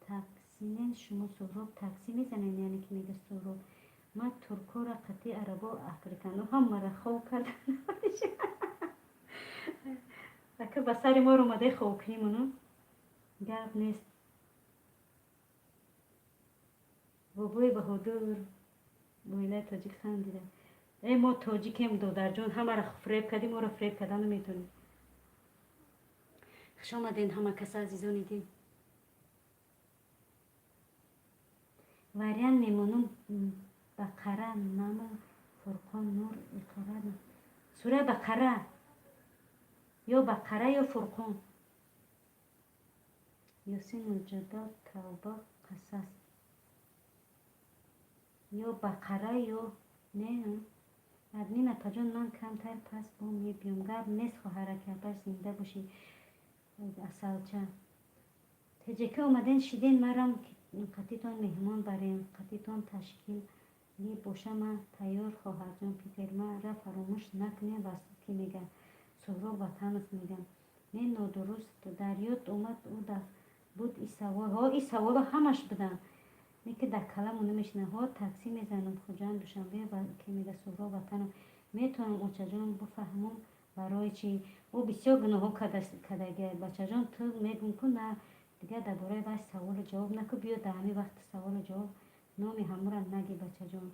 S1: таксинен шумо, Суҳроб, таксӣ мезанед, яъне ки мега Суҳроб. Ма туркора, қатъи арабо, африкано ҳамара хов кардан. Ака, ба сари моро омадаи ховкунимону гап нест. Бобои Баҳодур, оилаи тоҷик хандида. Э, мо тоҷикем, додарҷон, ҳамаро фреб кардем, моро фреб кардан наметонем. Хуш омаден, ҳама каса, азизони дил. Вариант мемонум: Бақара, Намл, Фурқон, Нур, Иқра. Сураи Бақара, ё Бақара, ё Фурқон, Ёсин, Муҷадал, Тавба, Қасас. Ё Бақара, ё не. Админ апаҷон, ман камтар пас бо мебиём. Гап нест, хоҳараки апаш, зинда бошӣ. Асалча, теҷака омаден шиден, марам қатитон меҳмон барем, қатитон ташкилӣ боша, ман тайёр. Хоҳарҷон Питер, мара фаромӯш накунем. Ки мега? Суҳроб Ватанов мега: не, нодуруст. Дар ёд омад, ӯ буд и савол. Ҳо, и саволо ҳамаш буданд. Не ки дар каламу намешина. Ҳо, таксӣ мезанам Хуҷанд, Душанбе, ки мега Суҳроб ватанам. Метавонам, очаҷон, буфаҳмам, барои чӣ ӯ бисёр гуноҳҳо кардагия. Бачаҷон, ту мегум ку, на, дигар дар бораи вай саволу ҷавоб наку. Биё, дар ҳамин вақти саволу ҷавоб номи ҳамура наги, бачаҷон.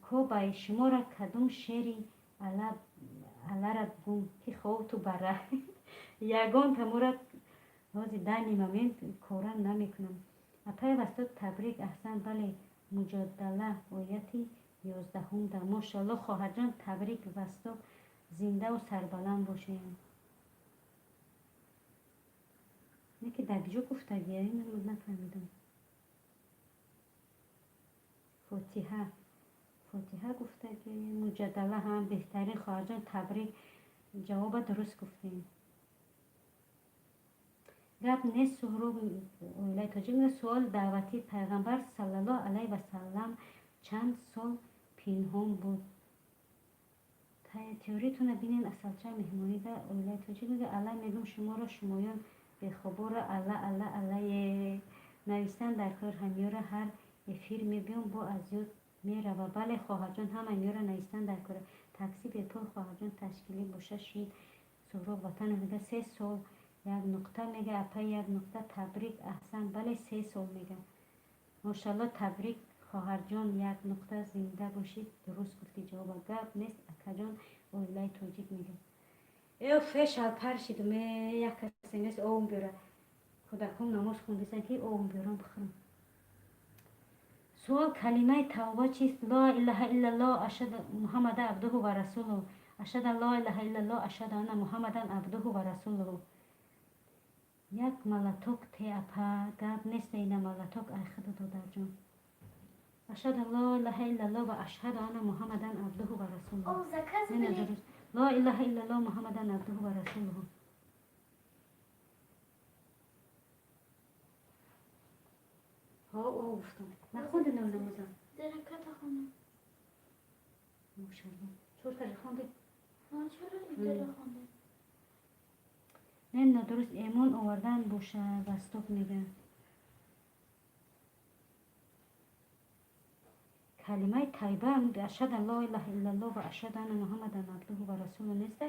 S1: Кобай шуморо кадом шери алара гум ки ховту бара ягон тамура ҳози данный момент кора намекунам. Апаи Васток, табрик, аҳсан. Бале, Муҷодала, ояти 11-да. Мошалло, хоҳарҷон, табрик. Васток, зиндаву сарбаланд бошем. Не ки дар киҷо гуфтагия, нафаҳмидам. Фотиҳа, Фотиҳа гуфтаги, Муҷадала ҳам. Беҳтарин, хоҳарҷон, табрик, ҷавоба дуруст гуфтем. Гап нест. Суҳроб, оилаи тоҷик. Суол даъватӣ: Пайғамбар саллаллоҳу алайҳи васаллам чанд сол пинҳон буд? Теориятона бинен. Асалча меҳмонида. Оилаи тоҷик мега: алла мегӯм шуморо, шумоён бехоборо, алла, алла, аллае навистан дар кор. Ҳамёра ҳар эфир мебиём, бо аз ёд мерава. Бале, хоҳарҷон, ҳама мёра навистан дар кора. Такси бепул, хоҳарҷон, ташкилӣ боша шид. Суҳроб ватанов мега: 3 сол як нуқта. Мега: апай як нуқта, табрик, аҳсан. Бале, 3 сол мега. Мошалло, табрик, хоҳарҷон як нуқта, зинда бошид, дуруст гуфтӣ ҷавоба. Гап нест, акаҷон. Оилаи тоҷик мега: э, фешал паршидум. Як касе нест, овм биёра. Кӯдаком намоз хондисан, ки овм биёрам, бихӯрам. Суол: калимаи тавба чист? Ло илаҳа иллаллоҳ, ашҳаду Муҳаммада абдуҳу ва расулуҳу. Ашҳаду ан ло илаҳа иллаллоҳ, ашҳаду анна Муҳаммадан абдуҳу ва расулуҳу. Як малаток те, апа. Гап нест, ина малаток айхида, додарҷон. Ашҳаду ан ло илаҳа иллаллоҳ ва ашҳаду анна Муҳаммадан абдуҳу ва расулуҳу.
S2: О, заказывали.
S1: Ло илаҳа иллаллоҳ, Муҳаммадан абдуҳу ва расулуҳу. Ҳо, о, гуфтам. Нахонди намоза?
S2: Ду раката хондам.
S1: Мошалло, чортари хонди?
S2: Чора дура хондам.
S1: Не, нодуруст, эмон овардан боша. Васток мега: калимаи тайба ашҳаду ан ло илаҳа иллаллоҳ ва ашҳаду анна Муҳаммадан абдуҳу ва расулуҳу неста?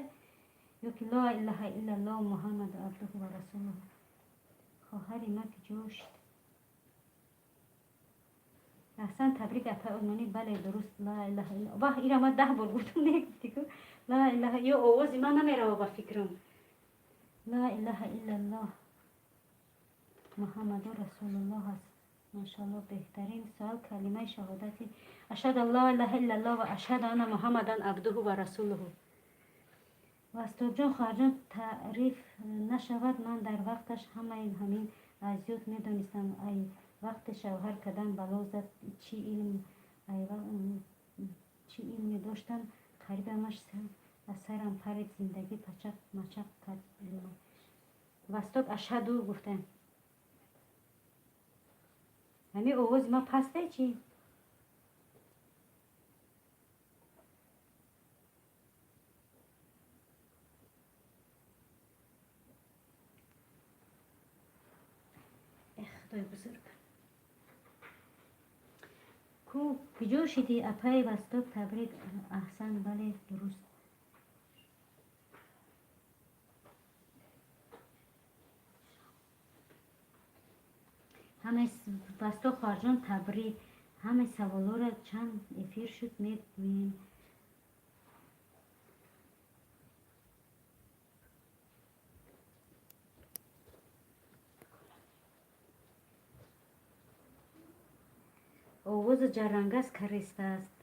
S1: Ёки ло илаҳа иллаллоҳ, Муҳаммаду абдуҳу ва расулуҳу. Хоҳари ма киҷо шуд? Аҳсан, табрик, апаи олмонӣ. Бале, дуруст, ла илаҳа илла. Вах, ира ма 10 бор гуфтам, негуфтику. Ла илаҳа, ё овози ман намерава ба фикрам. Ла илаҳа иллаллоҳ, Муҳаммаду расулуллоҳ аст. Машалло, беҳтарин. Суал: калимаи шаҳодати ашҳаду ан ло илаҳа иллаллоҳ ва ашҳаду анна Муҳаммадан абдуҳу ва расулуҳу. Вастобҷон, хоҳарҷон, таъриф нашавад. Ман дар вақташ ҳамаи ҳамин аз ёд медонистам. Ай вақте шавҳар кардан бало зад, чӣ илм, чӣ илме доштам, қариб ҳамаш аз сарам парид. Зиндагӣ пачақ мачақ кард илма. Васток, ашҳаду гуфтам. Ҳамин овози ман пасте чӣ? Э, худои бузург, ку куҷо шидӣ, апаи Васток? Табрик, аҳсан. Бале, дуруст. Ҳамаи Васток, хоҳарҷон, табрик. Ҳамаи саволҳоро чанд эфир шуд мегӯем. Овозу ҷарангаз каристааст.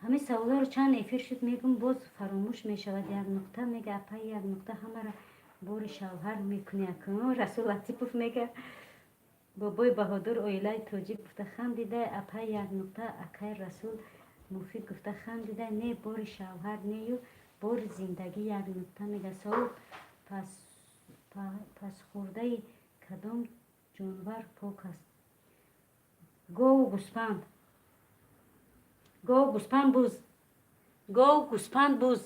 S1: Ҳамин саволҳоро чанд эфир шуд мегӯм, боз фаромӯш мешавад. Як нуқта мега: апаи як нуқта, ҳамаро бори шавҳар мекунӣ. Расул Латипов мега: бобои баҳодур, оилаи тоҷик гуфта хандида. Апаи як нуқта, акай Расул Муфид гуфта хандида. Не бори шавҳар нею бори зиндагӣ як нуқта мега. Савол: пасхӯрдаи кадом ҷонвар пок аст? Гову гӯспанд, гов, гӯспанд, буз, гов, гӯспанд, буз.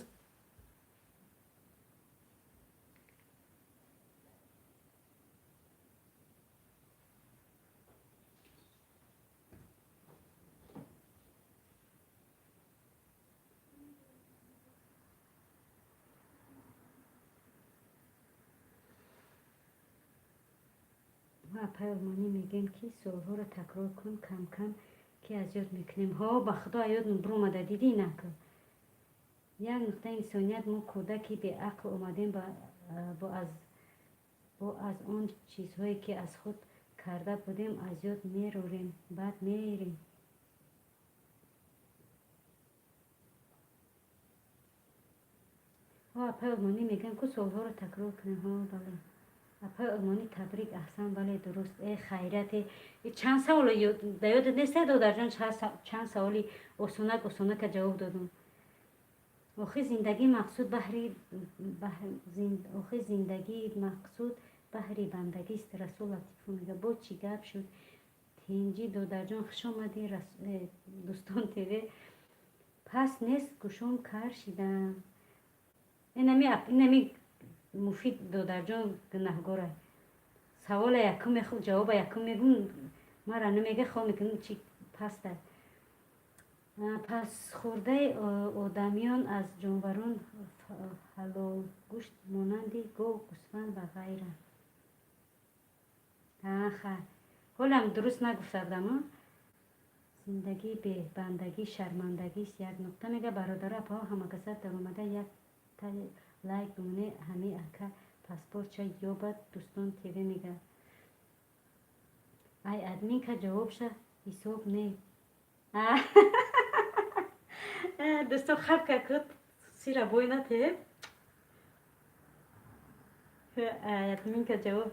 S1: Ма апай олмонӣ мегӯем, ки суолҳоро такрор кун кам-кам, ки аз ёд мекунем. Ҳо, ба худо, ёдм биромада, дидӣ наку. Як нуқтаи инсоният мо кӯдаки беақл омадем, бо аз он чизҳое, ки аз худ карда будем, аз ёд мерорем, баъд мерем. Ҳо, апай олмонӣ мегӯям, ку суолҳоро такрор кунем. Ҳо, бале. Апай олмонӣ, табрик, аҳсан, бале, дуруст. Э, хайрате, чанд саволо да ёдат неста, додарҷон, чанд саволи осонак осонака ҷавоб додум. Охи зиндагӣ мақсуд баҳри, охи зиндагӣ мақсуд баҳри бандагист, Расул Латифов мега. Бо чӣ гап шуд? Тинҷӣ, додарҷон, хуш омадӣ, Дӯстон ТВ. Пас нест, гӯшом кар шидам. Инами Муфид додарҷон гунаҳгора. Савола якум мехӯ, ҷавоба якум мегум, мара намега, хол мекунам, чи паста. Пасхӯрдаи одамиён аз ҷонварон ҳалолгӯшт монанди гов, гӯсфанд ва ғайра. Ха, ҳолам дуруст нагуфта будам. Зиндагӣ бебандагӣ шармандагист, як нуқта мега. Бародаро, апаҳо, ҳамакаса даромада якта лайк бимоне, ҳами ака паспортша ёбад, Дӯстон ТВ мега. Ай админка ҷавобша ҳисоб не. Дӯстон, хабка куд, сира бой натеб. Админка ҷавоб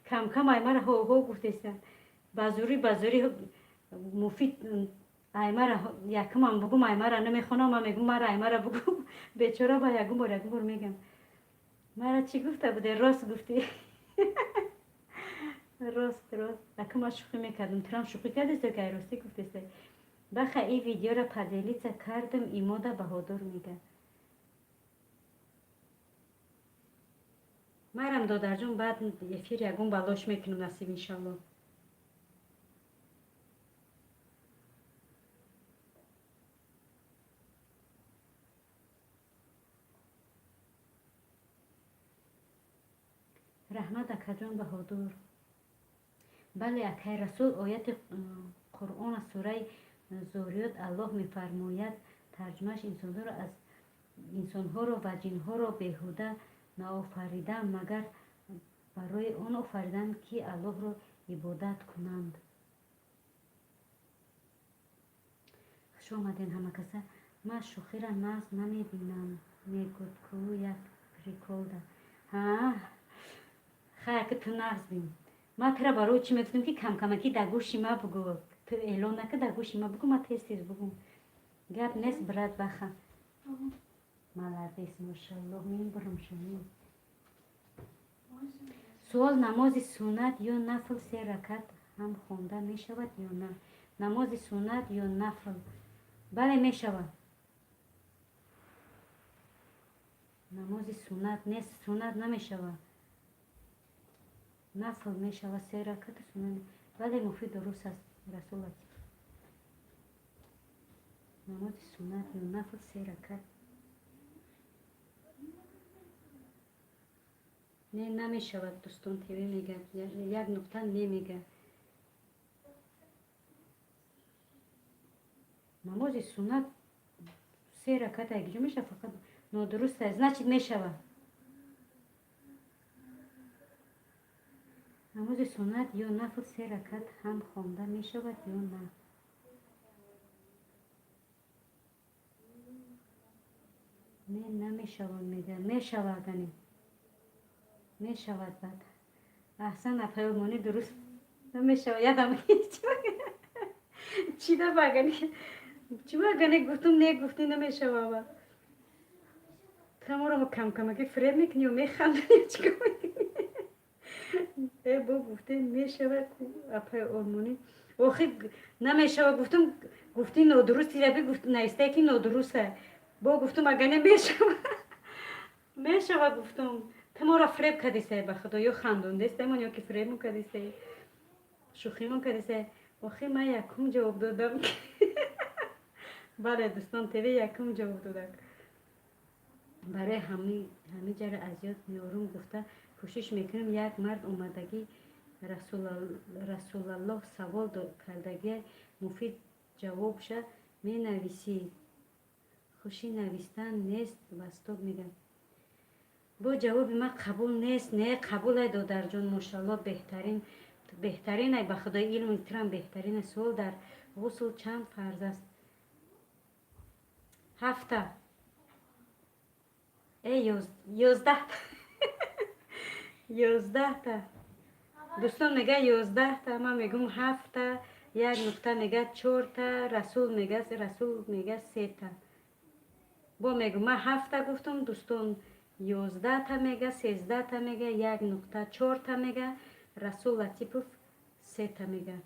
S1: камкам аймара ҳо-ҳо гуфтеста. Ба зӯрӣ, ба зӯрӣ Муфид аймара якумам бугум, аймара намехонам, ман мегум, мара аймара бугум. Бечора ба ягум бор, ягум бор мегам. Мара чӣ гуфта буде? Рост гуфтӣ. Рост, рост. Ака ман шӯхӣ мекардам. Турам шӯхӣ кардест ё ки ай ростӣ гуфтест? Баха, и видеоро поделиться кардам, имода Баҳодур мега. Марам, додарҷон, баъд эфир ягон балош мекунам, насиб, иншалло. Раҳмат, акаҷон Баҳодур. Бале, акай Расул, ояти Қуръон аз сураи Зориёт, Аллоҳ мефармояд, тарҷумааш: инсонҳоро ва ҷинҳоро беҳуда наофаридам, магар барои он офаридам, ки Аллоҳро ибодат кунанд. Хуш омадем, ҳамакаса. Ман шӯхира нағз намебинам, мегӯд ку як приколда. Ҳа, хай, ки ту нағз бин. Ман тура барои чӣ мегуфтам, ки камкамакӣ дар гӯши ма бугӯ, ту эълон нака, дар гӯши ма бугӯ, ман тез тез бугӯм. Гап нест, брат, баха. Молодец, мошаллоҳ, мебурам шумо. Суол: намози суннат ё нафл се ракат ҳам хонда мешавад ё на? Намози суннат ё нафл, бале, мешавад. Намози суннат нест, суннат намешавад, нафл мешавад се ракату суннат. Бале, Муфид, дуруст аст, Расул Латиф. Намози суннат ё нафл се ракат не, намешавад, Дӯстон ТВ мега, як нуқта не мега. Намози суннат се раката якҷо мешавад, фақат нодуруст аст, значит, мешавад. Намози суннат ё нафл се ракат ҳам хонда мешавад ё на? Не, намешавад мега. Мешавад, ани мешавад. Баъд аҳсан, апайомонӣ, дуруст, намешавад. Ядам чӣ да багани, чӣ багани гуфтум, не гуфтӣ, намешавад. Таморо камкамаки фиреб мекунӣ ё механдонӣ, чикор мекунӣ? Э, бо гуфте мешавад, апай олмонӣ. Охи намешавад гуфтум, гуфтӣ нодуруст, ираби навистае ки нодуруста. Бо гуфтум, агане мешавад, мешавад гуфтум. Ту моро фиреб кардистай, ба худо, ё хандондестаймон, ё ки фиребмон кардистай, шӯхимон кардистай. Охи ман якум ҷавоб додам. Бале, Дӯстон ТВ якум ҷавоб додам. Барои ҳамин ҷара аз ёд меорум гуфта кӯшиш мекунам. Як мард омадагӣ Расулаллоҳ савол кардагия, муфид ҷавобша менависӣ. Хушӣ навистан нест, Восток мегӯяд. Бо ҷавоби ман қабул нест. Не, қабулай, додарҷон, мошалло, беҳтарин, беҳтаринай, ба худои илму эҳтиром беҳтарин. Суол: дар ғусл чанд фарз аст? Ҳафта. Э, 11та, 11та. Дӯстон мега 11та, ман мегӯм ҳафта. Як нуқта мега чорта, Расул мега сета. Бо мегӯм, ман ҳафта гуфтум, дӯстон 11та мега, 13та мега, як нуқта чорта мега, Расул Латипов сета мега.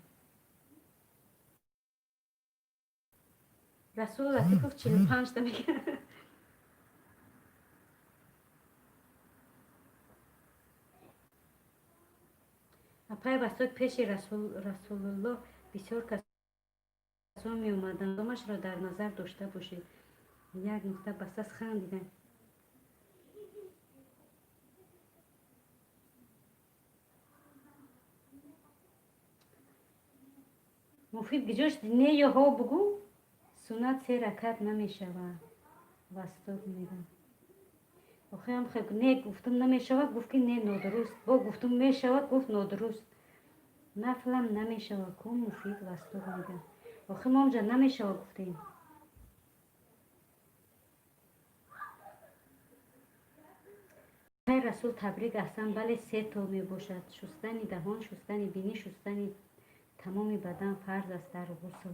S1: Расул Латипов 45та мега. Апай Восток, пеши Расулуллоҳ бисёр касон меомаданд, кадомашро дар назар дошта бошед? Як нуқта басас хандидан. Муфид, гиҷош не ё ҳо бугӯ. Суннат се ракат намешавад, Восток мегӯям. Охирам не гуфтум, намешавад, гуфт ки не, нодуруст. Бо гуфтум мешавад, гуфт нодуруст. Нафлам намешавад ку, Муфид, Восток мегӯям. Охир мо онҷа намешавад гуфтем. Ай Расул, табрик, аҳсан. Бале, се то мебошад: шустани даҳон, шустани бинӣ, шустани тамоми бадан фарз аст дар ғусл.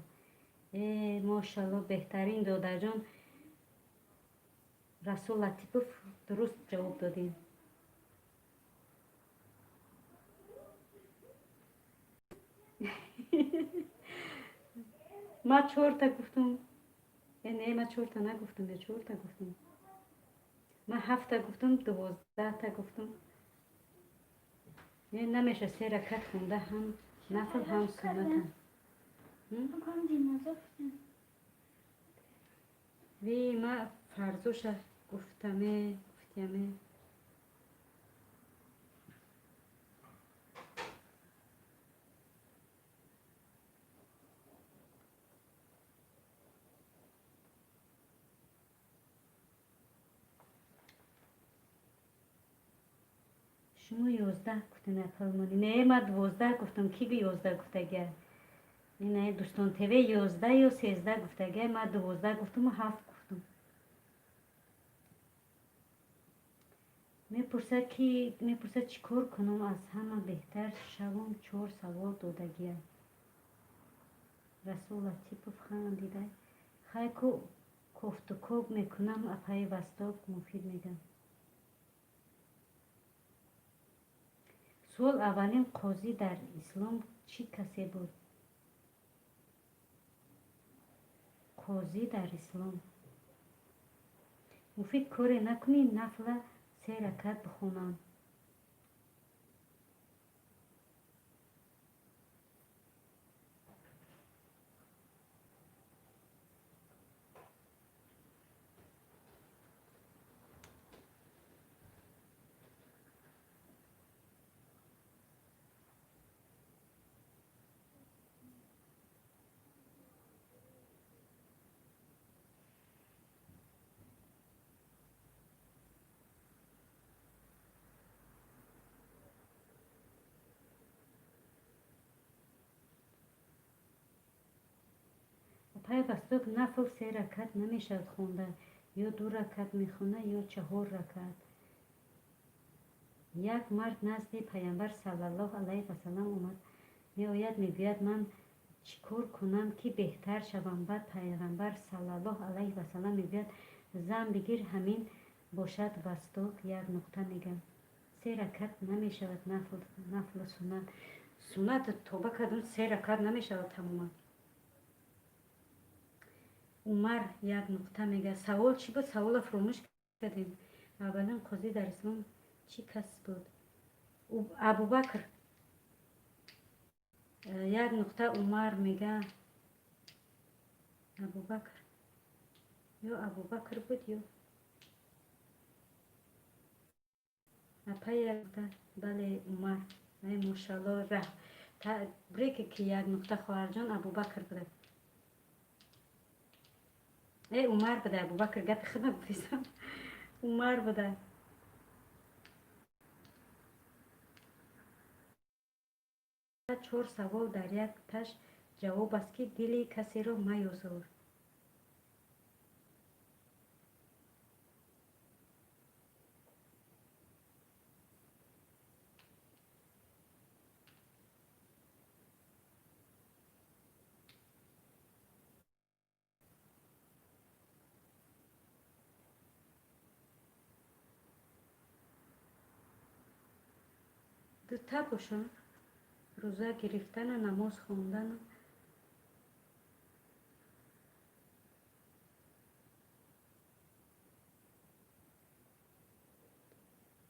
S1: Э, мошалло, беҳтарин, додарҷон Расул Латипов, дуруст ҷавоб додем. Ман чорта гуфтум. Э, не, ман чорта нагуфтум ё чорта гуфтум? Ман ҳафта гуфтум, 12та гуфтум. Не, намеша се ракат хонда ҳам нафл, ҳам суннатам.
S2: Bekommen Sie nur so viel.
S1: Ви, ма фарзоша гуфтаме, гуфтяме. Шумо 11 гуфтем, апалмони. Не, ма 12 гуфтам. Ки 11 гуфтагия? Ина Дӯстон ТВ 11 ё 13 гуфтагия, ма 12 гуфтаму ҳафт гуфтум. Мепурсад, ки мепурсад, чӣ кор кунам, аз ҳама беҳтар шавам? Чор савол додагия. Расул Латипов хандида. Хай ку, кофтукоб мекунам, апаи Восток, Муфид мегӯям. Суол: аввалин қозӣ дар ислом чӣ касе буд? Қозӣ дар ислом. Муфид, коре накунӣ, нафла се ракат бихонам. Апай Восток, нафл се ракат намешавад хонда, ё ду ракат мехона, ё чаҳор ракат. Як мард назди Пайғамбар саллаллоҳу алайҳи васаллам омад, меояд, мегӯяд: «Ман чӣ кор кунам, ки беҳтар шавам?» Баъд Пайғамбар саллаллоҳу алайҳи васаллам мегӯяд: «Зан бигир, ҳамин бошад». Восток як нуқта мегӯям. Се ракат намешавад нафлу суннат. Суннат тоба кардам, се ракат намешавад тамоман. Умар як нуқта мегӯяд. Савол чӣ буд? Савола фуромӯш кардем. Аввалин қозӣ дар ислом чӣ кас буд? Абубакр. Як нуқта Умар мега. Абубакр, ё Абубакр буд, ё апай як нуқта. Бале, Умар. Мошалло, бреке ки як нуқта, хоҳарҷон. Абубакр буда, э, Умар буда. Абубакр гапи худма гуфтисам, Умар буда. Чор савол дар як таш ҷавоб аст, ки дили касеро маёзор. Дута бошанд: рӯза гирифтана, намоз хондану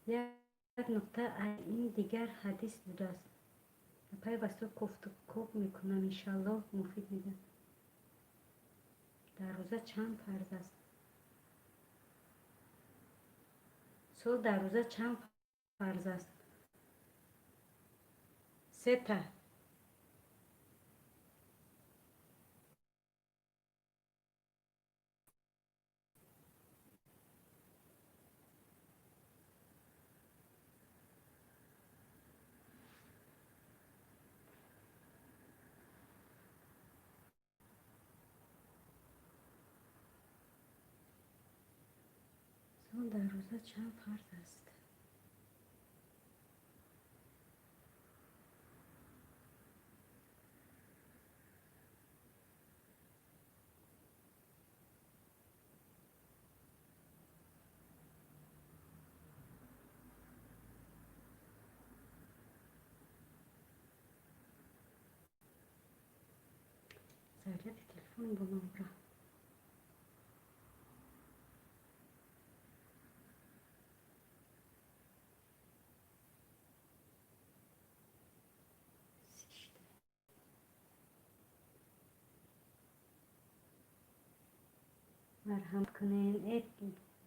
S1: як нуқта. Ин дигар ҳадис будааст. Пайваста кофтукоб мекунам, иншаллоҳ, муфид мегӯям. Дар рӯза чанд фарз аст? Сол дар рӯза чанд фарз аст? Сета. Сол дар рӯза чанд фарз аст? Заряди телефон боло бра. Марҳамат кунен. Э,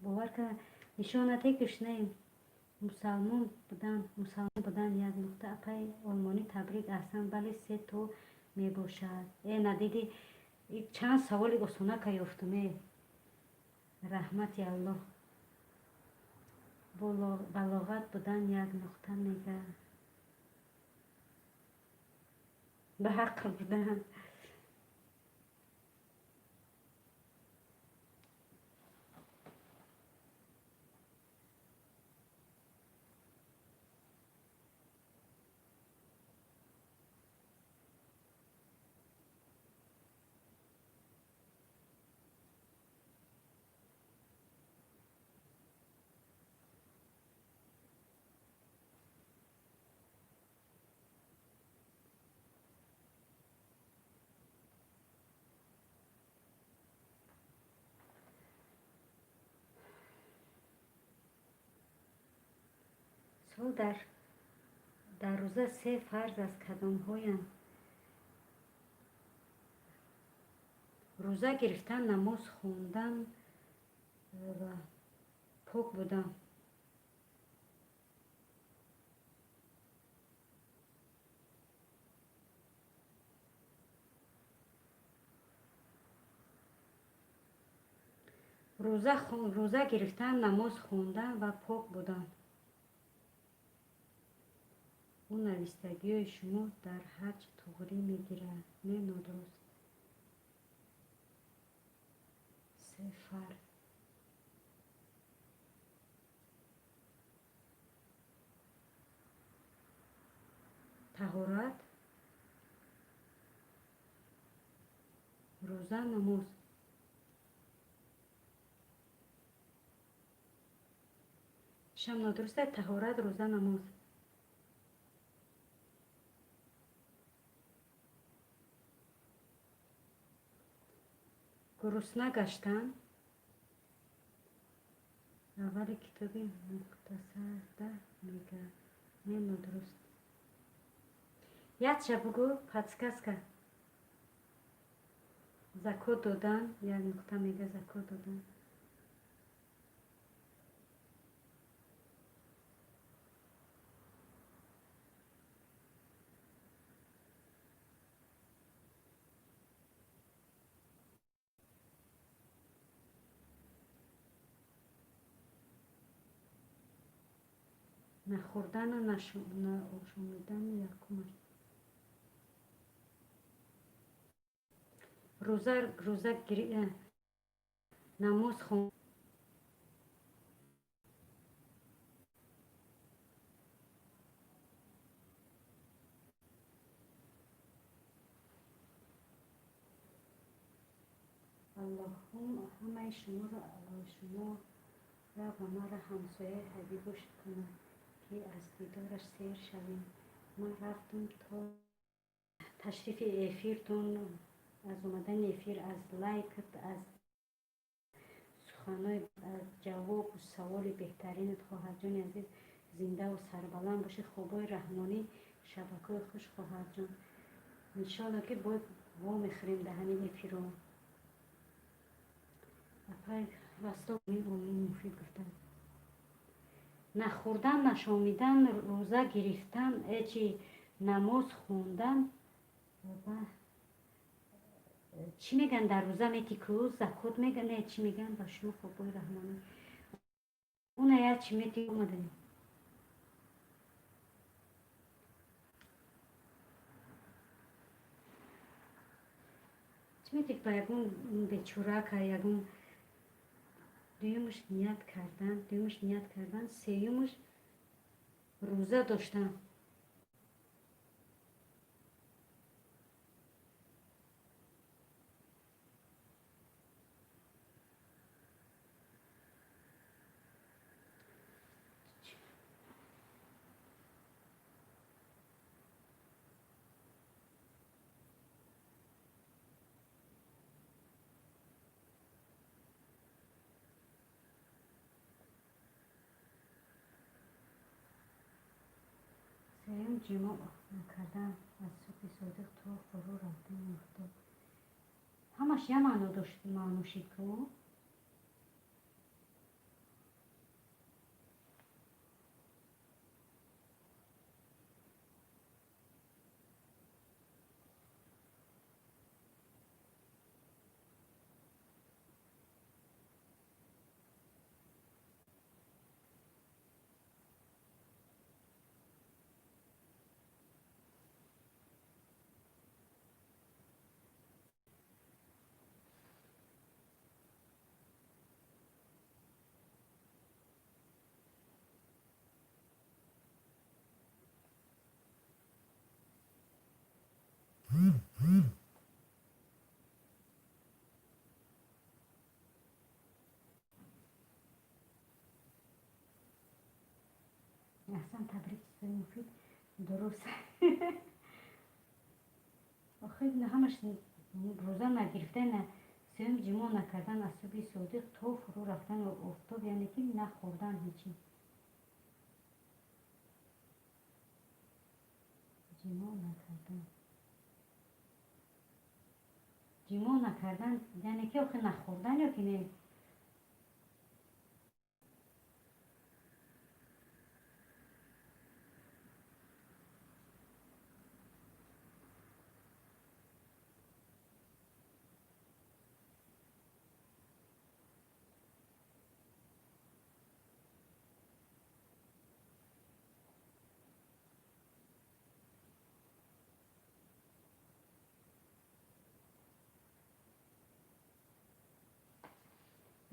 S1: бовар кана, нишонате гушнаем. Мусалмон будан, мусалмон будан, як нуқта. Апаи олмонӣ, табрик, аҳсан. Бале, се то мебошад. Э, надиди, чанд саволи осонака ёфтум. Э, раҳмати Аллоҳ. Балоғат будан, як нуқта мега. Ба ҳақ будан. Сол дар рӯза се фарз аст, кадомҳоянд? Рӯза гирифтан, намоз хондан ва пок будан. Рӯза гирифтан, намоз хондан ва пок будан. Ӯ навистагиҳои шумо дар ҳаҷ туғрӣ мегирад. Не, нодуруст. Се фарз. Таҳорат, рӯза, намоз. Шам нодуруст. Таҳорат, рӯза, намоз. Гурусна гаштан. Аввали китоби мухтасарда мега. Не, нодуруст. Ятша бугӯ, подсказка. Закот додан, як нуқта мега, закот додан. Нахӯрдану наошомидану якумаш. Рӯза намоз хон. Аллоҳум ҳамаи шуморо шуморо ва маро ҳамсояи ҳабибуш кунад, ки аз дидораш сер шавем. Ман рафтам то ташрифи эфиртон, аз омадани эфир, аз лайкат, аз суханои, аз ҷавобу саволи беҳтаринат, хоҳарҷони азиз, зиндаву сарбаланд бошед. Хобҳои раҳмонӣ, шабакаҳои хуш, хоҳарҷон. Иншоалло, ки боз вомехӯрем дар ҳамин эфиро. Апай васток омин муфид гуфтам. Нахӯрдан, нашомидан, рӯза гирифтан, чи намоз хондан, чӣ меган, дар рӯза мети ку закот меган, не, чӣ меган ба шумо, хобҳои раҳмонӣ? Уна як чӣ мети омадани? Чӣ мети ба ягон бечорака, ягон. Дуюмаш ният кардан, дуюмаш ният кардан, сеюмаш рӯза доштан. Сеюм ҷимоъ накардан, аз субҳи содиқ то фурӯ рафтани офтоб. Ҳамаш я маъно дошт, маъно шид ку? Аҳсан, табрик, чизои муфид, дуруст. Охир ҳамаш рӯза нагирифтан, сеюм ҷимоъ накардан, аз субҳи содиқ то фурӯ рафтани офтоб, яъне ки нахӯрдан ҳечи. Ҷимоъ накардан. Ҷимоъ накардан, яъне ки охир нахӯрдан ё ки не?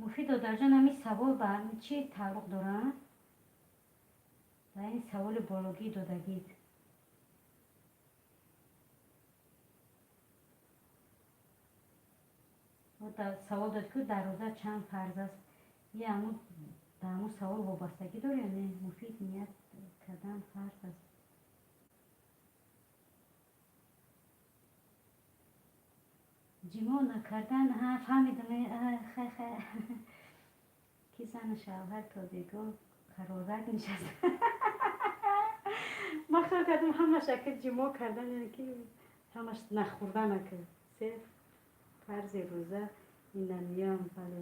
S1: Муфид додарҷон, ҳамин савол ба чӣ тааллуқ дорад? Ба ин саволи бологӣ додагид. Савол дод, ки дар рӯза чанд фарз аст. Е ба ҳамун савол вобастагӣ дорад ё не? Муфид, ният кардан фарз аст. Ҷимоъ накардан, ҳа, фаҳмидам, хай, хай. Ки зану шавҳар то бегоҳ қарорак нишаст. Ман хиёл кардам, ҳамаш ака ҷимоъ кардан, яъне ки ҳамаш нахӯрдан ака. Се фарзи рӯза инамиён, бале.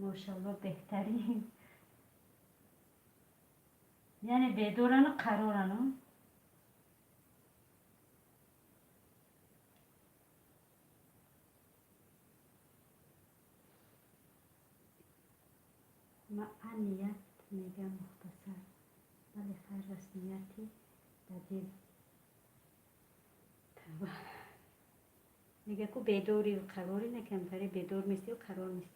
S1: Мошалло, беҳтарин. Яъне бедорану қарорану. Ман ният мегам мухтасар. Аввали фарз аст нияти ба дил. Тавба. Мега ку бедори қарори на, камтаре бедор местию қарор мести.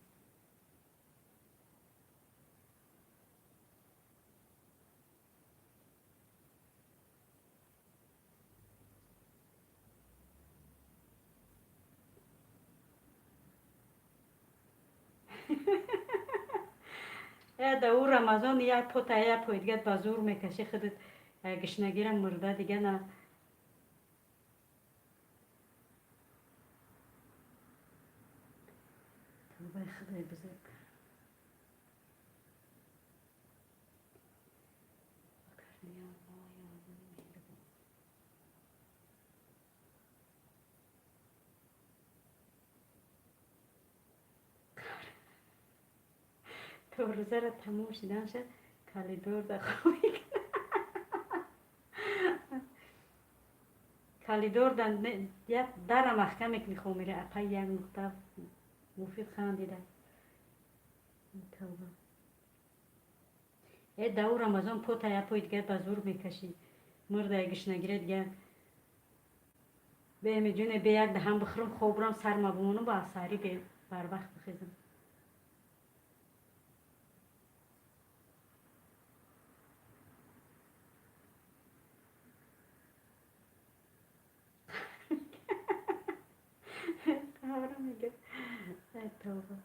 S1: Да ӯ Рамазон як пота як пой дигар ба зур мекашӣ, худат гишнагира мурда дига на. Тавбаи Худои бузург. То рӯзара тамом шиданша калидор да хоб калидор да як дара маҳкам мекунӣ, хоб мерӣ. Апай як нуқта муфид хандида. Тавба. Э, да ӯ Рамазон пота як пой дигар ба зур мекашӣ, мурда гишнагира дигар. Беҳмеҷоне, бе як даҳан бихӯрам, хоб бурам, сарма бимонам, ба саҳарӣ барвақт бихезам. Қаҳвара мега. Тавба.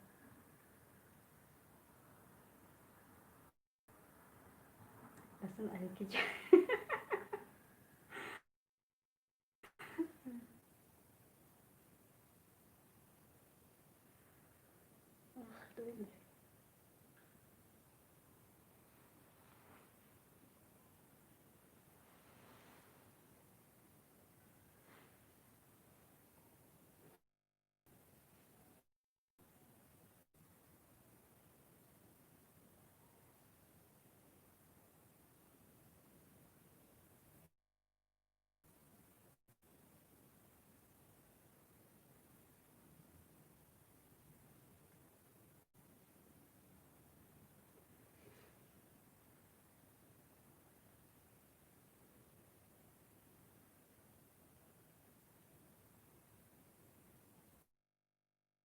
S1: Аслан айки. Худои.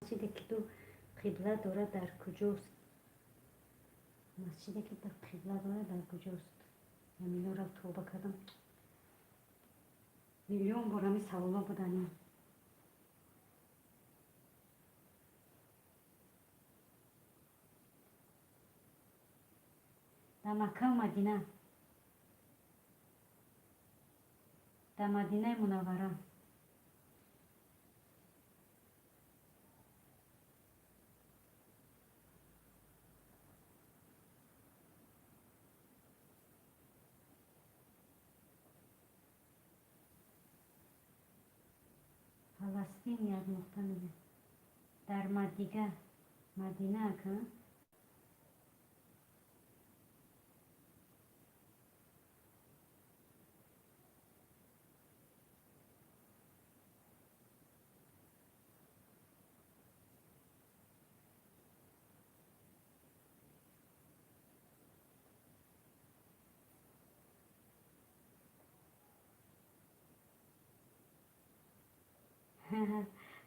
S1: Масҷиде ки ду қибла дорад дар куҷост? Масҷиде ки ду қибла дорад дар куҷост? Ҳаминора тавба кардам. Миллион бор ҳамин саволҳо будани. Дар Маккаву Мадина. Дар Мадинаи Мунаввара. Фаластин як нуқта мега. Дар Мадига. Мадина ака?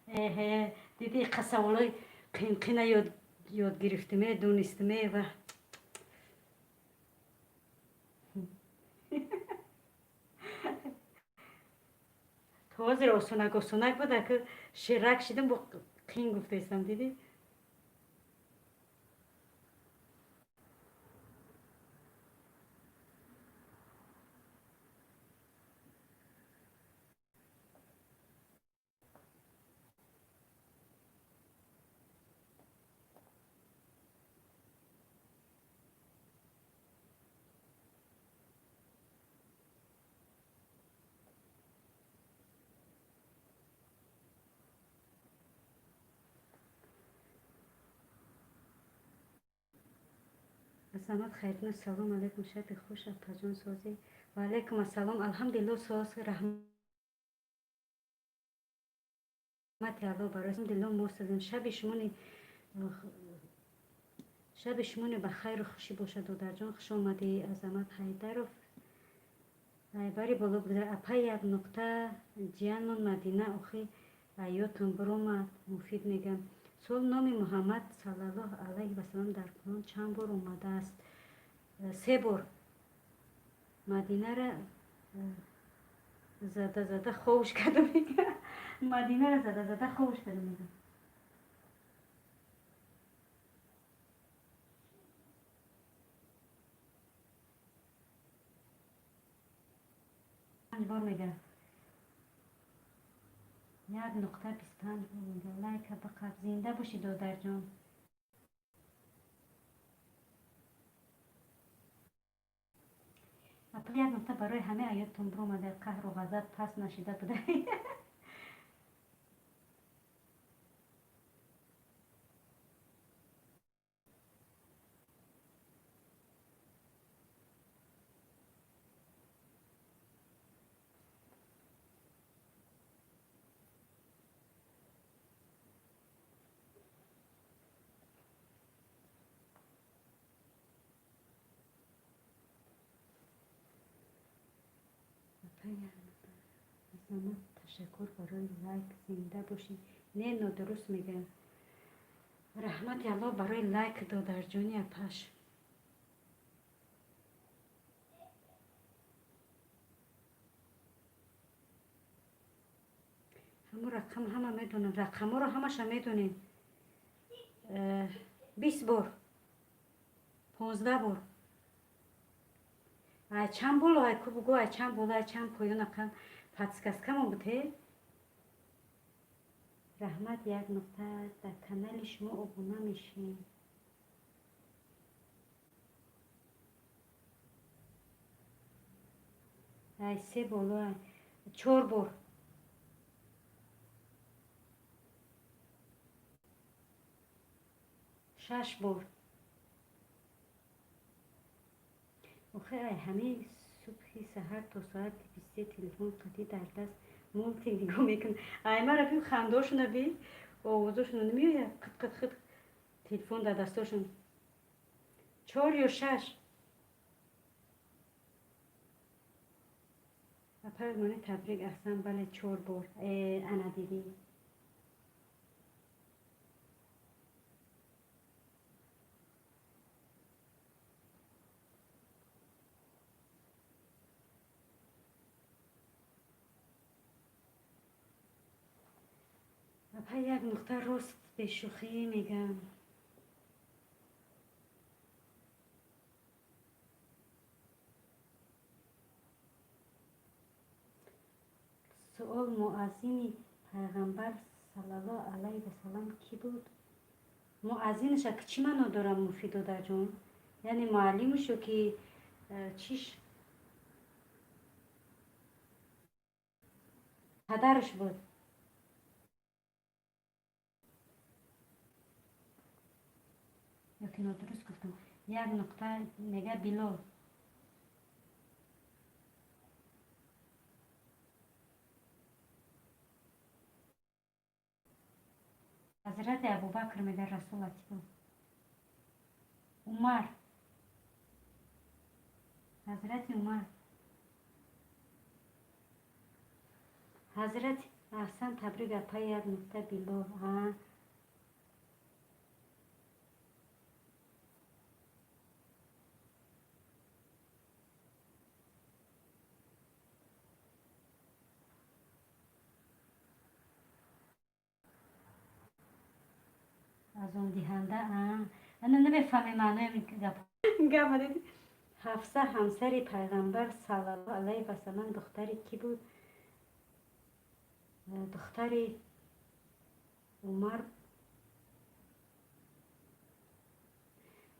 S1: Эҳе, диди, қа саволои қин-қина ёд гирифтиме, донистиме ва то ҳозир осонак осонак буд, ака ширак шидам, бо қин гуфтаистам, дидӣ? Азамат Хайрдинов, салом алейкум, шаби хуш, апаҷон, созӣ? Ва алейкум ассалом, алҳамдулилло, соз, раҳмати Аллоҳ барои алҳамдулилло, мо созем. Шаби шумони ба хайру хушӣ бошад, додарҷон. Хуш омадӣ, Азамат Ҳайдаров. Айбари боло бигзар. Апа як нуқта ҷиянмон Мадина охи аётон биромад. Муфид мегам. Суол: номи Муҳаммад саллаллоҳу алайҳи васалам дар Қуръон чанд бор омадааст? Се бор. Мадинара зада зада ховуш карда мега. Мадинара зада зада ховуш карда мега. Панҷ бор мега. Як нуқта 25 бор мега. Лайка биқаб. Зинда бошӣ, додарҷон. Апа як нуқта барои ҳамаи аётон биромада, қаҳру ғазаб паст нашида буда. Азамат, ташаккур барои лайк. Зинда бошӣ. Не, нодуруст мегӯям. Раҳмати Аллоҳ барои лайк, додарҷони апаш. Ҳамун рақам ҳама медонам. Рақамҳоро ҳамаша медонем. 20 бор, 15 бор. Ай чанд боло, ай ку бугӯ, ай чанд боло, ай чанд поён, ақам подсказкамон буд е. Раҳмат як нуқта, дар канали шумо обуна мешем. Ай се боло, ай чор бор. Шаш бор. Охир ай ҳамаи субҳи саҳар то соати 23 телефон қатӣ дар даст мультик нигоҳ мекунам. Ай мара би, хандаошона би, овозошона намеояд, қит қит қит телефон дар дастошон. Чор ё шаш. Апа мони табрик, аҳсан, бале, чор бор. Э, ана дидӣ. Апа як нуқта рост бешӯхӣ мегӯям. Суол: муаззини пайғамбар саллаллоҳу алайҳи васалам кӣ буд? Муаззинаша чӣ маъно дорад, Муфид додарҷон? Яъне муаллимаш ё ки чиш? Падараш буд. Ё ки нодуруст гуфтам? Як нуқта мега Билол. Ҳазрати Абубакр мега Расул Латифов. Умар. Ҳазрати Умар. Ҳазрати аҳсан, табрик апа як нуқта Билол. А азондиҳанда ана намефаҳмем маънои гап. Гапа дидӣ? Ҳафса ҳамсари пайғамбар саллаллоҳу алайҳи васалам духтари кӣ буд? Духтари Умар.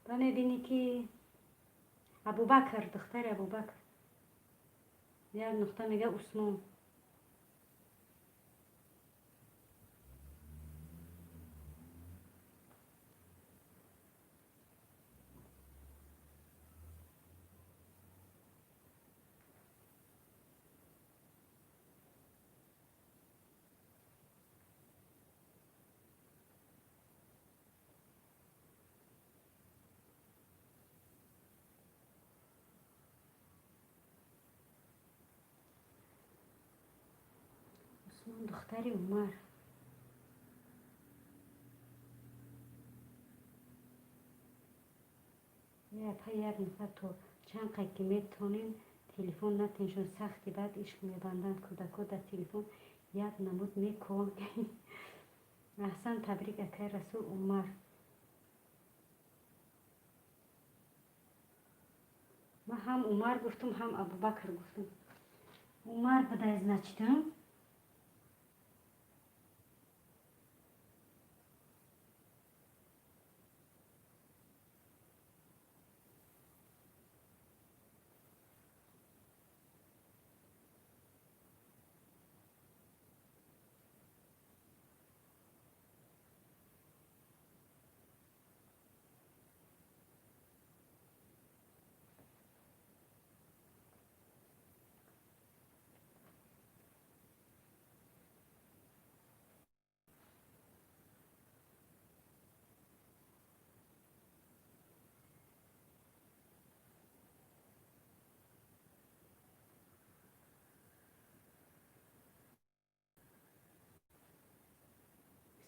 S1: Ба мебинӣ ки Абубакр, духтари Абубакр. Як нуқта мега Усмон. Духтари Умар. Апа, як нафар то чанд қад ки метонем, телефон натеншон, сахти баъд ишқ мебанданд кӯдако дар телефон, як намуд мекун. Аҳсан, табрик, акай Расул. Умар. Ман ҳам Умар гуфтум, ҳам Абубакр гуфтум. Умар буда, значит.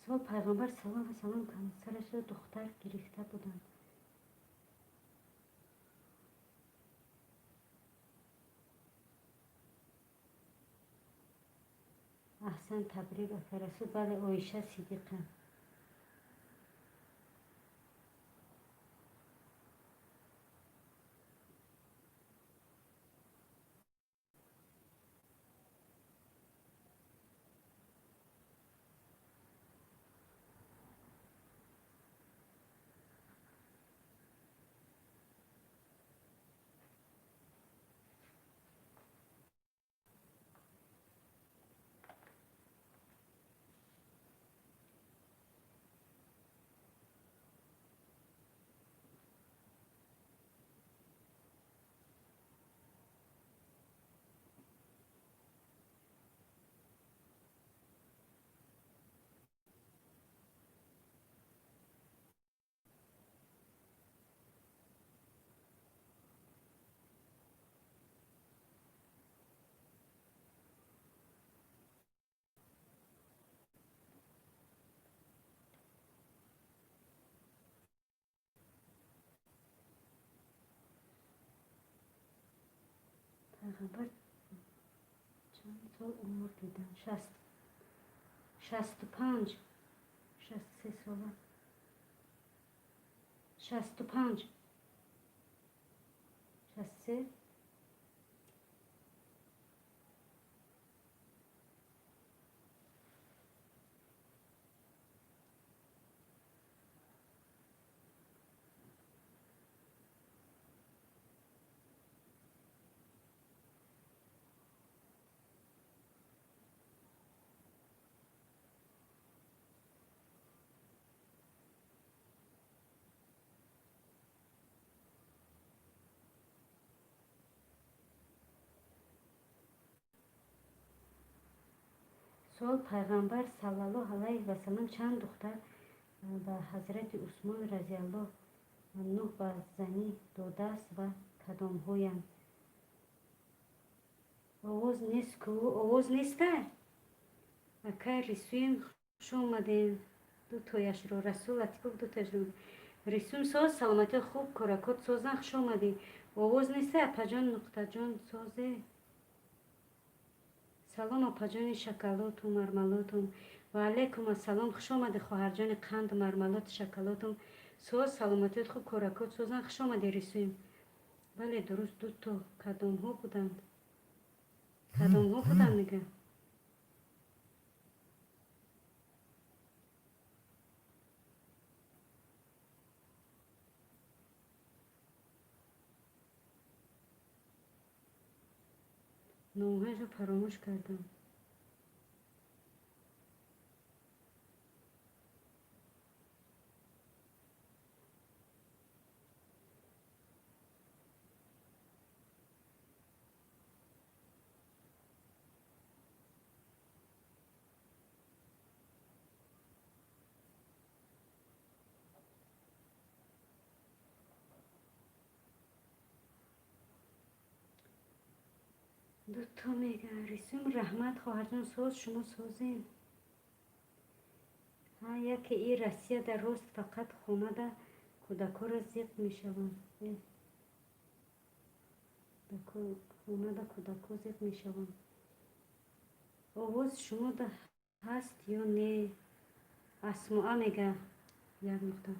S1: Сол Пайғамбар саллаллоҳу васалам ҳамсарашро духтар гирифта буданд. Аҳсан, табрик, ака Расул. Бале, Оиша Сидиқа. Пайғамбар чанд сол умр диданд? 65, 63 сола, 65, 63. Суол: Пайғамбар саллаллоҳу алайҳи васалам чанд духтар ба ҳазрати Усмон разиаллоҳу анҳу ба занӣ додааст ва кадомҳоянд? Овоз нест ку, овоз неста? Акай Рисуем, хуш омадем. Дутояшро Расул Латипов, дутояшро. Рисум, соз, саломатӣ, хуб, коракот созан, хуш омадӣ. Овоз неста, апаҷон? Нуқтаҷон, созе? Салом, апаҷони шоколату мармалотум. Ва алайкум ассалом, хуш омадӣ, хоҳарҷони қанду мармалоти шоколатум. Соз, саломатият хуб, коракот созан, хуш омадӣ, Рисуем. Бале, дуруст, дуто. Кадомҳо буданд? Кадомҳо буданд, мега. Номҳояшро фаромӯш кардам. Дуто мега рисум. Раҳмат, хоҳарҷон, соз, шумо созем. Ҳа, яке и Россияда рост, фақат хонада кӯдакҳоро зиқ мешаванд. Хонада кӯдакҳо зиқ мешаванд. Овоз шумода ҳаст ё не? Асмоа мега як нуқта.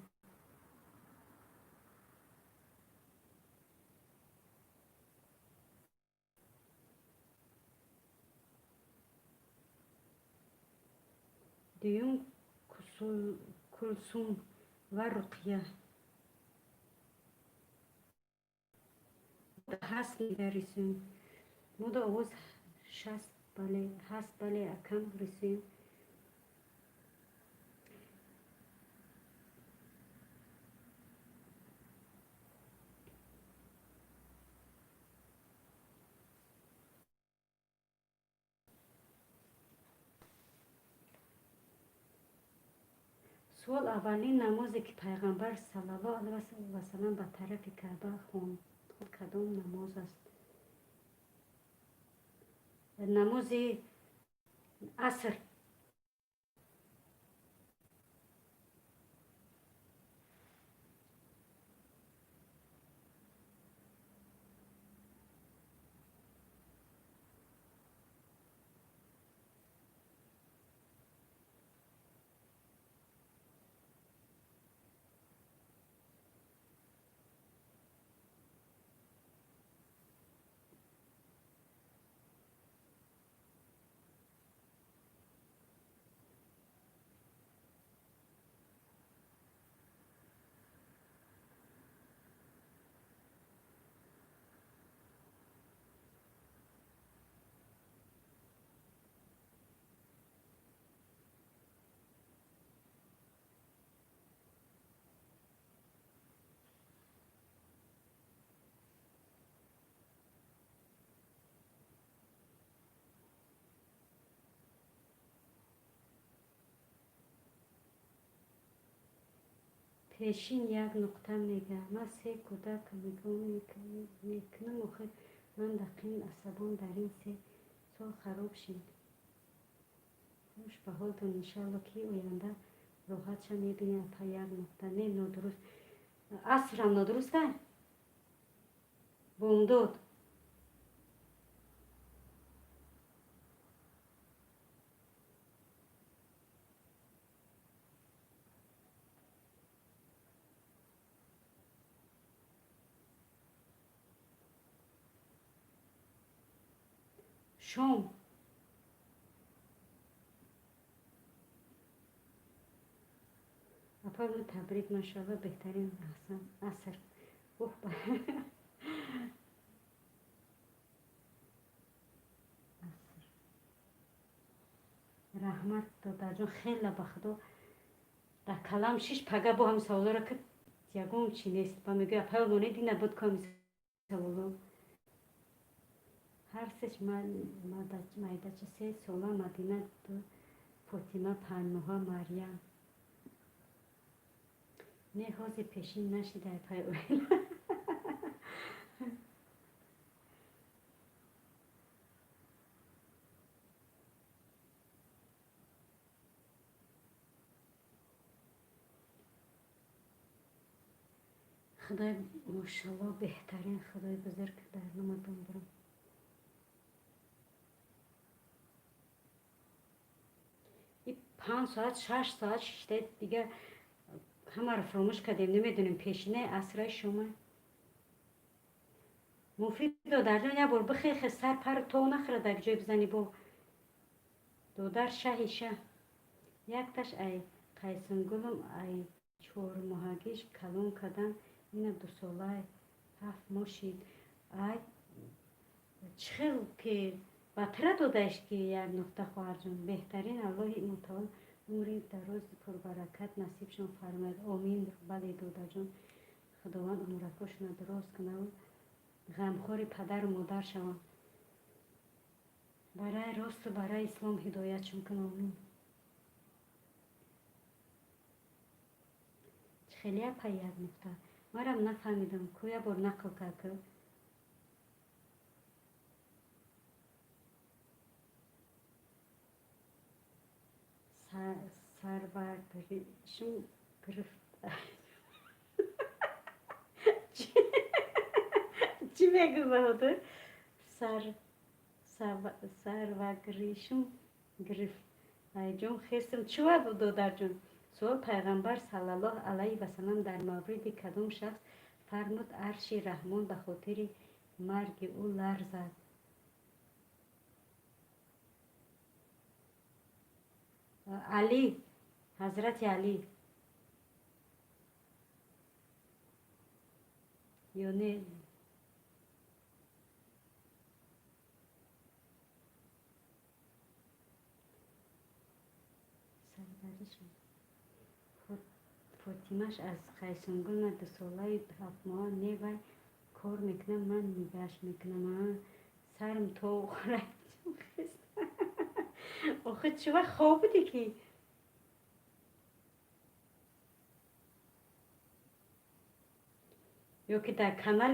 S1: Дуюм Кулсум ва Руқия. Ҳаст мега рисум. Мода овоз шаст бале ҳаст, бале, акам рисум. Суол: аввалин намозе, ки Пайғамбар саллаллоҳу алайҳи васалам ба тарафи Каъба хонд, кадом намоз аст? Намози аср. Пешин як нуқта мега. Ман се кӯдак нигоҳ мекунам, охир ман дақин асабон дар ин 3 сол хароб шид. Хуш ба ҳолтон, иншалло, ки оянда роҳатша мебинед, апа. Як нуқта. Не, нодуруст. Асрам нодуруста? Бомдод. Шом. Апа, табрик, машалло, беҳтарин, аҳсан. Аср. Уф, аср. Раҳмат, додарҷон, хеле ба худо дар калам шиш. Пага бо ҳами саволоро ки ягон чи нест, ба мегӯя, апа, монеди набуд ку ҳами саволо. Ҳар сеш майдача 3 сола, Мадина ду, Фотима 5 моҳа, Марьям. Не, ҳозир пешин нашидай пай оила. Худои, мошалло, беҳтарин, худои бузург дар номатон бурам. 5 соат, 6 соат шишта, дига ҳамаро фуромӯш кардем, намедонем пешинаи асраи шума. Муфид додарҷон, як бор бихехе, сар пар то нахӯра, дар ҷой бизани бо додар шаҳи шаҳ. Якташ ай Қайсунгулум, ай чормоҳагиш калон кардам, ина дусолай 7 моҳ шид. Ай чӣ хел ки ба тира додаиш ки як нуқта. Хоҳарҷон, беҳтарин, Аллоҳи мутаол умри дарози пурбаракат насибшон фармояд, омин. Бале, додарҷон, Худованд умракошона дароз кунаву ғамхори падару модар шаванд, барои росту барои ислом ҳидоятшон кун, омин. Чӣ хеле апа як нуқта, марам нафаҳмидам ку, як бор нақл кард ку. Сарваришм гирифт. Чӣ мегӯ, Баҳодур? Сарвагришм гирифт. Айҷон хестам. Чӣ додарҷон? Суол: Пайғамбар саллаллоҳу алайҳи васалам дар мавриди кадом шахс фармуд, арши Раҳмон ба хотири марги ӯ ларзад? Алӣ, Ҳазрати Алӣ. Ё не? Сарваришм. Фотимаш аз Қайсунгулна, 2 солаю 7 моҳа. Не, вай кор мекунам, ман нигаҳш мекунам. Сарм то хӯрад. Охи, чӣ вақт хоб будӣ ки? Ё ки дар канали